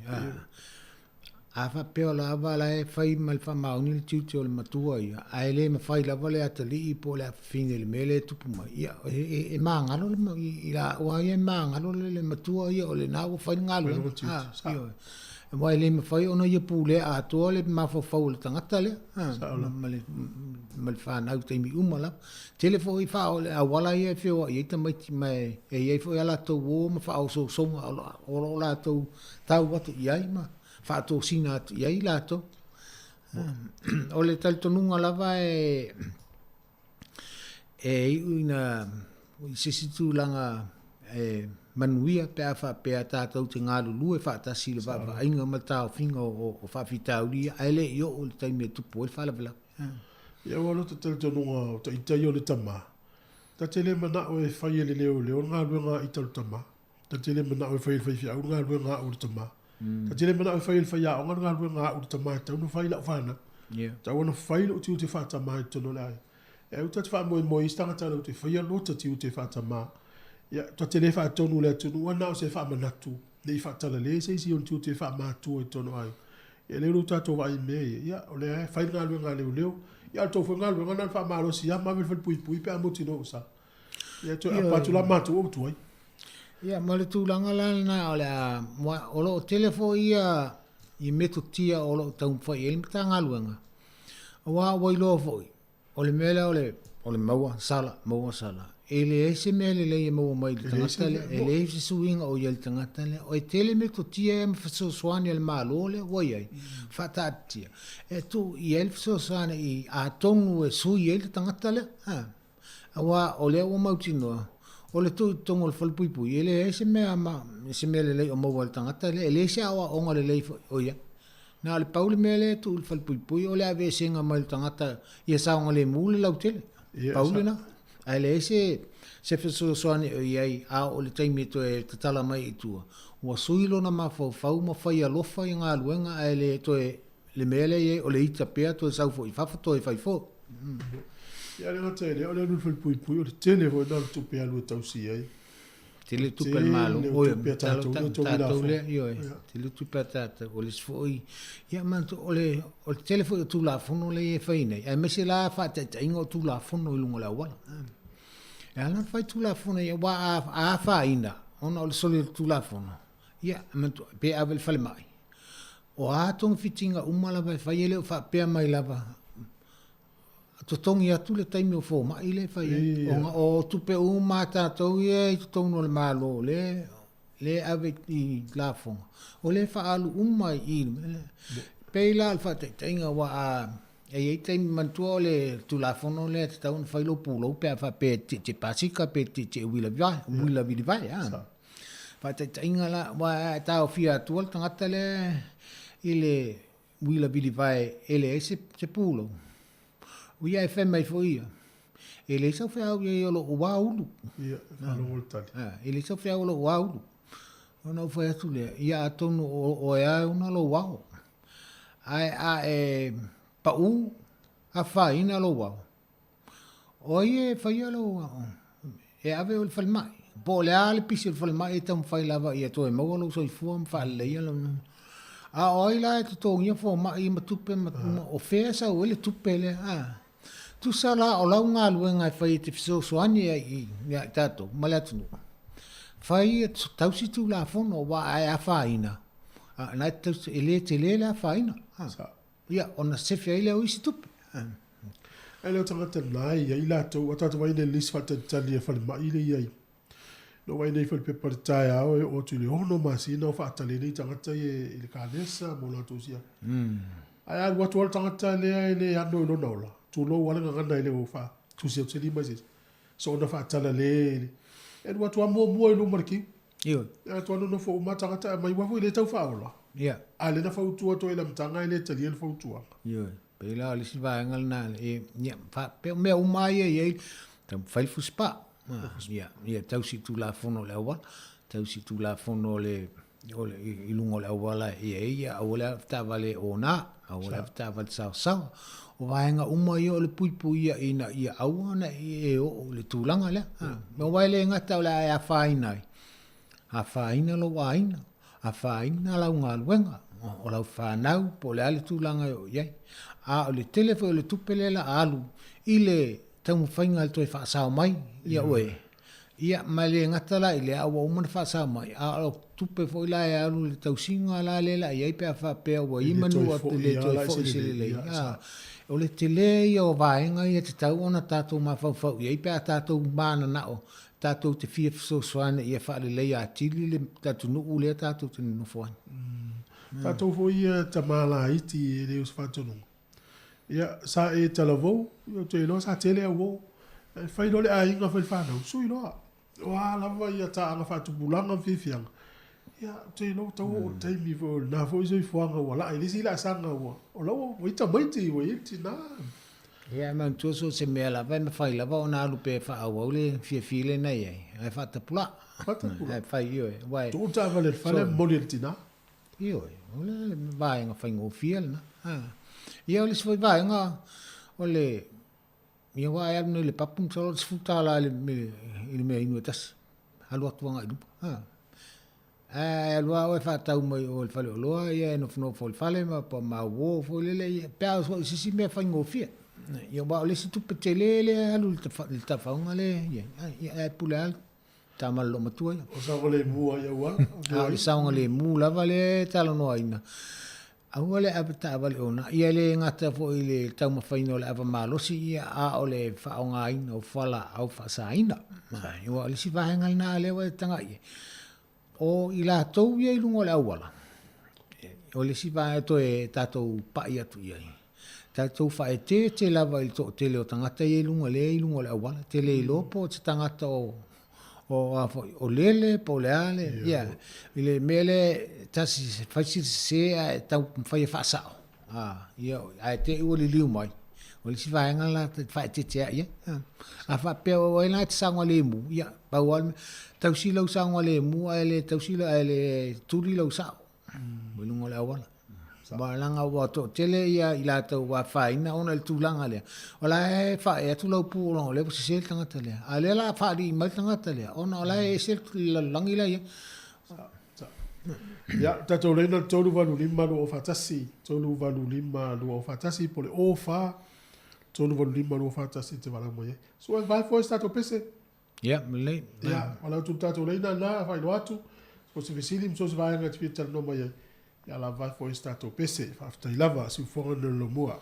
A faapea o la lava la e fai ma le faamaoni le tiute o le matua ia, ae le mafai lava le atalii po o le afafine i le mea lea e tupu mai, ia e magalo le, i laua ia e magalo le matua ia o lena ua fai le galuega. Aua e le mafai ona ia pulea atoa le mafaufau o le tagata lea, ma le, ma le fanau i taimi uma lava. Tele foi faa, o le auala ia e feoai ai tamaiti, ma e, e i ai foi a latou uo ma faaososoga o lo, o lo o latou tau atu i ai ma faatosina atu i ai latou. O le talitonuga lava e, E iu ina i se isi tulaga e manuia pe a faapea tatou te galulue faatasi i le vaavaaiga ma le taofiga o faafitauli ia, ae le i oo i le taimi e tupu ai le faalavelave. Ia ua lota talitonuga o ita ia o le tama, ta te le manao e fai e le leoleo le galuega a ita o le tama. Ta te le manao e fai e le faifeau le galuega a au o le tama. Ta te le manao e fai e le faiaoga le galuega a au o le tama e tatau ona fai i lau fanau. E tatau ona fai lou tiute faa-tama i totonu o le aiga. E aua ta te faamoemoe i isi tagata latou te faia lota tiute faa-tama. Ia, ta te le faatonu i le atunuu, ae na o se faamanatu ne i faatalale se isi ona tiute faa-matua i totonu o aiga. Ia, lea ua tatou vaai i mea ia, ia, o lea e fai le galuega a leoleo. Ia, a o le tou foi galuega na o le faamalosi lava ma ave i le falepuipui pe a mautinoa ua sao. Ia, toe apa atu la matou ua tuai. Ia, ma le tulaga la lena o le a, o lo o tele foi ia i metotia o lo o taumafai i ai le Matagaluega, aua ua iloa foi, o le mea lea o le, o le maua sala, maua sala. E leai se mea lelei e maua mai i le tagata lea, e leai se suiga o i ai i le tagata lea. E tele metotia ia ma fesoasoani a le Malo lea ua i ai, faataatitia, e tuu i ai le fesoasoani i atonu e sui ai le tagata lea. Aua o lea ua mautinoa, o le tuu i totonu o le falepuipui, e leai se mea, se mea lelei o maua e le tagata lea, e leai se aoaoga lelei foi o i ai. Na o le pau le mea lea e tuu i le falepuipui o le aveesega mai le tagata ia saogalemu le lautele. Pau lena. Ae leai se se fesoasoani o i ai a oo i le taimi e toe tatala mai i tua, ua sui lona mafaufau ma fai alofa i galuega ae le toe le mea lea e i ai o le ita pea toe sau foi i fafo toe fai foi. Ia le gata i lea, o le alu i le falepuipui o le tele foi lena o le tupe alu e tausi ai. Tele tupe a le Malo, oi, tatou lea, ioe, tele tupe a tatou, o le isi foi, ia manatua, o le, o le tele foi o Tulafono lea e fai nei, aemaise la faataitaiga o Tulafono i luga o le auala. E ala ona fai Tulafono ia, aua a afaina ona o le soli o le Tulafono, ia, manatua, pe ave i le falemai, o a togafitiga uma lava e fai, e le o faapea mai lava, totogi atu le taimi o fomai lea e fai ai, ona o tupe uma a tatou ia i totonu o le Malo lea e ave i lafoga, o lea e faaalu uma i i. E pei la o le faataitaiga aua a e i ai taimi, manatua o le Tulafono lea e tatau ona fai lou pulou pe a faapea e tietie pasika pe tietie uila vilivae a. Faataitaiga la, aua a taofia atua le tagata lea i le uila vilivae e leai se pulou. O ia e fai mai foi ia, e leai sau feau i ai o lou aulu. Ia, faalogo le tali. E leai sau feau o lou aulu. Ona ou fai atu lea, ia atonu o oe lava e ona lou ao. Ae a e pau, afaina lou ao. O ai e faia lou e ave oe i le falemai? Po o le a le pisi o le falemai e taumafai lava ia toe maua lou soifua ma faaleleia lou... A o ai la e totogia fomai ma tupe ma o fea e sau ai le tupe lea? A tusa la o lau galuega e fai e te fesoasoani ai ia i tatou ma le atunuu, fai ia tausi Tulafono aua a e afaina, a na e te tausi, e le tele le afaina. Ia, ona sefe ai lea o isi tupe. E le o tagata na e i ai latou, a tatou vaai nei i le lisi faatalitali a falemai lea e i ai. Na ou vaai nei i falepepa i le taeao e oo atu i le 6 masina o faatali ai nei tagata ia i le kanesa ma o latou siaki. Ae a alu atu lava le tagata lea e le ano i lona ola, tulou lava le gagana e le o faatusi atu se lima i se isi, soona faatala le, e alu atu lava muamua i luma o le kiu. Ioe. E alu atu lava nonofo uma tagata ae mai uafu e le tau faaola. Ia. A o lea na fautua atu ai i le amataga e le talia le fautuaga. Ioe. Pei la o le isi vaega lena, e, ia, faapea, o mea uma lava ia e i ai, taumafai le fusipaa. Ia, ia tausi Tulafono o le auala, tausi Tulafono o le, o le, i luga o le auala e i ai, ia aua le avetaavale ona, aua le avetaavale saosaoa. O vaega uma ia o le puipuia ina ia aua ne i e oo i le tulaga lea. Aua e le gata o le a e afaina ai, afaina lou aiga, afaina lau galuega, o lau fanau, po o le a le tulaga e oo i ai. A o le tele foi o le tupe lea o le a alu i le taumafaiga e toe faasao mai ia oe, ia ma e le gata la i lea, a ua uma ona faasao mai, a o tupe foi la e alu i le tausiga la lea o le a i ai pe a faapea ua i manu atu e le toe foi se lelei. O le tele ia o vaega ia e tatau ona tatou mafaufau i ai pe a tatou mananao tatou te fia fesoasoani ia faaleleia atili le atunuu lea tatou te nonofo ai. Tatou foi ia tama laiti e le o se faatonuga. Ia, sa e talavou, ia ou te iloa sa tele au uo. Ae fai loa le aiga fai le fanau, sui loa. O a lava ia taaga faatupulaga ma fiafiaga, ia, ou te iloa ua tau oo i le taimi foi o lena foi soifuaga ua laa i le isi laasaga ua, o la ua i ai tamaiti, ua i ai le tina. Ia, e manatua so o se mea lava e mafai lava ona alu pea e faaauau le fiafia lea na i ai, ae faatapulaa. Faatapulaa. Ae fai, ioe, aua e. Tuu le taavale i le fale, momoli e le tina. Ioe, o le vaega faigofie lena. Ia o le isi foi vaega, o le, ia aua e alu nei i le papu masalo o le $10 i le mea inu e tasi, alu atu agai i luma. Ae alu lava oe faatau mai o i le faleoloa, ia e nofonofo i le fale ma uo foi lele, ia, pe a o se isi mea faigofie. Ia aua o le isi tupe tele lea e alu i le tafauga lea e i ai, ia ae pule lava Tama le loomatua ia. O saogalemu ai auala. A o le saogalemu lava lea e talanoaina. Aua le ave taavale ona, ia le gata foi i le taumafaina o le ava malosi, ia a o le faaaogaina o fualaau faasaina. Aua o le isi vaega lena lea ua e tagai i ai, o i latou ia i luga o le auala, o le isi vaega e toe tatou pai atu i ai, tatou faaeteete lava i le toatele o tagata ia i luga, lea e i luga o le auala. E te le iloa po o se tagata o o a foi, o lele po o le a le, ia, i le mea lea e tasi, fai sina sese ae taumafai e faasao, a, ia, ae te i ua liliu mai, o le isi vaega la e faaeteete ai i ai. A faapea o ai la e te saogalemu, ia, pau lava le mea, tausi lou saogalemu ae le tausi, ae le tuli lou sao. I luga o le auala. Aua leaga ua toatele ia i latou ua afaina ona i le tulaga lea, o la e faaee atu lau pu ona o lea ua sese le tagata lea. A o lea o le a faalii mai le tagata lea ona o la e ese le lalolagi la e i ai. Ia, tatou laina le 385 241, 385 241 po o le 04 385 241 e te valaau mai ai. So e vae foi se tatou pese. Ia, lelei. Ia, valaau atu i le tatou laina lena, faailoa atu, so o se fesili ma so o se vaega e te fia talanoa mai ai, ia la vae foi se tatou pese. Faafetai lava, siufofoga le lomua.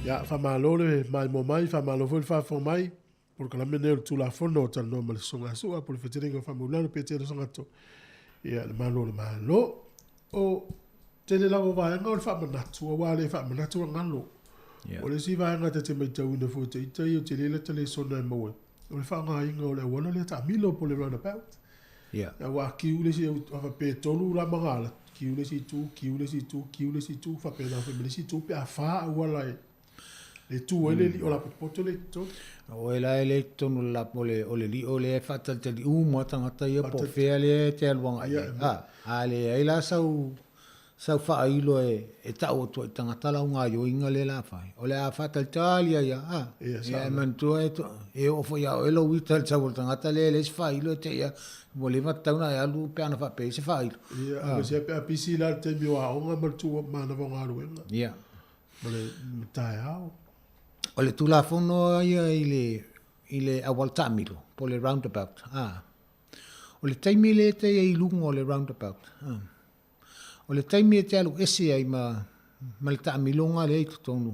Ia, faamalo le maimoa mai, faamalo foi le faafofoga mai. Polokalame lenei o le Tulafono o Talanoa ma le Sosoga Sua po o le Fetelaiga o Faamaulalo Petelo Sagato. Ia, le Malo o le Malo. O tele lava o vaega o le faamanatu, aua a le faamanatu e galo. Yeah. O le isi vaega ta te maitauina foi te ita ia o tele lata lesona e maua ai, o le faaaogaina o le auala lea taamilo po o le roundabout. Yeah. Aua a kiu le isi a faapea e tolu la magala, kiu le isi itu, kiu le isi itu, kiu le isi itu, faapena foi ma le isi itu pe a fa auala e. Le tu ai le lio lapotopoto le i totonu. O oe la e le i totonu o le lapo, o le lio lea e faatalitali uma tagata ia po o fea lea e te alu agai i ai. A, a leai la sau, sau faailo e tau atu ai i tagata lau gaoioiga lea o le a fai, o le a faatalitali ai lava, a. Ia, e manatua e, e oo foi ia oe lou ita i le sau o le tagata lea e leai se faailo e te i a, ua leva tatau ona e alu pe ana faapea i ai se faailo. Ia, aemaise lava pe a pisi la i le taimi o aoga ma le tu manava o galuega. Ia. Ma le taeao. O le Tulafono ia i le, i le auala taamilo, po o le roundabout, a. O le taimi lea e te i ai i luga o le roundabout, a. O le taimi e te alu ese ai ma, ma le taamiloga lea i totonu,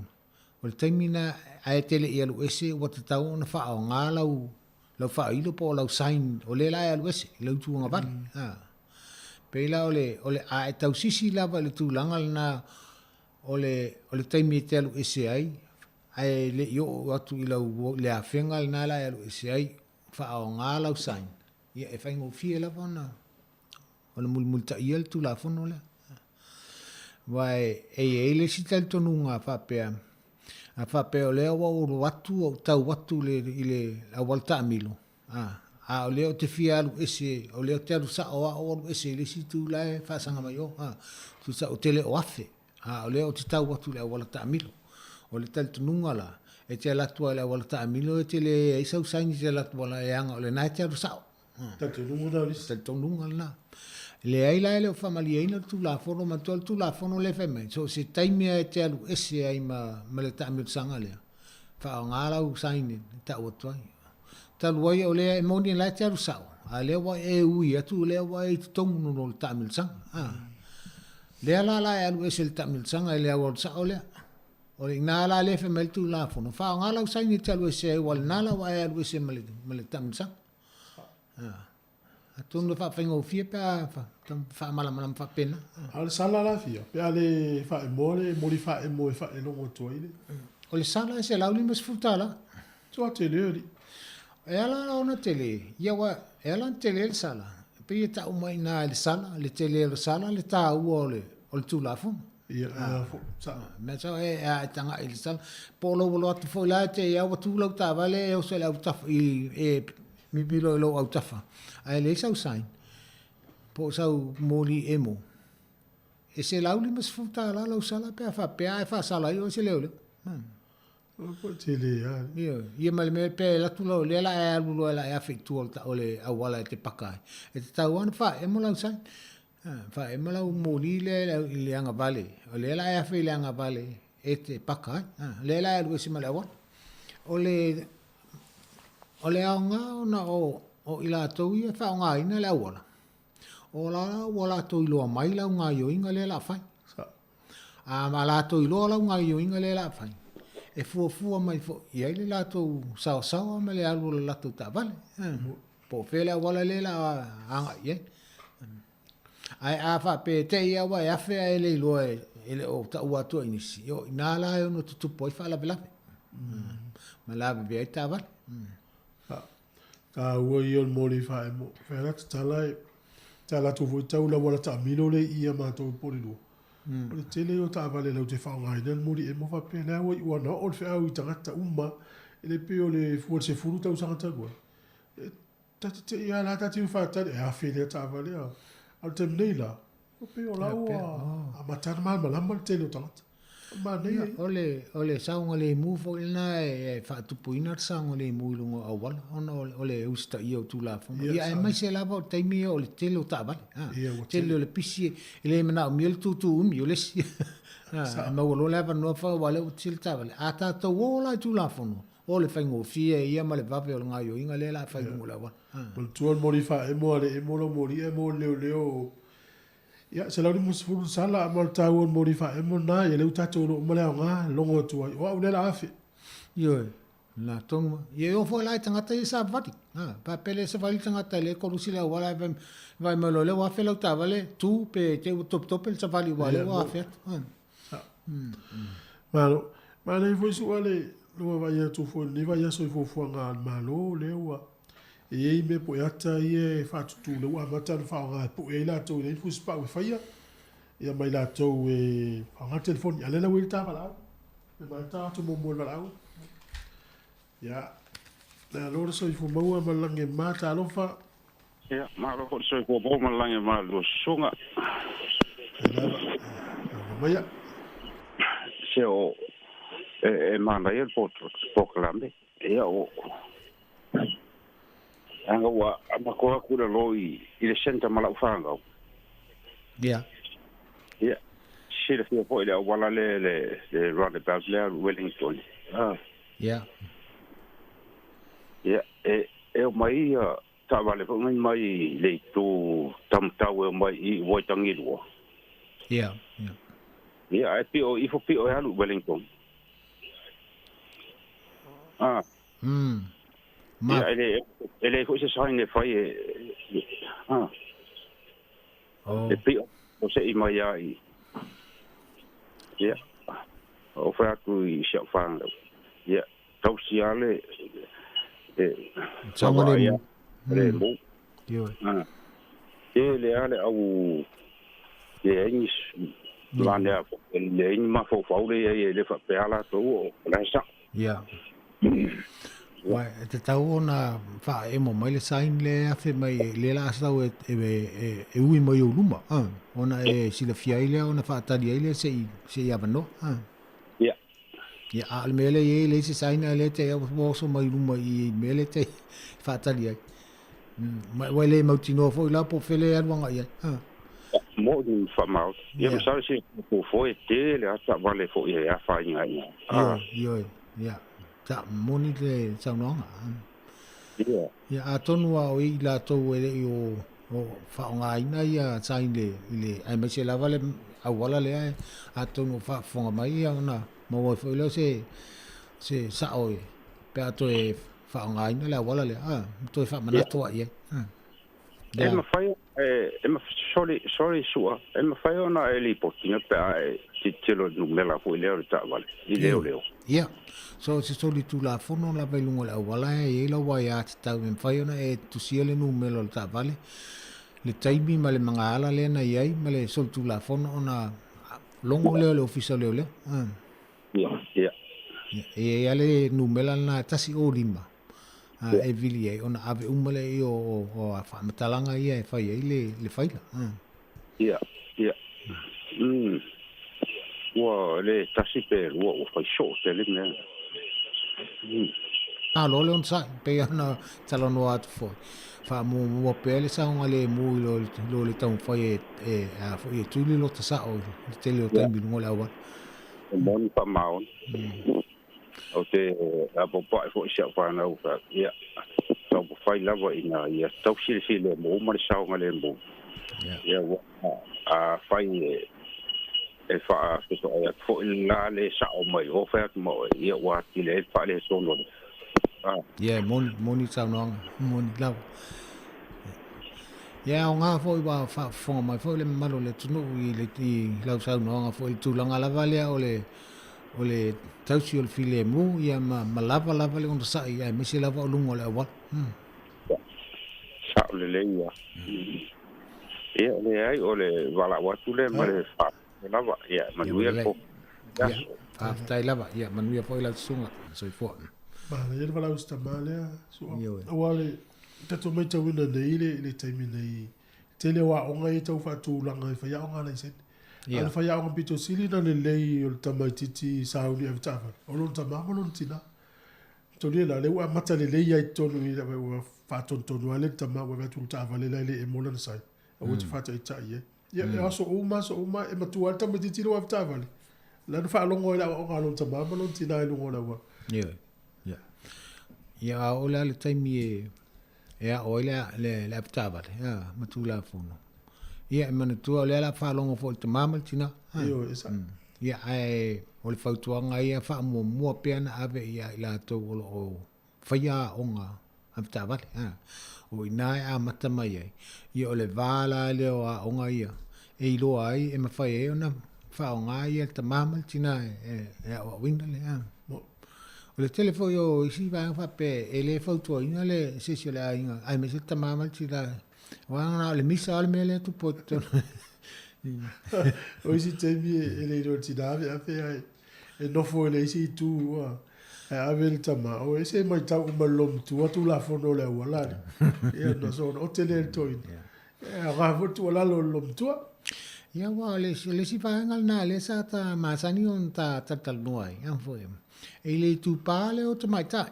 o le taimi lena ae te le i alu ese ua tatau ona faaaoga lau, lau faailo po o lau sign o lea la e alu ese i lau itu agavale, a. Pei la o le, o le, a e tausisi lava i le tulaga lena, O le, o le taimi e te alu ese ai, ae le i oo atu i lau, le afega lena la e alu ese ai, faaaoga lau sign, ia e faigofie lava ona, ona mulimulitaia le Tulafono lea. Aua e, e i ai le isi talitonuga faapea, a faapea o lea ua ou alu atu ua ou tau atu i le, i le auala taamilo, a, a o lea ou te fia alu ese, o lea ou te alu sao lava ou alu ese i le isi itu la e faasaga mai o, a, tusa ou te le o afe, a o lea ou te tau atu i le auala taamilo. O le talitonuga la, e te alu atu lava i le auala taamilo e te leai sau saini e te alu atu ai leaga o lena e te alu sao. Talitonuga lena o le isi. Talitonuga lena. Leai la e le o faamalieina le Tulafono, manatua le Tulafono lea e fai mai, so o se taimi lava e te alu ese ai ma, ma le taamilosaga lea, faaaoga lau sign e tau atu ai. Talu ai o lea e moni la e te alu sao, a lea ua e ui atu, lea ua e i totonu o le taamilosaga. A. Lea la la e alu ese i le taamilosaga i le aualu sao lea. O le ina la lea e fai mai le Tulafono, faaaoga lau saini e te alu ese ai, ua lena la ua e alu ese ma le, ma le taamilosaga. A. Atonu e faafaigofie pe a faamalamalama faapena. A o le sala la fia, pe a le faaemoa le moli faaemo e faelogo atu ai le. O le sala e $150. Tua tele alii. E ala la ona tele, ia ua, e ala ona tele le sala, e pei e tau mai i ina i le sala, le tele o le sala le taua o le, o le Tulafono. Ia, a fo, sa. Mea sao e, a e tagai i le sala. Po o lou alo atu foi la e te i a ua tu lau taavale e oso i le autafa, i, e mimilo i lou autafa, ae leai sau sign, po o sau moli emo. E $150 lau sala pe a faapea ae faasala ai oe se leoleo. Ko tele a. Ioe, ia ma le mea pe alu atu loa, lea la e alu loa la e afe i tua o le auala e te paka ai. E tatau lava ona faaemo lau sign. Faaemo lau moli lea i le agavale. O lea la e afe i le agavale e te paka ai. Lea la e alu ese ma le auala. O le, o le aoga ona o, o i latou ia e faaaogaina le auala, o la ua latou iloa mai lau gaoioiga lea o le a fai. A ma latou iloa lau gaoioiga lea o le a fai, e fuafua mai foi i ai le latou saosaoa ma le alu o le latou taavale, po o fea le auala lea o le a agai i ai. Ae a faapea e te i lava ua e afe ae le iloa e le o taua atua i nisi, o i ina la e ono tutupu ai faalavelave ma lavevea ai taavale. Taua ia o le moli faaemo. Fai la tatala e ta latou foi tau lau ala taamilo le i ia matou i Porirua. O le tele ia o taavale latou te faaaogaina le moli emo faapea lea ua iu ana oo le feau i tagata uma e le pei o le fua i le 10 tausaga talu ai. E ta te te i lava la ta te faatali e afe lea taavale a. A o le taimi nei la, ua pei o la ua amata ona malamalama le tele o tagata. Manaia ia. O le, o le saogalemu foi lena e faatupuina le saogalemu i luga o auala ona o le usitaia o Tulafono. Ia, aemaise lava o le taimi ia o le tele o taavale. Tele o le pisi e le manaomia le tutu umi o le isi. E maua loa le avanoa fa aua o lea ua tele taavale. A tatou o la i Tulafono, o le faigofie ia ma le vave o le gaoioiga lea o le a fai i luga o le auala. Manatua le moli faaemo a le emo lau moli ae mo le leoleo Ia, 150 le sala, ma o le taua o le moli faaemo lena, ia lea ua tatou iloa uma le aoga, logo atu ai, o au lea o le a afe. Ioe, lena tonu lava. Ia e oo foi la i tagata ia sa savali. A, faapea lea e savali le tagata lea e kolosi le auala ae vaai mai loa lea ua afe lau taavale, tu pe te i ua topetope le savali aua o lea ua afe atu. Malo. Manaia foi su'a le lua vaai atu foi i lenei vaiaso i fuafuaga a le Malo lea ua e i ai mea pue ata ia e faatutū lea ua amata ona faaaoga e pue ai latou e leai ni fusipau e faia ia ma i latou e faaaoga le telefoni a o lea la ua i ai le ta valaau. Le maitau atu muamua i le valaau. Ia, malo le soifua maua ma le lagi e mama, talofa. Ia, malo foi le soifua maua ma le lagi e mama i le lua susuga. Faafetai lava. Lauga maia. Se o e, e manaia le polokalame. Ia o leaga ua matou atu i lalo i le centre ma lau fanau. Ia. Ia, silafia foi le auala lea le, le roundabout lea Wellington. Ah. Ia. Ia, e, e omai ia taavale foi nai mai i le itu Tamatau e omai i Waitangirua. Ia, ia. Ia, ae pio ifo pio e alu i Wellington. Ah. Ma... Ia, e le, e le foi se sign e fai e, ah. Oh. E pio o se'i mai a i. Ia, o fai atu i si au whanau. Ia, tausi a le, e, Saogalemu. vaavaai a, le mu. Ioe. Ah. E le a le au, le ai ni, lane a, le ai ni mafaufau le ai e le faapea latou o la e sa'o. Ia. Ua e tatau ona faaemo mai le sign lea e afe mai lea la a sau e, e, e, e ui mai ou luma, a, ona e silafia ai lea ona faatali ai lea se'i, se'i avanoa, a. Ia. Ia, a o le mea lea e i ai, leai se sign a lea te ua oso mai luma i i mea lea te faatali ai. Ma ua le mautinoa foi la po o fea lea e alu agai ai, a. Moni ma faamaoni. Ia, masalo se fofo e tele lava taavale foi e afaina ai i ina. Ioe, ioe, ia. Sa moni le saunoaga. Ia. Ia, atonu a o i latou e le i o, o faaaogaina ia sign i le, i le, aemaise lava le auala lea, atonu o faafofoga mai ia ona maua ai foi lea o se, se sao e, pe a toe faaaogaina le auala lea, a, ma toe faamanatu ai i ai. E mafai e sorry sorry Sua, e mafai ona e lipotiina pe a e tilotilo i le numera foi lea o le taavale i leoleo. Ia, so o se solitulafono lava i luga o le auala e i ai lau aiatatau e mafai ona e tusia le numera o le taavale, le taimi ma le magaala lea na i ai ma le solitulafono ona logo lea o le ofisa o leoleo. Ia, ia. E i ai lava le numera lena e 105. e vili ai ona ave uma lea i o, o, o a faamatalaga ia e fai ai le, le faila. Ia, ia. Ua le tasi pe lua ua fai soo tele mea. Malo le onosai, pei ona talanoa atu foi. Faamuamua pea le saogalemu i lo, lo le taumafai e, e, a foi e tuli lota sao i le tele o taimi i luga o le auala. E moni faamaoni. Ou te apoapoai foi i si au fanau, ia, taumafai lava ina ia tau filefilemu ma le saogalemu. Ia, aua afai e faafetoai atu foi le la le sao mai o fai atu ma oe, ia ua atili ai le faaletonu o le a. Ia, e moni, moni le saunoaga, moni lava. Ia, e aoga foi ua faafofoga mai foi le mamalu o le atunuu i le i lau saunoaga foi i le tulaga lava lea o le o le tausi o le filemu ia ma, ma lava lava le onosai aemaise lava o luga o le auala. Ia, sao lelei ia. Ia, leai, o le valaau atu lea ma le faafetai lava. Ia, manuia le po. Ia, faafetai lava. Ia, manuia foi lau susuga. Soifua. Manaia le valaau si tama lea, Su'a. Aua le tatou matauina nei i le taimi nei, tele o aoga ia e tau faatulaga e faiaoga laisene. A o le faiaoga pito sili ona lelei o le tamaitiiti sauni ave taavale, o lona tama ma lona tina. Tolia la, lea ua amata lelei ai i totonu i ua faatonutonu lava le tama ua ave atu i le taavale la e le emo lana sign. Aua te faataitai ai. Ia, e aso uma, aso uma, e matua lava le tamaitiiti lea ua ave taavale. La na faalogo ai i le aoaoga a lona tama ma lona tina i luga o le auala. Ioe. Ia. Ia, a oo la le taimi e e ao ai le, le, le avetaavale, a, ma Tulafono. Ia, e manatua, o lea o le a faalogo foi i le tamā ma le tinā. A. Ioe, e sao. Ia, ae o le fautuaga ia faamuamua pea na ave ia i latou o lo o faia aoga avetaavale. A. O i ina e amata mai ai, ia o le va la lea o aoga ia e iloa ai e mafai ai ona faaaoga ia le tamā ma le tinā e, e aoaoina le, a. O le tele foi o isi vaega faapea e le fautuaina le se isi o le aiga aemaise le tama ma le tina aua na o le misa lava le mea lea e tupu ai totonu. O isi taimi e le iloa e le tina ave afe ae E nofo i le isi itu ua ae ave le tama o e se maitau uma le loomatua Tulafono o le auala lea. Ia ona soona ote lea i le toeaina. E aoga foi le tuualalo i le loomatua. Ia aua o le isi vaega lena lea sa ta masani ona ta talatalanoa ai, a foi, e le itupa lea o tamaitai,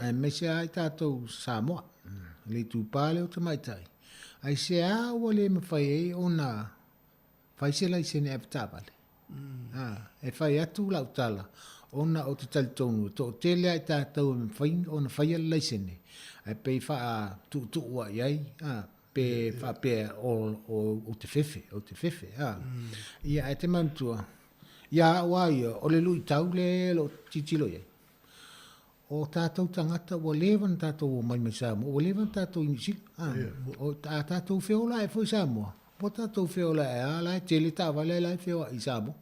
aemaise lava i tatou Samoa, e le itupa lea o tamaitai. Aisea ua le mafai ai ona fai se laisene avetaavale? A, e fai atu lau tala, ona ou te talitonu e toatele lava i tatou e mafai ona faia le laisene, ae pei e faatuutuu lava i ai, a, pe faapea ou te fefe, ou te fefe, a. Ia, ae te manatua, ia au lava ia, o le luitau lea o lo o tilotilo i ai, O tatou tagata ua leva ona tatou omai mai Samoa, ua leva ona tatou i Niu Sila. O a tatou feola ae foi i Samoa, ua tatou feola ae lava, la e tele taavale ae la e feoai i Samoa.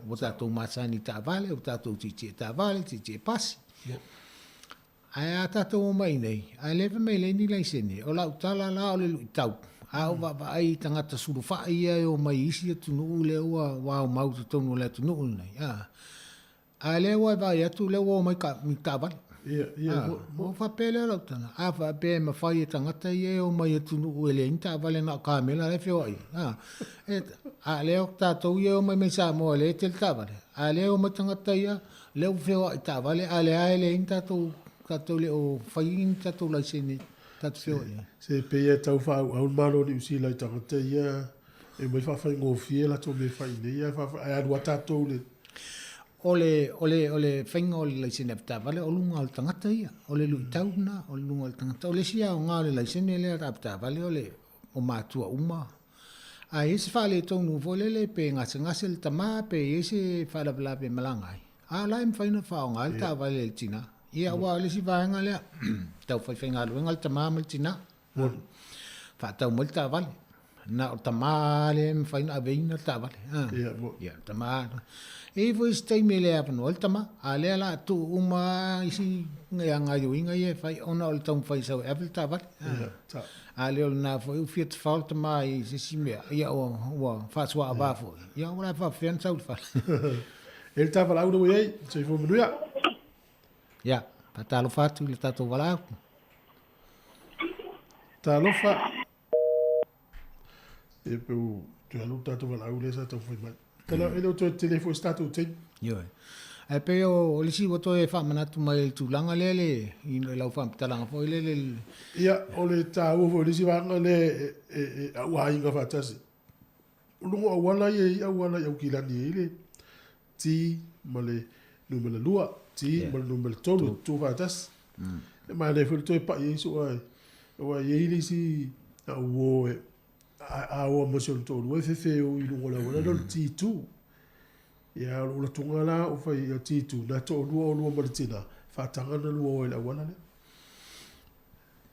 Ua tatou masani i taavale, ua tatou tietie taavale, tietie pasi. Ae a tatou omai i inei, ae leva mai leai ni laisene, o lau tala la o le luitau, a ou vaavaai i tagata sulufai ia e omai i isi atunuu lea ua aumau i totonu o le atunuu lenei, A lea ua e vaai atu lea ua omai ka, ni taavale. Ia, ia, Ah, mo, mo. Ona faapea lea o lau tala, a faapea e mafai e tagata ia e omai i atunuu e leai ni taavale na o kamela la e feoai ai. Ah, e, a lea o tatou ia e omai mai Samoa lea e tele taavale, a lea e omai tagata ia lea ua feoai i taavale, a lea lava e leai ni tatou, tatou le o fai ni tatou laisene tatou feoai ai. Se pei e tau faaauau le Malo o Niu Sila i tagata ia e omai faafaigofie latou mea e fai i inei, ae, ae alu lava tatou i le O le, o le, o le faiga o le laisene avetaavale, o luga o le tagata ia. O le luitau lena, o luga o le tagata. O le isi aoga o le laisene lea avetaavale, o le, o matua uma. A i ai se faaletonu foi lele, pe gasegase le tama, pe i ai se faalavelave e malaga ai, a o la e mafai ona faaaoga ai le taavale a le tina. Ia, aua o le isi vaega lea, tau faifaigaluega le tama ma le tina. Faatau mai le taavale. Na o tama lava lea e mafai ona aveina le taavale. Ia, tama. E i ai foi isi taimi e le avanoa ai le tama, a o lea o le a tuu uma lava isi gaoioiga ia e fai ona o le taumafai e sau e ave le taavale. A le o lena foi ua fia tafao le tama i se isi mea, ia ua faasuaava foi, ia ua le faapefea ona sau i le fale. E i ai le ta valaau lea ua i ai, soifua manuia. Ia, faatalofa atu i le tatou valaau. Talofa. E pe u toe alu tatou valaau lea sa taumafai mai. Tala, e le o toe tele foi se tatou taimi. Ioe. Ae pei o le isi ua toe faamanatu mai i le tulaga lea le, i lau faamatalaga foi lele. Ia, o le taua foi o le isi vaega lea e au aiga faatasi. O luga o auala ia e i ai auala i Aukilani e i ai le T ma le numera 2, T ma le numera 3, e tutu faatasi. E manaia foi le toe pai ai soo ai, aua e i ai le isi au uo e a oa ma si ona toalua e fefe o i luga o le auala lea o le T2. Ia, o lou latuga la o fai ia T2, na toalua olua ma le tina, faataga na lua o ai i le auala lea.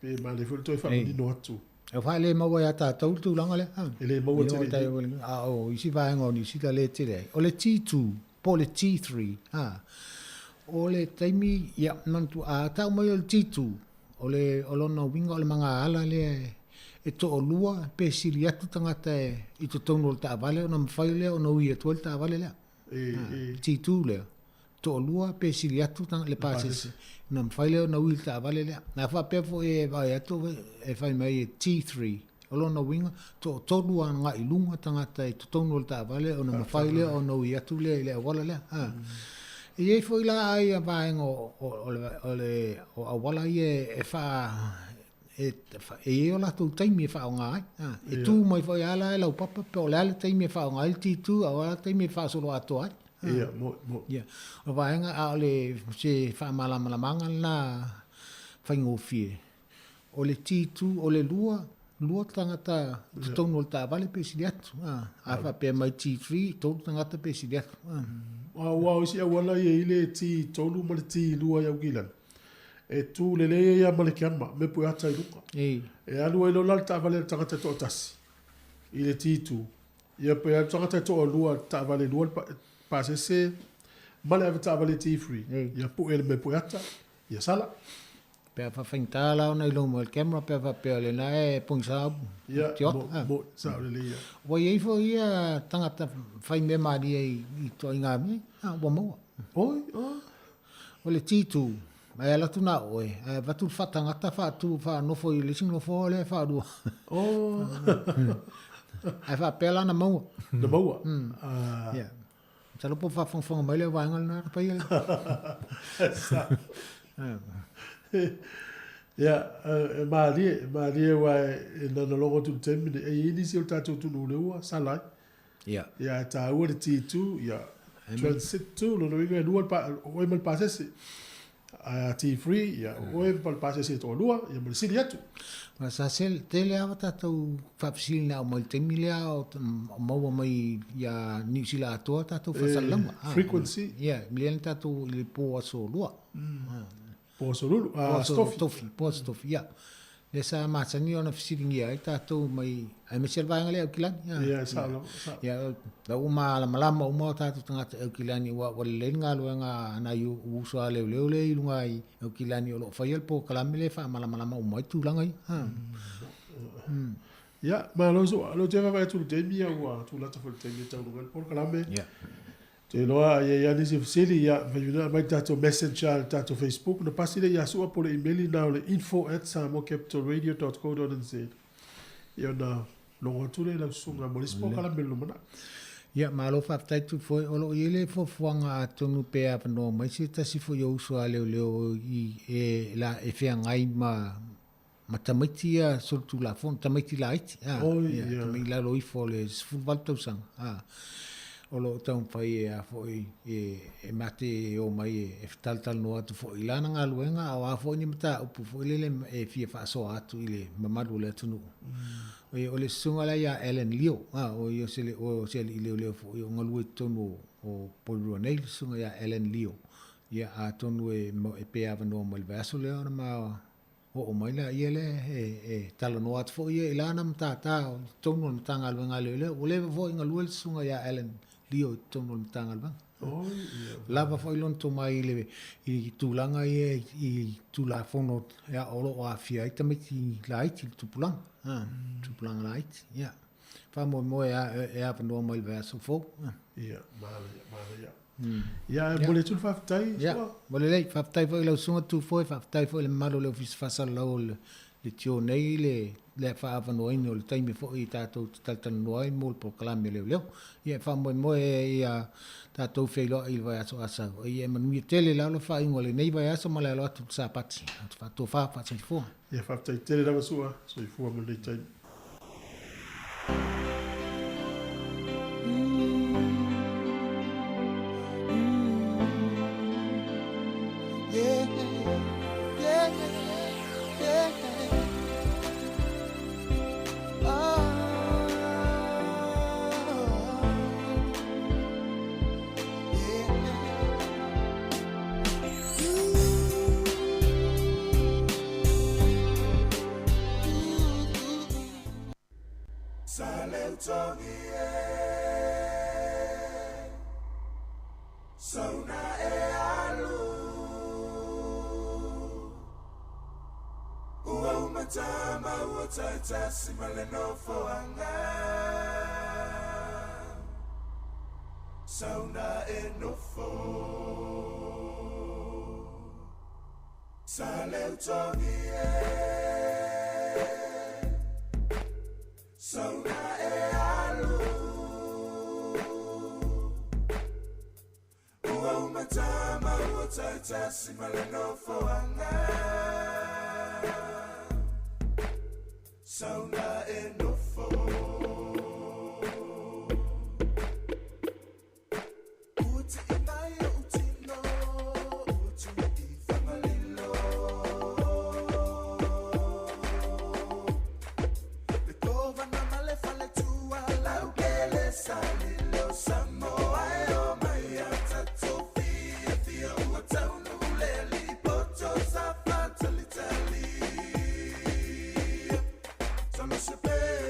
Pe manaia foi le toe faamanino atu. E faale maua ia tatou le tulaga lea. E le maua tele i inei. A o isi vaega o Niu Sila lea e tele ai. O le T2 po o le T3, a, o le taimi, ia, manatua, a tau mai o le T2, o le, o lona uiga o le magaala lea e toalua pe sili atu tagata e, i totonu o le taavale ona mafai lea ona ui atu ai le taavale lea. T2 lea. Toalua pe sili atu le pasese ona mafai lea ona ui le taavale lea. A faapea foi e vaai atu e fai mai e T3, o lona uiga, toatolu agai i luga tagata i totonu o le taavale ona mafai lea ona ui atu lea i le auala lea. E i ai foi la ia vaega o auala ia e e i ai o latou taimi e faaaoga ai. E tu mai foi lava la e laupapa po o le a le taimi e faaaoga ai le T2 a o le a le taimi e faasolo atoa ai. Ia, mo, mo. Ia, o vaega, a o le, se faamalamalamaga lena faigofie, o le T2, o le 2, 2 tagata i totonu o le taavale pe sili atu. A, a faapea mai T3, 3 tagata pe sili atu. Aua o isi auala ia e i ai le T3 ma le T2 i Aukilani, e tu lelei ai lava ma le kiama, me pue ata i luga. E alu ai loa la le taavale a le tagata e toatasi i le T2, Ia pe alu tagata e toalua taavale lua le pasese ma le ave taavale T3 ia pue le mea pue ata ia sala. Pe a faafaigata la ona iloa mai o le camera pe a faapea o lena e pogisa upu. Ia, Tiota. mo, mo, sao lelei ia. Ua i ai foi ia tagata fai mea malie i ituaiga mea, a, ua maua. Oi, oh. O le T2, e alu atu na o oe, ae avatu le faatagata faatu faanofo i le isi nofoa lea e faalua. Oh. Ae faapea la na maua. Na maua? Ah. Yeah. Masalo po o faafogafoga mai le vaega lena na paia lea. Sa. Ia, e malie, e malie aua e nanalogo atu i le taimi lenei, e i ai nisi o le tatou atunuu lea ua sala ai. Ia. Ia, ae taua le T2, ia, transit 2, lona uiga e lua le pa, oe ma le pasese. Ae a T3, ia, oe ma le pasese e toalua, ia ma le sili atu. Aua sa tele lava tatou faafesili na aumai i le taimi lea o maua mai ia Niu Sila atoa tatou faasalalauga. Frequency. Ia, lea na tatou i le po aso lua. Po aso lulu, aso tofi. Tofi, po aso tofi, ia. Lea sa masani ona fesiligia ai tatou mai, aemaise le vaega lea Aukilani. Ia, sao lava, sao. Ia, la ua malamalama uma o tatou tagata Aukilani aua ua lelei le galuega a nai uso a leoleo lea i luga i Aukilani o lo o faia le polokalame lea e faamalamalama uma ai tulaga ia. Ia, malo Su'a, o lea ou te vaavaai atu i le taimi, ia ua tulata foi i le taimi e taunuu ai le polokalame. Ia. Ou te iloa a i ai lava nisi o fesili, ia, mafai ona aumai le tatou message i le tatou Facebook ona pasi lea ia Su'a po o le imeli lena o le info@samoacapitalradio.co.nz. Ia ona logo atu lea i lau susuga mo le isi polokalame i le lumanai. Ia, malo faafetai Tufoe, o lo o i ai le fuafuaga atonu pe avanoa mai se tasi foi o uso a leoleo i e la e feagai ma ma tamaiti ia solitulafono, tamaiti laiti, a, Oi, ia, ia. tamaiti i lalo ifo o le 18 tausaga, a, o lo o taumafai e a foi e, e mate e o mai e, e talatalanoa atu foi i lana galuega, a o a foi ni mataupu foi lele e fia faasoa atu i le mamalu o le atunuu. Oi, o le susuga la ia Alan Leo, a, o ia o se, o se alii leoleo foi o galue i totonu o, o Porirua nei, le susuga ia Alan Leo. Ia, atonu e, e pe avanoa mai le vaiaso lea ona ma Oo mai laia lea e talanoa atu foi ia i lana matata o totonu o le Matagaluega a Leoleo. Ua leva foi galue le susuga ia Alan Leo i totonu o le Matagaluega. Lava foi lona tomai i le i tulaga ia i Tulafono o lo o aafia ai tamaiti laiti i le tupulaga, tupulaga laiti. Ia, faamoemoe e avanoa mai i le vaiaso fou. Ia, manaia, manaia. Ia, e momoli atu le faafetai. Ia, ua lelei. Faafetai foi i lau susuga Tufoe, faafetai foi i le mamalu o le Ofisa Faasalalau o le Leitio nei i le faaavanoaina o le taimi foi tatou te talatalanoa ai mo le polokalame leoleo. Ia, e faamoemoe ia tatou feiloai i le vaiaso a sau. Ia e manuia tele lalo faaiuga o lenei vaiaso ma le alo atu i le Sapati. Faatofa, faasoifua. Ia, faafetai tele lava Su'a, soifua mo lenei taimi. Salusepe.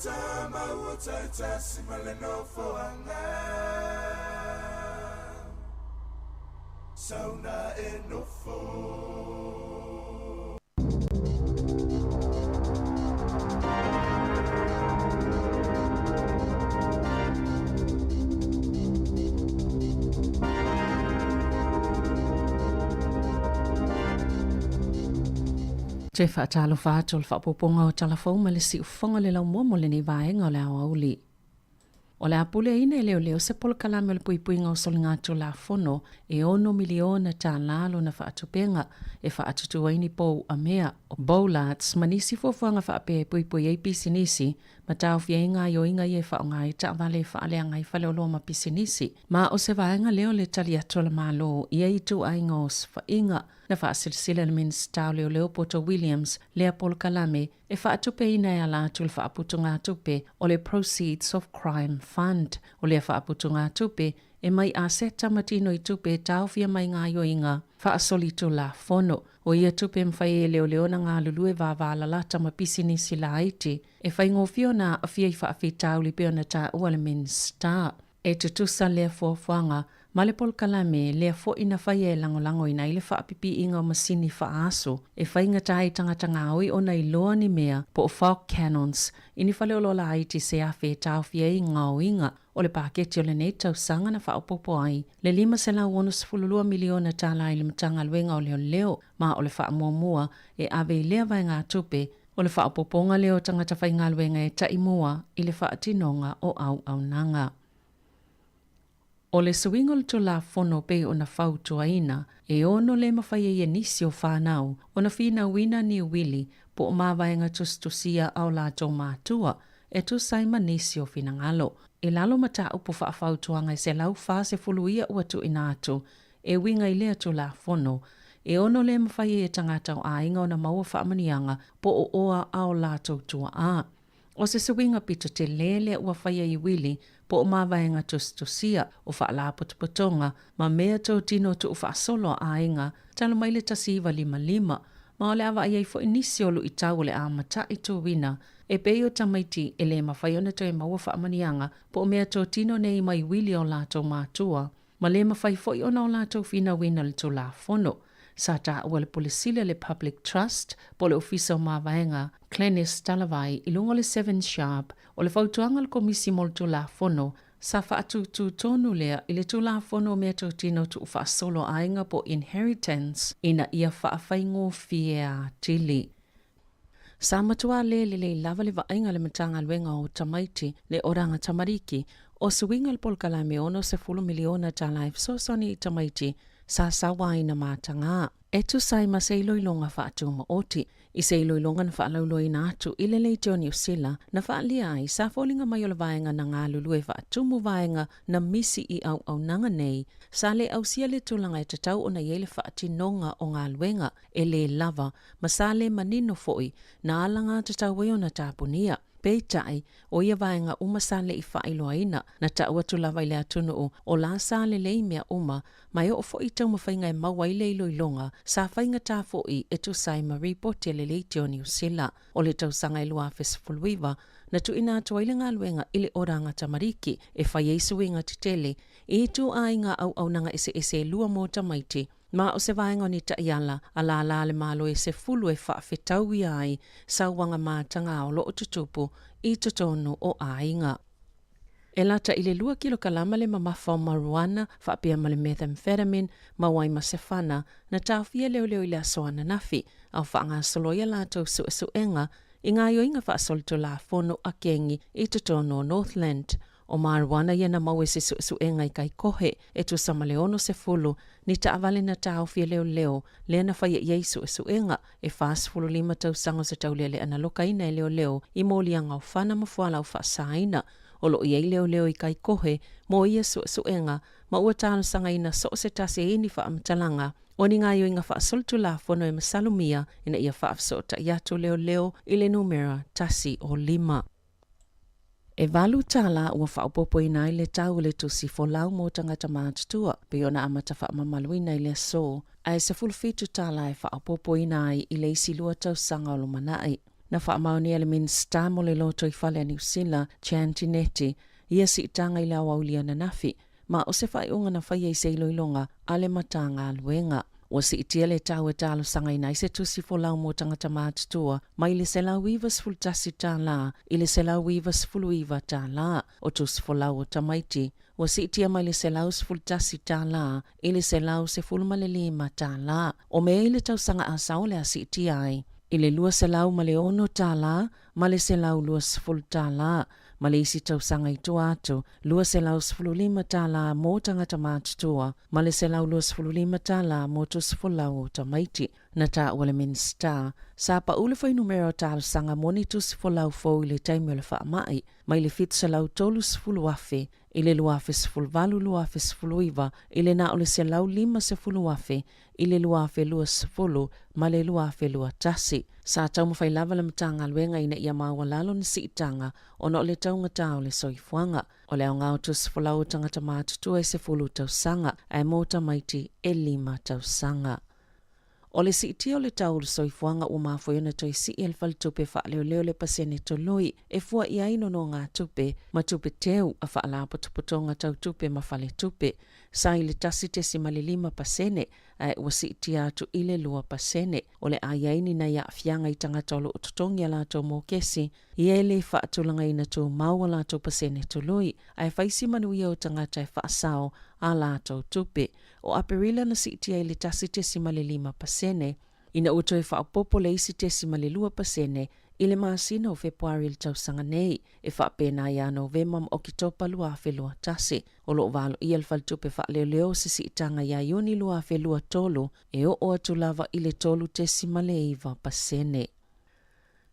tamau o taitasi ma le nofoaga Sauna e nofo. Toe faatalofa atu o le faaopoopoga o Tala Fou ma le Siufofoga o le Laumua mo lenei vaega o le aoauli. O le a puleaina e leoleo se polokalame o le puipuiga o soligatulafono e $6 miliona tālā lona faatupega e faatutū ai ni pou amea, bollards, ma nisi fuafuaga faapea e puipui ai pisinisi ma taofia ai gaoioiga ia e faaaoga ai taavale e faaleaga ai faleoloa ma pisinisi. Ma o se vaega lea o le tali atu a le Malo i ia ituaiga osofaiga. Na faasilasila e le Minisita o Leoleo Poto Williams lea polokalame e faatupeina e ala atu i le faaputugatupe o le Proceeds of Crime Fund. O lea faaputugatupe e mai aseta ma tino i tupe e taofia mai gaoioiga faasolitulafono. O ia tupe e mafai ai e leoleo ona galulue vavalalata ma pisinisi laiti e faigofie ona aafia i faafitauli pei ona taua le Minisita. E tutusa lea fuafuaga ma le polokalame lea foi na faia e lagolagoina ai le faapipiiga o masini faaaso e faigata ai tagata gaoi ona iloa ni mea po o fog cannons i ni faleoloa laiti se afe e taofia ai gaoiga o le paketi o lenei tausaga na faaopoopo ai le $562 miliona tala i le Matagaluega o Leoleo ma o le faamuamua e ave i lea vaegatupe O le faaopoopoga lea o tagata faigaluega e taimua i le faatinoga o auaunaga. O le suiga o le Tulafono pei ona fautuaina, e ono le mafai ai e nisi o fanau ona finauina ni uili po o mavaega tusitusia a o latou matua e tusa ai ma nisi o finagalo. I lalo mataupu faafautuaga e 140 ia ua tuuina atu E uiga i lea Tulafono, e ono le mafai ai e tagata o aiga ona maua faamanuiaga po o oa a o latou tuaa. O se suiga pito tele lea ua faia i uili po o mavaega tusitusia, o faalapotopotoga ma mea totino tuufaasolo a aiga talu mai le 1955, ma o le a vaai ai foi nisi o luitau o le a mataituina e pei o tamaiti e le mafai ona toe maua faamanuiaga po o mea totino nei mai uili a o latou matua. Ma le mafai foi ona o latou finauina le Tulafono. Sa taua e le Pule Sili a le Public Trust po o le Ofisa o Mavaega, Glenis Talavai, i luga o le Seven Sharp, o le fautuaga a le Komisi mo le Tulafono, sa faatūtū tonu lea i le Tulafono o Meatotino Tuufaasolo Aiga po o Inheritance ina ia faafaigofie atili. Sa matua le lelei lava le vaaiga a le Matagaluega o Tamaiti, le Oranga Tamariki, o suiga o le polokalame $60 miliona tala e fesoasoani i tamaiti sa sauaina matagā. E tusa ai ma se iloiloga faatumaoti. I se iloiloga na faalauiloaina atu i le Leitio Niu Sila, na faaalia ai sa foliga mai o le vaega na galulue faatumu vaega na misi i auaunaga nei, sa le ausia le tulaga e tatau ona i ai le faatinoga o galuega e lē lava ma sa le manino foi na alagatatau ai ona tapunia. Peitai, o ia vaega uma sa le i faailoaina, na tau atu lava i le atunuu o la sa lelei mea uma, ma e oo foi i taumafaiga e maua ai le iloiloga, sa faigata foi e tusa ai ma ripoti a le Leitio Niu Sila o le tausaga e 2019, na tuuina atu ai le galuega i le Oranga Tamariki e fai ai suiga tetele i ituaiga auaunaga eseese e lua mo tamaiti. Ma o se vaega o ni taiala a lālā le Malo e 10 e faafetauia ai sauaga matagā o lo o tutupu i totonu o aiga. E lata i le lua kilokalama le mamafa o marijuana faapea ma le methamphetamine maua ai ma se fana na taofia leoleo i le aso ananafi a o faagasolo ai a latou suesuega i gaoioiga faasolitulafono a kengi i totonu o Northland. O marijuana ia na maua i se suesuega i Kaikohe e tusa ma le 60 ni taavale na taofi e leoleo lea na faia i ai suesuega e 45 tausaga o se taulealea na lokaina e leoleo i moliaga o fana ma fualaau faasaina o lo o i ai leoleo i Kaikohe mo ia suesuega ma ua talosagaina so o se tasi e i ni faamatalaga o ni gaoioiga faasolitulafono e masalomia ina ia faafesootai atu leoleo i le numera 105. E $8 ua faaopoopoina ai le tau o le tusi folau mo tagata matutua, pei ona amata faamamaluina i le aso, ae $17 e faaopoopoina ai i le isi lua tausaga o lumanai. Na faamaonia e le Minisita mo le Lotoifale a Niu Sila, Jan Tinetti, ia siitaga i le aoauli ananafi, ma o se faaiuga na faia i se iloiloga a le Matagaluega. Ua siitia le tau e talosagaina ai se tusi folau mo tagata matutua mai le $191 i le $199. O tusi folau o tamaiti, ua siitia mai le $111 i le $115. O Me i le tausaga asao o le a siitia ai i le $206 ma le $120 ma le isi tausaga i tua atu, $215 mō tagata matutua ma le $125 mō tusi folau o tamaiti. Na taua le Minisita, sa pau le fuainumera o talosaga mo ni tusi folau fou i le taimi o le faamai, mai le 730,000 i le 2018 2019 i le na o le 150,000 i le 2020 ma le 2021. Sa taumafai lava le Matagaluega ina ia maualalo ni siitaga ona o le taugata o le soifuaga. O le aoga o tusi folau o tagata matutua e 10 tausaga, ae mo tamaiti e 5 tausaga. O le siitia o le tau o le soifuaga ua mafua ai ona toe sii e le Faletupe Faaleoleo le pasene toloi e fua i ai nonogatupe ma tupe teu a faalapotopotoga tau tupe ma faletupe. Sa i le 1.5% ae ua siitia atu i le 2%. O le a i ai ni nai aafiaga i tagata o lo o totogi a latou mokesi ia e le faatulagaina tumau a latou pasene tului, ae fai si manuia o tagata e faasao a latou tupe. O Aperila na siitia i le 1.5%, ina ua toe faaopoopo le isi 0.2% i le masina o Fepuari i le tausaga nei, e faapena ia Novema ma Oketopa 2021. O lo o valoia le Faletupe Faaleoleo o se siitaga ia Iuni 2023 e oo atu lava i le 3.9%.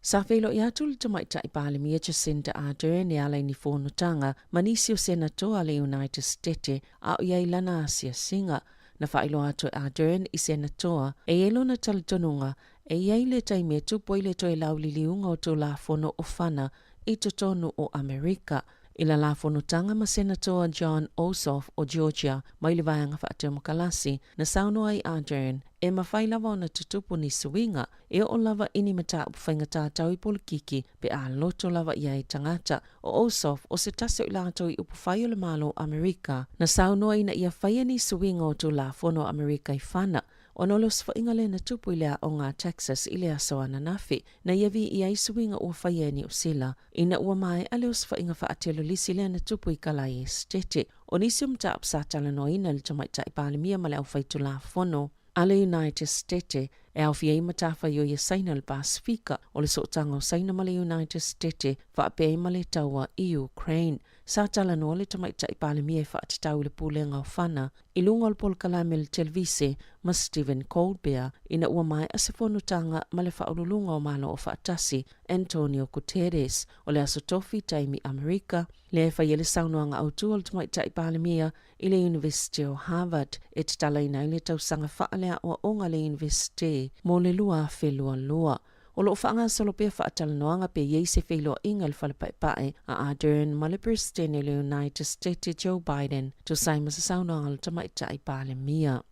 Sa feiloai atu le Tamaitai Palemia Jacinda Ardern e ala i ni fonotaga ma nisi o Senatoa a le United Stete a o i ai lana asiasiga. Na faailoa atu e Ardern i Senatoa e i ai lona talitonuga e i ai le taimi e tupu ai le toe lauliliuga o Tulafono o Fana i totonu o Amerika. I lala fonotaga ma Senatoa Jon Ossoff o Georgia mai le Vaega Faatemokalasi, na saunoa ai Ardern, e mafai lava ona tutupu ni suiga e oo lava i ni mataupu faigata tau i polokiki pe a loto lava i ai tagata. O Ossoff, o se tasi o i latou i upufai o le Malo o Amerika, na saunoa ina ia faia ni suiga o Tulafono o Amerika i fana ona o le osofaiga lea na tupu i le aoga a Texas i le aso ananafi, na ia viia ai suiga ua faia e Niu Sila ina ua maea le osofaiga faatelolisi lea na tupu i Kalae Esetete. O nisi o mataupu sa talanoaina e le Tamaitai Palemia ma le Aufaitulafono a le United Stete e aofia ai matafaioi a Saina i le Pasefika, o le sootaga o Saina ma le United Stete faapea ai ma le taua i Ukraine. Sa talanoa le Tamaitai Palemia e faatatau i le pulega o fana i luga o le polokalame i le televise ma Stephen Colbert ina ua maea se fonotaga ma le Faauluuluga o Malo Aofaatasi Antonio Guterres o le Aso Tofi taimi Amerika, lea e fai ai le saunoaga autu a le Tamaitai Palemia i le Iunivesite o Harvard e tatalaina ai le tausaga faaleaoaoga a le Iunivesite mo le 2022. O lo o faagasolo pea faatalanoaga pe i ai se feiloaiga i le Fale Paepae a Ardern ma le Peresetene o le United Stete Joe Biden, tusa ai ma se saunoaga a le Tamaitai Palemia.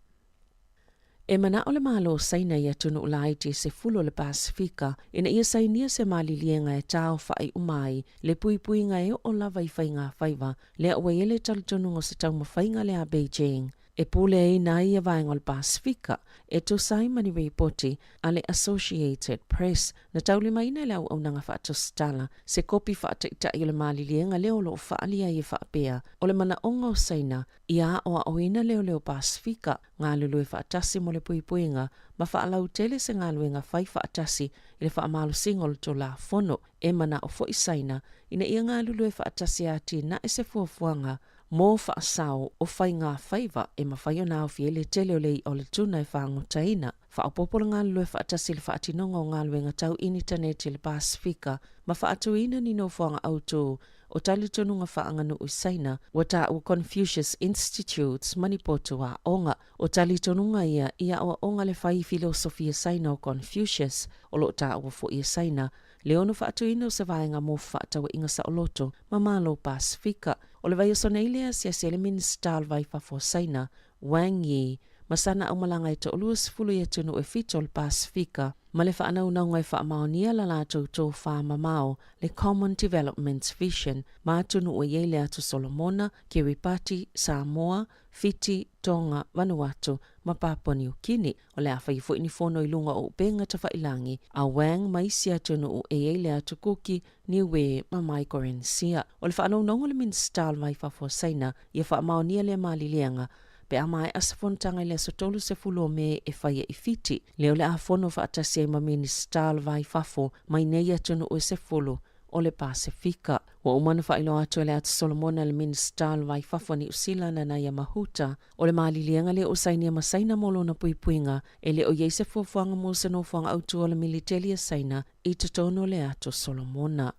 E manao le Malo o Saina i atunuu laiti e 10 o le Pasefika ina ia sainia se maliliega e taaofai uma ai le puipuiga e oo lava i faigafaiva lea ua i ai le talitonuga o se taumafaiga lea a Beijing e puleaina ai ia vaega o le Pasefika e tusa ai ma ni ripoti a le Associated Press na taulimaina e le Auaunaga Faatositala se kopi faataitai o le maliliega lea o lo o faaalia ai e faapea o le manaoga o Saina ia aoaoina leoleo Pasefika galulue faatasi mo le puipuiga ma faalautele se galuega fai faatasi i le faamalosiga o le Tulafono. E manao foi Saina ina ia galulue faatasi e atinae se fuafuaga mo faasao o faigafaiva e mafai ona aofia ai le tele o le i'a o le tuna e fagotaina. Faaopoopo le galulue faatasi i le faatinoga o galuega tau initaneti i le Pasefika ma faatuina ni nofoaga autū o talitonuga faaganuu i Saina ua taua Confucius Institutes ma ni potu aoga. O talitonuga ia i aoaoga le fai filosofia Saina o Confucius, o lo o taua foi e Saina le ono faatuina o se vaega mo fefaatauaiga saoloto ma Malo Pasefika. O le vaiaso nei lea asiasi ai le Minisita o le Vai Fafo o Saina, Wang Yi, ma sana aumalaga e toaluasefulu i atunuu e fitu o le Pasefika ma le faanaunauga e faamaonia la latou tofā mamao le Common Development Vision ma atunuu e i ai le Atu Solomona, Kiribati, Samoa, Fiti, Tonga, Vanuatu ma Papua Niu Kini. O le a faia foi ni fono i luga o upega tafailagi a Wang ma isi atunuu e i ai le Atu Kuki, Niue ma Maikorenisia. O le faanaunauga o le Minisita o le Va i Fafo o Saina ia faamaonia lea maliliega pe a maea se fonotaga i le aso 30 o Me e faia i Fiti, lea o le a fono faatasi ai ma Minisita o le Va i Fafo mai nei atunuu e 10 o le Pasefika. Ua uma ona faailoa atu e le Ata Solomona le Minisita o le Va i Fafo a Niu Sila Nanaia Mahuta, o le maliliega lea ua sainia ma Saina mo lona puipuiga, e le o i ai se fuafuaga mo se nofoaga autu o le militeli a Saina i totonu o le Ato Solomona.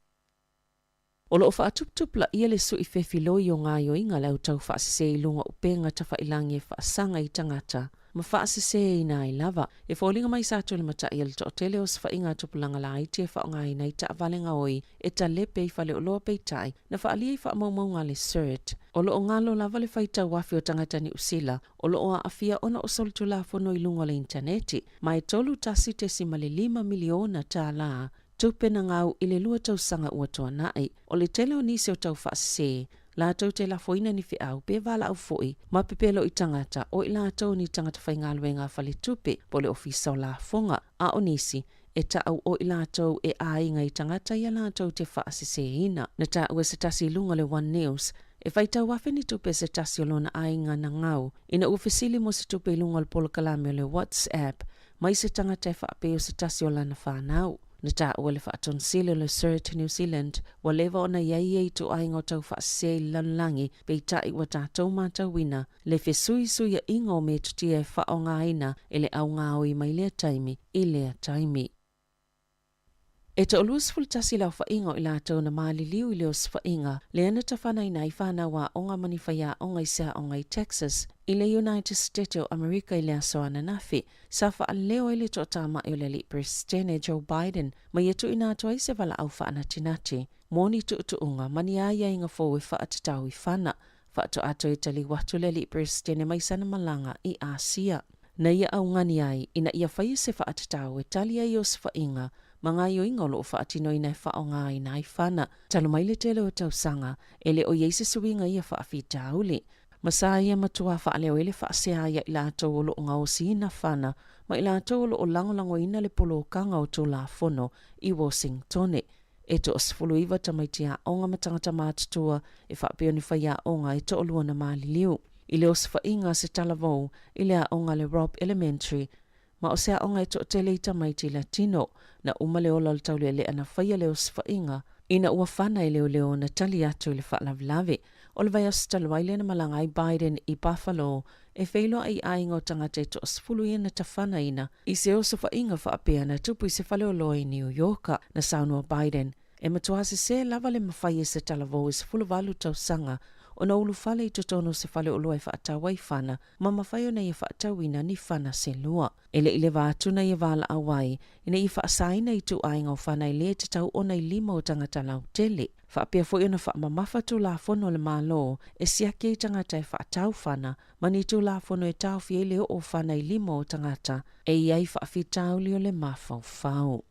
O lo o faatuputupulaia le sui fefiloi o gaoioiga a le au taufaasese i luga o upega tafailagi e faasaga i tagata ma faaseseina ai lava. E foliga mai sa tulimatai e le toatele osofaiga a tupulaga laiti e faaaogaina ai taavale gaoi e talepe i faleoloa peitai na faaalia i faamaumauga a le CERT. O lo o galo lava le faitau afe o tagata Niu Sila o lo o aafia ona o solitulafono i luga o le initaneti ma e $31.5 miliona tālā tupe na gau i le lua tausaga ua tuanai. O le tele o nisi o taufaasese, latou te lafoina ni feau pe valaau foi ma pepelo i tagata o i latou ni tagata faigaluega a faletupe po o le ofisa o lafoga, a o nisi e taʻu o i latou e aiga i tagata ia latou te faaseseina. Na taua e se tasi i luga o le One News, e faitau afe ni tupe se tasi o lona aiga na gau ina ua fesili mo se tupe i luga o le polokalame o le WhatsApp mai se tagata e faapea o se tasi o lana fanau. Na taua le faatonisili o le CERT New Zealand ua leva ona i ai ia ituaiga o taufaasese i le lalolagi, peitai ua tatou matauina le fesuisuiaʻiga o metotia e faaaogaina e le augaoi mai lea taimi i lea taimi. E toaluasefulutasi le aofaiga o i latou na maliliu i le osofaiga lea na tafanaina ai fanau aoga ma ni faiaoga i se aoga i Texas i le United State o Amerika i le aso ananafi, sa faaleo ai le toatamai o le Alii Peresetene Joe Biden ma ia tuuina atu ai se valaau faanatinati mo ni tuutuuga ma ni aiaiga fou e faatatau i fana Faatoa toe taliu atu le Alii Peresetene mai sana malaga i Āsia. Na ia augani ai ina ia faia se faatatau e tali ai osofaiga ma gaoioiga o lo o faatinoina e faaaogaina ai fana. Talu mai le tele o tausaga, e le o i ai se suiga ia faafitauli. Ma sa ia matua faaleo ai le faasea ia i latou o lo o gaosiina fana ma i latou o lo o lagolagoina le polokaga o Tulafono i Washingtone. E toasefuluiva tamaiti aoga ma tagata matutua e faapea ni faiaoga e toalua na maliliu i le osofaiga a se talavou i le aoga a le Robb Elementary ma o se aoga e toatele i tamaiti Latino. Na uma le ola o le taulealea na faia le osofaiga ina ua fana e leoleo na tali atu i le faalavelave o le vaiaso talu ai lea na malaga ai Biden i Buffalo e feiloai i aiga o tagata e toasefulu ia na tafanaina I se osofaiga faapea na tupu i se faleoloa i Niu Ioka, na saunoa Biden, e matua sesē lava le mafai e se talavou e 18 tausaga ona ulufale i totonu o se faleoloa e faatau ai fana ma mafai ona ia faatauina ni fana se lua. E le i leva atu na ia valaau ai ina ia faasaina ituaiga o fana e lē tatau ona i lima o tagata lautele. Faapea foi ona faamamafa Tulafono a le Malo e siaki ai tagata e faatau fana ma ni Tulafono e taofi ai le oo fana i lima o tagata e i ai faafitauli o le mafaufau.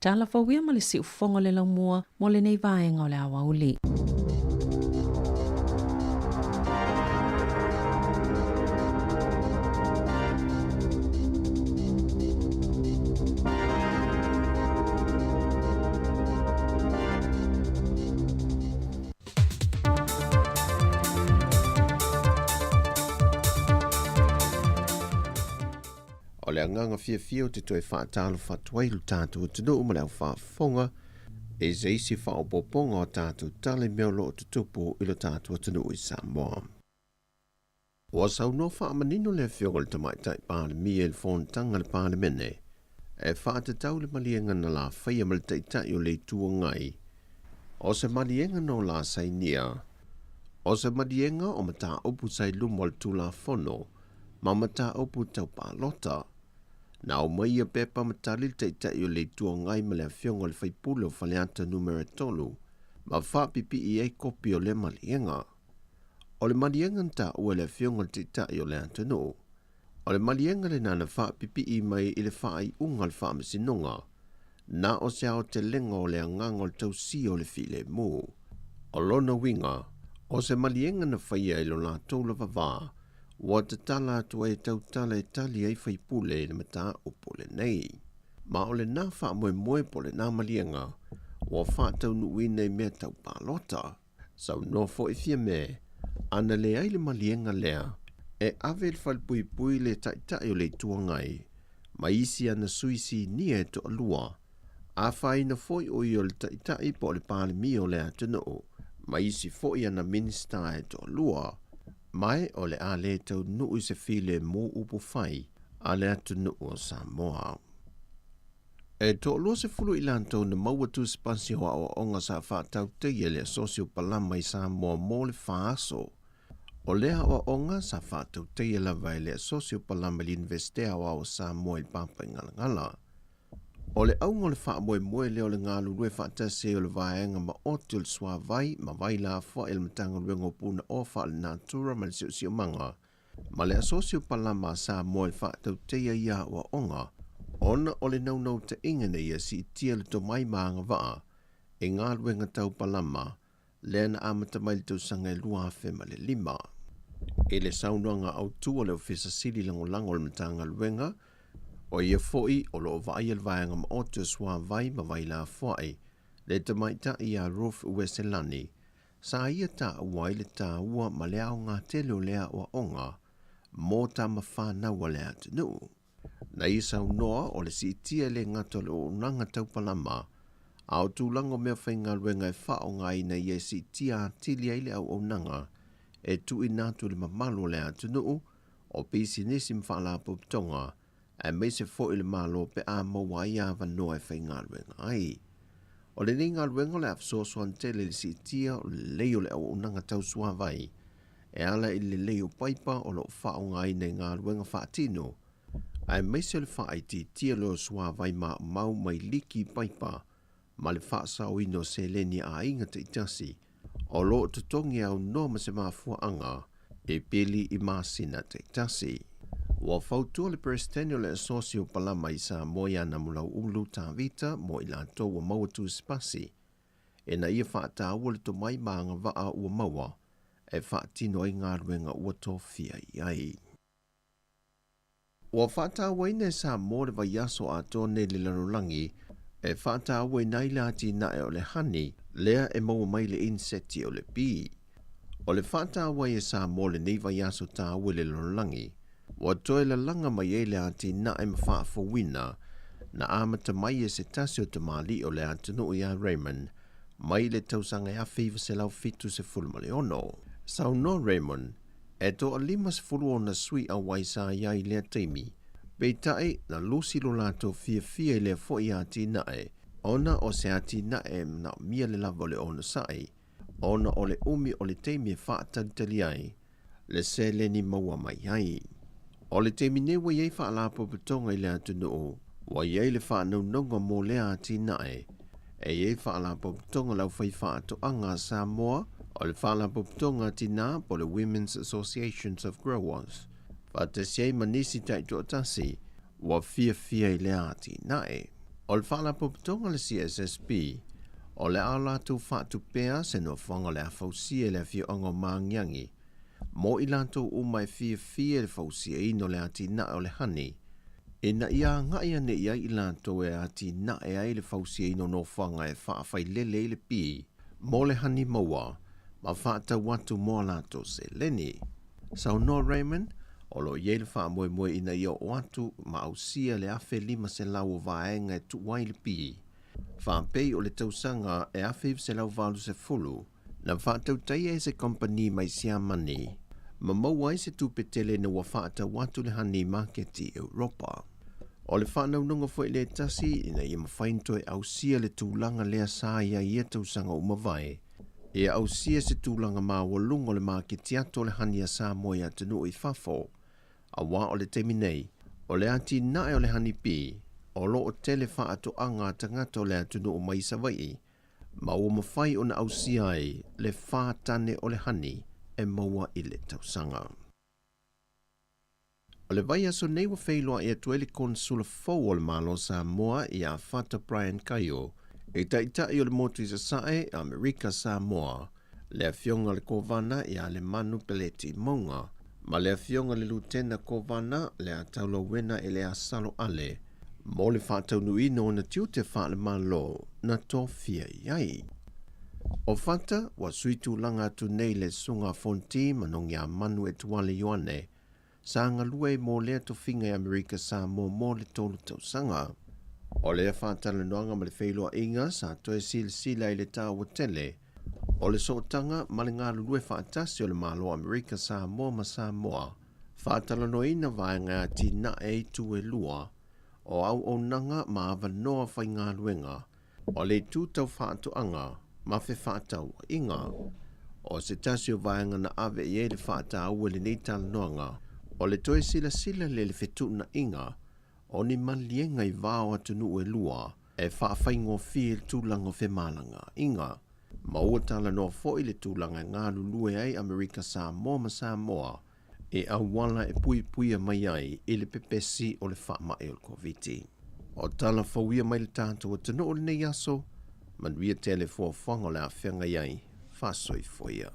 Tala fou ia ma le siufofoga o le laumua mo lenei vaega o le aoauli. O le agaga fiafia ou te toe faatalofa atu ai i lo tatou atunuu ma le au faafofoga i se isi faaopoopoga o tatou tala i mea o lo o tutupu i lo tatou atunuu i Samoa. Ua saunoa faamanino le Afioga i le Tamaitai Palemia i le Fonotaga a le Palemene e faatatau le maliega na lafaia ma le Taitai o le Itu Agai o se maliega na o la sainia, o se maliega o mataupu sa i luma o le Tulafono ma mataupu tau palota. Na aumai ia pepa ma tali le Taitai o le Itu Agai ma le Afioga i le Faipule o Faleata Numera 3 ma faapipii ai kopi o lea maliega. O le maliega na taua e le Afioga i le Taitai o le atunuu, O le maliega lena na faapipii mai i le faaiuga a le Faamasinoga, na o se aotelega o le agaga o le tausia o le filemu. O lona uiga, o se maliega na faia i lo latou lava va, ua tatala atu ai e tautala e tali ai faipule i le mataupu lenei. Ma o lena faamoemoe po o lena maliega ua faataunuuina i mea tau palota. Saunoa foi Fiame, ana leai le maliega lea, e ave i le falepuipui le Taitai o le Itu Agai ma isi ana sui sinia e toalua, afaina foi o ia o le Taitai po o le Palemia o le atunuu ma isi foi ana Minisita e toalua, ma e o le a le taunuu i se filemu upufai a le atunuu o Samoa. E toa-20 i latou na maua tusipasi o aoaoga sa faatautaia e le Asosi o Palama i Samoa mo le fa aso. O lea aoaoga sa faatautaia lava e le Asosi o Palama i le Iunivesite Aoao o Samoa i le Papaigalagala. O le auga o le faamoemoe lea o le galulue faatasi ai o le vaega maoti o le suavai ma vai lafoai a le Matagaluega o Punaoa Faalenatura ma le Siosiomaga ma le Asosi o Palama a Samoa i le faatautaia ia aoaoga ona o le naunautaiga ina ia siitia le tomai ma agavaa i galuega tau palama lea na amata mai i le tausaga e 2005. I le saunoaga autu a le Ofisa Sili Lagolago o le Matagaluega, o ia foi o lo o vaaia le vaega maoti o suavai ma vai lafoai, le tamaitai ia Ruth Ueselani, Sa ia taua ai le taua ma le aoga tele o lea aoaoga mō tama whānau a le atunuu. Na ia saunoa o le siitia e le gata o le auaunaga tau palama, a o tulaga o mea faigaluega e faaaogaina ia e siitia atili ai le auaunaga e tuuina atu i le mamalu o le atunuu, o pisinisi ma faalapotopotoga, aemaise foi le Malo pe a maua ai avanoa e faigaluega ai. O lenei galuega o le a fesoasoani tele i le siitia o le lelei o le auaunaga tau suavai e ala i le lelei o paipa o lo o faaaogaina i galuega faatino, aemaise o le faaitiitia loa o suavai maumau mai liki paipa ma le faasaoina o seleni a aiga taitasi o lo o totogi aunoa ma se mafuaaga e pili i masina taitasi. Ua fautua le Peresetene o le Asosi o Palama i Samoa iā Namulau'ulu Tavita mo i latou ua maua tusipasi ina ia faataua le tomai ma agavaa ua maua e faatino ai galuega ua tofia i ai. Ua faatauaina e Samoa le vaiaso atoa nei i le lalolagi e faatauaina ai le atinae o le honey lea e maua mai le inseti o le bee. O le faatauai e Samoa lenei vaiaso taua i le lalolagi, ua toe lalaga mai ai le atinae ma faafouina na amata mai e se tasi o tamalii o le atunuu ia Raymond mai le tausaga e 1976. Saunoa Raymond, E toa-50 ona sui auai sa i ai i lea taimi. Peitai, na lusi lo latou fiafia i lea foi atinae, ona o se atinae e manaomia le lava o le onosai, ona o le umi o le taimi e faatalitali ai le seleni maua mai ai. O le taimi nei ua i ai faalapotopotoga i le atunuu, ua i ai le faanaunauga mo lea atinae. E i ai Faalapotopotoga a le Aufaifaatoaga a Samoa, o le Faalapotopotoga a Tinā po o le Women's Associations of Growers, faatasi ai ma nisi taitoatasi ua fiafia i lea atinae. O le Faalapotopotoga a le CSSP, o le a latou faatupea se nofoaga o le a fausia i le afioaga o Maagiagi mo i latou uma e fiafia i le fausiaina o le atinae o le honey, ina ia agai ane i ai i latou e atinae ai le fausiaina o nofoaga e faafailele ai le pi mo le honey maua ma faatau atu mo a latou seleni. Saunoa Raymond, o lo o i ai le faamoemoe ina ia oo atu ma ausia le 1,500 o vaega e tuu ai le pi, faapei o le tausaga e 1980, Na faatautaia e se kamupani mai Siamani ma maua ai se tupe tele ina ua faatau atu le honey maketi i Europa. O le faanaunaga foi lea tasi ina ia mafai ona toe ausia le tulaga lea sa i ai ia tausaga ua mavae, ia ausia se tulaga maualuga o le maketi atu o le honey a Samoa i atunuu i fafo, aua o le taimi nei, o le atinae o le honey bee o lo o tele faatoaga a tagata o le atunuu mai Savaii ma ua mafai ona ausia ai le fa tane o le honey e maua i le tausaga. O le vaiaso nei ua feiloai atu ai le Konesula fou o le Malo o Samoa ia Fata Brian Kaio i Taitai o le Motu i Sasae, Amerika Samoa, le Afioga le Kovana ia Lemanu Peleti Mauga ma le Afioga le Lutena Kovana Leataulauena Eleasalo Ale mo le faataunuuina o ona tiute faale-Malo na tofia i ai. O Fata ua sui tulaga atu nei le Susuga a Fonti Manogiamanu Etuale Ioane Sa galue mo lea tofiga i Amerika Samoa mo le tolu tausaga. O lea faatalanoaga ma le feiloaiga sa toe silasila i le taua tele o le sootaga ma le galulue faatasi o le Malo o Amerika Samoa ma Samoa, faatalanoaina vaega e atinae ai itu e lua o auaunaga ma avanoa faigaluega O le itu tau faatoaga ma fefaatauaiga, o se tasi o vaega na ave i ai le faataua i lenei talanoaga, o le toe silasila lea i le fetuunaiga o ni maliega i va o atunuu e lua e faafaigofie i le tulaga o femalagaaiga. Ma ua talanoa foi le tulaga e galulue ai Amerika Samoa ma Samoa e auala e puipuia mai ai i le pepesi o le faamai o le Koviti. O tala fou ia mai le tatou atunuu i lenei aso, manuia tele fuafuaga o le a feagai ai, faasoifua ia.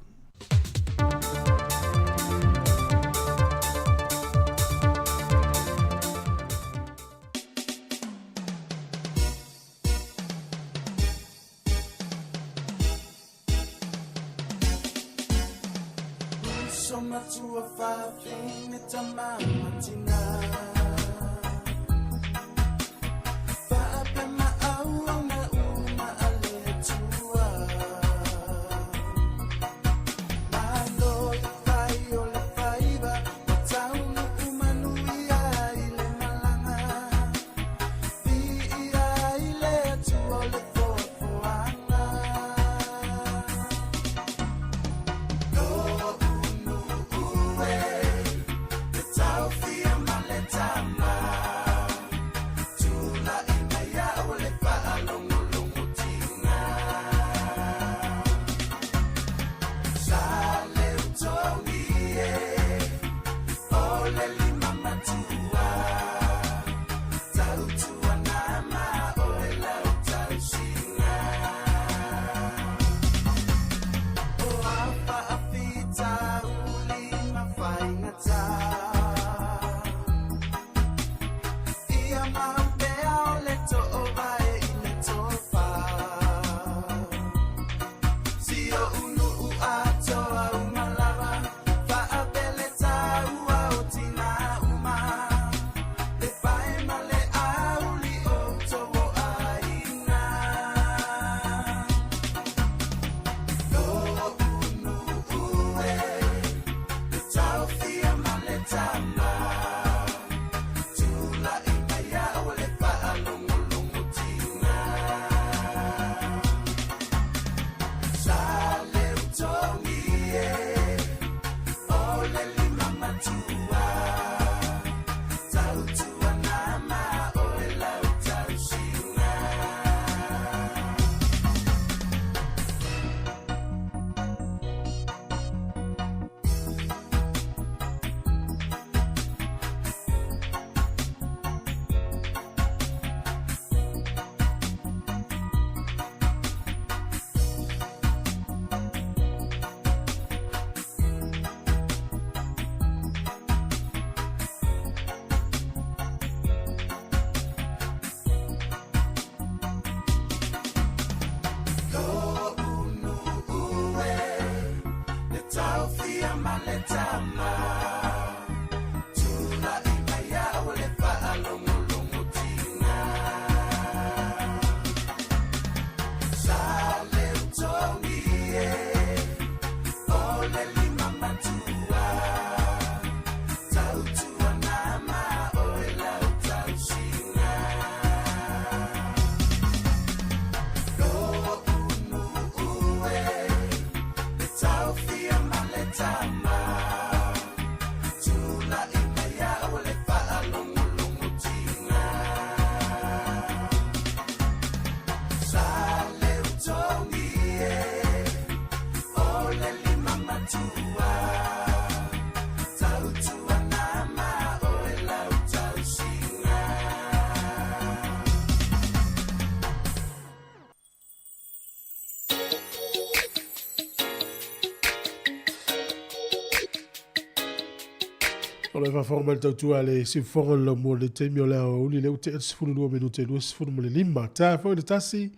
O lo o faafofoga mai le tautua a le Siufofoga o le Laumua i lenei taimi o le aoauli lea ua tea le 12 minute 25. Ta foi le tasi,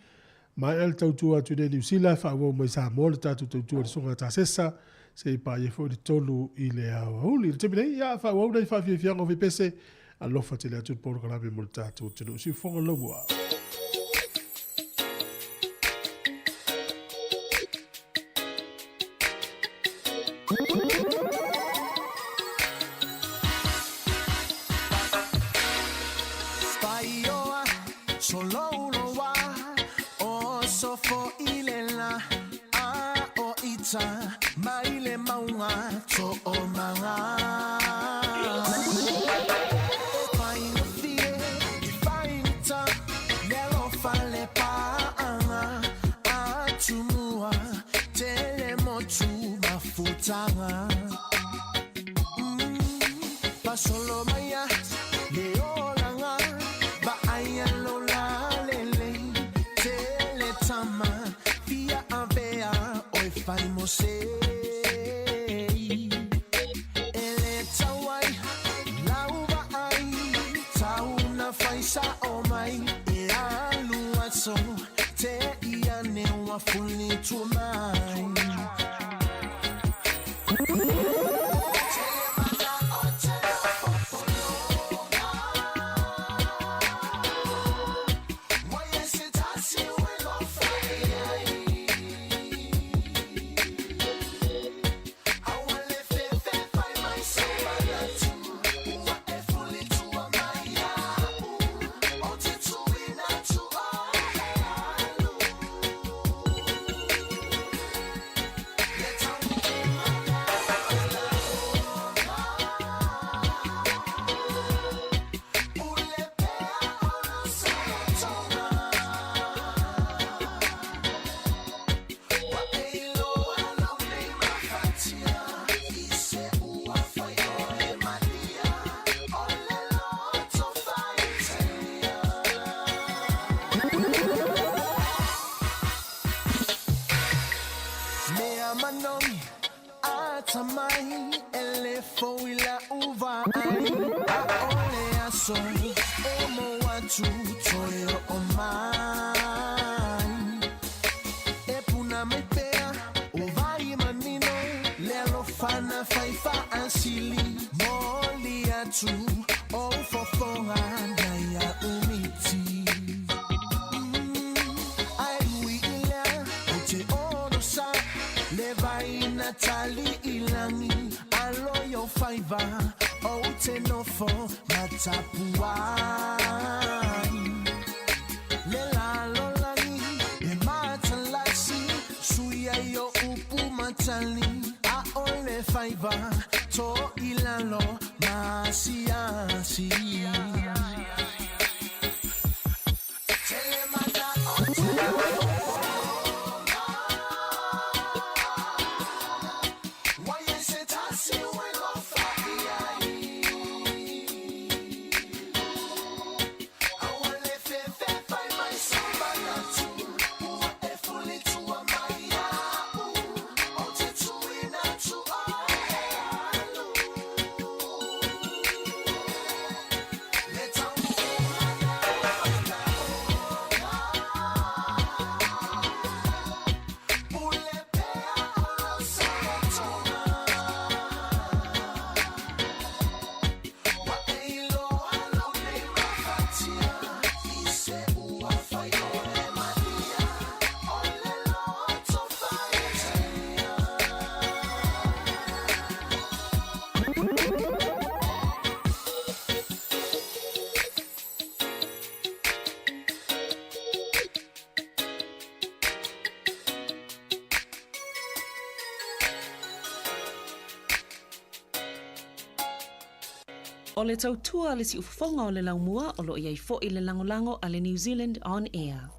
maea le tautua atu i nei Niu Sila, faaauau mai Samoa le tatou tautua i le Susuga Tasesa, se i paia foi le tolu i le aoauli. I le taimi nei, ia, faaauau nai faafiafiaga o Fipese, alofa tele atu le polokalame mo le tatou atunuu. Siufofoga o le Laumua. O le tautua a le siufofoga o le laumua o lo o i ai foi le lagolago a le New Zealand On Air.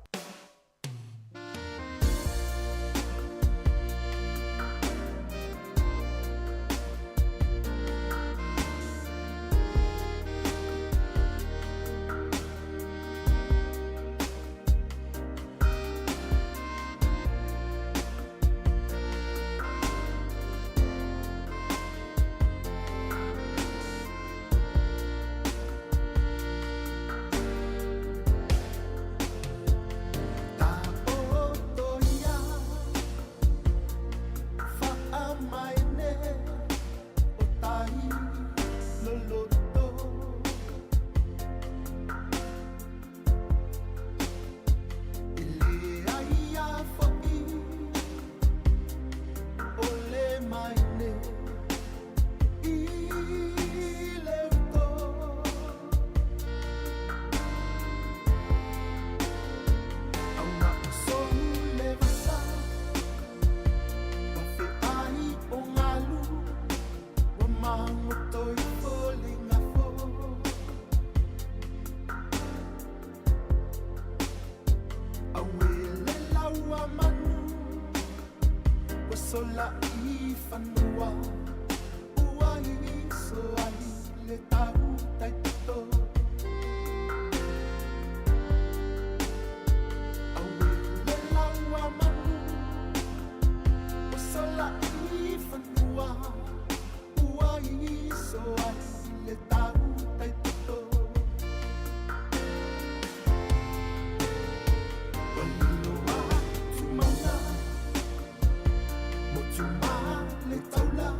manu ua sola i fanua ua iso ai le tau taitoto. Auē le lau a manu ua sola i fanua ua iso ai le tau taitoto. Ua lilo atu mauna motu ma le taula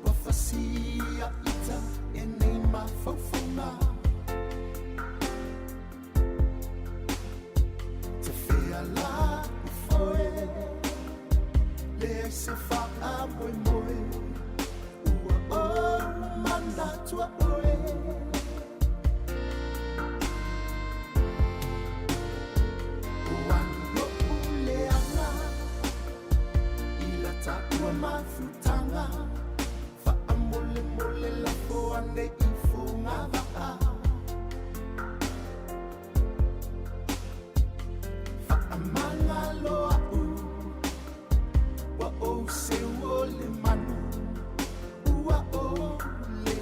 ua fasia ita e nei mafaufauga. Tafea la ufoe leai se faamoemoe ua ou manatua oe. O agi o'u leaga i la taua mafutaga faamolemole lafo ane i fogavaa. Faamagalo a'u ua ou seu o le manu ua ou le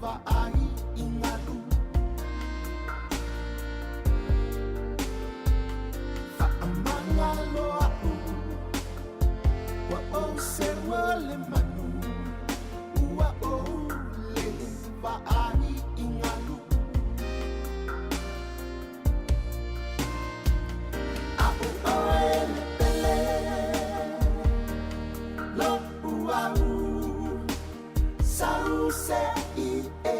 vaai i galu. Faamagalo a'u ua ou seu o le manu ua ou le vaai i galu. A'u oe le pele lo'u au sau se i e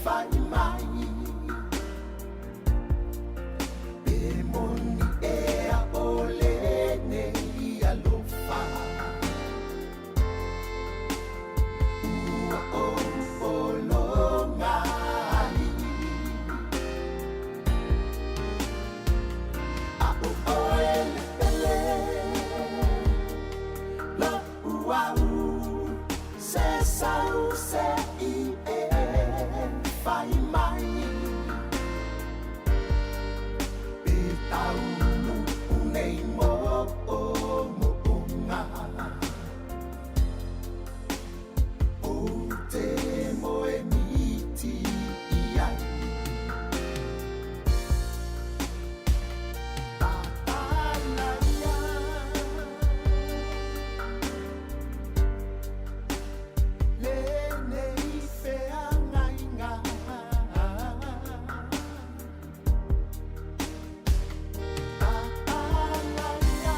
fai mai pe moni ea o lenei alofa ua ou pologa ai. A'u oe le pele lo'u au se sau se i e fai mai pe taunuu nei moomooga ou te moe miti i ai. Tatala ia lenei feagaiga. Tatala ia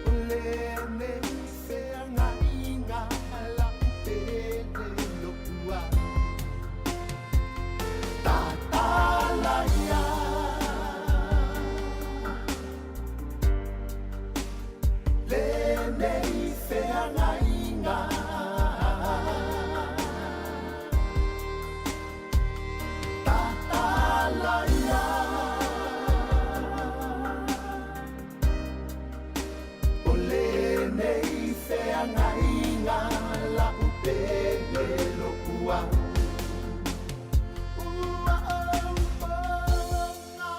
o lenei feagaiga la'u pele lo'u au. Tatala ia lenei feagaiga. Tatala ia o lenei feagaiga la'u pele lo'u au. Ua ou pologa.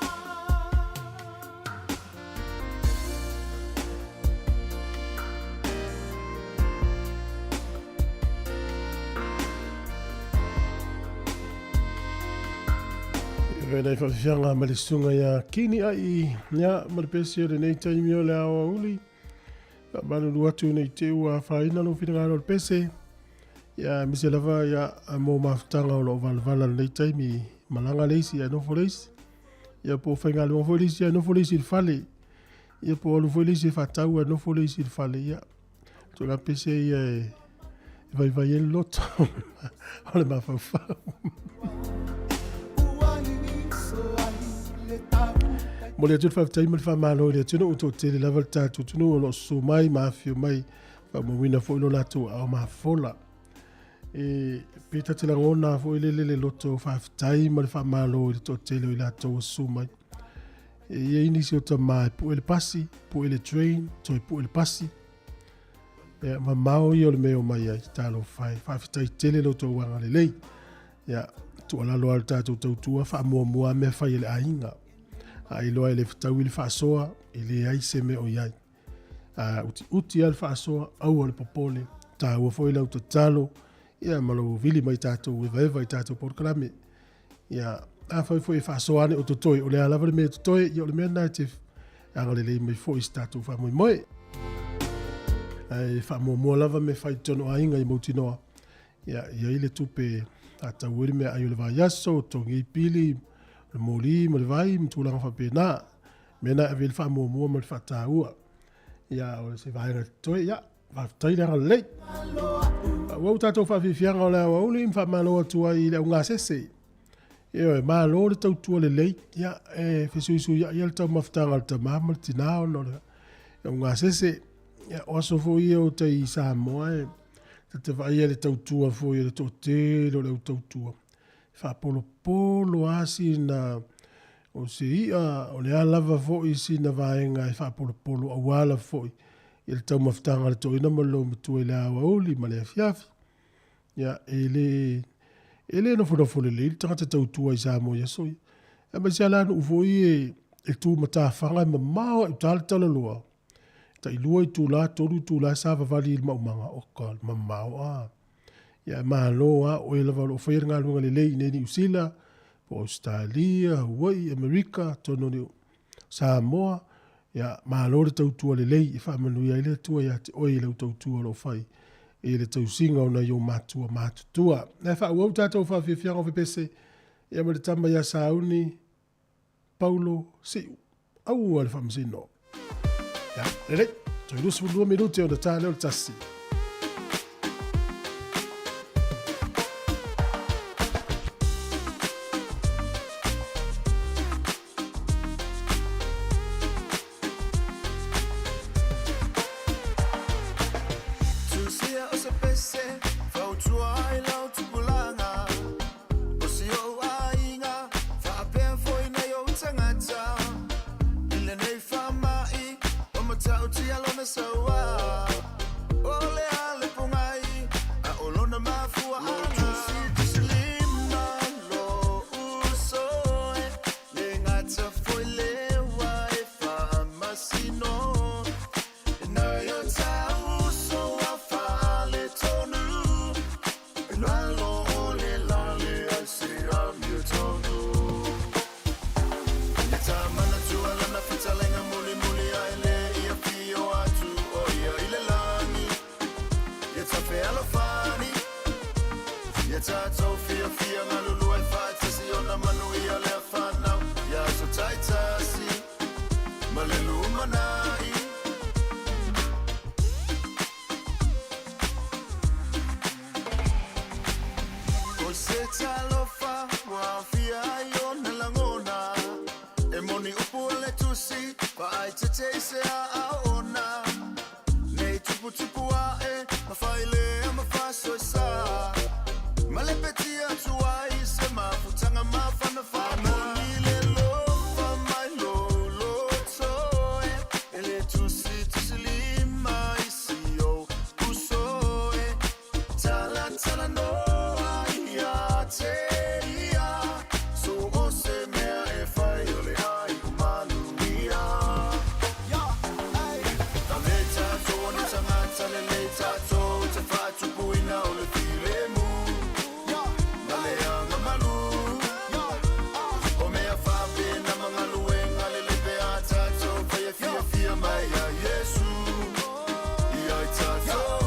Venei whawhiwhianga ma le susuga ia Kini Ai, ia, ma le pesi o lenei taimi o le aoauli. Faamalulu atu nei te ua afaina lou finagalo o le pese. Ia, aemaise lava ia, mo mafutaga o loo valavala lenei taimi, malaga le isi ae nofo le isi. Ia, po o faigaluega foi le isi ae nofo le isi i le fale. Ia, po o alu foi le isi e faatau ae nofo le isi i le fale. Ia, ituaiga pese ia e vaivai ai le loto o le mafaufau. Momoli atu le faafetai ma le faamalo i le atunuu toatele lava le tatou atunuu o lo o susu mai ma afifio mai faamauina foi lo latou aao mafola. E pe ta te lagona foi lele le loto faafetai ma le faamalo i le toatele o i latou o susu mai. E i ai nisi o tama e pue le pasi, pue le train, toe pue le pasi. Ia, mamao ia o le mea e omai ai, talofa e. Faafetai tele lo outou agalelei. Ia, Tuualalo lava le tatou tautua, faamuamua lava mea fai a le aiga. A iloa e le fetaui le faasoa, e leai se mea o i ai. A utiuti lava le faasoa, aua le popole, taua foi lau tatalo, ia ma lou vili mai tatou evaeva i tatou polokalame. Ia, afai foi e faasoa ane o totoe, o le a lava le mea e totoe, ia o le mea lena e te agalelei mai foi i se tatou faamoemoe. Ae faamuamua lava mea fai i totonu o aiga i mautinoa, ia, i ai le tupe faatau ai le meaai o le vaiaso, totogi ai pili, o le moli ma le vai ma tulaga faapena. Mea na e ave i ai le faamuamua ma le faataua. Ia, o se vaega totoe, ia, faafetai le agalelei. Ua tatou faafiafiaga o le aoauli ma faamalo atu ai i le augasese. Ioe, malo le tautua lelei. Ia, e fesuisuiai lava le taumafataga a le tama ma le tina ona o le augasese. Ia, o aso foi ia o tai i Samoa e ta te vaaia le tautua foi a le toatele o le au tautua. E faapolopolo lava sina o se i'a, o le a lava foi sina vaega e faapolopolo aua lava foi i le taumafataga a le toeaina ma le loumatua i le aoauli ma le afiafi. Ia, e le, e le nofonofo lelei le tagata tautua i Samoa i aso ia. Aemaise lava la nuu foi e, e tu matafaga e mamao ae uta le talaloa. Tai lua itula, tolu itula savavali i le maumaga, oka, mamao a. Ia, malo lava, o oe lava o lo o faia le galuega lelei i inei i Niu Sila, po o Ausetalia, Hawaii, Amerika, atonu o Samoa, ia, malo le tautua lelei e faamanuia ai le Atua ia te oe i lau tautua o lo o fai i le tausiga o nai ou matua matutua. Ae faaauau tatou faafiafiaga o pepese, ia ma le tama ia Sauni, Paulo Siu. Aua le faamasino. Ia, lelei. Toe 22 minute ona ta lea o le tasi. Tusia o se pese, fautua ai lau tupulaga. O si ou aiga, faapea foi nai ou tagata. I lenei faamai, ua matautia lona saua. O le a le pogai, a o lona mafuaaga. Tusilima lo uso e, le gata foi lewa e faamasino. Nai o ta uso a faaletonu. O se talofa ua aofia ai ona lagona E moni upu o le tusi faaeteete i se aao ona Nei tuputupu ae ma failea ma faasoesa Ma lepetia atu ai se mafutaga mafanafana Moni le lofa mai lou loto e E le tusi tusilima i si ou uso e Tala tala noa ia te ia So o se mea e fai o le ai o manuia Le tatou o ni tagata lelei tatou te faatupuina o le filemu Ma le agamalu O mea faapena ma galuega lelei pe a tatou fai e fiafia mai ia Iesu Ia i tatou.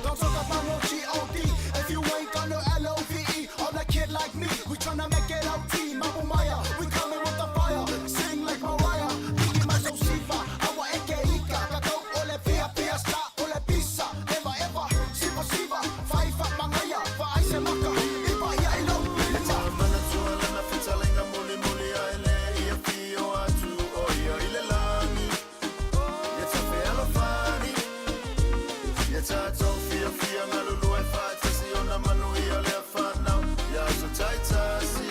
Don't talk about no G-O-D if you ain't got no L-O-V-E. On a kid like me, we tryna make it OT. Mabu Maya, we coming with the fire. Sing like Mariah, Biggie Maso Siva. Awa eke ika, kakau ole fia fia sta ole pisa. Eva eva, siva siva, faifa mangaya, faaise maka, ipa ia ilo lima. Manatua lana fetalaiga mulimuli ae le ia fio atu o ia i le lagi. Ia tafealofani, ia tatou fiafia galulue faatasi ona manuia lea fanau. Ia aso taitasi,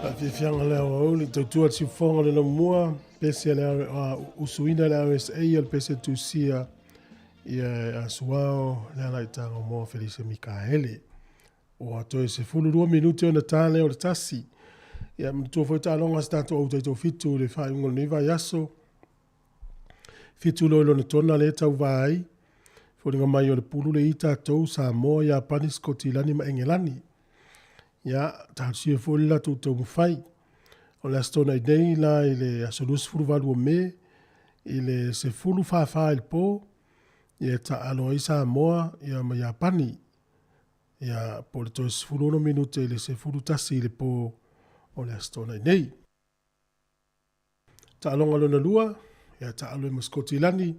Faafiafiaga le aoauli tautua le siufofoga o le laumua pese a le usuina le RSA o le pese tusia ia Asuao le ala i Tagomoa Felise Mikaele. Ua toe 12 minute ona ta lea o le tasi. Ia manatua foi taaloga a si tatou au taitoafitu i le faaiuga o lenei vaiaso. Fitu loa i lona tona lea e tauva ai. Foliga mai o le pulu le i tatou, Samoa, Iapani, Sikotilani ma Engelani. Ia, talosia foi le latou taumafai. O le Aso Toonai nei la i le aso 28 o Me i le 10:44 i le po, ia e taaalo ai Samoa ia ma Iapani. Ia, po o le toe 16 minute i le 11 i le po o le Aso Toonai nei. Taaloga lona lua, ia taalo ai ma Sikotilani,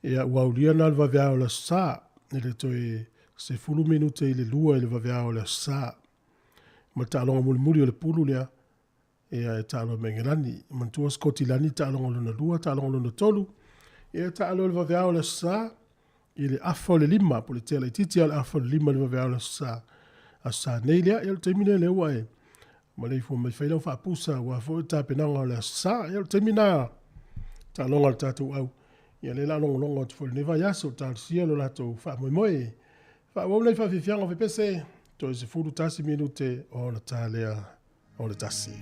ia ua aulia na le vaveao o le Aso Sa, i le toe 10 minute i le 2 i le vaveao o le Aso Sa. Ma le taaloga mulimuli o le pulu lea, ia e taalo ai ma Engelani. Manatua Sikotilani taaloga lona lua, taaloga lona tolu, ia e taalo i le vaveao o le Aso Sa, i le afa o le lima, po o le tea laitiiti lava o le afa o le lima i le vaveao o le Aso Sa. Aso Sa nei lea, ia o le taimi lea lea ua e maleifua mai fai lau faapusa aua foi le tapenaga o le Aso Sa. Ia o le taimi lena taaloga a le tatou au. Ia lea o le a logologo atu foi i lenei vaiaso, talosia lo latou faamoemoe. Faaauau nai faafiafiaga o fepese, toe 11 minute ona ta lea o le tasi.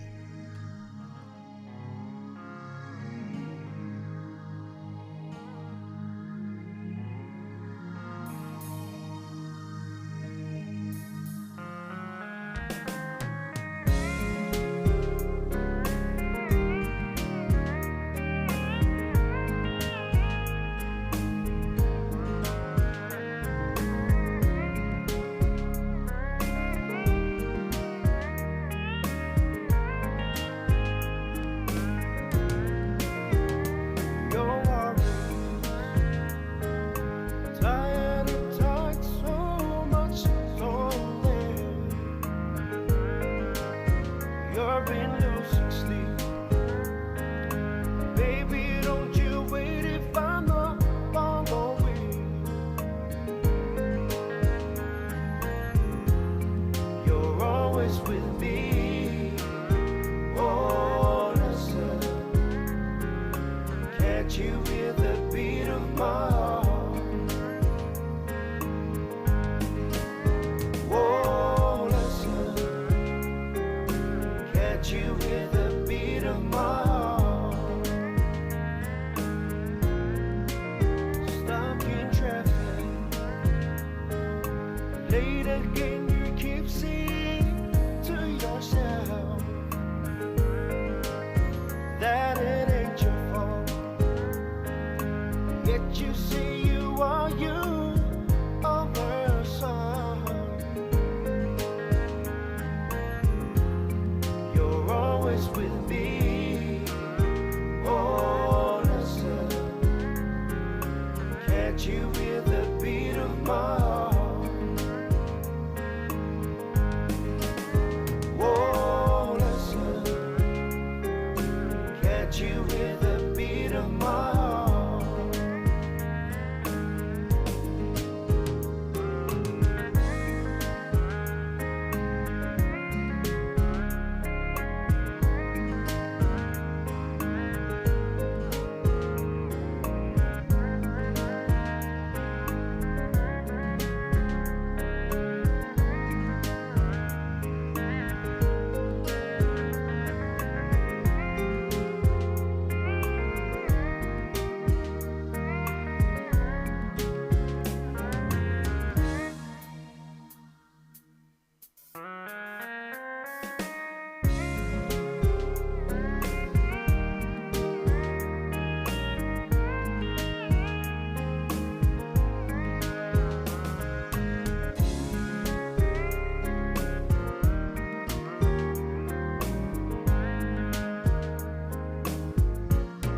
Late again.